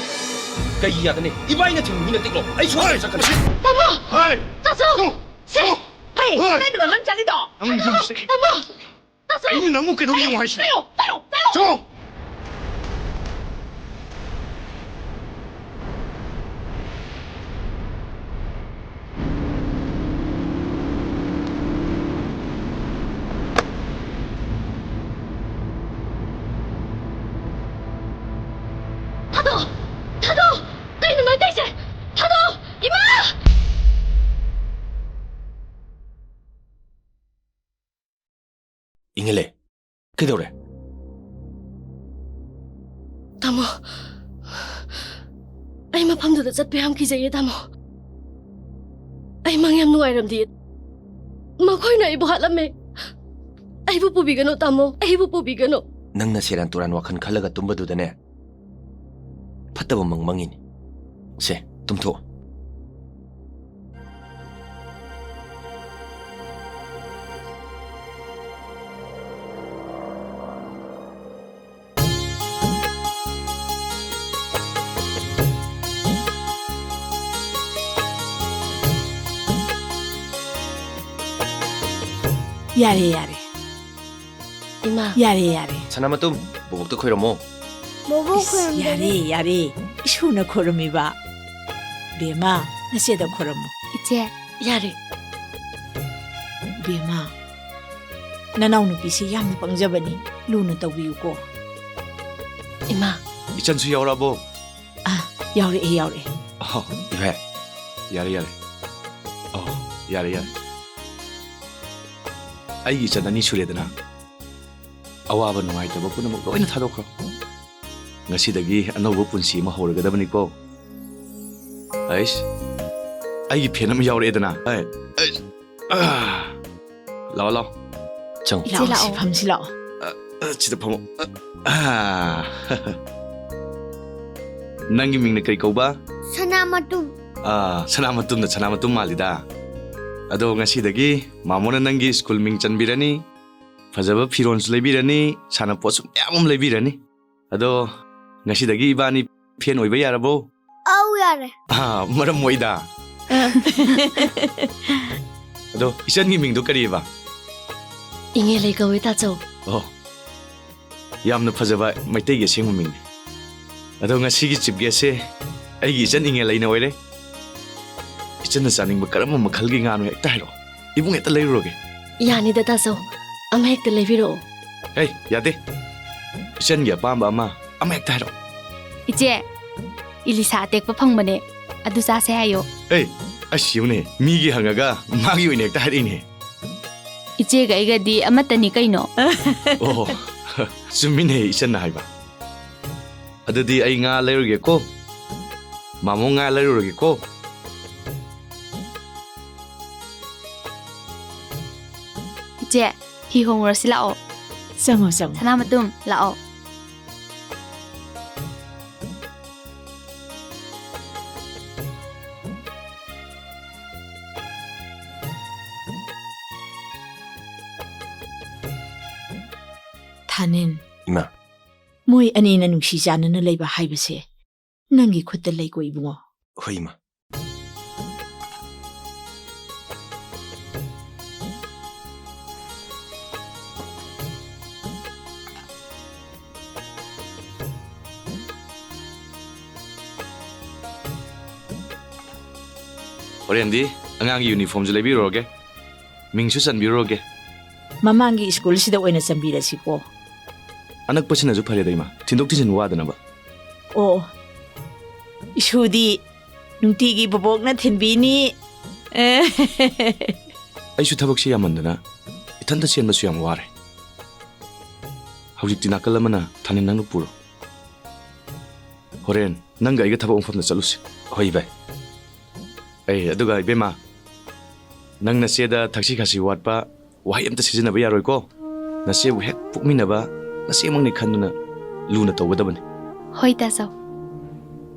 ꯀꯩꯒꯤ ꯌꯥꯗꯅꯤ? ꯏꯕꯥꯏꯅ ꯊꯤꯡꯕ ꯃꯤ ꯅꯠꯇꯦꯀꯣ꯫ ꯑꯩ ꯁꯣꯏꯗꯅ ꯍꯩ, ꯆꯠꯀꯅꯤ꯫ ꯃꯁꯤ! ꯇꯥꯃꯣ! ꯍꯩ! ꯇꯥꯆꯧ! ꯆꯣ! ꯁꯦ! ꯆꯣ! ꯍꯩ! ꯍꯩ! ꯀꯗꯥꯏꯗꯅꯣ ꯅꯪ ꯆꯠꯂꯤꯗꯣ? ꯅꯪ ꯌꯨꯝꯁꯦ ꯇꯥꯃꯣ! ꯇꯥꯆꯧ! ꯀꯩꯅꯣ ꯅꯪꯕꯨ ꯀꯩꯗꯧꯔꯤ ꯌꯦꯡꯉꯣ ꯍꯥꯏꯁꯤꯅꯦ꯫ ꯇꯥꯌꯣ! ꯇꯥꯌꯣ! ꯇꯥꯌꯣ! ꯆꯣ! ꯊꯥꯗꯣꯛ! ꯊꯥꯗꯣꯛ! ꯀꯩꯅꯣ ꯅꯣꯏ ꯇꯧꯔꯤꯁꯦ? ꯊꯥꯗꯣꯛ! ꯏꯃꯥ! ꯏꯪꯍꯜꯂꯦ꯫ ꯀꯩꯗꯧꯔꯦ? ꯇꯥꯃꯣ, ꯑꯩ ꯃꯐꯝꯗꯨꯗ ꯆꯠꯄ ꯌꯥꯝ ꯀꯤꯖꯩꯌꯦ, ꯇꯥꯃꯣ꯫ ꯑꯩ ꯃꯪ ꯌꯥꯝ ꯅꯨꯡꯉꯥꯏꯔꯝꯗꯤꯌꯦ꯫ ꯃꯈꯣꯏꯅ ꯑꯩꯕꯨ ꯍꯥꯠꯂꯝꯃꯦ꯫ ꯑꯩꯕꯨ ꯄꯨꯕꯤꯒꯅꯨ, ꯇꯥꯃꯣ꯫ ꯑꯩꯕꯨ ꯄꯨꯕꯤꯒꯅꯨ꯫ ꯅꯪꯅ ꯁꯦꯔꯥꯟ ꯇꯨꯔꯥꯟ ꯋꯥꯈꯜ ꯈꯜꯂꯒ ꯇꯨꯝꯕꯗꯨꯗꯅꯦ, ꯐꯠꯇꯕ ꯃꯪ ꯃꯪꯉꯤꯅꯤ꯫ ꯁꯦ, ꯇꯨꯝꯊꯣꯛꯑꯣ꯫ ꯌꯥꯔꯦ, ꯌꯥꯔꯦ꯫ ꯏꯃꯥ꯫ ꯌꯥꯔꯦ, ꯌꯥꯔꯦ꯫ ꯁꯅꯥꯃꯇꯨꯝ, ꯕꯣꯕꯣꯛꯇ ꯈꯣꯏꯔꯝꯃꯣ꯫ ꯕꯣꯕꯣꯛ ꯏꯁ, ꯈꯨꯔꯨꯝꯖꯔꯤ꯫ ꯌꯥꯔꯦ, ꯌꯥꯔꯦ꯫ ꯏꯁꯨꯅ ꯈꯨꯔꯨꯝꯃꯤꯕ꯫ ꯕꯦꯝꯃ, ꯅꯆꯦꯗ ꯈꯨꯔꯨꯝꯃꯨ꯫ ꯏꯆꯦ꯫ ꯌꯥꯔꯦ꯫ ꯕꯦꯝꯃ, ꯅꯅꯥꯎꯅꯨꯄꯤꯁꯤ ꯌꯥꯝꯅ ꯄꯪꯖꯕꯅꯤ꯫ ꯂꯨꯅ ꯇꯧꯕꯤꯌꯨꯀꯣ꯫ ꯏꯃꯥ꯫ ꯏꯆꯟꯁꯨ ꯌꯥꯎꯔꯛꯑꯕꯣ? ꯑꯥ, ꯌꯥꯎꯔꯛꯑꯦ, ꯌꯥꯎꯔꯛꯑꯦ꯫ ꯑꯍꯣ, ꯏꯚꯥꯏ꯫ ꯌꯥꯔꯦ, ꯌꯥꯔꯦ꯫ ꯑꯣ, ꯌꯥꯔꯦ, ꯌꯥꯔꯦ꯫ ꯑꯩꯒꯤ ꯏꯆꯟ ꯑꯅꯤ ꯁꯨꯔꯦꯗꯅ꯫ ꯑꯋꯥꯕ ꯅꯨꯡꯉꯥꯏꯇꯕ ꯄꯨꯝꯅꯃꯛ ꯂꯣꯏꯅ ꯊꯥꯗꯣꯛꯈ꯭ꯔꯣ꯫ ꯉꯁꯤꯗꯒꯤ ꯑꯅꯧꯕ ꯄꯨꯟꯁꯤ ꯑꯃ ꯍꯧꯔꯒꯗꯕꯅꯤꯀꯣ꯫ ꯑꯩꯁ, ꯑꯩꯒꯤ ꯐꯦꯟ ꯑꯃ ꯌꯥꯎꯔꯛꯑꯦꯗꯅ꯫ ꯑꯩ, ꯑꯩ, ꯑꯥ, ꯂꯥꯛꯑꯣ, ꯂꯥꯛꯑꯣ꯫ ꯆꯪꯉꯣ꯫ ꯏꯆꯦ ꯂꯥꯛꯑꯣ, ꯂꯥꯛꯑꯣ꯫ ꯁꯤ ꯐꯝꯁꯤ ꯂꯥꯛꯑꯣ꯫ ꯑ, ꯑ, ꯁꯤꯗ ꯐꯝꯃꯣ꯫ ꯑ, ꯑꯥ꯫ ꯅꯪꯒꯤ ꯃꯤꯡꯅ ꯀꯔꯤ ꯀꯧꯕ? ꯁꯅꯥꯃꯇꯨꯝ꯫ ꯑꯥ, ꯁꯅꯥꯃꯇꯨꯝꯅ ꯁꯅꯥꯃꯇꯨꯝ ꯃꯥꯜꯂꯤꯗ꯫ ꯑꯗꯣ ꯉꯁꯤꯗꯒꯤ ꯃꯥꯃꯣꯅ ꯅꯪꯒꯤ ꯁ꯭ꯀꯨꯜ ꯃꯤꯡ ꯆꯟꯕꯤꯔꯅꯤ, ꯐꯖꯕ ꯐꯤꯔꯣꯜꯁꯨ ꯂꯩꯕꯤꯔꯅꯤ, ꯁꯥꯟꯅꯄꯣꯠꯁꯨ ꯃꯌꯥꯝ ꯑꯃ ꯂꯩꯕꯤꯔꯅꯤ꯫ ꯑꯗꯣ ꯉꯁꯤꯗꯒꯤ ꯏꯕꯥꯅꯤ ꯐꯦꯟ ꯑꯣꯏꯕ ꯌꯥꯔꯕꯣ? ꯑꯧ, ꯌꯥꯔꯦ꯫ ꯑꯥ, ꯃꯔꯝ ꯃꯣꯛꯏꯗ꯫ ꯑ꯫ ꯑꯗꯣ ꯏꯆꯟꯒꯤ ꯃꯤꯡꯗꯣ ꯀꯔꯤꯑꯕ? ꯏꯉꯦꯂꯩ ꯀꯧꯋꯦ, ꯇꯥꯆꯧ꯫ ꯑꯣ, ꯌꯥꯝꯅ ꯐꯖꯕ ꯃꯩꯇꯩꯒꯤ ꯑꯁꯦꯡꯕ ꯃꯤꯡꯅꯤ꯫ ꯑꯗꯣ ꯉꯁꯤꯒꯤ chief guestꯁꯦ ꯑꯩꯒꯤ ꯏꯆꯟ ꯏꯉꯦꯂꯩꯅ ꯑꯣꯏꯔꯦ꯫ ꯏꯆꯟꯅ ꯆꯥꯅꯤꯡꯕ ꯀꯔꯝꯕ ꯃꯈꯜꯒꯤ ꯉꯥꯅꯣ ꯍꯦꯛꯇ ꯍꯥꯏꯔꯛꯑꯣ꯫ ꯏꯕꯨꯡ ꯍꯦꯛꯇ ꯂꯩꯔꯨꯔꯒꯦ꯫ ꯌꯥꯅꯤꯗ, ꯇꯥꯆꯧ꯫ ꯑꯃ ꯍꯦꯛꯇ ꯂꯩꯕꯤꯔꯛꯑꯣ꯫ ꯍꯦ, ꯌꯥꯗꯦ꯫ ꯏꯆꯟꯒꯤ ꯑꯄꯥꯝꯕ ꯑꯃ, ꯑꯃ ꯍꯦꯛꯇ ꯍꯥꯏꯔꯛꯑꯣ꯫ ꯏꯆꯦ, ꯏꯂꯤꯁꯥ ꯑꯇꯦꯛꯄ ꯐꯪꯕꯅꯦ꯫ ꯑꯗꯨ ꯆꯥꯁꯦ ꯍꯥꯏꯌꯣ꯫ ꯍꯦ, ꯑꯁ ꯌꯦꯡꯉꯨꯅꯦ, ꯃꯤꯒꯤ ꯍꯪꯉꯒ ꯃꯥꯒꯤ ꯑꯣꯏꯅ ꯍꯦꯛꯇ ꯍꯥꯏꯔꯛꯏꯅꯦ꯫ ꯏꯆꯦꯒ ꯑꯩꯒꯗꯤ ꯑꯃꯠꯇꯅꯤ ꯀꯩꯅꯣ꯫ ꯑꯣ, ꯆꯨꯝꯃꯤꯅꯦ ꯏꯆꯟꯅ ꯍꯥꯏꯕ꯫ ꯑꯗꯨꯗꯤ ꯑꯩ ꯉꯥ ꯂꯩꯔꯨꯒꯦꯀꯣ꯫ ꯃꯥꯃꯣ ꯉꯥ ꯂꯩꯔꯨꯔꯒꯦꯀꯣ꯫ ꯏꯆꯦ, ꯐꯤ ꯍꯣꯡꯉꯨꯔꯁꯤ ꯂꯥꯛꯑꯣ꯫ ꯆꯪꯉꯣ, ꯆꯪꯉꯣ꯫ ꯁꯅꯥꯃꯇꯨꯝ, ꯂꯥꯛꯑꯣ꯫ ꯊꯥꯅꯤꯟ꯫ ꯏꯃꯥ꯫ ꯃꯣꯏ ꯑꯅꯤꯅ ꯅꯨꯡꯁꯤ ꯆꯥꯟꯅꯅ ꯂꯩꯕ ꯍꯥꯏꯕꯁꯦ ꯅꯪꯒꯤ ꯈꯨꯠꯇ ꯂꯩꯀꯣ ꯏꯕꯨꯡꯉꯣ꯫ ꯍꯣꯏ, ꯏꯃꯥ꯫ ꯍꯣꯔꯦꯟꯗꯤ ꯑꯉꯥꯡꯒꯤ ꯌꯨꯅꯤꯐꯣꯔꯝꯁꯨ ꯂꯩꯕꯤꯔꯨꯔꯒꯦ, ꯃꯤꯡꯁꯨ ꯆꯟꯕꯤꯔꯨꯔꯒꯦ꯫ ꯃꯃꯥꯡꯒꯤ ꯁ꯭ꯀꯨꯜꯁꯤꯗ ꯑꯣꯏꯅ ꯆꯟꯕꯤꯔꯁꯤꯀꯣ꯫ ꯑꯅꯛꯄꯁꯤꯅꯁꯨ ꯐꯔꯦꯗ, ꯏꯃꯥ꯫ ꯊꯤꯟꯗꯣꯛ ꯊꯤꯟꯖꯤꯟ ꯋꯥꯗꯅꯕ꯫ ꯑꯣ, ꯏꯁꯨꯗꯤ ꯅꯨꯡꯇꯤꯒꯤ ꯕꯣꯕꯣꯛꯅ ꯊꯤꯟꯕꯤꯅꯤ꯫ ꯑꯦ꯫ ꯑꯩꯁꯨ ꯊꯕꯛꯁꯤ ꯌꯥꯝꯃꯟꯗꯅ ꯏꯊꯟꯇ ꯆꯦꯟꯕꯁꯨ ꯌꯥꯝ ꯋꯥꯔꯦ꯫ ꯍꯧꯖꯤꯛꯇꯤ ꯅꯥꯀꯜ ꯑꯃꯅ ꯊꯥꯅꯤꯟ ꯅꯪꯅ ꯄꯨꯔꯣ꯫ ꯍꯣꯔꯦꯟ ꯅꯪꯒ ꯑꯩꯒ ꯊꯕꯛ ꯃꯐꯝꯗ ꯆꯠꯂꯨꯁꯤ꯫ ꯍꯣꯏ, ꯚꯥꯏ꯫ ꯑꯩ, ꯑꯗꯨꯒ ꯏꯕꯦꯝꯃ, ꯅꯪ ꯅꯆꯦꯗ ꯊꯛꯁꯤ ꯈꯥꯁꯤ ꯋꯥꯠꯄ ꯋꯥꯍꯩ ꯑꯝꯇ ꯁꯤꯖꯤꯟꯅꯕ ꯌꯥꯔꯣꯏꯀꯣ꯫ ꯅꯆꯦꯕꯨ ꯍꯦꯛ ꯄꯣꯛꯃꯤꯟꯅꯕ ꯅꯆꯦꯃꯛꯅꯤ ꯈꯟꯗꯨꯅ ꯂꯨꯅ ꯇꯧꯒꯗꯕꯅꯤ꯫ ꯍꯣꯏ, ꯇꯥꯆꯧ꯫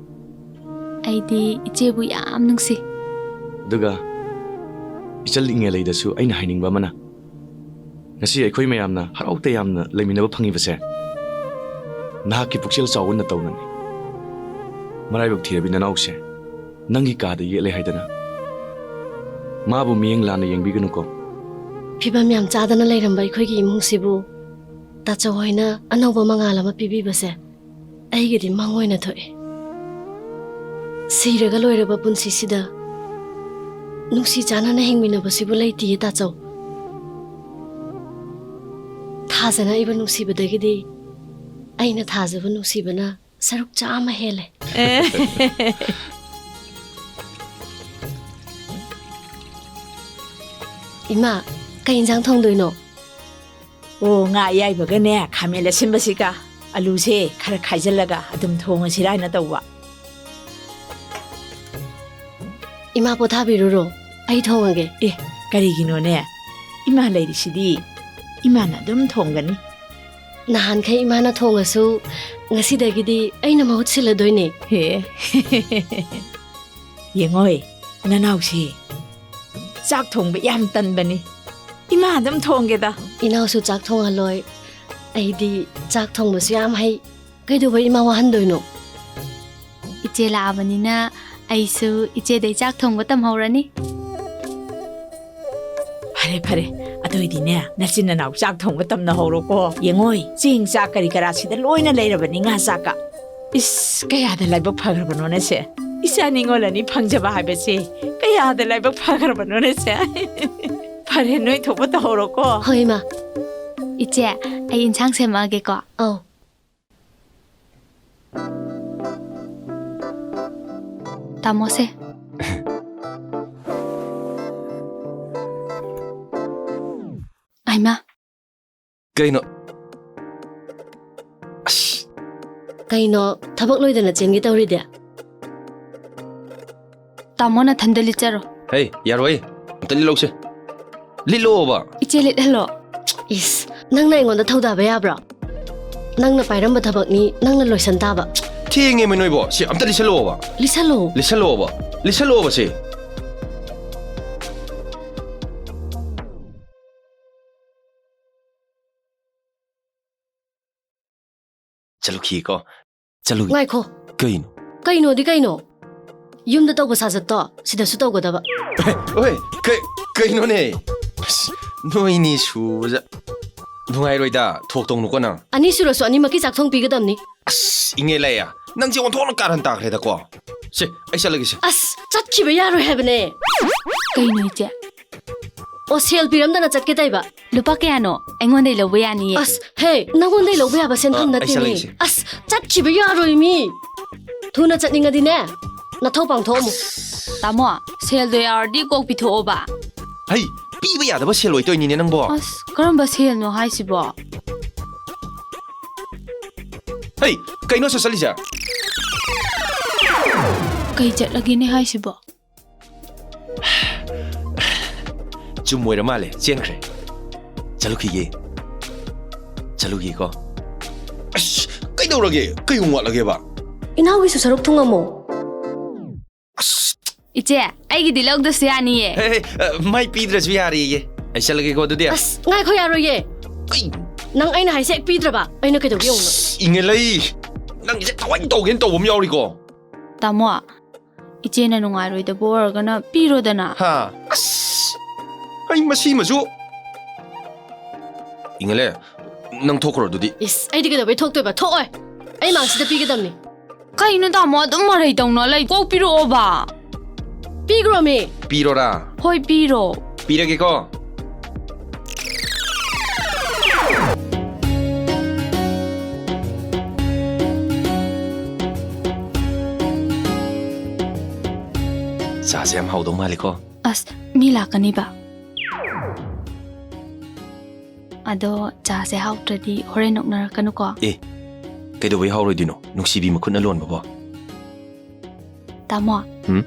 ꯑꯩꯗꯤ ꯏꯆꯦꯕꯨ ꯌꯥꯝ ꯅꯨꯡꯁꯤ꯫ ꯑꯗꯨꯒ ꯏꯆꯜ ꯏꯉꯦꯂꯩꯗꯁꯨ ꯑꯩꯅ ꯍꯥꯏꯅꯤꯡꯕ ꯑꯃꯅ, ꯉꯁꯤ ꯑꯩꯈꯣꯏ ꯃꯌꯥꯝꯅ ꯍꯔꯥꯎ ꯇꯌꯥꯝꯅ ꯂꯩꯃꯤꯟꯅꯕ ꯐꯪꯉꯤꯕꯁꯦ ꯅꯍꯥꯛꯀꯤ ꯄꯨꯛꯆꯦꯜ ꯆꯥꯎꯕ ꯅꯇꯧꯅꯅꯤ꯫ ꯃꯔꯥꯏꯕꯛ ꯊꯤꯔꯕꯤ ꯅꯅꯥꯎꯁꯦ ꯅꯪꯒꯤ ꯀꯥꯗ ꯌꯦꯠꯂꯦ ꯍꯥꯏꯗꯅ꯫ ꯃꯥꯕꯨ ꯃꯤꯠꯌꯦꯡ ꯂꯥꯟꯅ ꯌꯦꯡꯕꯤꯒꯅꯨꯀꯣ꯫ ꯐꯤꯕꯝ ꯌꯥꯝ ꯆꯥꯗꯅ ꯂꯩꯔꯝꯕ ꯑꯩꯈꯣꯏꯒꯤ ꯏꯃꯨꯡꯁꯤꯕꯨ ꯇꯥꯆꯧ ꯍꯣꯏꯅ ꯑꯅꯧꯕ ꯃꯉꯥꯜ ꯑꯃ ꯄꯤꯕꯤꯕꯁꯦ ꯑꯩꯒꯤꯗꯤ ꯃꯪ ꯑꯣꯏꯅ ꯊꯣꯛꯑꯦ꯫ ꯁꯤꯔꯒ ꯂꯣꯏꯔꯕ ꯄꯨꯟꯁꯤꯁꯤꯗ ꯅꯨꯡꯁꯤ ꯆꯥꯟꯅꯅ ꯍꯤꯡꯃꯤꯟꯅꯕꯁꯤꯕꯨ ꯂꯩꯇꯤꯌꯦ, ꯇꯥꯆꯧ꯫ ꯊꯥꯖꯅ ꯑꯩꯕꯨ ꯅꯨꯡꯁꯤꯕꯗꯒꯤꯗꯤ ꯑꯩꯅ ꯊꯥꯖꯕ ꯅꯨꯡꯁꯤꯕꯅ ꯁꯔꯨꯛ ꯆꯥꯝꯃ ꯍꯦꯜꯂꯦ꯫ ꯑꯦ꯫ ꯏꯃꯥ, ꯀꯩ ꯏꯟꯖꯥꯡ ꯊꯣꯡꯗꯣꯏꯅꯣ? ꯑꯣ, ꯉꯥ ꯑꯌꯥꯏꯕꯒꯅꯦ, ꯈꯥꯃꯦꯟ ꯑꯁꯤꯟꯕꯁꯤꯒ ꯑꯂꯨꯁꯦ ꯈꯔ ꯈꯥꯏꯖꯤꯜꯂꯒ ꯑꯗꯨꯝ ꯊꯣꯡꯉꯁꯤꯔꯥ ꯍꯥꯏꯅ ꯇꯧꯕ꯫ ꯏꯃꯥ ꯄꯣꯊꯥꯕꯤꯔꯨꯔꯣ, ꯑꯩ ꯊꯣꯡꯉꯒꯦ꯫ ꯑꯦ, ꯀꯔꯤꯒꯤꯅꯣꯅꯦ? ꯏꯃꯥ ꯂꯩꯔꯤꯁꯤꯗꯤ, ꯏꯃꯥꯅ ꯑꯗꯨꯝ ꯊꯣꯡꯒꯅꯤ꯫ ꯅꯍꯥꯟꯈꯩ ꯏꯃꯥꯅ ꯊꯣꯡꯉꯁꯨ, ꯉꯁꯤꯗꯒꯤꯗꯤ ꯑꯩꯅ ꯃꯍꯨꯠ ꯁꯤꯜꯂꯗꯣꯏꯅꯦ꯫ ꯍꯦ꯫ ꯌꯦꯡꯉꯣꯏ, ꯅꯅꯥꯎꯁꯤ ꯆꯥꯛ ꯊꯣꯡꯕ ꯌꯥꯝ ꯇꯟꯕꯅꯤ꯫ ꯏꯃꯥ ꯑꯗꯨꯝ ꯊꯣꯡꯒꯦꯗ꯫ ꯏꯅꯥꯎꯁꯨ ꯆꯥꯛ ꯊꯣꯡꯍꯜꯂꯣꯏ꯫ ꯑꯩꯗꯤ ꯆꯥꯛ ꯊꯣꯡꯕꯁꯨ ꯌꯥꯝ ꯍꯩ꯫ ꯀꯩꯗꯧꯕꯩ ꯏꯃꯥ ꯋꯥꯍꯟꯗꯣꯏꯅꯣ? ꯏꯆꯦ ꯂꯥꯛꯑꯕꯅꯤꯅ ꯑꯩꯁꯨ ꯏꯆꯦꯗꯩ ꯆꯥꯛ ꯊꯣꯡꯕ ꯇꯝꯍꯧꯔꯅꯤ꯫ ꯐꯔꯦ, ꯐꯔꯦ꯫ ꯑꯗꯨꯏꯗꯤꯅꯦ, ꯅꯆꯤꯟ ꯅꯅꯥꯎ ꯆꯥꯛ ꯊꯣꯡꯕ ꯇꯝꯅꯍꯧꯔꯣꯀꯣ꯫ ꯌꯦꯡꯉꯣꯏ, ꯆꯦꯡ ꯆꯥꯛ ꯀꯔꯤ ꯀꯔꯥ ꯁꯤꯗ ꯂꯣꯏꯅ ꯂꯩꯔꯕꯅꯤ, ꯉꯥ ꯆꯥꯛꯀ꯫ ꯏꯁ, ꯀꯌꯥꯗ ꯂꯥꯏꯕꯛ ꯐꯈ꯭ꯔꯕꯅꯣꯅꯦ ꯁꯦ꯫ ꯏꯆꯥ ꯅꯤꯉꯣꯜ ꯑꯅꯤ ꯐꯪꯖꯕ ꯍꯥꯏꯕꯁꯦ ꯀꯌꯥꯗ ꯂꯥꯏꯕꯛ ꯐꯈ꯭ꯔꯕꯅꯣꯅꯦ ꯁꯦ꯫ ꯐꯔꯦ, ꯅꯣꯏ ꯊꯣꯛꯄ ꯇꯧꯍꯧꯔꯣꯀꯣ꯫ ꯍꯣꯏ, ꯏꯃꯥ꯫ ꯏꯆꯦ, ꯑꯩ ꯏꯟꯁꯥꯡ ꯁꯦꯝꯃꯛꯑꯒꯦꯀꯣ꯫ ꯑꯧ꯫ ꯇꯥꯃꯣꯁꯦ꯫ ꯑꯩꯃ꯫ ꯀꯩꯅꯣ? ꯑꯁ꯫ ꯀꯩꯅꯣ, ꯊꯕꯛ ꯂꯣꯏꯗꯅ ꯆꯦꯟꯒꯦ ꯇꯧꯔꯤꯗꯤ? ꯇꯥꯃꯣ ꯅꯊꯟꯗ ꯂꯤꯠꯆꯔꯣ꯫ ꯍꯦ, ꯌꯥꯔꯣꯏ꯫ ꯑꯝꯇ ꯂꯤꯠꯂꯧꯁꯦ꯫ ꯂꯤꯠꯂꯣꯕ꯫ ꯏꯆꯦ ꯂꯤꯠꯍꯜꯂꯣ꯫ ꯏꯁ, ꯅꯪꯅ ꯑꯩꯉꯣꯟꯗ ꯊꯧꯗꯥꯕ ꯌꯥꯕ꯭ꯔꯣ? ꯅꯪꯅ ꯄꯥꯏꯔꯝꯕ ꯊꯕꯛꯅꯤ, ꯅꯪꯅ ꯂꯣꯏꯁꯟ ꯇꯥꯕ꯫ ꯊꯦꯡꯉꯦꯃꯦ ꯅꯣꯏꯕꯣ꯫ ꯁꯤ ꯑꯝꯇ ꯂꯤꯠꯁꯜꯂꯣꯕ꯫ ꯂꯤꯠꯁꯜꯂꯣ꯫ ꯂꯤꯠꯁꯜꯂꯣꯕ꯫ ꯂꯤꯠꯁꯜꯂꯣꯕ ꯁꯤ꯫ ꯆꯠꯂꯨꯈꯤꯒꯦꯀꯣ꯫ ꯆꯠꯂꯨꯈꯤ-, ꯉꯥꯏꯈꯣ꯫ ꯀꯩꯅꯣ? ꯀꯩꯅꯣꯗꯤ ꯀꯩꯅꯣ? ꯌꯨꯝꯗ ꯇꯧꯕ ꯁꯥꯖꯠꯇꯣ ꯁꯤꯗꯁꯨ ꯇꯧꯒꯗꯕ꯫ ꯑꯣꯏ, ꯀꯩ-, ꯀꯩꯅꯣꯅꯦ? ꯑꯁ, ꯅꯣꯏꯅꯤ ꯁꯨꯕꯗ ꯅꯨꯡꯉꯥꯏꯔꯣꯏꯗ, ꯊꯣꯛ ꯇꯧꯅꯨꯀꯣ ꯅꯪ꯫ ꯑꯅꯤ ꯁꯨꯔꯁꯨ ꯑꯅꯤꯃꯛꯀꯤ ꯆꯥꯛ ꯊꯣꯡ ꯄꯤꯒꯗꯕꯅꯤ꯫ ꯑꯁ, ꯏꯉꯦꯂꯩꯌꯥ, ꯅꯪꯁꯦ ꯑꯣꯟꯊꯣꯛꯅ ꯀꯥꯔꯟ ꯇꯥꯈ꯭ꯔꯦꯗꯀꯣ꯫ ꯁꯦ, ꯑꯩ ꯆꯠꯂꯒꯦꯁꯦ꯫ ꯑꯁ, ꯆꯠꯈꯤꯕ ꯌꯥꯔꯣꯏ ꯍꯥꯏꯕꯅꯦ꯫ ꯀꯩꯅꯣ ꯏꯆꯦ? ꯑꯣ, ꯁꯦꯜ ꯄꯤꯔꯝꯗꯅ ꯆꯠꯀꯦ ꯇꯧꯕ꯫ ꯂꯨꯄꯥ ꯀꯌꯥꯅꯣ? ꯑꯩꯉꯣꯟꯗꯩ ꯂꯧꯕ ꯌꯥꯅꯤꯌꯦ꯫ ꯑꯁ, ꯍꯦ, ꯅꯪꯉꯣꯟꯗꯩ ꯂꯧꯕ ꯌꯥꯕ ꯁꯦꯟꯐꯝ ꯑ, ꯑꯩ ꯅꯠꯇꯦꯅꯦ꯫ ꯆꯠꯂꯒꯦꯁꯦ꯫ ꯑꯁ, ꯆꯠꯈꯤꯕ ꯌꯥꯔꯣꯏ ꯃꯤ꯫ ꯊꯨꯅ ꯆꯠꯅꯤꯡꯉꯗꯤꯅꯦ, ꯅꯊꯧ ꯄꯥꯡꯊꯣꯛꯑꯝꯃꯨ꯫ ꯇꯥꯃꯣ, ꯁꯦꯜꯗꯣ ꯌꯥꯎꯔꯗꯤ ꯀꯣꯛ ꯄꯤꯊꯣꯛꯑꯣꯕ꯫ ꯍꯩ, ꯄꯤꯕ ꯌꯥꯗꯕ ꯁꯦꯜ ꯑꯣꯏꯇꯣꯏꯅꯤꯅꯦ ꯅꯪꯕꯣ꯫ ꯑꯁ, ꯀꯔꯝꯕ ꯁꯦꯜꯅꯣ ꯍꯥꯏꯁꯤꯕꯣ? ꯍꯩ, ꯀꯩꯅꯣ ꯁꯤ ꯆꯠꯂꯤꯁꯦ? ꯀꯩ ꯆꯠꯂꯒꯦꯅꯦ ꯍꯥꯏꯁꯤꯕꯣ? ꯆꯨꯝ ꯑꯣꯏꯔ ꯃꯥꯜꯂꯦ, ꯆꯦꯟꯈ꯭ꯔꯦ꯫ ꯆꯠꯂꯨꯈꯤꯒꯦ꯫ ꯆꯠꯂꯨꯈꯤꯒꯦꯀꯣ꯫ ꯑꯁ, ꯀꯩꯗꯧꯔꯒꯦ? ꯀꯩ ꯑꯃꯨꯛ ꯋꯥꯠꯂꯒꯦꯕ? ꯏꯅꯥꯎꯒꯤꯁꯨ ꯁꯔꯨꯛ ꯊꯨꯡꯉꯝꯃꯣ꯫ ꯑꯁ! ꯏꯆꯦ, ꯑꯩꯒꯤꯗꯤ ꯂꯧꯗ꯭ꯔꯁꯨ ꯌꯥꯅꯤꯌꯦ꯫ ꯍꯦ, ꯍꯦ, ꯑ, ꯃꯥꯏ ꯄꯤꯗ꯭ꯔꯁꯨ ꯌꯥꯔꯦꯌꯦ꯫ ꯑꯩ ꯆꯠꯂꯒꯦꯀꯣ ꯑꯗꯨꯗꯤ꯫ ꯑꯁ, ꯉꯥꯏꯈꯣ, ꯌꯥꯔꯣꯏꯌꯦ꯫ ꯀꯩ? ꯅꯪ ꯑꯩꯅ ꯍꯥꯏꯁꯦ ꯍꯦꯛ ꯄꯤꯗ꯭ꯔꯕ, ꯑꯩꯅ ꯀꯩꯗꯧꯒꯦ ꯌꯦꯡꯉꯨꯅ꯫ ꯑꯁ, ꯏꯉꯦꯂꯩ, ꯅꯪꯒꯤꯁꯦ ꯊꯋꯥꯏ ꯇꯧꯒꯦꯅ ꯇꯧꯕ ꯑꯃ ꯌꯥꯎꯔꯤꯀꯣ꯫ ꯇꯥꯃꯣ, ꯏꯆꯦꯅ ꯅꯨꯡꯉꯥꯏꯔꯣꯏꯗꯕ ꯑꯣꯏꯔꯒꯅ ꯄꯤꯔꯣꯗꯅ꯫ ꯍꯥ? ꯑꯁ! ꯑꯩ ꯃꯁꯤꯃꯁꯨ꯫ ꯏꯉꯦꯂꯩ, ꯅꯪ ꯊꯣꯛꯈ꯭ꯔꯣ ꯑꯗꯨꯗꯤ꯫ ꯏꯁ, ꯑꯩꯗꯤ ꯀꯩꯗꯧꯕꯩ ꯊꯣꯛꯇꯣꯏꯕ? ꯊꯣꯛꯑꯣꯏ꯫ ꯑꯩ ꯃꯥꯡꯁꯤꯗ ꯄꯤꯒꯗꯕꯅꯤ꯫ ꯀꯩꯅꯣ ꯇꯥꯃꯣ, ꯑꯗꯨꯝ ꯃꯔꯩ ꯇꯧꯅ ꯂꯩ꯫ ꯀꯣꯛ ꯄꯤꯔꯛꯑꯣꯕ꯫ ꯄꯤꯈ꯭ꯔꯣꯃꯤ꯫ ꯄꯤꯔꯣꯔꯥ? ꯍꯣꯏ, ꯄꯤꯔꯣ꯫ ꯄꯤꯔꯒꯦꯀꯣ꯫ ꯆꯥꯁꯦ ꯌꯥꯝ ꯍꯥꯎꯗꯧ ꯃꯥꯜꯂꯦꯀꯣ꯫ ꯑꯁ, ꯃꯤ ꯂꯥꯛꯀꯅꯤꯕ꯫ ꯑꯗꯣ ꯆꯥꯁꯦ ꯍꯥꯎꯇ꯭ꯔꯗꯤ ꯍꯣꯔꯦꯟ ꯅꯣꯛꯅꯔꯛꯀꯅꯨꯀꯣ꯫ ꯑꯦ, ꯀꯩꯗꯧꯕꯩ ꯍꯥꯎꯔꯣꯏꯗꯣꯏꯅꯣ? ꯅꯨꯡꯁꯤꯕꯤ ꯃꯈꯨꯠꯅ ꯂꯣꯟꯕꯕꯣ꯫ ꯇꯥꯃꯣ, ꯍꯨꯝ?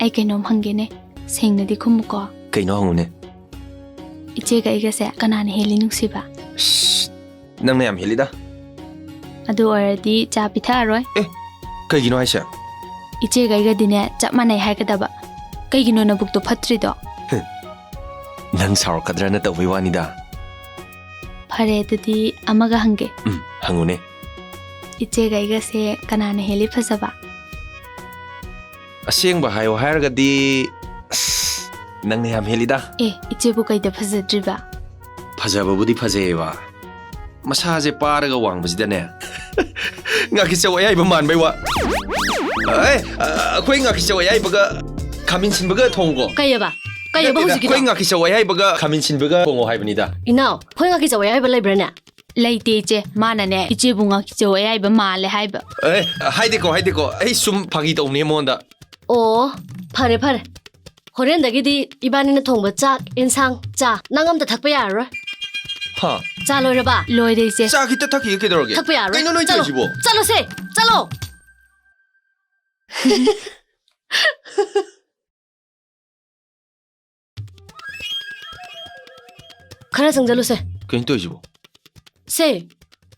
ꯑꯩ ꯀꯩꯅꯣꯝ ꯍꯪꯒꯦꯅꯦ, ꯁꯦꯡꯅꯗꯤ ꯈꯨꯝꯃꯨꯀꯣ꯫ ꯀꯩꯅꯣ ꯍꯪꯉꯨꯅꯦ? ꯏꯆꯦꯒ ꯑꯩꯒꯁꯦ ꯀꯅꯥꯅ ꯍꯦꯜꯂꯤ ꯅꯨꯡꯁꯤꯕ? ꯁ꯭ꯁ, ꯅꯪꯅ ꯌꯥꯝ ꯍꯦꯜꯂꯤꯗ꯫ ꯑꯗꯨ ꯑꯣꯏꯔꯗꯤ ꯆꯥ ꯄꯤꯊꯛꯑꯔꯣꯏ꯫ ꯑꯦ, ꯀꯩꯒꯤꯅꯣ ꯍꯥꯏꯁꯦ? ꯏꯆꯦꯒ ꯑꯩꯒꯗꯤꯅꯦ ꯆꯞ ꯃꯥꯟꯅꯩ ꯍꯥꯏꯒꯗꯕ꯫ ꯀꯩꯒꯤꯅꯣ ꯅꯕꯨꯛꯇꯣ ꯐꯠꯇ꯭ꯔꯤꯗꯣ? ꯍꯝ, ꯅꯪ ꯁꯥꯎꯔꯛꯀꯗ꯭ꯔꯅ ꯇꯧꯕꯩ ꯋꯥꯅꯤꯗ꯫ ꯐꯔꯦ, ꯑꯗꯨꯗꯤ ꯑꯃꯒ ꯍꯪꯒꯦ꯫ ꯎꯝ, ꯍꯪꯉꯨꯅꯦ꯫ ꯏꯆꯦꯒ ꯑꯩꯒꯁꯦ ꯀꯅꯥꯅ ꯍꯦꯜꯂꯤ ꯐꯖꯕ? ꯑꯁꯦꯡꯕ ꯍꯥꯏꯌꯣ ꯍꯥꯏꯔꯒꯗꯤ, ꯑꯁ, ꯅꯪꯅ ꯌꯥꯝ ꯍꯦꯜꯂꯤꯗ꯫ ꯑꯦ, ꯏꯆꯦꯕꯨ ꯀꯩꯗ ꯐꯖꯗ꯭ꯔꯤꯕ? ꯐꯖꯕꯕꯨꯗꯤ ꯐꯖꯩꯌꯦꯕ, ꯃꯁꯥꯁꯦ ꯄꯥꯔꯒ ꯋꯥꯡꯕꯁꯤꯗꯅꯦ, ꯉꯥꯀꯤꯆꯧ ꯑꯌꯥꯏꯕ ꯃꯥꯟꯕꯩ ꯋꯥ꯫ ꯑꯦ, ꯑ, ꯑꯩꯈꯣꯏ ꯉꯥꯀꯤꯆꯧ ꯑꯌꯥꯏꯕꯒ ꯈꯥꯃꯦꯟ ꯁꯤꯟꯕꯒ ꯊꯣꯡꯉꯨꯀꯣ꯫ ꯀꯩꯑꯕ? ꯀꯩꯑꯕ ꯅꯠꯇꯦꯗ, ꯍꯧꯖꯤꯛꯀꯤꯗꯣ? ꯑꯩꯈꯣꯏ ꯉꯥꯀꯤꯆꯧ ꯑꯌꯥꯏꯕꯒ ꯈꯥꯃꯦꯟ ꯁꯤꯟꯕꯒ ꯊꯣꯡꯉꯣ ꯍꯥꯏꯕꯅꯤꯗ꯫ ꯏꯅꯥꯎ, ꯑꯩꯈꯣꯏ ꯉꯥꯀꯤꯆꯧ ꯑꯌꯥꯏꯕ ꯂꯩꯕ꯭ꯔꯥꯅꯦ? ꯂꯩꯇꯦ, ꯏꯆꯦ꯫ ꯃꯥꯅꯅꯦ ꯏꯆꯦꯕꯨ ꯉꯥꯀꯤꯆꯧ ꯑꯌꯥꯏꯕ ꯃꯥꯜꯂꯦ ꯍꯥꯏꯕ꯫ ꯑꯦ, ꯍꯥꯏꯗꯦꯀꯣ, ꯍꯥꯏꯗꯦꯀꯣ, ꯑꯩ ꯁꯨꯝ ꯐꯥꯒꯤ ꯇꯧꯅꯦ ꯃꯉꯣꯟꯗ꯫ ꯑꯣ, ꯐꯔꯦ, ꯐꯔꯦ꯫ ꯍꯣꯔꯦꯟꯗꯒꯤꯗꯤ ꯏꯕꯥꯅꯤꯅ ꯊꯣꯡꯕ ꯆꯥꯛ, ꯑꯦꯟꯁꯥꯡ, ꯆꯥ, ꯅꯪ ꯑꯝꯇ ꯊꯛꯄ ꯌꯥꯔꯔꯣꯏ꯫ ꯍꯥ? ꯆꯥ ꯂꯣꯏꯔꯕ? ꯂꯣꯏꯔꯦ, ꯏꯆꯦ꯫ ꯆꯥ ꯈꯤꯇ ꯊꯛꯈꯤꯒꯦ, ꯀꯩꯗꯧꯔꯒꯦ? ꯊꯛꯄ ꯌꯥꯔꯔꯣꯏ꯫ ꯀꯩꯅꯣ ꯅꯣꯏ ꯆꯠꯂꯣ꯫ ꯇꯧꯔꯤꯁꯤꯕꯣ? ꯆꯠꯂꯣꯁꯦ, ꯆꯠꯂꯣ꯫ ꯈꯔ ꯆꯪꯁꯤꯜꯂꯨꯁꯦ꯫ ꯀꯩꯅꯣ ꯇꯧꯔꯤꯁꯤꯕꯣ? ꯁꯦ,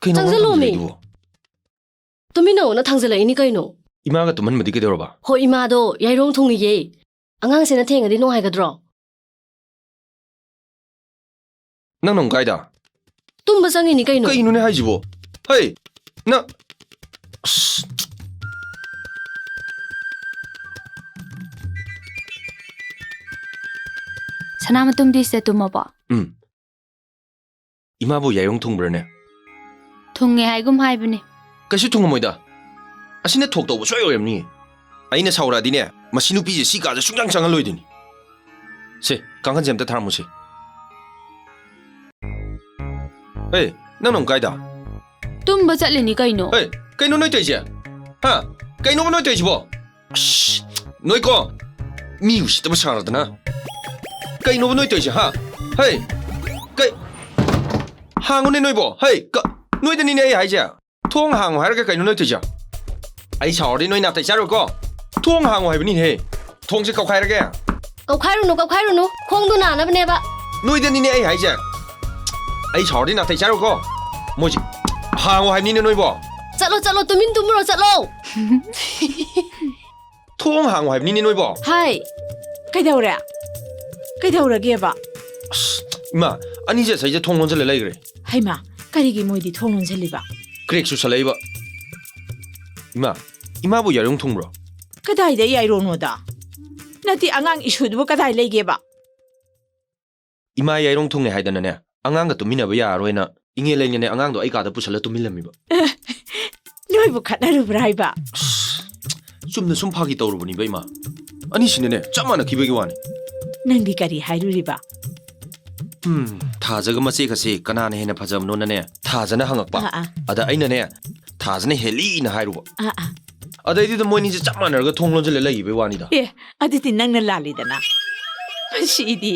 ꯀꯩꯅꯣ ꯆꯪꯁꯤꯜꯂꯣꯃꯤ꯫ ꯅꯪ ꯇꯧꯔꯤꯗꯨꯕꯣ? ꯇꯨꯃꯤꯟꯅꯧꯅ ꯊꯥꯡꯖꯜꯂꯛꯏꯅꯤ ꯀꯩꯅꯣ꯫ ꯏꯃꯥꯒ ꯇꯨꯝꯍꯟꯕꯗꯤ ꯀꯩꯗꯧꯔꯕ? ꯍꯣ, ꯏꯃꯥꯗꯣ ꯌꯥꯏꯔꯣꯡ ꯊꯨꯡꯉꯤꯌꯦ꯫ ꯑꯉꯥꯡꯁꯤꯅ ꯊꯦꯡꯉꯗꯤ ꯅꯨꯡꯉꯥꯏꯒꯗ꯭ꯔꯣ? ꯅꯪꯅ ꯑꯃꯨꯛ ꯀꯥꯏꯗ? ꯇꯨꯝꯕ ꯆꯪꯉꯤꯅꯤ ꯀꯩꯅꯣ꯫ ꯀꯩꯅꯣꯅꯦ ꯍꯥꯏꯁꯤꯕꯣ? ꯍꯩ! ꯅꯪ, ꯑꯁ꯫ ꯁꯅꯥꯃꯇꯨꯝꯗꯤ ꯁꯤꯗ ꯇꯨꯝꯃꯕꯣ? ꯎꯝ꯫ ꯏꯃꯥꯕꯨ ꯌꯥꯏꯔꯣꯡ ꯊꯨꯡꯕ꯭ꯔꯅꯦ? ꯊꯨꯡꯉꯦ ꯍꯥꯏꯒꯨꯝ ꯍꯥꯏꯕꯅꯦ꯫ ꯀꯩꯁꯨ ꯊꯨꯡꯉꯝꯃꯣꯏꯗ꯫ ꯑꯁꯤꯅ ꯊꯣꯛ ꯇꯧꯕ ꯁꯣꯏ ꯑꯣꯏꯔꯝꯅꯤꯌꯦ꯫ ꯑꯩꯅ ꯁꯥꯎꯔꯛꯑꯗꯤꯅꯦ, ꯃꯁꯤ ꯅꯨꯄꯤꯁꯦ ꯁꯤ ꯀꯥꯁꯦ ꯁꯨꯡꯆꯪ ꯆꯪꯍꯜꯂꯣꯏꯗꯣꯏꯅꯤ꯫ ꯁꯦ, ꯀꯥꯡꯈꯟꯁꯦ ꯑꯝꯇ ꯊꯥꯔꯝꯃꯨꯁꯦ꯫ ꯑꯦ, ꯅꯪꯅ ꯑꯃꯨꯛ ꯀꯥꯏꯗ? ꯇꯨꯝꯕ ꯆꯠꯂꯤꯅꯤ ꯀꯩꯅꯣ꯫ ꯑꯦ, ꯀꯩꯅꯣ ꯅꯣꯏ ꯇꯧꯔꯤꯁꯦ? ꯍꯥ? ꯀꯩꯅꯣꯕ ꯅꯣꯏ ꯇꯧꯔꯤꯁꯤꯕꯣ? ꯑꯁ, ꯅꯣꯏꯀꯣ, ꯃꯤ ꯎꯁꯤꯠꯇꯕ ꯁꯥꯔꯗꯅ꯫ ꯀꯩꯅꯣꯕ ꯅꯣꯏ ꯇꯧꯔꯤꯁꯦ, ꯍꯥ? ꯍꯩ, ꯀꯩ, ꯍꯥꯡꯉꯨꯅꯦ ꯅꯣꯏꯕꯣ꯫ ꯍꯩ, ꯀ-, ꯅꯣꯏꯗꯅꯤꯅꯦ ꯑꯩ ꯍꯥꯏꯁꯦ꯫ ꯊꯣꯡ ꯍꯥꯡꯉꯣ ꯍꯥꯏꯔꯒ ꯀꯩꯅꯣ ꯅꯣꯏ ꯇꯧꯔꯤꯁꯦ? ꯑꯩ ꯁꯥꯎꯔꯗꯤ ꯅꯣꯏ ꯅꯥꯇꯩ ꯆꯥꯔꯣꯏꯀꯣ꯫ ꯊꯣꯡ ꯍꯥꯡꯉꯣ ꯍꯥꯏꯕꯅꯤꯅꯦꯍꯦ꯫ ꯊꯣꯡꯁꯦ ꯀꯧꯈꯥꯏꯔꯒꯦ꯫ ꯀꯧꯈꯥꯏꯔꯨꯅꯨ, ꯀꯧꯈꯥꯏꯔꯨꯅꯨ, ꯈꯣꯡꯗꯣ ꯅꯥꯅꯕꯅꯦꯕ꯫ ꯅꯣꯏꯗꯅꯤꯅꯦ ꯑꯩ ꯍꯥꯏꯁꯦ꯫ ꯑꯩ ꯁꯥꯎꯔꯗꯤ ꯅꯥꯇꯩ ꯆꯥꯔꯣꯏꯀꯣ꯫ ꯃꯣꯏꯁꯦ ꯍꯥꯡꯉꯣ ꯍꯥꯏꯕꯅꯤꯅꯦ ꯅꯣꯏꯕꯣ꯫ ꯆꯠꯂꯣ, ꯆꯠꯂꯣ, ꯇꯨꯃꯤꯟ ꯇꯨꯝꯃꯨꯔꯣ, ꯆꯠꯂꯣ꯫ ꯊꯣꯡ ꯍꯥꯡꯉꯣ ꯍꯥꯏꯕꯅꯤꯅꯦ ꯅꯣꯏꯕꯣ꯫ ꯍꯥꯏ꯫ ꯀꯩꯗꯧꯔꯦ? ꯀꯩꯗꯧꯔꯒꯦꯕ? ꯑꯁ, ꯏꯃꯥ, ꯑꯅꯤꯁꯦ ꯉꯁꯥꯏꯁꯦ ꯊꯣꯡ ꯂꯣꯟꯁꯤꯜꯂ ꯂꯩꯈ꯭ꯔꯦ꯫ ꯍꯩꯃꯥ, ꯀꯔꯤꯒꯤ ꯃꯣꯏꯗꯤ ꯊꯣꯡ ꯂꯣꯟꯁꯤꯜꯂꯤꯕ? ꯀ꯭ꯔꯦꯛ ꯆꯨꯁꯜꯂꯛꯏꯕ꯫ ꯏꯃꯥ, ꯏꯃꯥꯕꯨ ꯌꯥꯏꯔꯣꯡ ꯊꯨꯡꯕ꯭ꯔꯣ? ꯀꯗꯥꯏꯗ ꯌꯥꯏꯔꯣꯡꯅꯣꯗ? ꯅꯠꯇꯦ, ꯑꯉꯥꯡ ꯏꯁꯨꯗꯨꯕꯨ ꯀꯗꯥꯏ ꯂꯩꯒꯦꯕ? ꯏꯃꯥ ꯌꯥꯏꯔꯣꯡ ꯊꯨꯡꯉꯦ ꯍꯥꯏꯗꯅꯅꯦ, ꯑꯉꯥꯡꯒ ꯇꯨꯝꯃꯤꯟꯅꯕ ꯌꯥꯔꯔꯣꯏꯅ ꯏꯉꯦ ꯂꯩꯉꯦꯅꯦ ꯑꯉꯥꯡꯗꯣ ꯑꯩ ꯀꯥꯗ ꯄꯨꯁꯜꯂ ꯇꯨꯝꯃꯤꯜꯂꯝꯃꯤꯕ꯫ ꯅꯣꯏꯕꯨ ꯈꯠꯅꯔꯨꯕ꯭ꯔꯥ ꯍꯥꯏꯕ? ꯑꯁ, ꯆꯨꯝꯅ ꯁꯨꯝ ꯐꯥꯒꯤ ꯇꯧꯔꯨꯕꯅꯤꯕ ꯏꯃꯥ꯫ ꯑꯅꯤꯁꯤꯅꯅꯦ ꯆꯞ ꯃꯥꯟꯅꯈꯤꯕꯒꯤ ꯋꯥꯅꯤ꯫ ꯅꯪꯗꯤ ꯀꯔꯤ ꯍꯥꯏꯔꯨꯔꯤꯕ? ꯎꯝ, ꯊꯥꯖꯒ ꯃꯆꯦꯒꯁꯦ ꯀꯅꯥꯅ ꯍꯦꯟꯅ ꯐꯖꯕꯅꯣꯅꯅꯦ ꯊꯥꯖꯅ ꯍꯪꯉꯛꯄ꯫ ꯑꯥ, ꯑꯥ꯫ ꯑꯗ ꯑꯩꯅꯅꯦ ꯊꯥꯖꯅ ꯍꯦꯜꯂꯤꯅ ꯍꯥꯏꯔꯨꯕ꯫ ꯑꯥ, ꯑꯥ꯫ ꯑꯗꯩꯗꯨꯗ ꯃꯣꯏꯅꯤꯁꯦ ꯆꯞ ꯃꯥꯟꯅꯔꯒ ꯊꯣꯡ ꯂꯣꯟꯁꯤꯜꯂ ꯂꯩꯈꯤꯕꯩ ꯋꯥꯅꯤꯗ꯫ ꯑꯦ, ꯑꯗꯨꯗꯤ ꯅꯪꯅ ꯂꯥꯜꯂꯤꯗꯅ꯫ ꯃꯁꯤꯗꯤ꯫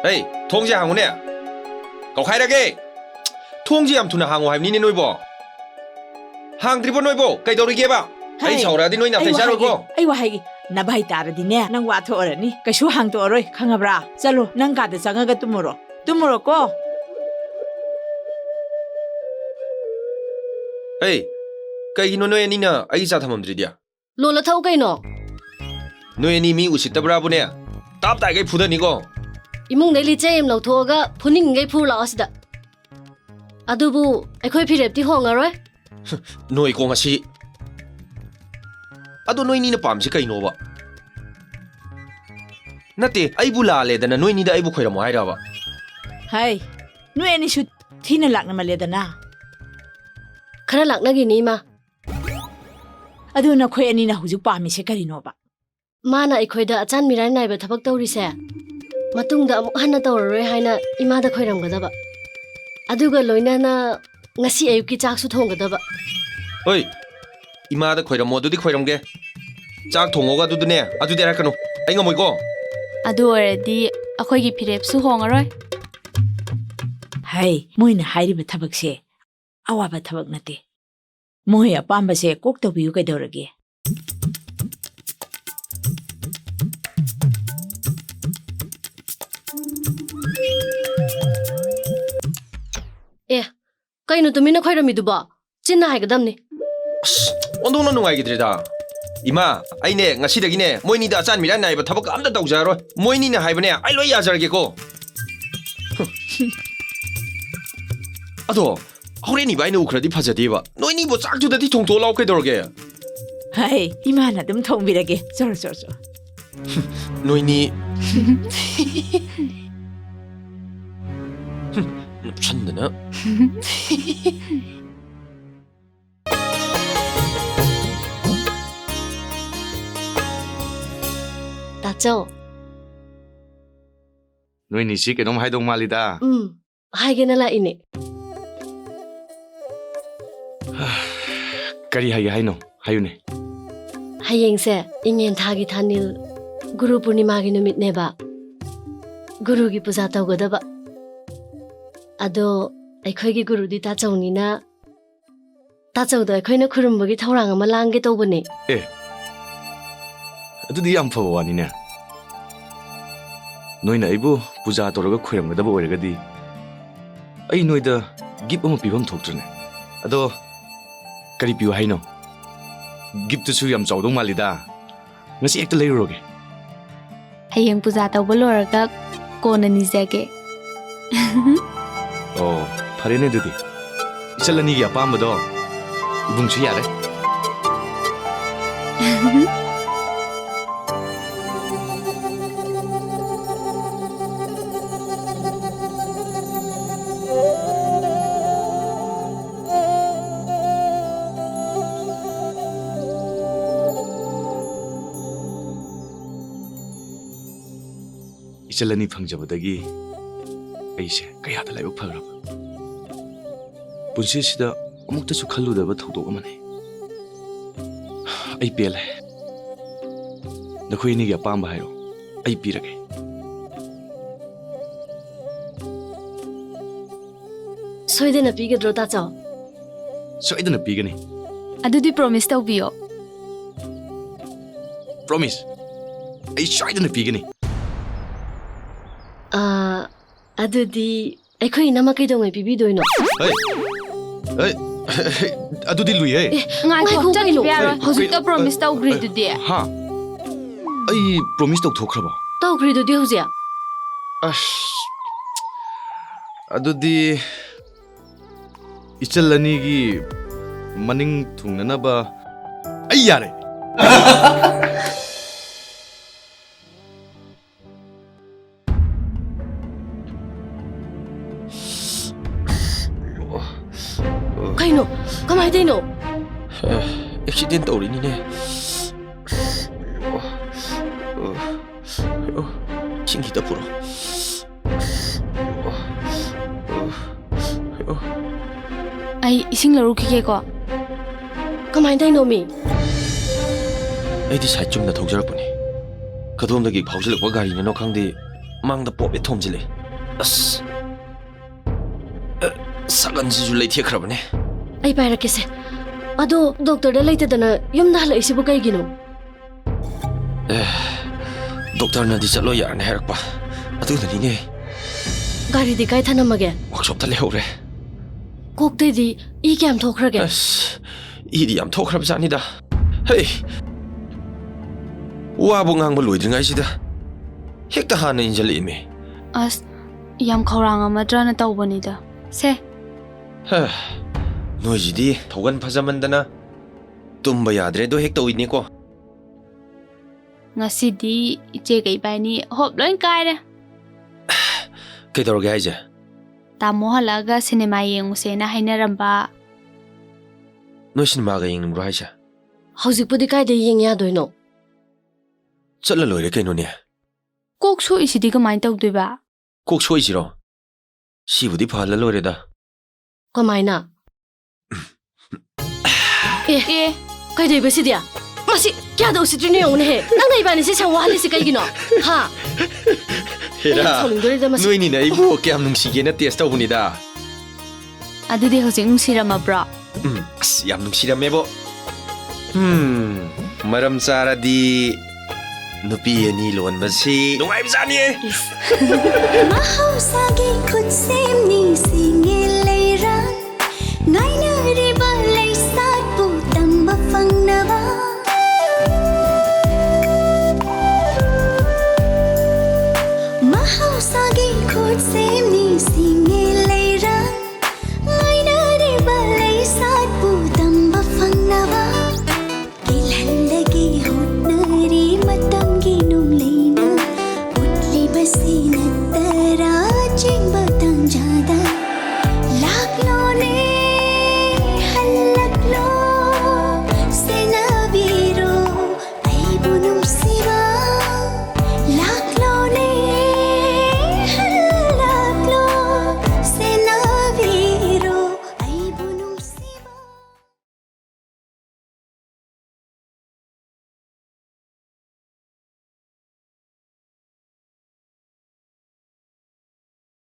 ꯑꯩ, ꯊꯣꯡꯁꯦ ꯍꯥꯡꯉꯨꯅꯦ꯫ ꯀꯧꯈꯥꯏꯔꯒꯦ꯫ ꯊꯣꯡꯁꯦ ꯌꯥꯝ ꯊꯨꯅ ꯍꯥꯡꯉꯨ ꯍꯥꯏꯕꯅꯤꯅꯦ ꯅꯣꯏꯕꯣ꯫ ꯍꯥꯡꯗ꯭ꯔꯤꯕꯣ ꯅꯣꯏꯕꯣ? ꯀꯩꯗꯧꯔꯤꯒꯦꯕ? ꯑꯩ ꯍꯩ, ꯁꯥꯎꯔꯛꯑꯗꯤ ꯅꯣꯏ ꯅꯥꯇꯩ ꯑꯩ ꯋꯥ ꯆꯥꯔꯣꯏꯀꯣ꯫ ꯍꯥꯏꯒꯦ, ꯑꯩ ꯋꯥ ꯍꯥꯏꯒꯦ꯫ ꯅꯚꯥꯏ ꯇꯥꯔꯗꯤꯅꯦ, ꯅꯪ ꯋꯥ ꯊꯣꯛꯑꯔꯅꯤ꯫ ꯀꯩꯁꯨ ꯍꯥꯡꯇꯣꯛꯑꯔꯣꯏ, ꯈꯪꯉꯕ꯭ꯔꯥ? ꯆꯠꯂꯣ, ꯅꯪ ꯀꯥꯗ ꯆꯪꯉꯒ ꯇꯨꯝꯃꯨꯔꯣ꯫ ꯇꯨꯝꯃꯨꯔꯣꯀꯣ꯫ ꯑꯩ, ꯀꯩꯒꯤꯅꯣ ꯅꯣꯏ ꯑꯅꯤꯅ ꯑꯩꯒꯤ ꯆꯥ ꯊꯝꯃꯝꯗ꯭ꯔꯤꯗꯤ? ꯂꯣꯜꯂ ꯊꯛꯎ ꯀꯩꯅꯣ꯫ ꯅꯣꯏ ꯑꯅꯤ ꯃꯤ ꯎꯁꯤꯠꯇꯕ꯭ꯔꯥꯕꯨꯅꯦ? ꯇꯥꯞ ꯇꯥꯏꯈꯩ ꯐꯨꯗꯅꯤꯀꯣ꯫ ꯏꯃꯨꯡꯗꯩ ꯂꯤꯆꯩ ꯑꯃ ꯂꯧꯊꯣꯛꯑꯒ ꯐꯨꯅꯤꯡꯉꯩ ꯐꯨꯔꯨ ꯂꯥꯛꯑꯣ ꯁꯤꯗ꯫ ꯑꯗꯨꯕꯨ ꯑꯩꯈꯣꯏ ꯐꯤꯔꯦꯞꯇꯤ ꯍꯣꯡꯉꯔꯣꯏ꯫ ꯅꯣꯏꯀꯣ ꯉꯁꯤ꯫ ꯑꯗꯣ ꯅꯣꯏꯅꯤꯅ ꯄꯥꯝꯃꯤꯁꯤ ꯀꯩꯅꯣꯕ? ꯅꯠꯇꯦ, ꯑꯩꯕꯨ ꯂꯥꯜꯂꯦꯗꯅ ꯅꯣꯏꯅꯤꯗ ꯑꯩꯕꯨ ꯈꯣꯏꯔꯝꯃꯣ ꯍꯥꯏꯔꯕ? ꯍꯩ, ꯅꯣꯏ ꯑꯅꯤꯁꯨ ꯊꯤꯅ ꯂꯥꯛꯅꯃꯜꯂꯦꯗꯅ꯫ ꯈꯔ ꯂꯥꯛꯅꯒꯤꯅꯤ, ꯏꯃꯥ꯫ ꯑꯗꯨ ꯅꯈꯣꯏ ꯑꯅꯤꯅ ꯍꯧꯖꯤꯛ ꯄꯥꯝꯃꯤꯁꯦ ꯀꯔꯤꯅꯣꯕ? ꯃꯥꯅ ꯑꯩꯈꯣꯏꯗ ꯑꯆꯥꯟ ꯃꯤꯔꯥꯏ ꯅꯥꯏꯕ ꯊꯕꯛ ꯇꯧꯔꯤꯁꯦ ꯃꯇꯨꯡꯗ ꯑꯃꯨꯛ ꯍꯟꯅ ꯇꯧꯔꯔꯣꯏ ꯍꯥꯏꯅ ꯏꯃꯥꯗ ꯈꯣꯏꯔꯝꯒꯗꯕ꯫ ꯑꯗꯨꯒ ꯂꯣꯏꯅꯅ ꯉꯁꯤ ꯑꯌꯨꯛꯀꯤ ꯆꯥꯛꯁꯨ ꯊꯣꯡꯒꯗꯕ꯫ ꯍꯣꯏ, ꯏꯃꯥꯗ ꯈꯣꯏꯔꯝꯃꯣ, ꯑꯗꯨꯗꯤ ꯈꯣꯏꯔꯝꯒꯦ꯫ ꯆꯥꯛ ꯊꯣꯡꯉꯣꯒ ꯑꯗꯨꯗꯨꯅꯦ, ꯑꯗꯨꯗꯤ ꯍꯥꯏꯔꯛꯀꯅꯨ꯫ ꯑꯩ ꯉꯝꯃꯣꯏꯀꯣ꯫ ꯑꯗꯨ ꯑꯣꯏꯔꯗꯤ ꯑꯩꯈꯣꯏꯒꯤ ꯐꯤꯔꯦꯞꯁꯨ ꯍꯣꯡꯉꯔꯣꯏ꯫ ꯍꯩ, ꯃꯣꯏꯅ ꯍꯥꯏꯔꯤꯕ ꯊꯕꯛꯁꯦ ꯑꯋꯥꯕ ꯊꯕꯛ ꯅꯠꯇꯦ꯫ ꯃꯣꯏ ꯑꯄꯥꯝꯕꯁꯦ ꯀꯣꯛ ꯇꯧꯕꯤꯌꯨ ꯀꯩꯗꯧꯔꯒꯦ? ꯑꯦ, ꯀꯩꯅꯣ ꯇꯨꯃꯤꯟꯅ ꯈꯣꯏꯔꯝꯃꯤꯗꯨꯕꯣ? ꯆꯤꯟꯅ ꯍꯥꯏꯒꯗꯝꯅꯤ꯫ ꯑꯁ, ꯑꯣꯟꯊꯣꯛꯅ ꯅꯨꯡꯉꯥꯏꯈꯤꯗ꯭ꯔꯦꯗ꯫ ꯏꯃꯥ, ꯑꯩꯅꯦ ꯉꯁꯤꯗꯒꯤꯅꯦ ꯃꯣꯏꯅꯤꯗ ꯑꯆꯥꯟ ꯃꯤꯔꯥꯟ ꯅꯥꯏꯕ ꯊꯕꯛ ꯑꯝꯇ ꯇꯧꯖꯔꯔꯣꯏ꯫ ꯃꯣꯏꯅꯤꯅ ꯍꯥꯏꯕꯅꯦ ꯑꯩ ꯂꯣꯏ ꯌꯥꯖꯔꯒꯦꯀꯣ꯫ ꯑꯗꯣ ꯍꯣꯔꯦꯟ ꯏꯕꯥꯏꯅ ꯎꯈ꯭ꯔꯗꯤ ꯐꯖꯗꯦꯕ꯫ ꯅꯣꯏꯅꯤꯕꯨ ꯆꯥꯛꯇꯨꯗꯗꯤ ꯊꯣꯡꯇꯣꯛꯑ ꯂꯥꯎ ꯀꯩꯗꯧꯔꯒꯦ? ꯍꯩ, ꯏꯃꯥꯅ ꯑꯗꯨꯝ ꯊꯣꯡꯕꯤꯔꯒꯦ꯫ ꯆꯣꯔꯣ, ꯆꯣꯔꯣ, ꯆꯣꯔꯣ꯫ ꯅꯣꯏꯅꯤ꯫ ꯍꯨꯝ, ꯅꯞꯁꯟꯗꯅ꯫ ꯇꯥꯆꯧ꯫ ꯅꯣꯏꯅꯤꯁꯤ ꯀꯩꯅꯣꯝ ꯍꯥꯏꯗꯧ ꯃꯥꯜꯂꯤꯗ꯫ ꯎꯝ, ꯍꯥꯏꯒꯦꯅ ꯂꯥꯛꯏꯅꯦ꯫ ꯀꯔꯤ ꯍꯥꯏꯒꯦ ꯍꯥꯏꯅꯣ? ꯍꯥꯏꯌꯨꯅꯦ꯫ ꯍꯌꯦꯡꯁꯦ ꯏꯉꯦꯟ ꯊꯥꯒꯤ ꯊꯥꯅꯤꯜ ꯒꯨꯔꯨ ꯄꯨꯔꯅꯤꯃꯥꯒꯤ ꯅꯨꯃꯤꯠꯅꯦꯕ꯫ ꯒꯨꯔꯨꯒꯤ ꯄꯨꯖꯥ ꯇꯧꯒꯗꯕ꯫ ꯑꯗꯣ ꯑꯩꯈꯣꯏꯒꯤ ꯒꯨꯔꯨꯗꯤ ꯇꯥꯆꯧꯅꯤꯅ, ꯇꯥꯆꯧꯗꯣ ꯑꯩꯈꯣꯏꯅ ꯈꯨꯔꯨꯝꯕꯒꯤ ꯊꯧꯔꯥꯡ ꯑꯃ ꯂꯥꯡꯒꯦ ꯇꯧꯕꯅꯦ꯫ ꯑꯦ, ꯑꯗꯨꯗꯤ ꯌꯥꯝ ꯐꯕ ꯋꯥꯅꯤꯅꯦ꯫ ꯅꯣꯏꯅ ꯑꯩꯕꯨ ꯄꯨꯖꯥ ꯇꯧꯔꯒ ꯈꯣꯏꯔꯝꯒꯗꯕ ꯑꯣꯏꯔꯒꯗꯤ ꯑꯩ ꯅꯣꯏꯗ ꯒꯤꯐ ꯑꯃ ꯄꯤꯐꯝ ꯊꯣꯛꯇ꯭ꯔꯅꯦ? ꯑꯗꯣ ꯀꯔꯤ ꯄꯤꯌꯨ ꯍꯥꯏꯅꯣ? ꯒꯤꯐꯇꯨꯁꯨ ꯌꯥꯝ ꯆꯥꯎꯗꯧ ꯃꯥꯜꯂꯤꯗ꯫ ꯉꯁꯤ ꯍꯦꯛꯇ ꯂꯩꯔꯨꯔꯒꯦ꯫ ꯍꯌꯦꯡ ꯄꯨꯖꯥ ꯇꯧꯕ ꯂꯣꯏꯔꯒ ꯀꯣꯟꯅ ꯅꯤꯖꯒꯦ꯫ ꯑꯣ, ꯐꯔꯦꯅꯦ ꯑꯗꯨꯗꯤ꯫ ꯏꯆꯜ ꯑꯅꯤꯒꯤ ꯑꯄꯥꯝꯕꯗꯣ ꯏꯕꯨꯡꯁꯨ ꯌꯥꯔꯦ꯫ ꯏꯆꯜ ꯑꯅꯤ ꯐꯪꯖꯕꯗꯒꯤ ꯑꯩꯁꯦ ꯀꯌꯥꯗ ꯂꯥꯏꯕꯛ ꯐꯈ꯭ꯔꯕ꯫ ꯄꯨꯟꯁꯤꯁꯤꯗ ꯑꯃꯨꯛꯇꯁꯨ ꯈꯜꯂꯨꯗꯕ ꯊꯧꯗꯣꯛ ꯑꯃꯅꯤ꯫ ꯑꯩ ꯄꯦꯜꯂꯦ꯫ ꯅꯈꯣꯏ ꯑꯅꯤꯒꯤ ꯑꯄꯥꯝꯕ ꯍꯥꯏꯔꯣ, ꯑꯩ ꯄꯤꯔꯒꯦ꯫ ꯁꯣꯏꯗꯅ ꯄꯤꯒꯗ꯭ꯔꯣ, ꯇꯥꯆꯧ? ꯁꯣꯏꯗꯅ ꯄꯤꯒꯅꯤ꯫ ꯑꯗꯨꯗꯤ ꯄ꯭ꯔꯣꯃꯤꯁ ꯇꯧꯕꯤꯌꯣ꯫ ꯄ꯭ꯔꯣꯃꯤꯁ, ꯑꯩ ꯁꯣꯏꯗꯅ ꯄꯤꯒꯅꯤ꯫ ꯑꯥ, ꯑꯗꯨꯗꯤ ꯑꯩꯈꯣꯏ ꯏꯅꯝꯃ ꯀꯩꯗꯧꯉꯩ ꯄꯤꯕꯤꯗꯣꯏꯅꯣ? ꯍꯩ, ꯍꯩ, ꯑꯗꯨꯗꯤ ꯂꯨꯏꯍꯦ꯫ ꯑꯦ, ꯉꯥꯏꯈꯣ, ꯉꯥꯏꯈꯣ, ꯆꯠꯈꯤꯕ ꯀꯩꯅꯣ? ꯌꯥꯔꯣꯏ꯫ ꯍꯩ, ꯍꯧꯖꯤꯛꯇ ꯀꯩ-, ꯄ꯭ꯔꯣꯃꯤꯁ ꯇꯧꯈ꯭ꯔꯤꯗꯨꯗꯤ꯫ ꯍꯥ? ꯑꯩ ꯄ꯭ꯔꯣꯃꯤꯁ ꯇꯧꯊꯣꯛꯈ꯭ꯔꯕ? ꯇꯧꯈ꯭ꯔꯤꯗꯨꯗꯤ ꯍꯧꯖꯤꯛ꯫ ꯑꯁ, ꯑꯗꯨꯗꯤ ꯏꯆꯜ ꯑꯅꯤꯒꯤ ꯃꯅꯤꯡ ꯊꯨꯡꯅꯅꯕ ꯑꯩ ꯌꯥꯔꯦ꯫ ꯀꯩꯅꯣ? ꯀꯃꯥꯏ ꯇꯧꯔꯤꯅꯣ? ꯑꯦ, ꯑꯦꯛꯁꯤꯗꯦꯟ ꯇꯧꯔꯤꯅꯤꯅꯦ꯫ ꯑꯣ, ꯏꯁꯤꯡ ꯈꯤꯇ ꯄꯨꯔꯛꯑꯣ꯫ ꯑꯩ ꯏꯁꯤꯡ ꯂꯧꯔꯨꯈꯤꯒꯦꯀꯣ꯫ ꯀꯃꯥꯏ ꯇꯧꯔꯤꯅꯣ ꯃꯤ? ꯑꯩꯗꯤ ꯁꯥꯏꯠ ꯆꯨꯝꯅ ꯊꯧꯖꯔꯛꯄꯅꯦ꯫ ꯀꯗꯣꯝꯗꯒꯤ ꯐꯥꯎꯖꯤꯜꯂꯛꯄ ꯒꯥꯔꯤꯅꯅꯣ ꯈꯪꯗꯦ, ꯃꯥꯡꯗ ꯄꯣꯞ ꯍꯦꯛ ꯊꯣꯝꯖꯤꯜꯂꯛꯑꯦ꯫ ꯑꯁ! ꯑ, ꯁꯥꯒꯟꯁꯤꯁꯨ ꯂꯩꯊꯦꯛꯈ꯭ꯔꯕꯅꯦ꯫ ꯑꯩ ꯄꯥꯏꯔꯛꯀꯦꯁꯦ꯫ ꯑꯗꯣ ꯗꯣꯛꯇꯔꯗ ꯂꯩꯇꯗꯅ ꯌꯨꯝꯗ ꯍꯜꯂꯛꯏꯁꯤꯕꯨ ꯀꯩꯒꯤꯅꯣ? ꯑꯦ, ꯗꯣꯛꯇꯔꯅꯗꯤ ꯆꯠꯂꯣ ꯌꯥꯔꯅꯤ ꯍꯥꯏꯔꯛꯄ꯫ ꯑꯗꯨꯅꯅꯤꯅꯦ꯫ ꯒꯥꯔꯤꯗꯤ ꯀꯥꯏ ꯊꯅꯝꯃꯒꯦ? ꯋꯥꯛꯁꯣꯞꯇ ꯂꯩꯍꯧꯔꯦ꯫ ꯀꯣꯛꯇꯩꯗꯤ ꯏ ꯀꯌꯥꯝ ꯊꯣꯛꯈ꯭ꯔꯒꯦ? ꯑꯁ, ꯏꯗꯤ ꯌꯥꯝ ꯊꯣꯛꯈ꯭ꯔꯕ ꯖꯥꯠꯅꯤꯗ꯫ ꯍꯩ! ꯋꯥꯕꯨ ꯉꯥꯡꯕ ꯂꯣꯏꯗ꯭ꯔꯤꯉꯩꯁꯤꯗ ꯍꯦꯛꯇ ꯍꯥꯟꯅ ꯏꯟꯖꯜꯂꯛꯑꯦꯃꯤ꯫ ꯑꯁ, ꯌꯥꯝ ꯈꯧꯔꯥꯡꯉꯝꯃꯗ꯭ꯔꯅ ꯇꯧꯕꯅꯤꯗ꯫ ꯁꯦ꯫ ꯍ, ꯅꯣꯏꯁꯤꯗꯤ ꯊꯧꯒꯟ ꯐꯖꯃꯟꯗꯅ ꯇꯨꯝꯕ ꯌꯥꯗ꯭ꯔꯦꯗꯣ ꯍꯦꯛ ꯇꯧꯏꯅꯦꯀꯣ꯫ ꯉꯁꯤꯗꯤ ꯏꯆꯦꯒ ꯏꯕꯥꯏꯅꯤ ꯍꯣꯞ ꯂꯣꯏ ꯀꯥꯏꯔꯦ꯫ ꯀꯩꯗꯧꯔꯒꯦ ꯍꯥꯏꯁꯦ? ꯇꯥꯃꯣ ꯍꯜꯂꯛꯑꯒ ꯁꯤꯅꯦꯃꯥ ꯌꯦꯡꯉꯨꯁꯦꯅ ꯍꯥꯏꯅꯔꯝꯕ꯫ ꯅꯣꯏ ꯁꯤꯅꯦꯃꯥꯒ ꯌꯦꯡꯅꯤꯡꯕ꯭ꯔꯣ ꯍꯥꯏꯁꯦ? ꯍꯧꯖꯤꯛꯄꯨꯗꯤ ꯀꯥꯏꯗ ꯌꯦꯡ ꯌꯥꯗꯣꯏꯅꯣ? ꯆꯠꯂ ꯂꯣꯏꯔꯦ ꯀꯩꯅꯣꯅꯦ꯫ ꯀꯣꯛ ꯁꯣꯛꯏꯁꯤꯗꯤ ꯀꯃꯥꯏꯅ ꯇꯧꯗꯣꯏꯕ? ꯀꯣꯛ ꯁꯣꯛꯏꯁꯤꯔꯣ? ꯁꯤꯕꯨꯗꯤ ꯐꯍꯜꯂ ꯂꯣꯏꯔꯦꯗ꯫ ꯀꯃꯥꯏꯅ? ꯑꯦ, ꯑꯦ, ꯀꯩꯗꯧꯕ ꯁꯤꯗꯤ? ꯃꯁꯤ ꯀꯌꯥꯗ ꯎꯁꯤꯠꯇ꯭ꯔꯤꯅꯣ ꯌꯦꯡꯉꯨꯅꯦꯍꯦ꯫ ꯅꯪꯅ ꯏꯕꯥꯅꯤꯁꯦ ꯁꯪ ꯋꯥꯍꯜꯂꯤꯁꯤ ꯀꯩꯒꯤꯅꯣ? ꯍꯥ? ꯑꯩ ꯌꯥꯝ ꯁꯥꯎꯅꯤꯡꯗꯣꯔꯦꯗ ꯃꯁꯤ꯫ ꯅꯣꯏꯅꯤꯅ ꯑꯩꯕꯨ ꯀꯌꯥꯝ ꯅꯨꯡꯁꯤꯒꯦꯅ ꯇꯦꯁ ꯇꯧꯕꯅꯤꯗ꯫ ꯑꯗꯨꯗꯤ ꯍꯧꯖꯤꯛ ꯅꯨꯡꯁꯤꯔꯝꯃꯕ꯭ꯔꯣ? ꯎꯝ, ꯑꯁ, ꯌꯥꯝ ꯅꯨꯡꯁꯤꯔꯝꯃꯦꯕꯣ꯫ ꯎꯝ, ꯃꯔꯝ ꯆꯥꯔꯗꯤ ꯅꯨꯄꯤ ꯑꯅꯤ ꯂꯣꯟꯕꯁꯤ ꯅꯨꯡꯉꯥꯏꯕꯖꯥꯠꯅꯤꯌꯦ꯫ ꯃꯍꯧꯁꯥꯒꯤ ꯈꯨꯠꯁꯦꯝꯅꯤ ꯁꯤ